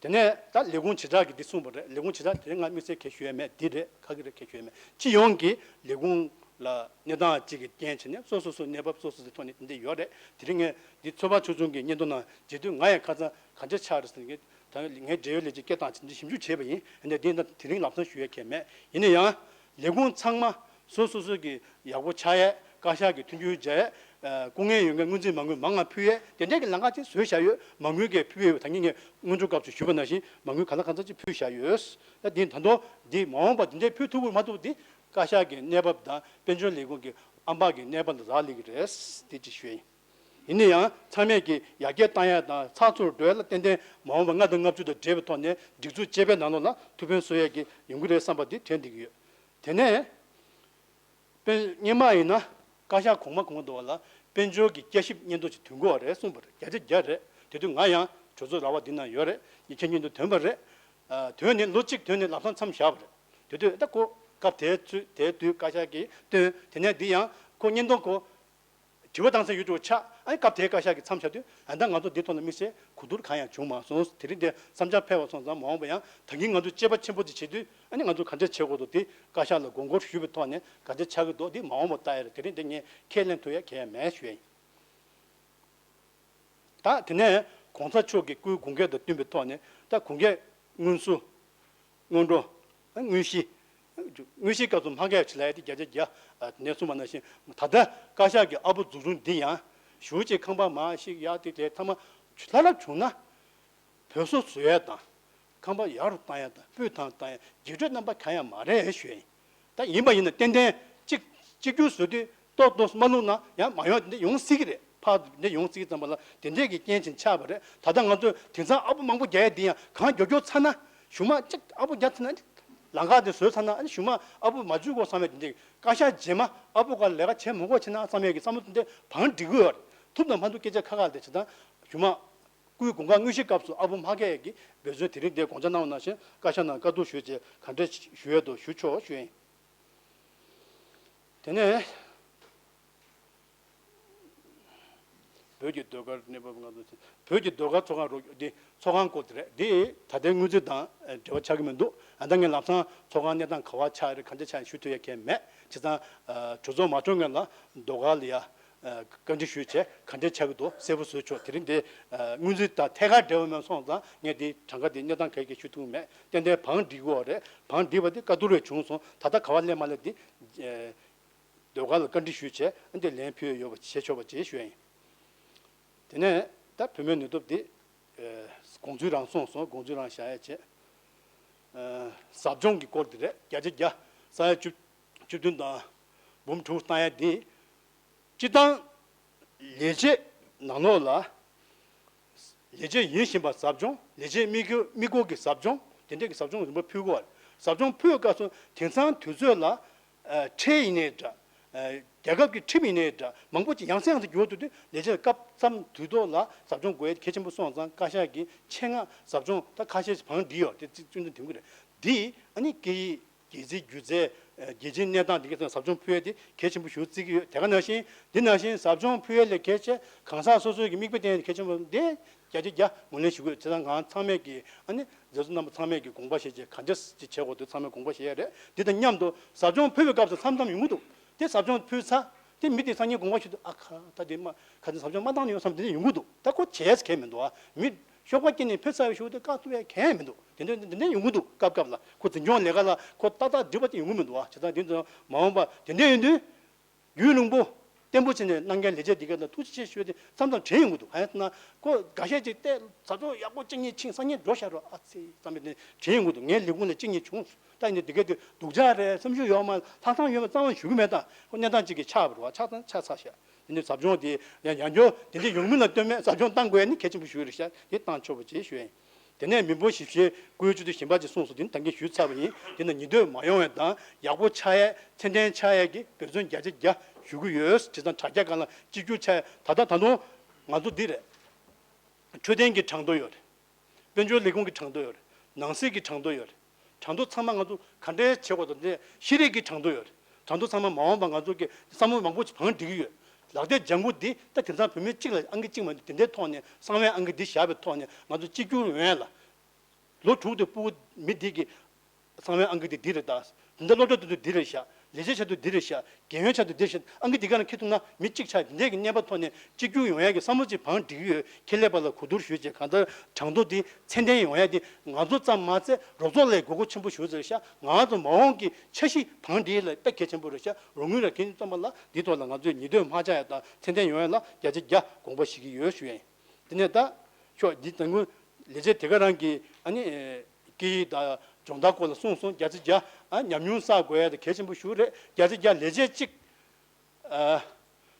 དེ་ནས་ད་ལས་ཁུངས་བྱེ་བྲག་གིས་འདི་གསུངས་པ་རེད། ལས་ཁུངས་བྱེ་བྲག་དེ་ང་དམིགས་བསལ་གང་ཞུ་ཡ་མེད། འདི་རེད་ཁ་གི་རེད་གང་ཞུ་ཡ་མེད། སྤྱི་ཡོངས་ཀྱི་ལས་ཁུངས་ལ་གནས་སྟངས་གཅིག་གི་རྐྱེན་བྱས་ནས་སོ་སོ་སོ་གནས་བབ་སོ་སོ་སོའི་ཐོག་ནས་འདི་འདྲ་ཡོད་རེད། དེ་རིང་ངས་འདི་ཚོད་དཔག་ཆུང་ཆུང་གི་སྙན་ཐོ་ནང་བརྗེ་དུས་ང་ཡང་ཁ་སང་གང་ཆ་ཆགས་རེད་ཟེར་ནས་ད་ངའི་འབྲེལ་ཡོད་ལས་བྱེད་སྐད་བཏང་བྱས་འདི་ཞིབ་འཇུག་བྱས་པ་ཡིན། ཡིན་ནའི་འདི་ད་དེ་རིང་ལམ་སང་ཞུ་ཡ་གང་ཡང་མེད། ཡིན་ན་ཡང་ལས་ཁུངས་ཚང་མ་སོ་སོ་སོ་གི་ཡག་པོ་ཆགས་ཡས། བཀའ་ཤག་གི་མཐུན་འགྱུར་བྱས། ཨ་སྐུ་ངལ་ཡོད་མཁན་སྔོན་རྩིས་མ་དངུལ་མང་ང་ཕུལ་ཡས་དེ་འདྲས་ཀྱི་ལམ་ཁ་ཅིག་བཟོས་བཞག་ཡོད། མ་དངུལ་གས་ཕུལ་ཡས་ཡོད། ད་ངས་ངས་སྔོན་འགྲོ་སྐབས་སུ་ཞུས་པ་ནང་བཞིན་མ་དངུལ་ག་ལ་གང་འཚམ་ཅིག་ཕུལ་བཞག་ཡོད། ད་འདི་ད་དུང་འདི་མ་འོངས་པ་འདི་འདྲས་ཕུལ་ཐུབ་ཀྱི་མ་ཐུབ་འདི་བཀའ་ཤག་གི་གནས་བབ་དང་དཔལ་འབྱོར་ལས་ཁུངས་ཀྱི་ཨམ་ཕོགས་ཀྱི་གནས་བབ་ལ་རག་ལས་ཀྱི་རེད། དེ་ཅིག་ཞུ་ཡ་ཡིན། ཡིན་ན་ཡང་ཚང་མས་ཀྱི་ཡར་རྒྱས་བཏང་ཡ་དང་ཚགས་ཚུད་འགྲོ་ཡ་ལ་ཏན་ཏན་མ་འོངས་པ་ལྔ་དང་ལྔ་བཅུ་དང་འབྲེལ་བའི་ཐོག་ནས་སྒྲིག་འཛུགས་བཅས་པའི་ནང་ལོགས་ལ་ཐུགས་ཕན་གསོས་ཡ་གི་ཡོང་གི་རེད་བསམ་པ་འདི་དྲན་བསྡད་ཀྱི་ཡོད། དེ་ནས་དཔེ་སྔོན་མ་ཡིན་ན་བཀའ་ཤག་གོང་མ་གོང་དུ་བ་ལ་དཔལ་འབྱོར་གྱི་བསྐྱར་ཞིབ་སྙན་ཐོ་ཞིག་ཐོན་དགོས་པ་རེད་གསུངས་པ་རེད། བརྒྱ་ཆ་བརྒྱ་རེད། དེ་དུས་ང་ཡང་གྲོས་ཚོགས་ར་བ་འདི་ན་ཡོད་རེད། ཡིག་ཆ་སྙན་ཐོ་ཐོན་པ་རེད། ཨ་ཐོན་ནས་ལོ་གཅིག་ཐོན་ནས་ལམ་སང་མཚམས་བཞག་པ་རེད། དེ་དུས་ད་ཁོ་སྐབས་དེའི་ཚུལ་དེའི་དུས་བཀའ་ཤག་གིས་བཏོན། དེ་ནས་འདི་ཡང་ཁོ་སྙན་ཐོ་ཁོ་དྲི་བ་བཏང་ས་ཡོད་འགྲོ་ཆགས། ཨ་ནི་སྐབས་དེའི་བཀའ་ཤག་གིས་མཚམས་བཞག་དུས་ཨ་ད་ང་ཚོ་འདི་ཐོག་ལ་དམིགས་བསལ་གོ་བསྡུར་གང་ཡང་བྱུང་མ་སོང་། དེ་རིང་དེ་བསམ་འཆར་ཕེབས་པ་སོང་ཙང་མ་འོངས་པ་ཡང་ད་གིན་ང་ཚོ་དཔྱད་པ་ཆེན་པོ་དེ་བྱེད་དུས་ཨ་ནི་ང་ཚོ་ག་འདྲ་བྱེད་དགོས་འདུག་དེ་བཀའ་ཤག་ལ་དགོངས་སྐོར་ཞུས་པའི་ཐོག་ནས་ག་འདྲ་ཆགས་ཀྱི་འདུག་འདི་མ་འོངས་པ་ལྟ་ཡ་རེད། དེ་རིང་འདི་ངས་ཁས་ལེན་ཐུབ་ཡ་གང་ཡང་མེད་ཞུ་ཡ་ཡིན། ད་དེ་ནས་གོང་ས་མཆོག་གི་སྐུའི་དགུང་སྐད་དང་བསྟུན་པའི་ཐོག་ནས་ད་དགུང་སྐད་སྔོན་བསུ། སྔོན་འགྲོ། དངོས་གཞི། དངོས་གཞིའི་སྐབས་སུ་མ་གལ་ཆེ་ལ་ཡ་དེ་བརྒྱ་ཆ་བརྒྱ། ནས་གསུངས་པ་ནང་བཞིན་ད་ལྟ་བཀའ་ཤག་གི་ཨ་བོ་འཛུགས་རུང་འདི་ཡང་ཞུ་ཅིག་ཁང་པ་མ་ཞིག་ཡག་དེ་དེ་ཐ་མ་ལྷ་ལབ་བྱུང་ན་བོད་སོ་བཟོ་ཡ་དང་ཁང་པ་ཡག་རུ་བཏང་ཡ་དང་སྤུས་དང་བཏང་ཡ་རྒྱུ་འབྲས་རྣམ་པ་གང་ཡང་མ་རེད་ཞུ་ཡ་ཡིན། ད་ཡིན་པ་ཡིན་ན་ཏན་ཏན་གཅིག་གཅིག་གྱུར་བཟོ་དུས་ཏོག་ཏོག་མ་བླུགས་ན་ཡང་མ་ཡོང་དེ་འདྲ་ཡོང་སྲིད་ཀྱི་རེད། ཕར་དེ་འདྲ་ཡོང་སྲིད་ཀྱི་ཙམ་པ་ལ་དེ་འདྲས་ཀྱི་རྐྱེན་ཅིག་ཆགས་པ་རེད། ད་ལྟ་ང་ཚོས་དེང་སང་ཨ་བོ་མང་པོ་རྒྱག་ཡ་འདི་ཡང་གང་མགྱོགས་མགྱོགས་ཚར་ན་གཞུག་མ་གཅིག་ཨ་བོ་རྒྱག་ཚར་ན་ལམ་ཁ་དེ་བཟོས་ཚར་ན་ཨ་ནི་གཞུག་མ་ཨ་བོ་མ་འཇུག་གོ་བསམ་ཡ་དེ་འདྲས་བཀའ་ཤག་རྗེས་མ་ཨ་བོ་ག་ལས་ཀ་བྱེད་མི་དགོས་བྱས་ན་བསམ་ཡ་གི་བསམ་བློ་དེ་འདྲས་བང་སྒྲིག་གི་ཡོད་རེད། ཐུབ་དང་མ་ཐུབ་སྐད་ཆ་ཁ་ཁ་དེ་བྱེད་སྟངས་གཞུག་མ། སྐུའི་དགུང་གྲངས་དངོས་གཞིའི་སྐབས་སུ་ཨ་བོ་མ་སྐད་ཀྱི་འབད་བརྩོན་དེ་རིང་འདིར་དགོངས་འཆར་གནང་བ་ནང་བཞིན་བཀའ་ཤག་ནང་བཀའ་བསྡུར་ཞུས་རྗེས་ག་འདྲས་ཞུ་ཡས་འདུག་ཞུ་ཆོག་ཞུ་ཡིན། དེ་ནས་བོད་ཀྱི་ཟློས་གར་གནས་བབ་ང་ཚོ་བོད་ཀྱི་ཟློས་གར་ཚོགས་ཁང་རོགས་འདི་ཚོགས་ཁང་སྐོར་དེ་རེད། འདི་ད་ལྟའི་དངུལ་རྩིས་དང་འབྲེལ་བ་ཆགས་ཀྱི་མི་འདུག་ཨ་ད་ངས་ལམ་སང་ཚོགས་ཁང་གནས་སྟངས་ག་བ་ཆགས་རེད་ག་འདྲས་ཆགས་ཞུ་ཐུབ་ཡ་གང་ཡང་མེད། བྱས་ཙང་གྲོས་ཚོགས་མ་གྲོལ་སྔོན་ལ་ཟློས་གར་ལ་ཡ། བཀའ་འདྲི་ཞུས་བྱས་ག་འདྲས་ཆགས་ཀྱི་འདུག་གསལ་པོ་བཟོས་ཆོག་དེ་རིང་འདི་སྔོན་རྩིས་དང་ཐད་ཀར་འབྲེལ་བ་མེད་སོང་ཙང་ངས་འདི་གྲངས་ཀ་འདི་གནས་སྟངས་ག་གེ་ཞུ་ཐུབ་མེད། ཏན་ཏན་བང་སྒྲིག་དགོས་རེད། བང་སྒྲིག་པ་འདི་བཀའ་བསྡུར་བས་བྱུང་སོང་། ད་ལྟ་ག་བ་སླེབས་མ་སླེབས་འདི་ཟློས་གར་ལ་བཀའ་འདྲི་ཞུས་བྱས་འདི་ལན་ཕུལ་ཡོད་པ་བྱེད་ཆོག་པ་བྱེད་ཞུ་ཡ་ཡིན། དེ་ནས་ད་བུད་མེད་ནུས་སྟོབས་འདི་དགོངས་ཚུལ་རང་གསུངས་སོང་། དགོངས་ཚུལ་རང་བཞག་ཡ་བྱས། ཟབ་སྦྱོང་གི་སྐོར་དེ་རེད། བརྒྱ་ཆ་བརྒྱ་ས་ཡ་བཅུ་བཅུ་བདུན་དང་འབུམ་དྲུག་བཏང་ཡ་འདི། སྤྱི་བཏང་ལས་བྱེད་ནང་ལོགས་ལ་ལས་བྱེད་ཡིན་བཞིན་པ་ཟབ་སྦྱོང་། ལས་བྱེད་དམིགས་ཡུལ་དམིགས་སྐོར་གྱི་ཟབ་སྦྱོང་། དེ་འདྲས་ཀྱི་ཟབ་སྦྱོང་རིམ་པ་ཕུལ་དགོས་པ་རེད། ཟབ་སྦྱོང་ཕུལ་སྐབས་སུ་དེང་སང་དུས་ཚོད་ལ་ཁྲལ་ཡིན་ནའི་འདྲ། རྒྱལ་ཁབ་ཀྱི་ཁྲིམས་ཡིན་ནའི་འདྲ། མང་པོ་ཅིག་ཡང་སེ་ཡང་སེ་འགྱུར་འགྲོ་དུས་ལས་བྱེད་སྐབས་མཚམས་དུས་ཐོག་ལ་ཟབ་སྦྱོང་དགོས་ཡ་གལ་ཆེན་པོ་སོང་ཙང་བཀའ་ཤག་གི་ཆེད་མངགས་ཟབ་སྦྱོང་ད་ཁ་ཤས་ཤིག་བང་བསྒྲིགས་ཡོད་དེ་ཚིག་བཙུན་དུ་འདོན་གྱི་རེད། འདི་ཨ་ནི་སྐད་ཡིག་རྒྱལ་སྤྱིའི་སྒྱུ་རྩལ། རྒྱལ་སྤྱིའི་གནས་སྟངས་འདི་གའི་ཐོག་ཟབ་སྦྱོང་ཕུལ་ཡ་དེ་གལ་ཆེན་པོ་ཞེ་པོ་བརྩི་གི་ཡོད། དེ་ག་ནང་བཞིན་འདི་ནང་བཞིན་ཟབ་སྦྱོང་ཕུལ་ཡ་ལས་གལ་ཆེ་གང་ཟག་སོ་སོའི་གི་མིག་དཔེ་བསྟན་ཡ་དེ་གལ་ཆེན་པོ་འདི་བརྒྱ་ཆ་བརྒྱ་ངོས་ལེན་ཞུ་གི་ཡོད། བྱས་ཙང་ང་ཚང་མས་ཀྱི་ཨ་ནི་མཛད་གཙོ་རྣམ་པ་ཚང་མས་ཀྱི་དགོངས་པ་བཞེས་བྱས་ག་འདྲ་ཅིག་བྱེད་དགོས་འདུག་ཚང་མས་དགོངས་པ་བཞེས་ཡ་རེད། འདི་དང་མཉམ་དུ་ཟབ་སྦྱོང་ཕུལ་བའི་སྐབས་སུ་མཚམས་མཚམས་ཡོང་གི་འདུག་དེ་ཟབ་སྦྱོང་ཕུལ་ཚར་དེ་མི་དེ་སང་ཉིན་དགོངས་པ་ཞུ་དུས་ཨ་ཁ་ད་དེ་མ་ཁ་དེ་ཟབ་སྦྱོང་མ་བཏང་ནས་ཡོང་བསམ་དེ་འདྲ་ཡོང་གི་འདུག་ད་ཁོ་བྱས་ཡ་གལ་མི་འདུག་ཨ་མི། ཤོག་པ་སྐྱེལ་ནས་ཕེབས་ཚར་བའི་གཞུག་དེ་བཀག་ཐུབ་ཡ་གང་ཡང་མི་འདུག་དེ་འདྲ་དེ་འདྲ་ཡོང་གི་འདུག་སྐབས་སྐབས་ལ་ཁོ་འཛིན་སྐྱོང་ལས་ཀ་ལ་ཁོ་ཏག་ཏག་འགྲིག་པ་ཅིག་ཡོང་གི་མི་འདུག་ཨ། བྱས་ཙང་དེ་ཚོ་མ་འོངས་པ་དེ་འདྲ་ཡོང་དུས་རྒྱུན་རིང་པོ་བརྟན་པོ་བྱས་ནས་གནང་མཁན་ལས་བྱེད་འདི་ག་ལ་ཐུགས་རྗེ་ཆེ་ཞུ་ཡ་དེ་མཚམས་མཚམས་དྲན་ཡོང་གི་འདུག་གང་ཡིན་ཟེར་ན་ཁོ་འགའ་ཤས་ཅིག་བལྟས་ཟབ་སྦྱོང་ཡག་པོ་གཅིག་གཉིས་ཕྱིན་སང་ཉིན་འགྲོ་བཞག་རོགས་ཨ་ཙི་བསམ་པའི་དེ་དྲན་ཡོང་གི་འདུག་ངའི་ལས་ཁུངས་ལ་གཅིག་གཉིས་བྱུང་། ད་ཡིན་ནའི་འདི་ག་དེ་སྡུག་ཅག་རེད། སེམས་ཤུགས་ཡོད་མ་ལྷག་བསམ་ཡོད་མ་རྩ་བ་ཞུ་གི་མེད། ད་ཁོ་གནས་སྟངས་གཅིག་གིས་ཆགས་པ་རེད་བ། ཆགས་ཙང་ཆགས་ཚར་ཤག་དེ་ནས་ཟབ་སྦྱོང་དེ་ཡང་ཡང་བསྐྱར་དེ་འདྲ་ཡོང་མིན་ལ་ལྟོས་མེད་ཟབ་སྦྱོང་བཏང་དགོས་ཡ་ནི་གལ་ཆེན་པོ་ཞིག་རེད་ཤག་དེ་བཏང་ཆོག་པ་བྱེད་ཞུ་ཡ་ཡིན། དེ་ནས་མི་འབོར་ཞིབ་བཤེར་བཀོད་ཡུལ་སྤྱི་འཐུས་གཞན་པ་ཅིག་གསུངས་སོང་། དེ་ནི་ད་གིན་ཞུས་ཚར་བ་ཡིན། དེ་ན་ཉེས་དོན་མ་ཡོང་བའི་དང་ཡག་པོ་ཆགས་ཡ་ཚད་ལྡན་ཆགས་ཡ་གི་འབད་བརྩོན་བརྒྱ་ཆ་བརྒྱ་ཞུ་གི་ཡོད། བྱས་ཙང་དྲ་རྒྱ་སྒང་ལ་གཅིག་གྱུར་ཆགས་ཡ་ད་ལྟ་ད་དུང་ང་ཚོ་འདི་རེད། འཕྲོད་བསྟེན་གྱི་གྲངས་ཐོ་ཡོད་རེད། དཔལ་འབྱོར་ལས་ཁུངས་ཀྱི་གྲངས་ཐོ་ཡོད་རེད། ནང་སྲིད་ཀྱི་གྲངས་ཐོ་ཡོད་རེད། གྲངས་ཐོ་ཚང་མ་ང་ཚོ་ག་འདྲའི་བྱེད་དགོས་དང་དེ་ཤེས་རིག་གི་གྲངས་ཐོ་ཡོད་རེད། གྲངས་ཐོ་ཚང་མ་མ་འོངས་པ་ང་ཚོ་གི་བསམ་བློ་མང་པོ་ཞིག་བང་སྒྲིག་གི་ཡོད། ལག་དེབ་ལྗང་གུ་འདི་ད་དེང་སང་བོད་མི་གཅིག་ལ་ཨང་ཀི་གཅིག་མ་གཏོགས་དེ་འདྲའི་ཐོག་ནས་གསང་བའི་ཨང་ཀི་འདི་བཞག་པའི་ཐོག་ནས་ང་ཚོ་གཅིག་གྱུར་ཡོང་ཡ་ལ། ལོ་དྲུག་དེ་སྤུ་གུ་མི་འདི་གི་གསང་བའི་ཨང་ཀི་དེ་འདི་རེད་ད། འདི་འདྲ་སློབ་གྲྭ་དེ་ཚོ་འདི་རེད་ཤག་ལས་བྱེད་ཆེད་དུ་འདི་རེད་ཤག་རྒན་ཡོལ་ཆེད་དུ་འདི་རེད་ཤག་ཨང་ཀི་འདི་ག་ནས་འཁྱེར་ཐུབ་ན་མི་གཅིག་ཆགས་འདི་འདྲའི་གི་གནས་བབ་ཐོག་ནས་གཅིག་གྱུར་ཡོང་ཡ་གི་བསམ་བློ་ཅིག་བང་སྒྲིག་གི་ཡོད། ཁེ་ལས་པ་ལ་གོ་བསྡུར་ཞུས་བྱས་གང་ལྟར་གྲངས་ཐོ་འདི་ཚད་ལྡན་ཡོང་ཡ་འདི་ང་ཚོ་ཙམ་མ་ཚད་རོགས་ཚོགས་ལ་དགོས་མཁོ་ཆེན་པོ་ཞིག་རེད་ཤག་ང་ཚོ་མ་འོངས་ཀྱི་འཆར་གཞི་བང་སྒྲིག་ལ་དཔེ་གལ་ཆེན་པོ་རེད་ཤག་རོགས་དངུལ་ལ་གིན་ཙམ་པ་ལ་འདི་ཐོག་ལ་ང་ཚོས་ཉེས་དོན་མ་ཆགས་ཡ་དང་ཚད་ལྡན་ཡོང་ཡ་ལ་བརྒྱ་ཆ་བརྒྱ་དགོངས་པ་བཞེས་ཀྱི་ཡོད་ཞུ་ཡ་ཡིན། དེ་ནས་ད་ཤོག་འདི་དང་པོ་ལས་བྱེད་དེ་ག་རང་གི་ཨ་ནི་སྐད་ཡིག་དང་སྦྱོང་བརྡར་སྐོར་ལ་གསུངས་སོང་། བརྒྱ་ཆ་བརྒྱ་ཨ་ཉམས་མྱོང་བསགས་དགོས་ཡ་དེ་གལ་ཆེན་པོ་ཞིག་རེད། བརྒྱ་ཆ་བརྒྱ་ལས་བྱེད་གཅིག་ཨ་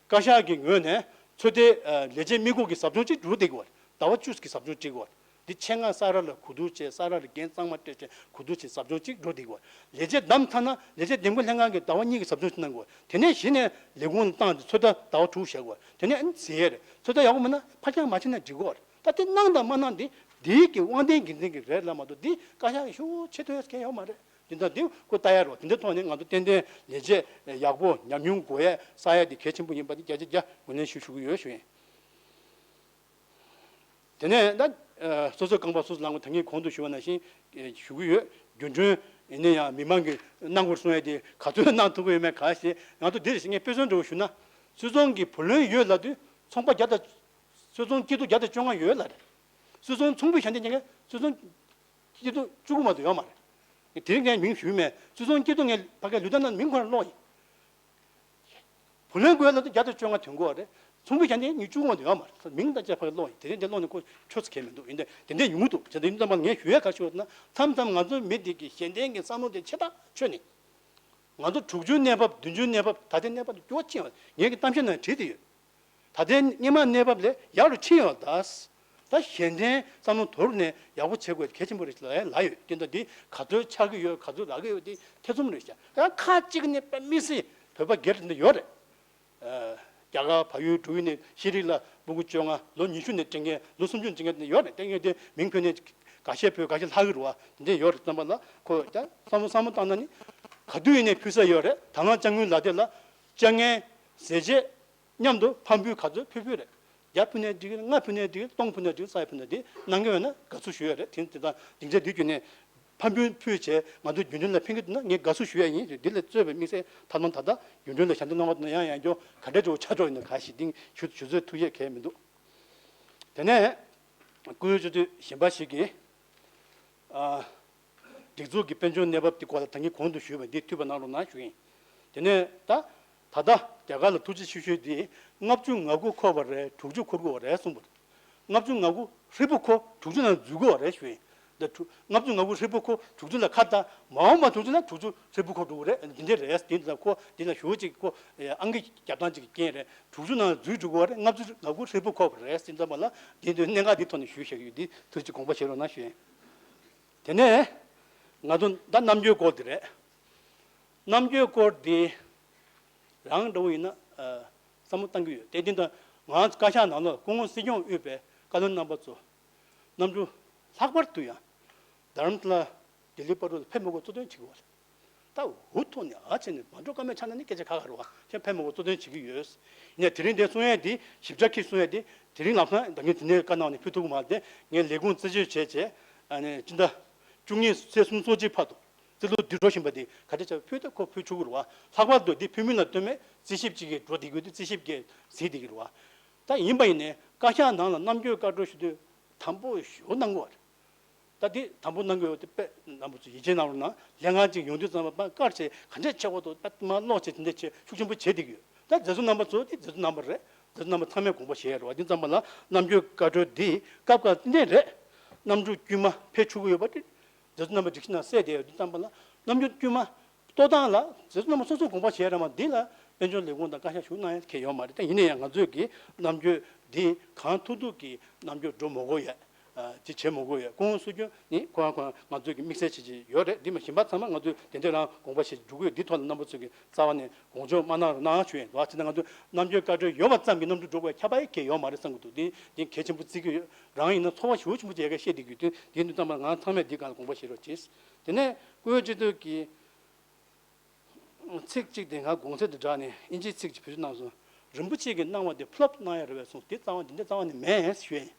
བཀའ་ཤག་གི་ངོས་ནས་ཚོད་ལྟའི་ཨ་ལས་བྱེད་དམིགས་སྐོར་གྱི་ཟབ་སྦྱོང་གཅིག་འགྲོ་བསྡད་དགོས་པ་རེད། ཟླ་བ་བཅུ་གི་ཟབ་སྦྱོང་གཅིག་དགོས་པ་རེད། འདི་ཆེད་མངགས་ས་ར་ལ་གོ་བསྡུར་བྱས། ས་ར་ལ་འགན་གཙང་མ་སྤྲད་བྱས་གོ་བསྡུར་བྱས་ཟབ་སྦྱོང་གཅིག་འགྲོ་བསྡད་དགོས་པ་རེད། ལས་བྱེད་བདམས་ཚར་ན་ལས་བྱེད་འདེམས་བསྐོ་ལྷན་ཁང་གིས་ཟླ་བ་གཉིས་ཀྱི་ཟབ་སྦྱོང་ཞིག་གནང་དགོས་པ་རེད། དེ་ནས་གཞི་ནས་ལས་ཁུངས་ལ་བཏང་སྟེ་ཚོད་ལྟ་ཟླ་བ་དྲུག་བྱེད་དགོས་པ་རེད། དེ་ནས་ཨ་ནི་ཟེར་ཡས་རེད། ཚོད་ལྟ་ཡག་པོ་མིན་ན་ཕར་འགྱངས་མ་བྱས་ན་འགྲིག་གི་རེད། ད་དེ་གནང་དང་མ་གནང་དེ་འདིའི་གི་དབང་ལྡན་འགན་འཛིན་གྱི་རེད་ལ་མ་གཏོགས་འདི་བཀའ་ཤག་གི་ཤོག་བུ་ཆེ་མཐོ་ཡས་གང་ཡོད་མ་རེད། དེ་འདྲ་འདི་ཁོ་ལྟ་ཡ་རོགས། དེ་འདྲ་ཐོག་ནས་ང་ཚོ་ཏན་ཏན་ལས་བྱེད་ཡག་པོ་ཉམས་མྱོང་དགོས་ཡས་བསགས་ཡས་དེ་གལ་ཆེན་པོ་ཡིན་པ་དེ་བརྒྱ་ཆ་བརྒྱ་ངོས་ལེན་ཞུ་ཞུ་གི་ཡོད་ཞུ་ཡིན། དེ་ནས་ད་སོ་སོའི་རྐང་པ་སོ་སོས་བླངས་པ་ད་ངས་གོང་དུ་ཞུ་བ་ནང་བཞིན་ཞུ་གི་ཡོད། རྒྱུན་གྲོན་ཡིན་ན་ཡང་མི་མང་གིས་གནང་དགོས་གསུང་ཡས་དེ་ག་ཚོད་གནང་ཐུབ་ཀྱི་ཡོད་མེད་ག་ཞེས་ང་ཚོ་འདིར་ཞིག་ངས་དཔེ་མཚོན་འདྲ་བོ་ཞུ་ན། སུད་ཚོང་གི་བུ་ལོན་ཡོད་ལབ་དུས་ཚོང་པ་བརྒྱ་དང་། སུད་ཚོང་སྐྱིད་སྡུག་བརྒྱ་དང་བཅོ་ལྔ་ཡོད་ལབ་རེད། སུད་ཚོང་ཚོང་པའི་ཞལ་འདེབས་ཉེན་ཁ་སུད་ཚོང་སྐྱིད་སྡུག་བཅུ་དགུ་མ་གཏོགས་ཡོད་མ་རེད། དེ་རིང་ངས་མིང་ཞུས་མེད། སུད་ཚོང་སྐྱིད་སྡུག་ངས་ཕ་གིར་ལུས་རྟེན་ནང་མིང་ཁོ་རང་ཀློག་ཡིན། བུ་ལོན་དགོས་ལབ་དུས་བརྒྱ་དང་བཅོ་ལྔ་དོན་གོ་བ་རེད། ཚོང་པའི་ཞལ་འདེབས་ཉིན་བཅུ་དགུ་མ་དོན་ཡོད་མ་རེད། མིང་དང་བཅས་ཕ་གི་ཀློག་ཡིན། དེ་རིང་དེ་ཀློག་ནས་ཁོ་ཆོས་ཚོད་གལ་མི་འདུག་ཡིན་དེ་དེ་འདྲས་ཡོང་གི་འདུག་བྱས་ཙང་ཡིན་ཙམ་པ་ངས་ཞུ་ཡ་ག་ཞུ་བ་ན་མཚམས་མཚམས་ང་ཚོ་མི་འདི་གི་ཞལ་འདེབས་ཀྱི་བསམ་བློ་དེ་ཆེ་ཐག་ཆོད་ནས། ང་ཚོ་དྲུག་ཅུའི་གནས་བབ་བདུན་ཅུའི་གནས་བབ་ད་ལྟའི་གནས་བབ་དེ་སྐྱོ་ཕྱིན་ཡོད། ངས་ཀྱི་གཏམ་བཤད་ནང་བྲིས་ཏེ་ཡོད། ད་ལྟའི་སྔོན་མ་གནས་བབ་ལས་ཡག་རུ་ཕྱིན་ཡོད་ད། ད་གཞན་དོན་བསམ་བློ་དོར་ནས་ཡག་པོ་བྱེད་དགོས་གལ་ཆེན་པོ་རེད་ལ་ལ་ཡོད། དེ་འདྲ་འདི་ག་ཚོད་ཆགས་ཀྱི་ཡོད་ག་ཚོད་རག་གི་ཡོད་དེ་ཐེ་ཚོམ་རེད་ཤག་ཡང་ཁ་གཅིག་ནས་དཔེ་མི་སྲིད་བོད་པ་སྒེར་འདི་ཡོད་རེད། རྒྱ་གར་བལ་ཡུལ་འགྲོ་ཡུལ་ནས་ཤེས་རིག་ལ་སྤུ་གུ་བཅོ་ལྔ་ལོ་ཉི་ཤུ་ནས་འགྲིམ་མཁན་ལོ་སུམ་ཅུ་འགྲིམ་མཁན་དེ་ཡོད་རེད། དེ་ངས་དེ་མིང་ཕུད་ནས་འགའ་ཤས་ཕུད་འགའ་ཤས་ལྷག་གི་རེད་བ། དེ་འདྲ་ཡོད་རེད། བསམ་པ་ལ་ཁོ་ད་བསམ་བློ་བསམ་བློ་བཏང་ན་ནི་ག་དུས་ཡིན་ནས་ཕུལ་ས་ཡོད་རེད། དང་བླངས་དཔྱ་དངུལ་ལག་དེབ་ལ་བཅའ་ངལ་ཟས་བཅད་མཉམ་དུ་ཕམ་འབུལ་ག་ཚོད་ཕུལ་ཕུལ་རེད། བརྒྱ་ཕུལ་ནས་འགྲིག་གི་རེད། ལྔ་ཕུལ་ནས་འགྲིག་གི་རེད། སྟོང་ཕུལ་ནས་འགྲིག་གི་རེད། ས་ཡ་ཕུལ་ནས་འགྲིག་གི་རེད། གནང་གི་ཡོད་ན་དགའ་བསུ་ཞུ་ཡོད་རེད། དེ་དེ་དང་སྡིངས་ཆ་འདི་བརྒྱུད་ནས་ ཕམ་སྤུན་ཕུལ་བྱས་ང་ཚོ་རྒྱུན་གྲོན་ལ་ཕན་གྱི་འདུག་ན་ངས་དགའ་བསུ་ཞུ་ཡ་ཡིན། འདི་ལ་གཙོས་པའི་དམིགས་བསལ་ཐབས་ལམ་ད་ལྟ་རྒྱུན་གྲོན་ལ་ཞབས་འདེགས་གནང་བ་དང་ཡང་ཡང་སྐྱོ་ག་འདྲ་ཅིག་ཆགས་འགྲོ་ཡིན་ན་ག་ཞིག་གཏིང་ཞུ་ཞུ་ཚོད་ཐུགས་ཡས་གལ་མི་འདུག་དེ་ནས་སྐུ་ངོ་སྤྱི་འཐུས་གཞན་པ་ཞིག་གིས། ཨ། སྒྲིག་འཛུགས་ཀྱི་དཔལ་འབྱོར་གནས་བབ་དེ་སྐོར་ལ་ད་གིན་གོང་དུ་ཞུས་པ་འདི་འཐུས་པ་གནང་རོགས་གནང་ཞུ་ཡིན། དེ་ནས་ད་ད་ལྟ་རྒྱ་གར་ལ་ཐུགས་རྗེ་ཆེ་ཤོས་འདི་ལྔ་བཅུ་ང་དགུ་འཁོར་བ་རེད། དྲུག་ཅུ་འཁོར་དགོས་པ་རེད་གསུངས་པ་རེད། ལྔ་བཅུ་ང་དགུ་ཧྲིལ་པོ་འཁོར་དྲུག་ཅུ་ནང་འཛུལ་དགོས་པ་རེད་ཞུ་ཡིན། འདི་དྲུག་ལྔ་བཅུ་ང་དགུ་ཧྲིལ་པོ་འཁོར་དྲུག་ཅུ་ལ་ཁ་བཏང་མ་འོངས་པ་དྲུག་ཅུ་ལ་དྲུག་ཅུ་ཧྲིལ་པོ་འཁོར་འགྲོ་གི་རེད། འདི་འདྲ་རེད། འདི་འདྲ་འཁོར་འདི་ལ་ཞུ་གཅིག་འཁོར་ཨང་ཀི་རྒྱབ་སྟངས་གཅིག་གི་རྐྱེན་རེད། དྲུག་ཅུ་ནང་འཛུལ་འགྲོ་གི་རེད། ལྔ་བཅུ་ང་དགུ་ཧྲིལ་པོ་འཁོར་བ་རེད། འདི་ཙམ་པ་ལ་འདི་འདི་གནད་འགག་འདི་ཐོག་ནས་ཞུས་བཞག་གི་ཡོད། འདི་ཐུགས་རྗེ་དགོངས་པ་བཞེས་རོགས་གནང་ཞུ་ཡིན། དེ་ནས་ང་ཚོ་ད་རྣམ་འགྱུར་སྐོར་འདི་རེད། རྣམ་འགྱུར་སྐོར་འདི་རང་འདྲ་བོ་ཡིན་ན་ཨ། བསམ་བློ་བཏང་གི་ཡོད། དེ་འདི་འདྲ་ང་བཀའ་ཤག་ནང་ལ་སྐུ་ངོ་སྲིད་སྐྱོང་དབུས་པའི་བཀའ་བློན་རྣམ་པ་ཚོ་རྣམ་འགྱུར་ལྷག་པར་དུ་ཡང་རྡ་རམ་ས་ལ་ལྡི་ལི་བར་དུ་ལ་ཕེབས་མི་དགོས་གཙོ་འདོན་བྱེད་དགོས་པ་རེད། ད་འུ་ཐུག་ནས་ཨ་ཆེ་ནས་མ་འགྲོ་ཀ་མེད་ཆ་ན་ནི་སྐད་ཆ་ཁ་ཁ་རེད་བ། ཁྱེད་ཕན་མ་གོ་གཙོ་འདོན་བྱེད་ཀྱི་ཡོད། ཡིན་ནའི་དེ་རིང་འདི་གསུང་ཡས་འདི་ཞིབ་ཕྲ་ཁྱེད་གསུང་ཡས་འདི་དེ་རིང་ལམ་སང་ད་ངས་དེ་ནས་བཀའ་གནང་ནས་ཕུལ་ཐུབ་ཀྱི་མ་རེད་དེ། ངས་ལས་ཁུངས་རྩད་གཅོད་བྱས་བྱས་ཨ་ནི་སྤྱི་ཟླ་བཅུ་གཉིས་ཚེས་སུམ་ཅུ་སོ་གཅིག་བར་དུ་རྩིས་ལོ་འདི་འགྲོ་བཞིན་པ་འདི་ག་འདྲ་བྱས་ཕུལ་ད་ཁོ་ཕུལ་ཆོག་གི་རེད་བ། ལྷག་པར་དུ་འདི་ཕུལ་མིན་ལ་ལྟོས་མེད་རྩིས་ཞིབ་ཅིག་གིས་འགྲོ་བསྡད་ཀྱི་ཡོད་དེ་རྩིས་ཞིབ་ཀྱིས་གཟིགས་བསྡད་ཀྱི་རེད་བ། ད་ཡིན་པ་ཡིན་ནའི་བཀའ་ཤག་ནང་ལ་རྣམ་འགྱུར་བཀའ་འཁྲོལ་ཞུ་དུས་དམ་པོ་ཞུ་གནང་དགོས་པ་རེད། ད་འདི་དམ་པོ་གནང་དགོས་ཡོད་དེ་དཔེ་རྣམ་པ་ཚོ་ཡིད་ཆེས་གནང་རོགས་གནང་། ལས་ཀ་ཅིག་ཡོང་དུས་ཙམ་པ་དཀར་ཆེ་ག་འདྲས་ཆེ་བོ་དང་དཔེ་མ་ཀློག་ཆེ་དེ་འདྲས་ཆེ་ཤུགས་ཆེན་པོ་བྱེད་བསྡད་ཀྱི་ཡོད། ད་མཛད་གཙོ་རྣམ་པ་ཚོ་དེ་མཛད་གཙོ་རྣམ་པ་རེད། མཛད་གཙོ་རྣམ་པ་ཚང་མས་དགོངས་པ་བཞེས་ཡ་རེད་བ། འདི་ཙམ་པ་ལ་རྣམ་འགྱུར་བཀའ་འཁྲོལ་འདི་སྐབས་འགའ་གནད་རེད། གནམ་གྲུ་དཀྱུས་མ་ཕེབས་ཆོག་གི་ཡོད་པ་དེ་མཛད་གཙོ་རྣམ་པ་སྒྲིག་གཞི་ནང་གསལ་བསྡད་ཡོད། འདི་ཙམ་པ་ལ་གནམ་གྲུ་དཀྱུས་མ་གཏོང་སྟངས་ལ་མཛད་གཙོ་རྣམ་པ་སོ་སོས་དགོངས་པ་བཞེས་རེད་མ། འདི་ལ་དཔལ་འབྱོར་ལས་ཁུངས་དང་བཀའ་ཤག་ཞུགས་གནང་ཡ་གལ་ཡོད་མ་རེད། ད་ཡིན་ན་ཡང་ང་ཚོས་ཀྱི་རྣམ་འགྱུར་འདི་གང་ཐུབ་ཐུབ་ཀྱི་རྣམ་འགྱུར་འགྲོ་མ་དགོས་ཡ། ཨ། ཅི་བྱེད་མ་དགོས་ཡ། སྐུ་ངོ་སྲིད་སྐྱོང་ནི་ཁོ་རང་ཁོ་རང་ང་ཚོས་ཀྱི་དམིགས་བསལ་བྱེད་ཀྱི་ཡོད་རེད། འདི་མ་གཞན་པ་ཚང་མ་ང་ཚོས་དེ་འདྲ་རང་དགོངས་པ་བཞེས་འགྲོ་གི་ཡོད། འདི་ཐོག་ལ་རྣམ་པ་ཚོས་ཀྱི་རྩ་བ་ནས་དགོངས་འཇོག་མ་གནང་རོགས་གནང་ཞུ་ཡ་ཡིན། ད་ཅི་ད་ང་ཚོས་རྣམ་འགྱུར་བཀའ་འཁྲོལ་ཡོད་པ་ཙམ་གྱིས་རྣམ་འགྱུར་འགྲོ་དགོས་ཡ་ཁྱབ་པ་ཡ་གལ་ཡོད་མ་རེད་བསམ་གྱི་འདུག་འདི་འདི་གལ་ཆེན་པོ་བརྩི་གི་ཡོད། རང་ཡིན་ན་ཚོར་བ་ཞེ་པོ་ཆེན་པོ་ཅིག་ཡ་གི་བཤད་བསྡད་ཀྱི་ཡོད་དུས་འདི་འདི་ཙམ་པ་ང་ཚང་མས་འདི་སྒང་ལ་དགོངས་པ་བཞེས་རོགས་གྱིས། དེ་ནས་སྐུ་ངོ་སྤྱི་འཐུས་ཀྱིས། ཚིག་གཅིག་དེ་སྔ་གོང་ཚད་དུ་བསྒྲགས་ནས་ཨིན་ཇིའི་ཚིག་ཅིག་བེད་སྤྱོད་གནང་སོང་། རིན་པོ་ཆེ་གིས་གནང་བ་དེ་ཕོ་ལོབ་གནང་ཡ་རེད་པས་གསུངས། དེ་རྩ་བ་འདི་འདྲ་རྩ་བ་ནས་མེད་ཞུ་ཡ་ཡིན།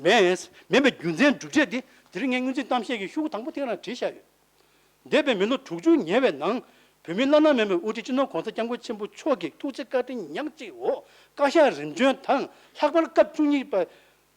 མེད། མེད་པའི་རྒྱུ་མཚན་སྒྲུབ་བྱེད་དེ་དེ་རིང་ངས་སྔོན་ཚིག་གཏམ་བཤད་ཀྱི་ཤོག་གུ་དང་པོ་དེ་རང་བྲིས་བཞག་ཡོད། འདས་པའི་མི་ལོ་དྲུག་ཅུ་ཉེ་བའི་ནང་བོད་མིའི་བླ་ན་མེད་པའི་དབུ་ཁྲིད་སྤྱི་ནོར་༸གོང་ས་༸སྐྱབས་མགོན་ཆེན་པོ་མཆོག་གི་ཐུགས་རྗེ་བཀའ་དྲིན་ཉག་གཅིག་འོག་བཀའ་ཤག་རིམ་བྱོན་དང་ལྷག་པར་སྐབས་བཅུ་གཉིས་པ་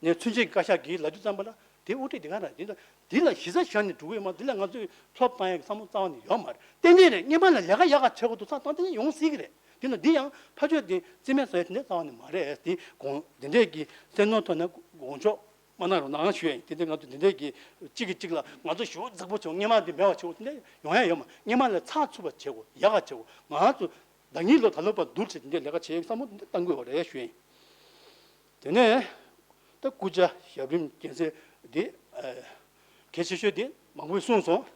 ནས་ཚུན་ཆད་ཀྱི་བཀའ་ཤག་གིས་ལབ་དུས་ཙམ་པ་ལ་དེ་དབུ་ཁྲིད་དེ་ག་རང་འདི་ལ་འདི་ལ་གཞི་རྩ་བཞག་ནས་འགྲོ་གི་ཡོད་མ། འདི་ལ་ང་ཚོས་ཕོ་ལོབ་བཏང་ཡག་གི་བསམ་བློ་རྩ་བ་ནས་ཡོད་མ་རེད། ཏན་ཏན་རེད། སྔོན་མ་ལ་ལས་ཀ་ཡག་ག་བྱེད་དགོས་འདུག་ཚང་སྟངས་དེ་ནས་ཡོང་སྲིད་ཀྱི་རེད། འདི་ལ་འདི་ཡང་ཕར་ཕྱོགས་དེ་རྩིས་མེད་བཟོ་ཡ་དེ་འདྲ་རྩ་བ་ནས་མ་རེད། དེ་དགོངས་དེ་འདྲས་ཀྱི་སེམས་ནོར་ཐོག་ནས་དགོངས་ཆོག་མ་གནང་རོགས་གནང་ཞུ་ཡ་ཡིན། དེ་འདྲས་ང་ཚོ་དེ་འདྲས་ཀྱི་གཅིག་གིས་གཅིག་ལ་ང་ཚོ་ཞེ་པོ་རྫིག་པོ་བྱེད་དགོས། སྔོན་མ་དེ་མེད་པ་བྱེད་དགོས་དེ་འདྲས་ཡོང་ཡ་ཡོད་མ། སྔོན་མ་ལ་ཚགས་ཚུད་པ་བྱེད་དགོས། ཡག་ག་བྱེད་དགོས། ང་ཚོ་ཟླ་ཉིན་ལོ་ད་ལོ་བར་བསྡུར་བྱས་དེ་འདྲས་ལས་ཀ་བྱེད་ཡ་བསམ་བློ་དེ་འདྲས་གཏང་དགོས་པ་རེད་ཞུ་ཡ་ཡིན། དེ་ནས་ད་སྐུ་བཅར་ཞབས་རིམ་འགན་འཛིན་འདི་ཨ་གལ་ཆེ་ཤོས་འདི་མང་པོས་གསུངས་སོང་།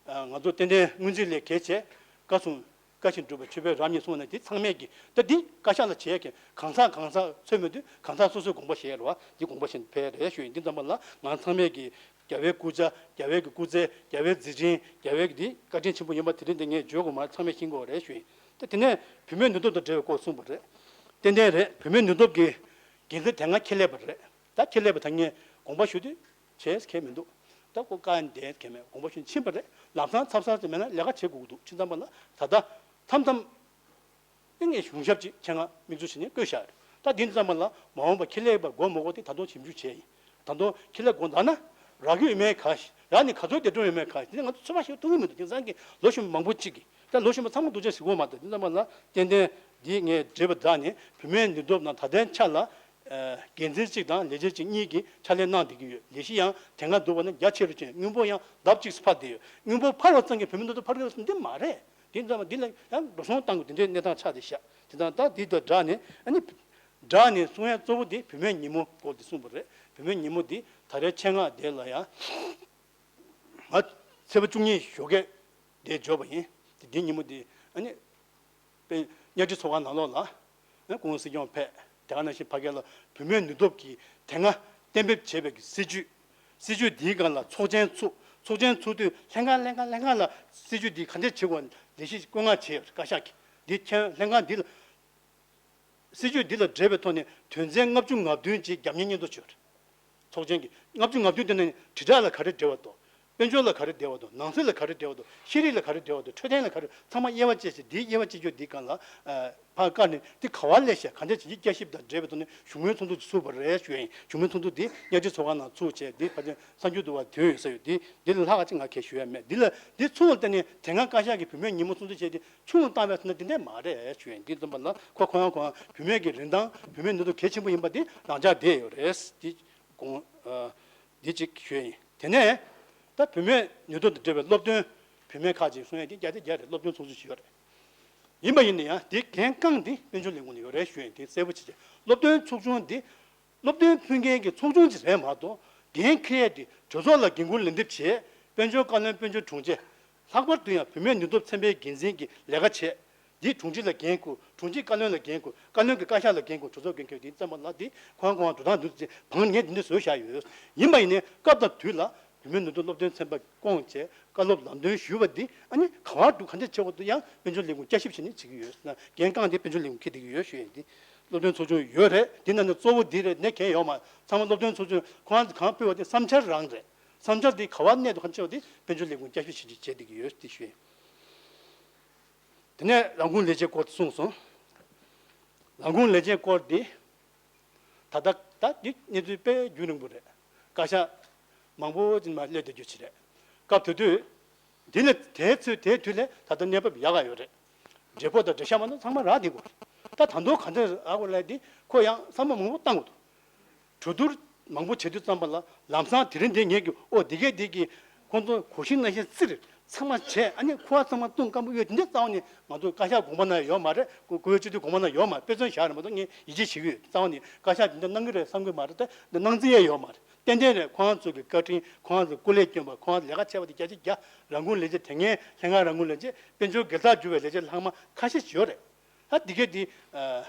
ཨ་ང་ཚོ་ཏན་ཏན་སྔོན་རྩིས་ལས་གལ་ཆེ། བཀའ་གསུང་བཀའ་བཞིན་སྒྲུབ་པ་ཆོས་འཕེལ་རབ་གཉིས་གསུངས་ནས་འདི་ཚང་མས་ཀྱི་ད་འདི་བཀའ་ཤག་ལ་བྱེད་ཀྱི་གང་ཟག་གང་ཟག་ཚོད་མི་འདུག་གང་ཟག་སོ་སོའི་དགོངས་པ་བཞེས་རེད་བ། འདི་དགོངས་པ་བཞེས་ཕེབས་རེད་ཞུ་ཡིན། འདི་ཙམ་པ་ལ་ང་ཚང་མས་ཀྱི་རྒྱལ་བའི་སྐུ་བཅར་རྒྱལ་བའི་གི་སྐུ་ཚེ་རྒྱལ་བའི་མཛད་འཕྲིན་རྒྱལ་བའི་གི་འདི་བཀའ་དྲིན་ཆེན་པོ་ཡིན་པ་དེ་རིང་འདི་ངས་བརྗོད་དགོས་མ་རེད། ཚང་མས་ཤེས་དགོས་རེད་ཞུ་ཡིན། ད་དེ་ནས་བུད་མེད་ནུས་སྟོབས་དང་འབྲེལ་བའི་སྐོར་གསུངས་པ་རེད། ཏན་ཏན་རེད། བུད་མེད་ནུས་སྟོབས་ཀྱི་འགན་འཛིན་དེ་སྔ་ཁྱེད་སླེབས་པ་རེད། ད་ཁྱེད་སླེབས་པ་ད་ངས་དགོངས་པ་ཞུ་དུས་བྱས་ཁྱད་མི་འདུག་ད་ཁོ་བཀའ་འདས་ཁྱད་མེད་དགོངས་པ་ཞུ་ཕྱིན་པ་རེད། ལམ་སང་ཚབ་ཚབ་ཙམ་མེད་ན་ལས་ཀ་བྱེད་དགོས་ཀྱི་འདུག་ཕྱིན་ཙམ་པ་ལ་ད་ལྟ་མཚམས་མཚམས་ཨེ་ངས་གཞུང་ཞབས་ཅིག་ཁྱེད་ང་མིག་འཛུགས་བྱས་ནས་བསྐོས་བཞག་རེད། ད་འདི་ཙམ་པ་ལ་མ་འོངས་པ་ཁྱེད་སླེབས་པ་དགོས་མ་དགོས་དེ་ད་དུང་ཞིབ་འཇུག་བྱས་ཡིན། ད་དུང་ཁྱེད་སླེབས་དགོས་ད་ན་རག་གི་ཡོད་མེད་ག་ཞིག་རག་ནས་ག་ཚོད་དེ་འགྲོ་ཡོད་མེད་ག་ཞིག་དེ་ང་ཚོ་ཚོད་དཔག་ཞིག་ཐུབ་ཀྱི་མི་འདུག་དེང་སང་གི་ལོ་གཞོན་པ་མང་པོ་གཅིག་གིས་ད་ལོ་གཞོན་པ་ཚང་མ་སྡུག་ཅག་ཞིག་དགོས་མ་ཐུབ། དེ་ཙམ་པ་ལ་ཏན་ཏན་འདི་ངས་འགྲེལ་པ་བསྒྲགས་ནས་བུད་མེད་ནུས་སྟོབས་ནང་ད་ལྟའི་ཆ་ལ་འགན་འཛིན་གཅིག་དང་ལས་བྱེད་གཅིག་གཉིས་ཀྱིས་ཕྱག་ལས་གནང་བསྡད་ཀྱི་ཡོད། ལས་གཞི་ཡང་དེ་སྔ་འདུག་པ་ན་རྒྱ་ཆེ་རུ་ཕྱིན། དངུལ་འབོར་ཡང་ལྡབ་གཅིག་འཕར་བསྡད་ཡོད། དངུལ་འབོར་འཕར་བ་ཙམ་གྱིས་བུད་མེད་ནུས་སྟོབས་འཕར་གི་ཡོད་ཟེར་འདི་མ་རེད། དེ་ཙམ་པ་འདི་ལ་ཡང་འགྲོ་སོང་བཏང་དགོས་དེ་འདྲའི་གནས་སྟངས་ཆགས་བསྡད་ཤག་དེ་དང་ད་འདི་དང་སྦྲགས་ནས་ཨ་ནི་སྦྲགས་ནས་གསུང་ཡ་གཙོ་བོ་དེ་བུད་མེད་ཉིན་མོ་སྐོར་དེ་གསུངས་པ་རེད། བུད་མེད་ཉིན་མོ་འདི་ད་རེས་ཆེད་མངགས་དེ་ལ་ཡང་ང་ཚེས་པ་བཅུ་གཉིས་ཞོགས་ཀས་དེ་འབྱོར་བ་ཡིན། དེ་འདི་ཉིན་མོ་འདི་ཨ་ནི་དཔེ་གཉའ་ཁྲི་ཚོགས་ཁང་ནང་ལོགས་ལ་ཨ་སྐུ་ངོ་སྲིད་སྐྱོང་ཕེབས། དེ་ག་ནང་བཞིན་ཕ་གི་ལ་བུད་མེད་ནུས་སྟོབས་ཀྱི་དེ་སྔ་གཏན་འབེབས་བྱས་པའི་གི་སྲིད་ཇུས། སྲིད་ཇུས་འདིའི་སྒང་ལ་ཚོགས་ཆེན་ཚུགས། ཚོགས་ཆེན་ཚུགས་དུས་ལྷན་ཁང་ལྷན་ཁང་ལྷན་ཁང་ལ་སྲིད་ཇུས་འདི་ག་འདྲས་བྱེད་དགོས་ལས་གཞི་བཀོད་མངགས་བྱས་ཡོད་བཀའ་ཤག་གིས། འདི་ཁྱེད་ལྷན་ཁང་འདི་ལ་སྲིད་ཇུས་འདི་ལ་འབྲེལ་བའི་ཐོག་ནས་དོན་ཚན་ལྔ་བཅུ་ང་བདུན་ཅིག་རྒྱབ་གཉེར་སྙན་ཐོ་བྱོས། ཚོགས་ཆེན་གྱི་ལྔ་བཅུ་ང་བདུན་དེ་ནས་དྲིལ་བསྒྲགས་ལ་ག་རེ་འབྲེལ་བ་འདུག་དཔལ་འབྱོར་ལ་ག་རེ་བདེ་བ་འདུག་ནང་སྲིད་ལ་ག་རེ་བདེ་བ་འདུག་ཤེས་རིག་ལ་ག་རེ་བདེ་བ་འདུག་འཕྲོད་བསྟེན་ལ་ག་རེ་ཚང་མ་དབྱེ་བ་བཅད་བྱས་འདིའི་དབྱེ་བ་བཅད་རྒྱུ་འདི་སྒང་ལ་ཕར་བཀར་ནས་འདི་ག་བ་སླེབས་ཤག་གང་ཅི་བྱེད་ཀྱི་བསྐྱར་ཞིབ་དང་འབྲེལ་བའི་ཐོག་ནས་བཞུགས་མོལ་ཚོགས་འདུ་ཅིག་ཚུགས་པ་རེད་ཞུ་ཡ་ཡིན། བཞུགས་མོལ་ཚོགས་འདུ་འདི་གཉའ་ཁྲི་ཚོགས་ཁང་ནང་ཚུགས་བྱས་འདི་ཕལ་ཆེར་གསར་འགྱུར་དུ་བ་ཐོན་ཡོད་ས་ཡོད། འདི་འདི་ལས་ལྷག་ག་ཅིག་ང་གལ་ཞུ་ཡ་མེད། འདི་ལ་འདི་ཚུར་བལྟས་ནས་དེ་སྔ་བཀའ་ཤག་གིས་བུད་མེད་ཉིན་མོ་ཚོགས་འདུ་བྱས་ཏེ་ཆུང་རུ་བཏང་བའི་ཐོག་ནས་འདི་འདྲས་མ་རེད་ཞུ་ཡ་ཡིན། འདི་ཙམ་པ་ལ་ཁོ་ཁོ་ཡང་ཁོ་ཡང་བུད་མེད་ཀྱི་རིན་ཐང་བུད་མེད་ནུས་སྟོབས་གལ་ཆེན་པོ་ཡིན་པ་འདི་རང་འཇགས་བསྡད་ཡོད་རེད། འདི་དགོངས་ཨ་འདི་གཅིག་ཞུ་ཡ་ཡིན། དེ་ནས་ད་བུད་མེད་ནུས་སྟོབས་དང་འབྲེལ་བའི་སློབ་སྟོན་བུད་མེད་ཁག་ཅིག་གསུང་ཡ་དེ་བརྒྱ་ཆ་བརྒྱ་རེད། སློབ་སྟོན་ཚོགས་ཆུང་ཞིག་ཡོད་རེད། ཡིན་པ་ཡིན་ན་ཡང་དེ་འགན་རྐང་དེ་དཔལ་འབྱོར་ལས་ཁུངས་ལ་ཡོད་རེད་ཞུ་ཡ་ཡིན། དེ་གསལ་པོ་བྱེད་ཆེད་སློབ་སྟོན་ཚོགས་ཆུང་དེ་སློབ་སྟོན་ཕུལ་མཁན་གྱི་ཚོགས་ཆུང་ཅིག་རེད་མ་གཏོགས་འགན་འཁྱེར་ཡ་དེ་གྲོས་ཚོགས་ལ་འགན་འཁུར་ལན་འདེབས་བྱེད། དཔལ་འབྱོར་བཀའ་བློན་དཔལ་འབྱོར་དྲུང་ཆེ། ལྷག་པར་དུ་ཡང་བུད་མེད་ནུས་སྟོབས་ཚན་པའི་འགན་འཛིན་གྱི་ལས་ཀ་བྱེད། འདི་དྲུང་ཆེ་ལ་འགན་འཁུར། དྲུང་ཆེས་བཀའ་བློན་ལ་འགན་འཁུར། བཀའ་བློན་གྱིས་བཀའ་ཤག་ལ་འགན་འཁུར། གྲོས་ཚོགས་འགན་འཁུར། དེ་ཙམ་པ་ལ་འདི་ཁོང་ཁོང་འགྲོ་སྟངས་འདུག་ཅེས་བང་ངས་འདི་འདྲ་བཟོས་བཞག་ཡོད། ཡིན་པ་ཡིན་ནའི་སྐབས་དང་དུས་ལ་བུད་མེད་ནུས་སྟོབས་སློབ་སྟོན་ཚན་པ་བསྐོངས་བྱས་བཀའ་སློབ་ལམ་སྟོན་ཞུས་པ་འདི་ཨ་ནི་ག་བར་འདུག་ག་འདྲ་བྱེད་དགོས་འདུག་ཡང་དཔལ་འབྱོར་ལས་ཁུངས་བསྐྱར་ཞིབ་བྱས་ནས་བྱེད་ཀྱི་ཡོད། འགན་རྐང་དེ་དཔལ་འབྱོར་ལས་ཁུངས་འཁྱེར་བསྡད་ཀྱི་ཡོད་ཞུ་ཡ་ཡིན། འདི་སློབ་སྟོན་ཚོགས་ཆུང་ཡོད་རེད། འདི་ནང་ནས་གཙོ་བོ་འདི་རེད། ནས་གང་ཡོད་མ་རེད། ཚང་མ་སློབ་སྟོན་ཚོགས་ཆུང་ཁོ་རང་གིས་གང་ཕུལ་བ་དེ་བསམ་འཆར་རང་རེད། བསམ་འཆར་འདི་ག་བར་གནས་འདུག་ག་འདྲ་བྱེད་དགོས་འདི་དཔལ་འབྱོར་ལས་ཁུངས་བསྐྱར་ཞིབ་བྱས་ནས་བྱེད་བསྡད་ཀྱི་ཡོད་ཅེས་ཞུ་ཡ་ཡིན། དེ་ནས་རང་ཁུངས་ལས་བྱེད་སྐོར་གསུངས་སོང་། རང་ཁུངས་ལས་བྱེད་སྐོར་འདི་ད་ལྟ་ད་འདི་གནས་ཚུལ་དཔེ་རྒྱུན་རིང་པོ་རེད། བཀའ་ཤག་མང་པོ་ཅིག་མར་སླེབས་བསྡད་རྒྱུ་ཅིག་རེད། སྐབས་དེ་དུས་འདི་ལས་དེའི་ཚོད་དེའི་དུས་ལས་ད་ལྟ་གནས་བབ་ཡག་ག་ཡོད་རེད། བགྲེས་པོ་དང་བགྲེས་ཤག་མ་གཏོགས་ཚང་མ་རག་བསྡད་དགོས་རེད། ད་ད་དུང་ག་འདྲ་རག་དགོས་ལབ་འདི་ཁོ་ཡང་བསམ་བློ་མང་པོ་བཏང་དགོས་འདུག་གྲོས་བསྡུར་མང་པོ་བྱེད་དུས་ཙམ་པ་ལ་ལམ་སང་དེ་རིང་འདི་ངེད་ཀྱིས་ཨོ་འདི་གས་འདི་གིས་ཁོང་ཚོ་གོ་ཤིང་ནང་བཞིན་བཙིར་ཚང་མ་བྱས། ཨ་ནི་ཁུ་བ་ཚང་མ་བཏུང་སྐམ་པོ་ཡོད་དེ་འདྲ་རྩ་བ་ནས་ང་ཚོ་བཀའ་ཤག་དགོངས་པ་ན་ཡོད་མ་རེད། བཀུར་འོས་སྤྱི་འཐུས་དགོངས་པ་ན་ཡོད་མ་རེད། དཔེ་མཚོན་བཞག་རེད་མ་གཏོགས་ངས་ཡིད་ཆེས་བྱེད་ཀྱི་ཡོད། རྩ་བ་ནས་བཀའ་ཤག་འདི་འདྲ་གནང་གི་རེད་བསམ་གྱི་མ་རེད། དེ་འདྲ་གནང་རྩིས་ཡས་ཡོད་མ་རེད། ཏན་ཏན་རེད། ཁོ་རང་ཚོ་གི་བཀའ་དྲིན། ཁོ་རང་ཚོ་སྐུ་ལས་བསྐྱོན་པ། ཁོ་རང་ཚོ་ལས་ཀ་བྱས་པ་དེ་བརྒྱ་ཆ་བརྒྱ། རང་ཁུངས་ལས་བྱེད་དེ་སྔའི་ལྷན་ཁང་རང་ཁུངས་ལས་བྱེད། དཔལ་འབྱོར་སྒེར་བདག་གྱུར་བའི་ལས་བྱེད་ལྷག་མ་ཁ་ཤས་ཤིག་ཡོད་རེད། ད་འདི་གས་འདི་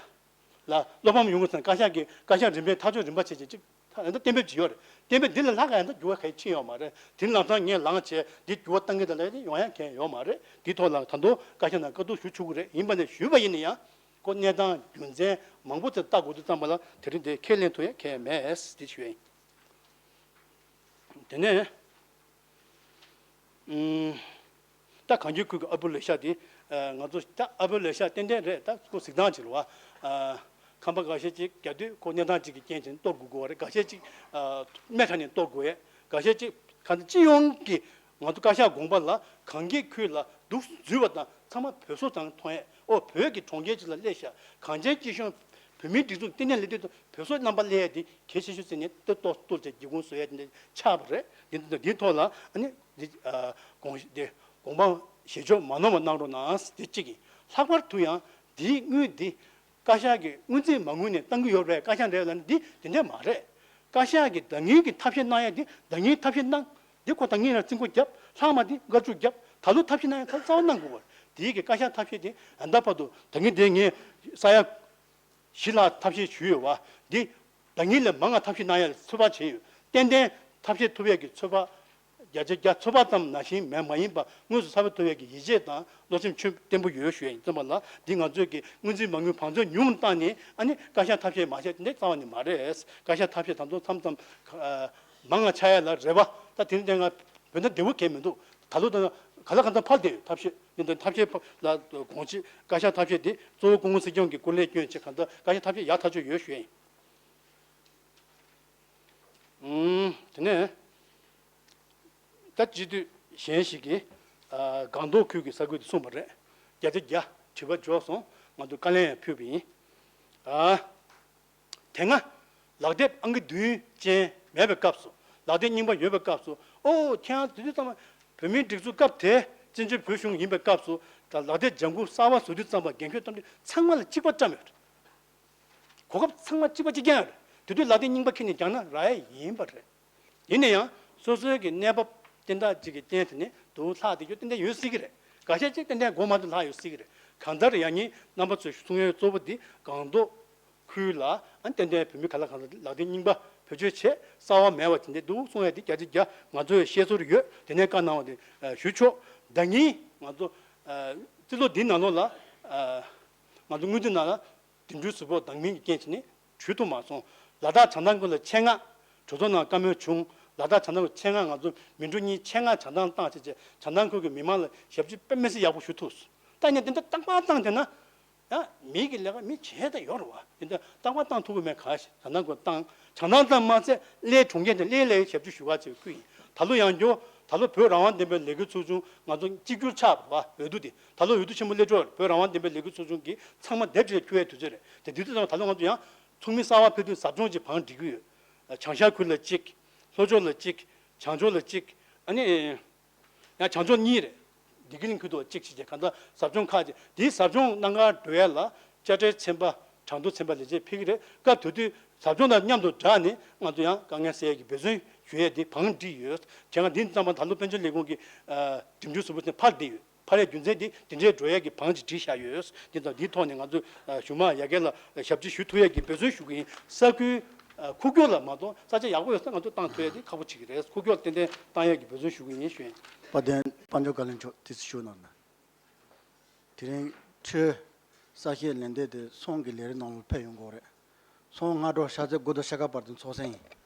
ལ་བློ་ཕམ་ཡོང་གི་སོང་། བཀའ་ཤག་གི་བཀའ་ཤག་རིམ་པའི་ཐག་གཅོད་རིམ་པ་བྱས་བྱས་ཅིག་ད་ཡང་ད་གཏན་འབེབས་ཅིག་ཡོད་རེད། གཏན་འབེབས་འདི་ལས་ལྷག་ག་ཡང་ད་འགྱུར་བ་གང་ཡང་ཕྱིན་ཡོད་མ་རེད། དེ་ལམ་སང་ངས་ལངས་བྱས་འདི་འགྱུར་བ་གཏང་གི་འདུག་ལབ་ཡ་དེ་ཡོང་ཡ་མཁན་ཡོད་མ་རེད། འདིའི་ཐོག་ལ་ད་དུང་བཀའ་ཤག་ནང་བཀའ་བསྡུར་ཞུ་ཆོག་གི་རེད། ཡིན་པ་ནས་ཞུས་པ་ཡིན་ན་ཡང་ཁོ་གནས་སྟངས་རྒྱུ་མཚན་མང་པོ་ཅིག་ལྟ་དགོས་དུས་ཙམ་པ་ལ་དེ་རིང་འདི་ཁས་ལེན་ཐུབ་ཡ་གང་ཡང་མེད་ཟེར་ཞུ་ཡ་ཡིན། དེ་ནས། ཨུམ། ད་གངས་སྐྱིད་ཁུལ་གྱི་ཨ་བུ་ལེ་ཤ་དེ། ཨ། ང་ཚོ་ད་ཨ་བུ་ལེ་ཤ་ཏན་ཏན་རེད། ད་ཁོ་གཟིགས་སྟངས་ཅིག་རེད་བ། ཨ། ཁང་པ་འགའ་ཤས་ཅིག་རྒྱག་དུས་ཁོ་གནས་སྟངས་ཅིག་གི་རྐྱེན་བྱས་ནས་གཏོར་དགོས་དགོས་པ་རེད། འགའ་ཤས་ཅིག་ཨ། སྨད་གྲས་ནས་གཏོར་དགོས་ཡས། འགའ་ཤས་ཅིག་གང་ལྟར་སྤྱི་ཡོངས་ཀྱི་ང་ཚོ་བཀའ་ཤག་དགོངས་པ་ལ་གངས་སྐྱིད་ཁུལ་ལ་འདུག་འཛུལ་བ་དང་ཚང་མ་བོད་བཟོ་ཙམ་མཐོང་ཡས། ཨོ་བོད་ཀྱི་གྲོང་ཁྱེར་ཅིག་ལ་སླེབས་ཤག་གངས་ཅན་སྐྱིད་གཤོངས་བོད་མིའི་སྒྲིག་འཛུགས་ལྟེ་གནས་ལ་སླེབས་དུས་བོད་བཟོ་རྣམ་པ་སླེབས་ཡས་དེ་གལ་ཆེ་ཤོས་ཟེར་ནས་ལྟོ་ལྟོ་ལྟོ་བྱས་སྒེའུ་ཁུང་བཟོ་ཡས་དེ་འདྲ་ཆགས་པ་རེད། འདི་འདི་འདིའི་ཐོག་ལ་ཨ་ནི་འདི་ཨ་དགོངས་འདི་དགོངས་པ་བཞེས་ཕྱོགས་མ་ནོར་བ་གནང་རོགས་གནང་། འདི་གཅིག་ཡིན། ལྷག་པར་དུ་ཡང་འདིའི་དངུལ་འདི་བཀའ་ཤག་གིས་སྔོན་རྩིས་མ་དངུལ་ནས་གཏང་གི་ཡོད་རེད། བཀའ་ཤག་རེད་ལབ་ན་འདི་དེ་འདྲ་མ་རེད། བཀའ་ཤག་གིས་ཟླ་ངེས་ཀྱི་ཐབས་ཤེས་གནང་ཡ་འདི་ཟླ་ངེས་ཐབས་ཤེས་གནང་། འདི་ཁོ་ད་ངེད་རང་རྩིས་འགོ་བརྒྱབ། ལྷག་མ་འདི་བཀའ་བཅུ་བརྒྱབ། ད་ལོ་ཐབས་ཤེས་གནང་ཡ་ད་རྩ་བ་གནང་དགོས་པ་རེད། དེའི་གི་བཀའ་ཤག་ཐབས་ཤེས་དེ་ད་ལྟ་བར་དུ་ད་ངེད་དེ་ངས་ས་ཡ་བཞི་ལྷག་ཐབས་ཤེས་ཞུས་ཡོད་བ། འདི་ད་ངེད་ལས་མང་ང་ཐབས་ཤེས་གནང་ཡ་ལ་ཚོད་དཔག་བྱས་ཡོད། ཏན་ཏན་ཐབས་ཤེས་ཐུབ་ཡ་གི་ཚོད་དཔག་བརྒྱ་ཆ་བརྒྱ་ཚོད་དཔག་ཙམ་ནང་བཞིན་མེད་མ་ཡིན་པ་དངོས་སུ་ཚར་བ་ཐུབ་ཡ་གི་ཡིད་ཆེས་དང་བློ་སེམས་ཆེན་བརྟན་པོ་ཡོད་ཞུ་ཡ་ཡིན། ཙམ་པ་ལ་འདི་ང་ཚོས་ཀྱི་སྔོན་རྩིས་མ་དངུལ་བང་མཛོད་ཉུང་བཏང་ནས་ཨ་ནི་བཀའ་ཤག་ཐབས་ཤེས་མ་བྱས་དེ་འདྲ་རྩ་བ་ནས་མ་རེད། བཀའ་ཤག་ཐབས་ཤེས་ད་དུང་མཚམས་མཚམས་ཨ། མང་ང་ཆགས་ཡ་ལ་རེ་བ། ད་དེ་ནི་དེ་ང་བོད་ན་བདེ་བོ་གང་མི་འདུག་ད་ལོ་ད་ག་ལ་གང་འཚམ་ཕར་བསྡད་ཡོད། ཐབས་ཤེས་འདི་འདྲ་ཐབས་ཤེས་ལ་དགོངས་བཞེས། བཀའ་ཤག་ཐབས་ཤེས་འདི་གཙོ་བོ་སྐུ་ངོ་སྲིད་སྐྱོང་གི་སྐུ་ལས་བསྐྱོན་བྱས་གང་ལྟར་བཀའ་ཤག་ཐབས་ཤེས་ཡག་ཐག་ཆོད་ཡོད་ཞུ་ཡ་ཡིན། ཨུམ། དེ་ནས་ད་སྤྱི་འཐུས་གཞན་ཞིག་གིས་ཨ། སྒང་ཏོག་ཁུལ་གྱི་ས་ཁུལ་དེ་གསུངས་པ་རེད། བརྒྱ་ཆ་བརྒྱ་དྲི་བ་འབྱོར་སོང་། ང་ཚོས་བཀའ་ལན་ཡང་ཕུལ་བ་ཡིན། ཨ། དེ་སྔ་ལག་དེབ་ཨང་ཀི་བདུན་ཅན་མེད་པའི་སྐབས་སུ། ལག་དེབ་རྙིང་པ་ཡོད་པའི་སྐབས་སུ། ཨོ་ཁྱེད་རང་དེ་དུས་ཙམ་པ་བོད་མིའི་སྒྲིག་འཛུགས་སྐབས་དེ་བཙན་བྱོལ་བོད་གཞུང་ཡིན་པའི་སྐབས་སུ། ད་ལག་དེབ་ལྗང་ཁུ་གསར་པ་བཟོ་དུས་ཙམ་པ་འགན་ཁུར་བཏང་དུས་ཚང་མ་ལ་གཅིག་པ་བཀྲམ་ཡོད་རེད། གོ་སྐབས་ཚང་མ་གཅིག་པ་གཅིག་རྐྱང་རེད། དེ་དུས་ལག་དེབ་རྙིང་པ་ཁྱེར་ནས་རྒྱག་ན་རག་ཡ་ཡིན་པ་རེད། ཡིན་ན་ཡང་སོ་སོའི་གི་གནས་བབ་དེ་འདྲ་ཅིག་གི་རྐྱེན་དེ་ནི་དུ་ལྷག་བསྡད་རྒྱུ་ཏན་ཏན་ཡོད་སྲིད་ཀྱི་རེད། འགའ་ཤས་ཅིག་ཏན་ཏན་མགོ་མ་ཚོས་ལྷག་ཡོད་སྲིད་ཀྱི་རེད། གང་ལྟར་ཡང་ཉིན་རྣམ་པ་ཚོས་གསུང་ཡོད་གཙོ་བོ་འདི་སྒང་ཏོག་ཁུལ་ལ་ཨ་ཏན་ཏན་བོད་མི་ག་ལ་གང་ལ་ལག་དེབ་རྙིང་པ་བེད་སྤྱོད་བྱས་གསར་བ་མེད་པ་དེ་འདྲ་འདུག་གསུང་ཡ་དེ་བརྒྱ་ཆ་བརྒྱ་ང་ཚོའི་བཤད་སྲོལ་ཡོད། དེ་ནས་བཀའ་གནང་བ་དེ་ཞུ་ཆོག་ཟླ་ཉིན་ང་ཚོ་རྩིས་ལོ་འདིའི་ནང་ལོགས་ལ་ང་ཚོ་དངུལ་རྩིས་ནང་ལ། དེ་འདྲའི་གཟུགས་པོ་འདང་མིན་གྱི་རྐྱེན་བྱས་ནས་བྲོས་ཐུབ་མ་སོང་། ལ་དྭགས་བྱང་ཐང་ཁུལ་ལ་ཆེད་མངགས་གྲོས་ཚོགས་ནང་བཀའ་མོལ་བྱུང་ ལ་དྭགས་བྱང་ཐང་ཁུལ་ཆེད་མངགས་ང་ཚོ་མི་འགྲོ་གཉིས་ཆེད་མངགས་བྱང་ཐང་བཏང་བྱས་བྱས་བྱང་ཐང་ཁུལ་གྱི་མི་མང་ལ་ཞབས་ཕྱི་དཔེ་མི་སྲིད་ཡག་པོ་ཞུ་ཐུབ་སོང་། ད་ཡིན་ན་དེ་འདྲ་རྟག་པར་བཏང་བསྡད་ན། ཡང་མི་གི་ལས་ཀ་མི་བྱས་ད་ཡོད་རེད་བ། དེ་འདྲ་རྟག་པར་བཏང་ཐུབ་ཀྱི་མེད། ག་ཞིག་བྱང་ཐང་ཁུལ་བཏང་། བྱང་ཐང་ཙམ་མ་ཟད་གླེའི་གྲོང་ཁྱེར་དེ་གླེའི་ལ་ཡང་ཞབས་ཕྱི་ཞུ་ག་བྱེད་ཀྱི་ཡིན། ད་ལོ་ཡང་བསྐྱར་ད་ལོ་བོད་རང་དབང་བདེན་པའི་ལས་འགུལ་ཚོགས་ཆུང་ང་ཚོ་གཅིག་གྱུར་ཆགས་པ་འོས་བསྡུ་དེ། ད་ལོ་འོས་བསྡུ་ཆེན་པོ་སླེབས་འགྲོ་བོད་རང་དབང་བདེན་པའི་ལས་འགུལ་ཚོགས་ཆུང་གི་ཚང་མ་སྡེབ་གཅིག་ལ་འཁྱུར་ཡའི་དུས་ཚོད་རེད་དེ། དེ་དུས་ཚོད་ད་ལོ་ང་ཚོ་ཡང་ཚོགས་མི་གསར་པ་ཕེབས་དུས་ཟབ་སྦྱོང་ཅིག་བང་སྒྲིག་གི་ཡོད། བྱང་ཤར་ཁུལ་ལ་གཅིག་ལྷོ་ཕྱོགས་ལ་གཅིག་བྱང་ཕྱོགས་ལ་གཅིག་ཨ་ནི། ཡང་བྱང་ཕྱོགས་གཉིས་རེད། བདེ་སྐྱིད་གླིང་ཁུལ་དུ་གཅིག་བྱས་རྗེས་གང་ལྟར་ཟབ་སྦྱོང་ཁག་ཅིག་དེའི་ཟབ་སྦྱོང་གནང་གར་འགྲོ་ཡ་ལ་དཔྱ་ཁྲལ་ཚན་པ་གྲངས་ཐོ་ཚན་པ་ལས་བྱེད་ཕེབས་ཀྱི་རེད། སྐབས་དེ་དུས་ཟབ་སྦྱོང་དང་མཉམ་དུ་སྦྲགས་ནས་ང་ཚོ་ཡང་དཀའ་ངལ་སེལ་ཡས་ཀྱི་འབད་བརྩོན་ཞུ་ཡས་དེ་བང་བསྒྲིགས་ཡོད། བྱས་ཙང་འདི་ཙམ་པ་ད་ལོ་དཔལ་འབྱོར་ལས་ཁུངས་ཀྱི་ཨ་འགྲིམ་འགྲུལ་ཟུར་པ་ཚོ་ཕར་བསྡད་ཡོད། ཕར་ཡ་རྒྱུ་མཚན་དེ་དེ་འདྲའི་འགྲོ་ཡས་ཀྱི་བང་ཅིག་བསྒྲིགས་བཞག་ཡོད། འདི་དང་འདིའི་ཐོག་ནས་ང་ཚོ་ཨ་གཞུག་མ་ཡ་གི་ལ་ཞབས་ཕྱི་ཞུ་ཐུབ་ཡས་ཀྱི་འབད་བརྩོན་ཞུ་གི་ཡིན། ས་ཁུལ་ཨ་ཁུག་ཀྱོག་ལ་མ་གཏོགས་ས་ཆ་ཡག་པོ་ཡོད་ས་ང་ཚོ་བཏང་ཐུབ་ཡས་དེ་ཁག་པོ་ཅིག་རེད། ཁུག་ཀྱོག་ཏན་ཏན་བཏང་ཡས་ཀྱི་འབད་བརྩོན་ཞུ་གི་ཡིན་ཞུ་ཡིན། དཔལ་ལྡན་དཔལ་འབྱོར་བཀའ་བློན་མཆོག་དེ་ཚོ་ཞུ་གནང་ན། དེ་རིང་ཁྲོད་གསར་བཤད་ལན་འདེབས་དེ་ཚོང་གི་ལས་རིགས་ནང་ལ་ཕེབས་ཡོང་གི་ཡོད་རེད། ཚོང་སྔ་དྲོ་ཤར་ཚེས་དགུ་དང་ཕྱེད་ཀ་བར་དུ་ཚོགས་གསོག་ཡིན།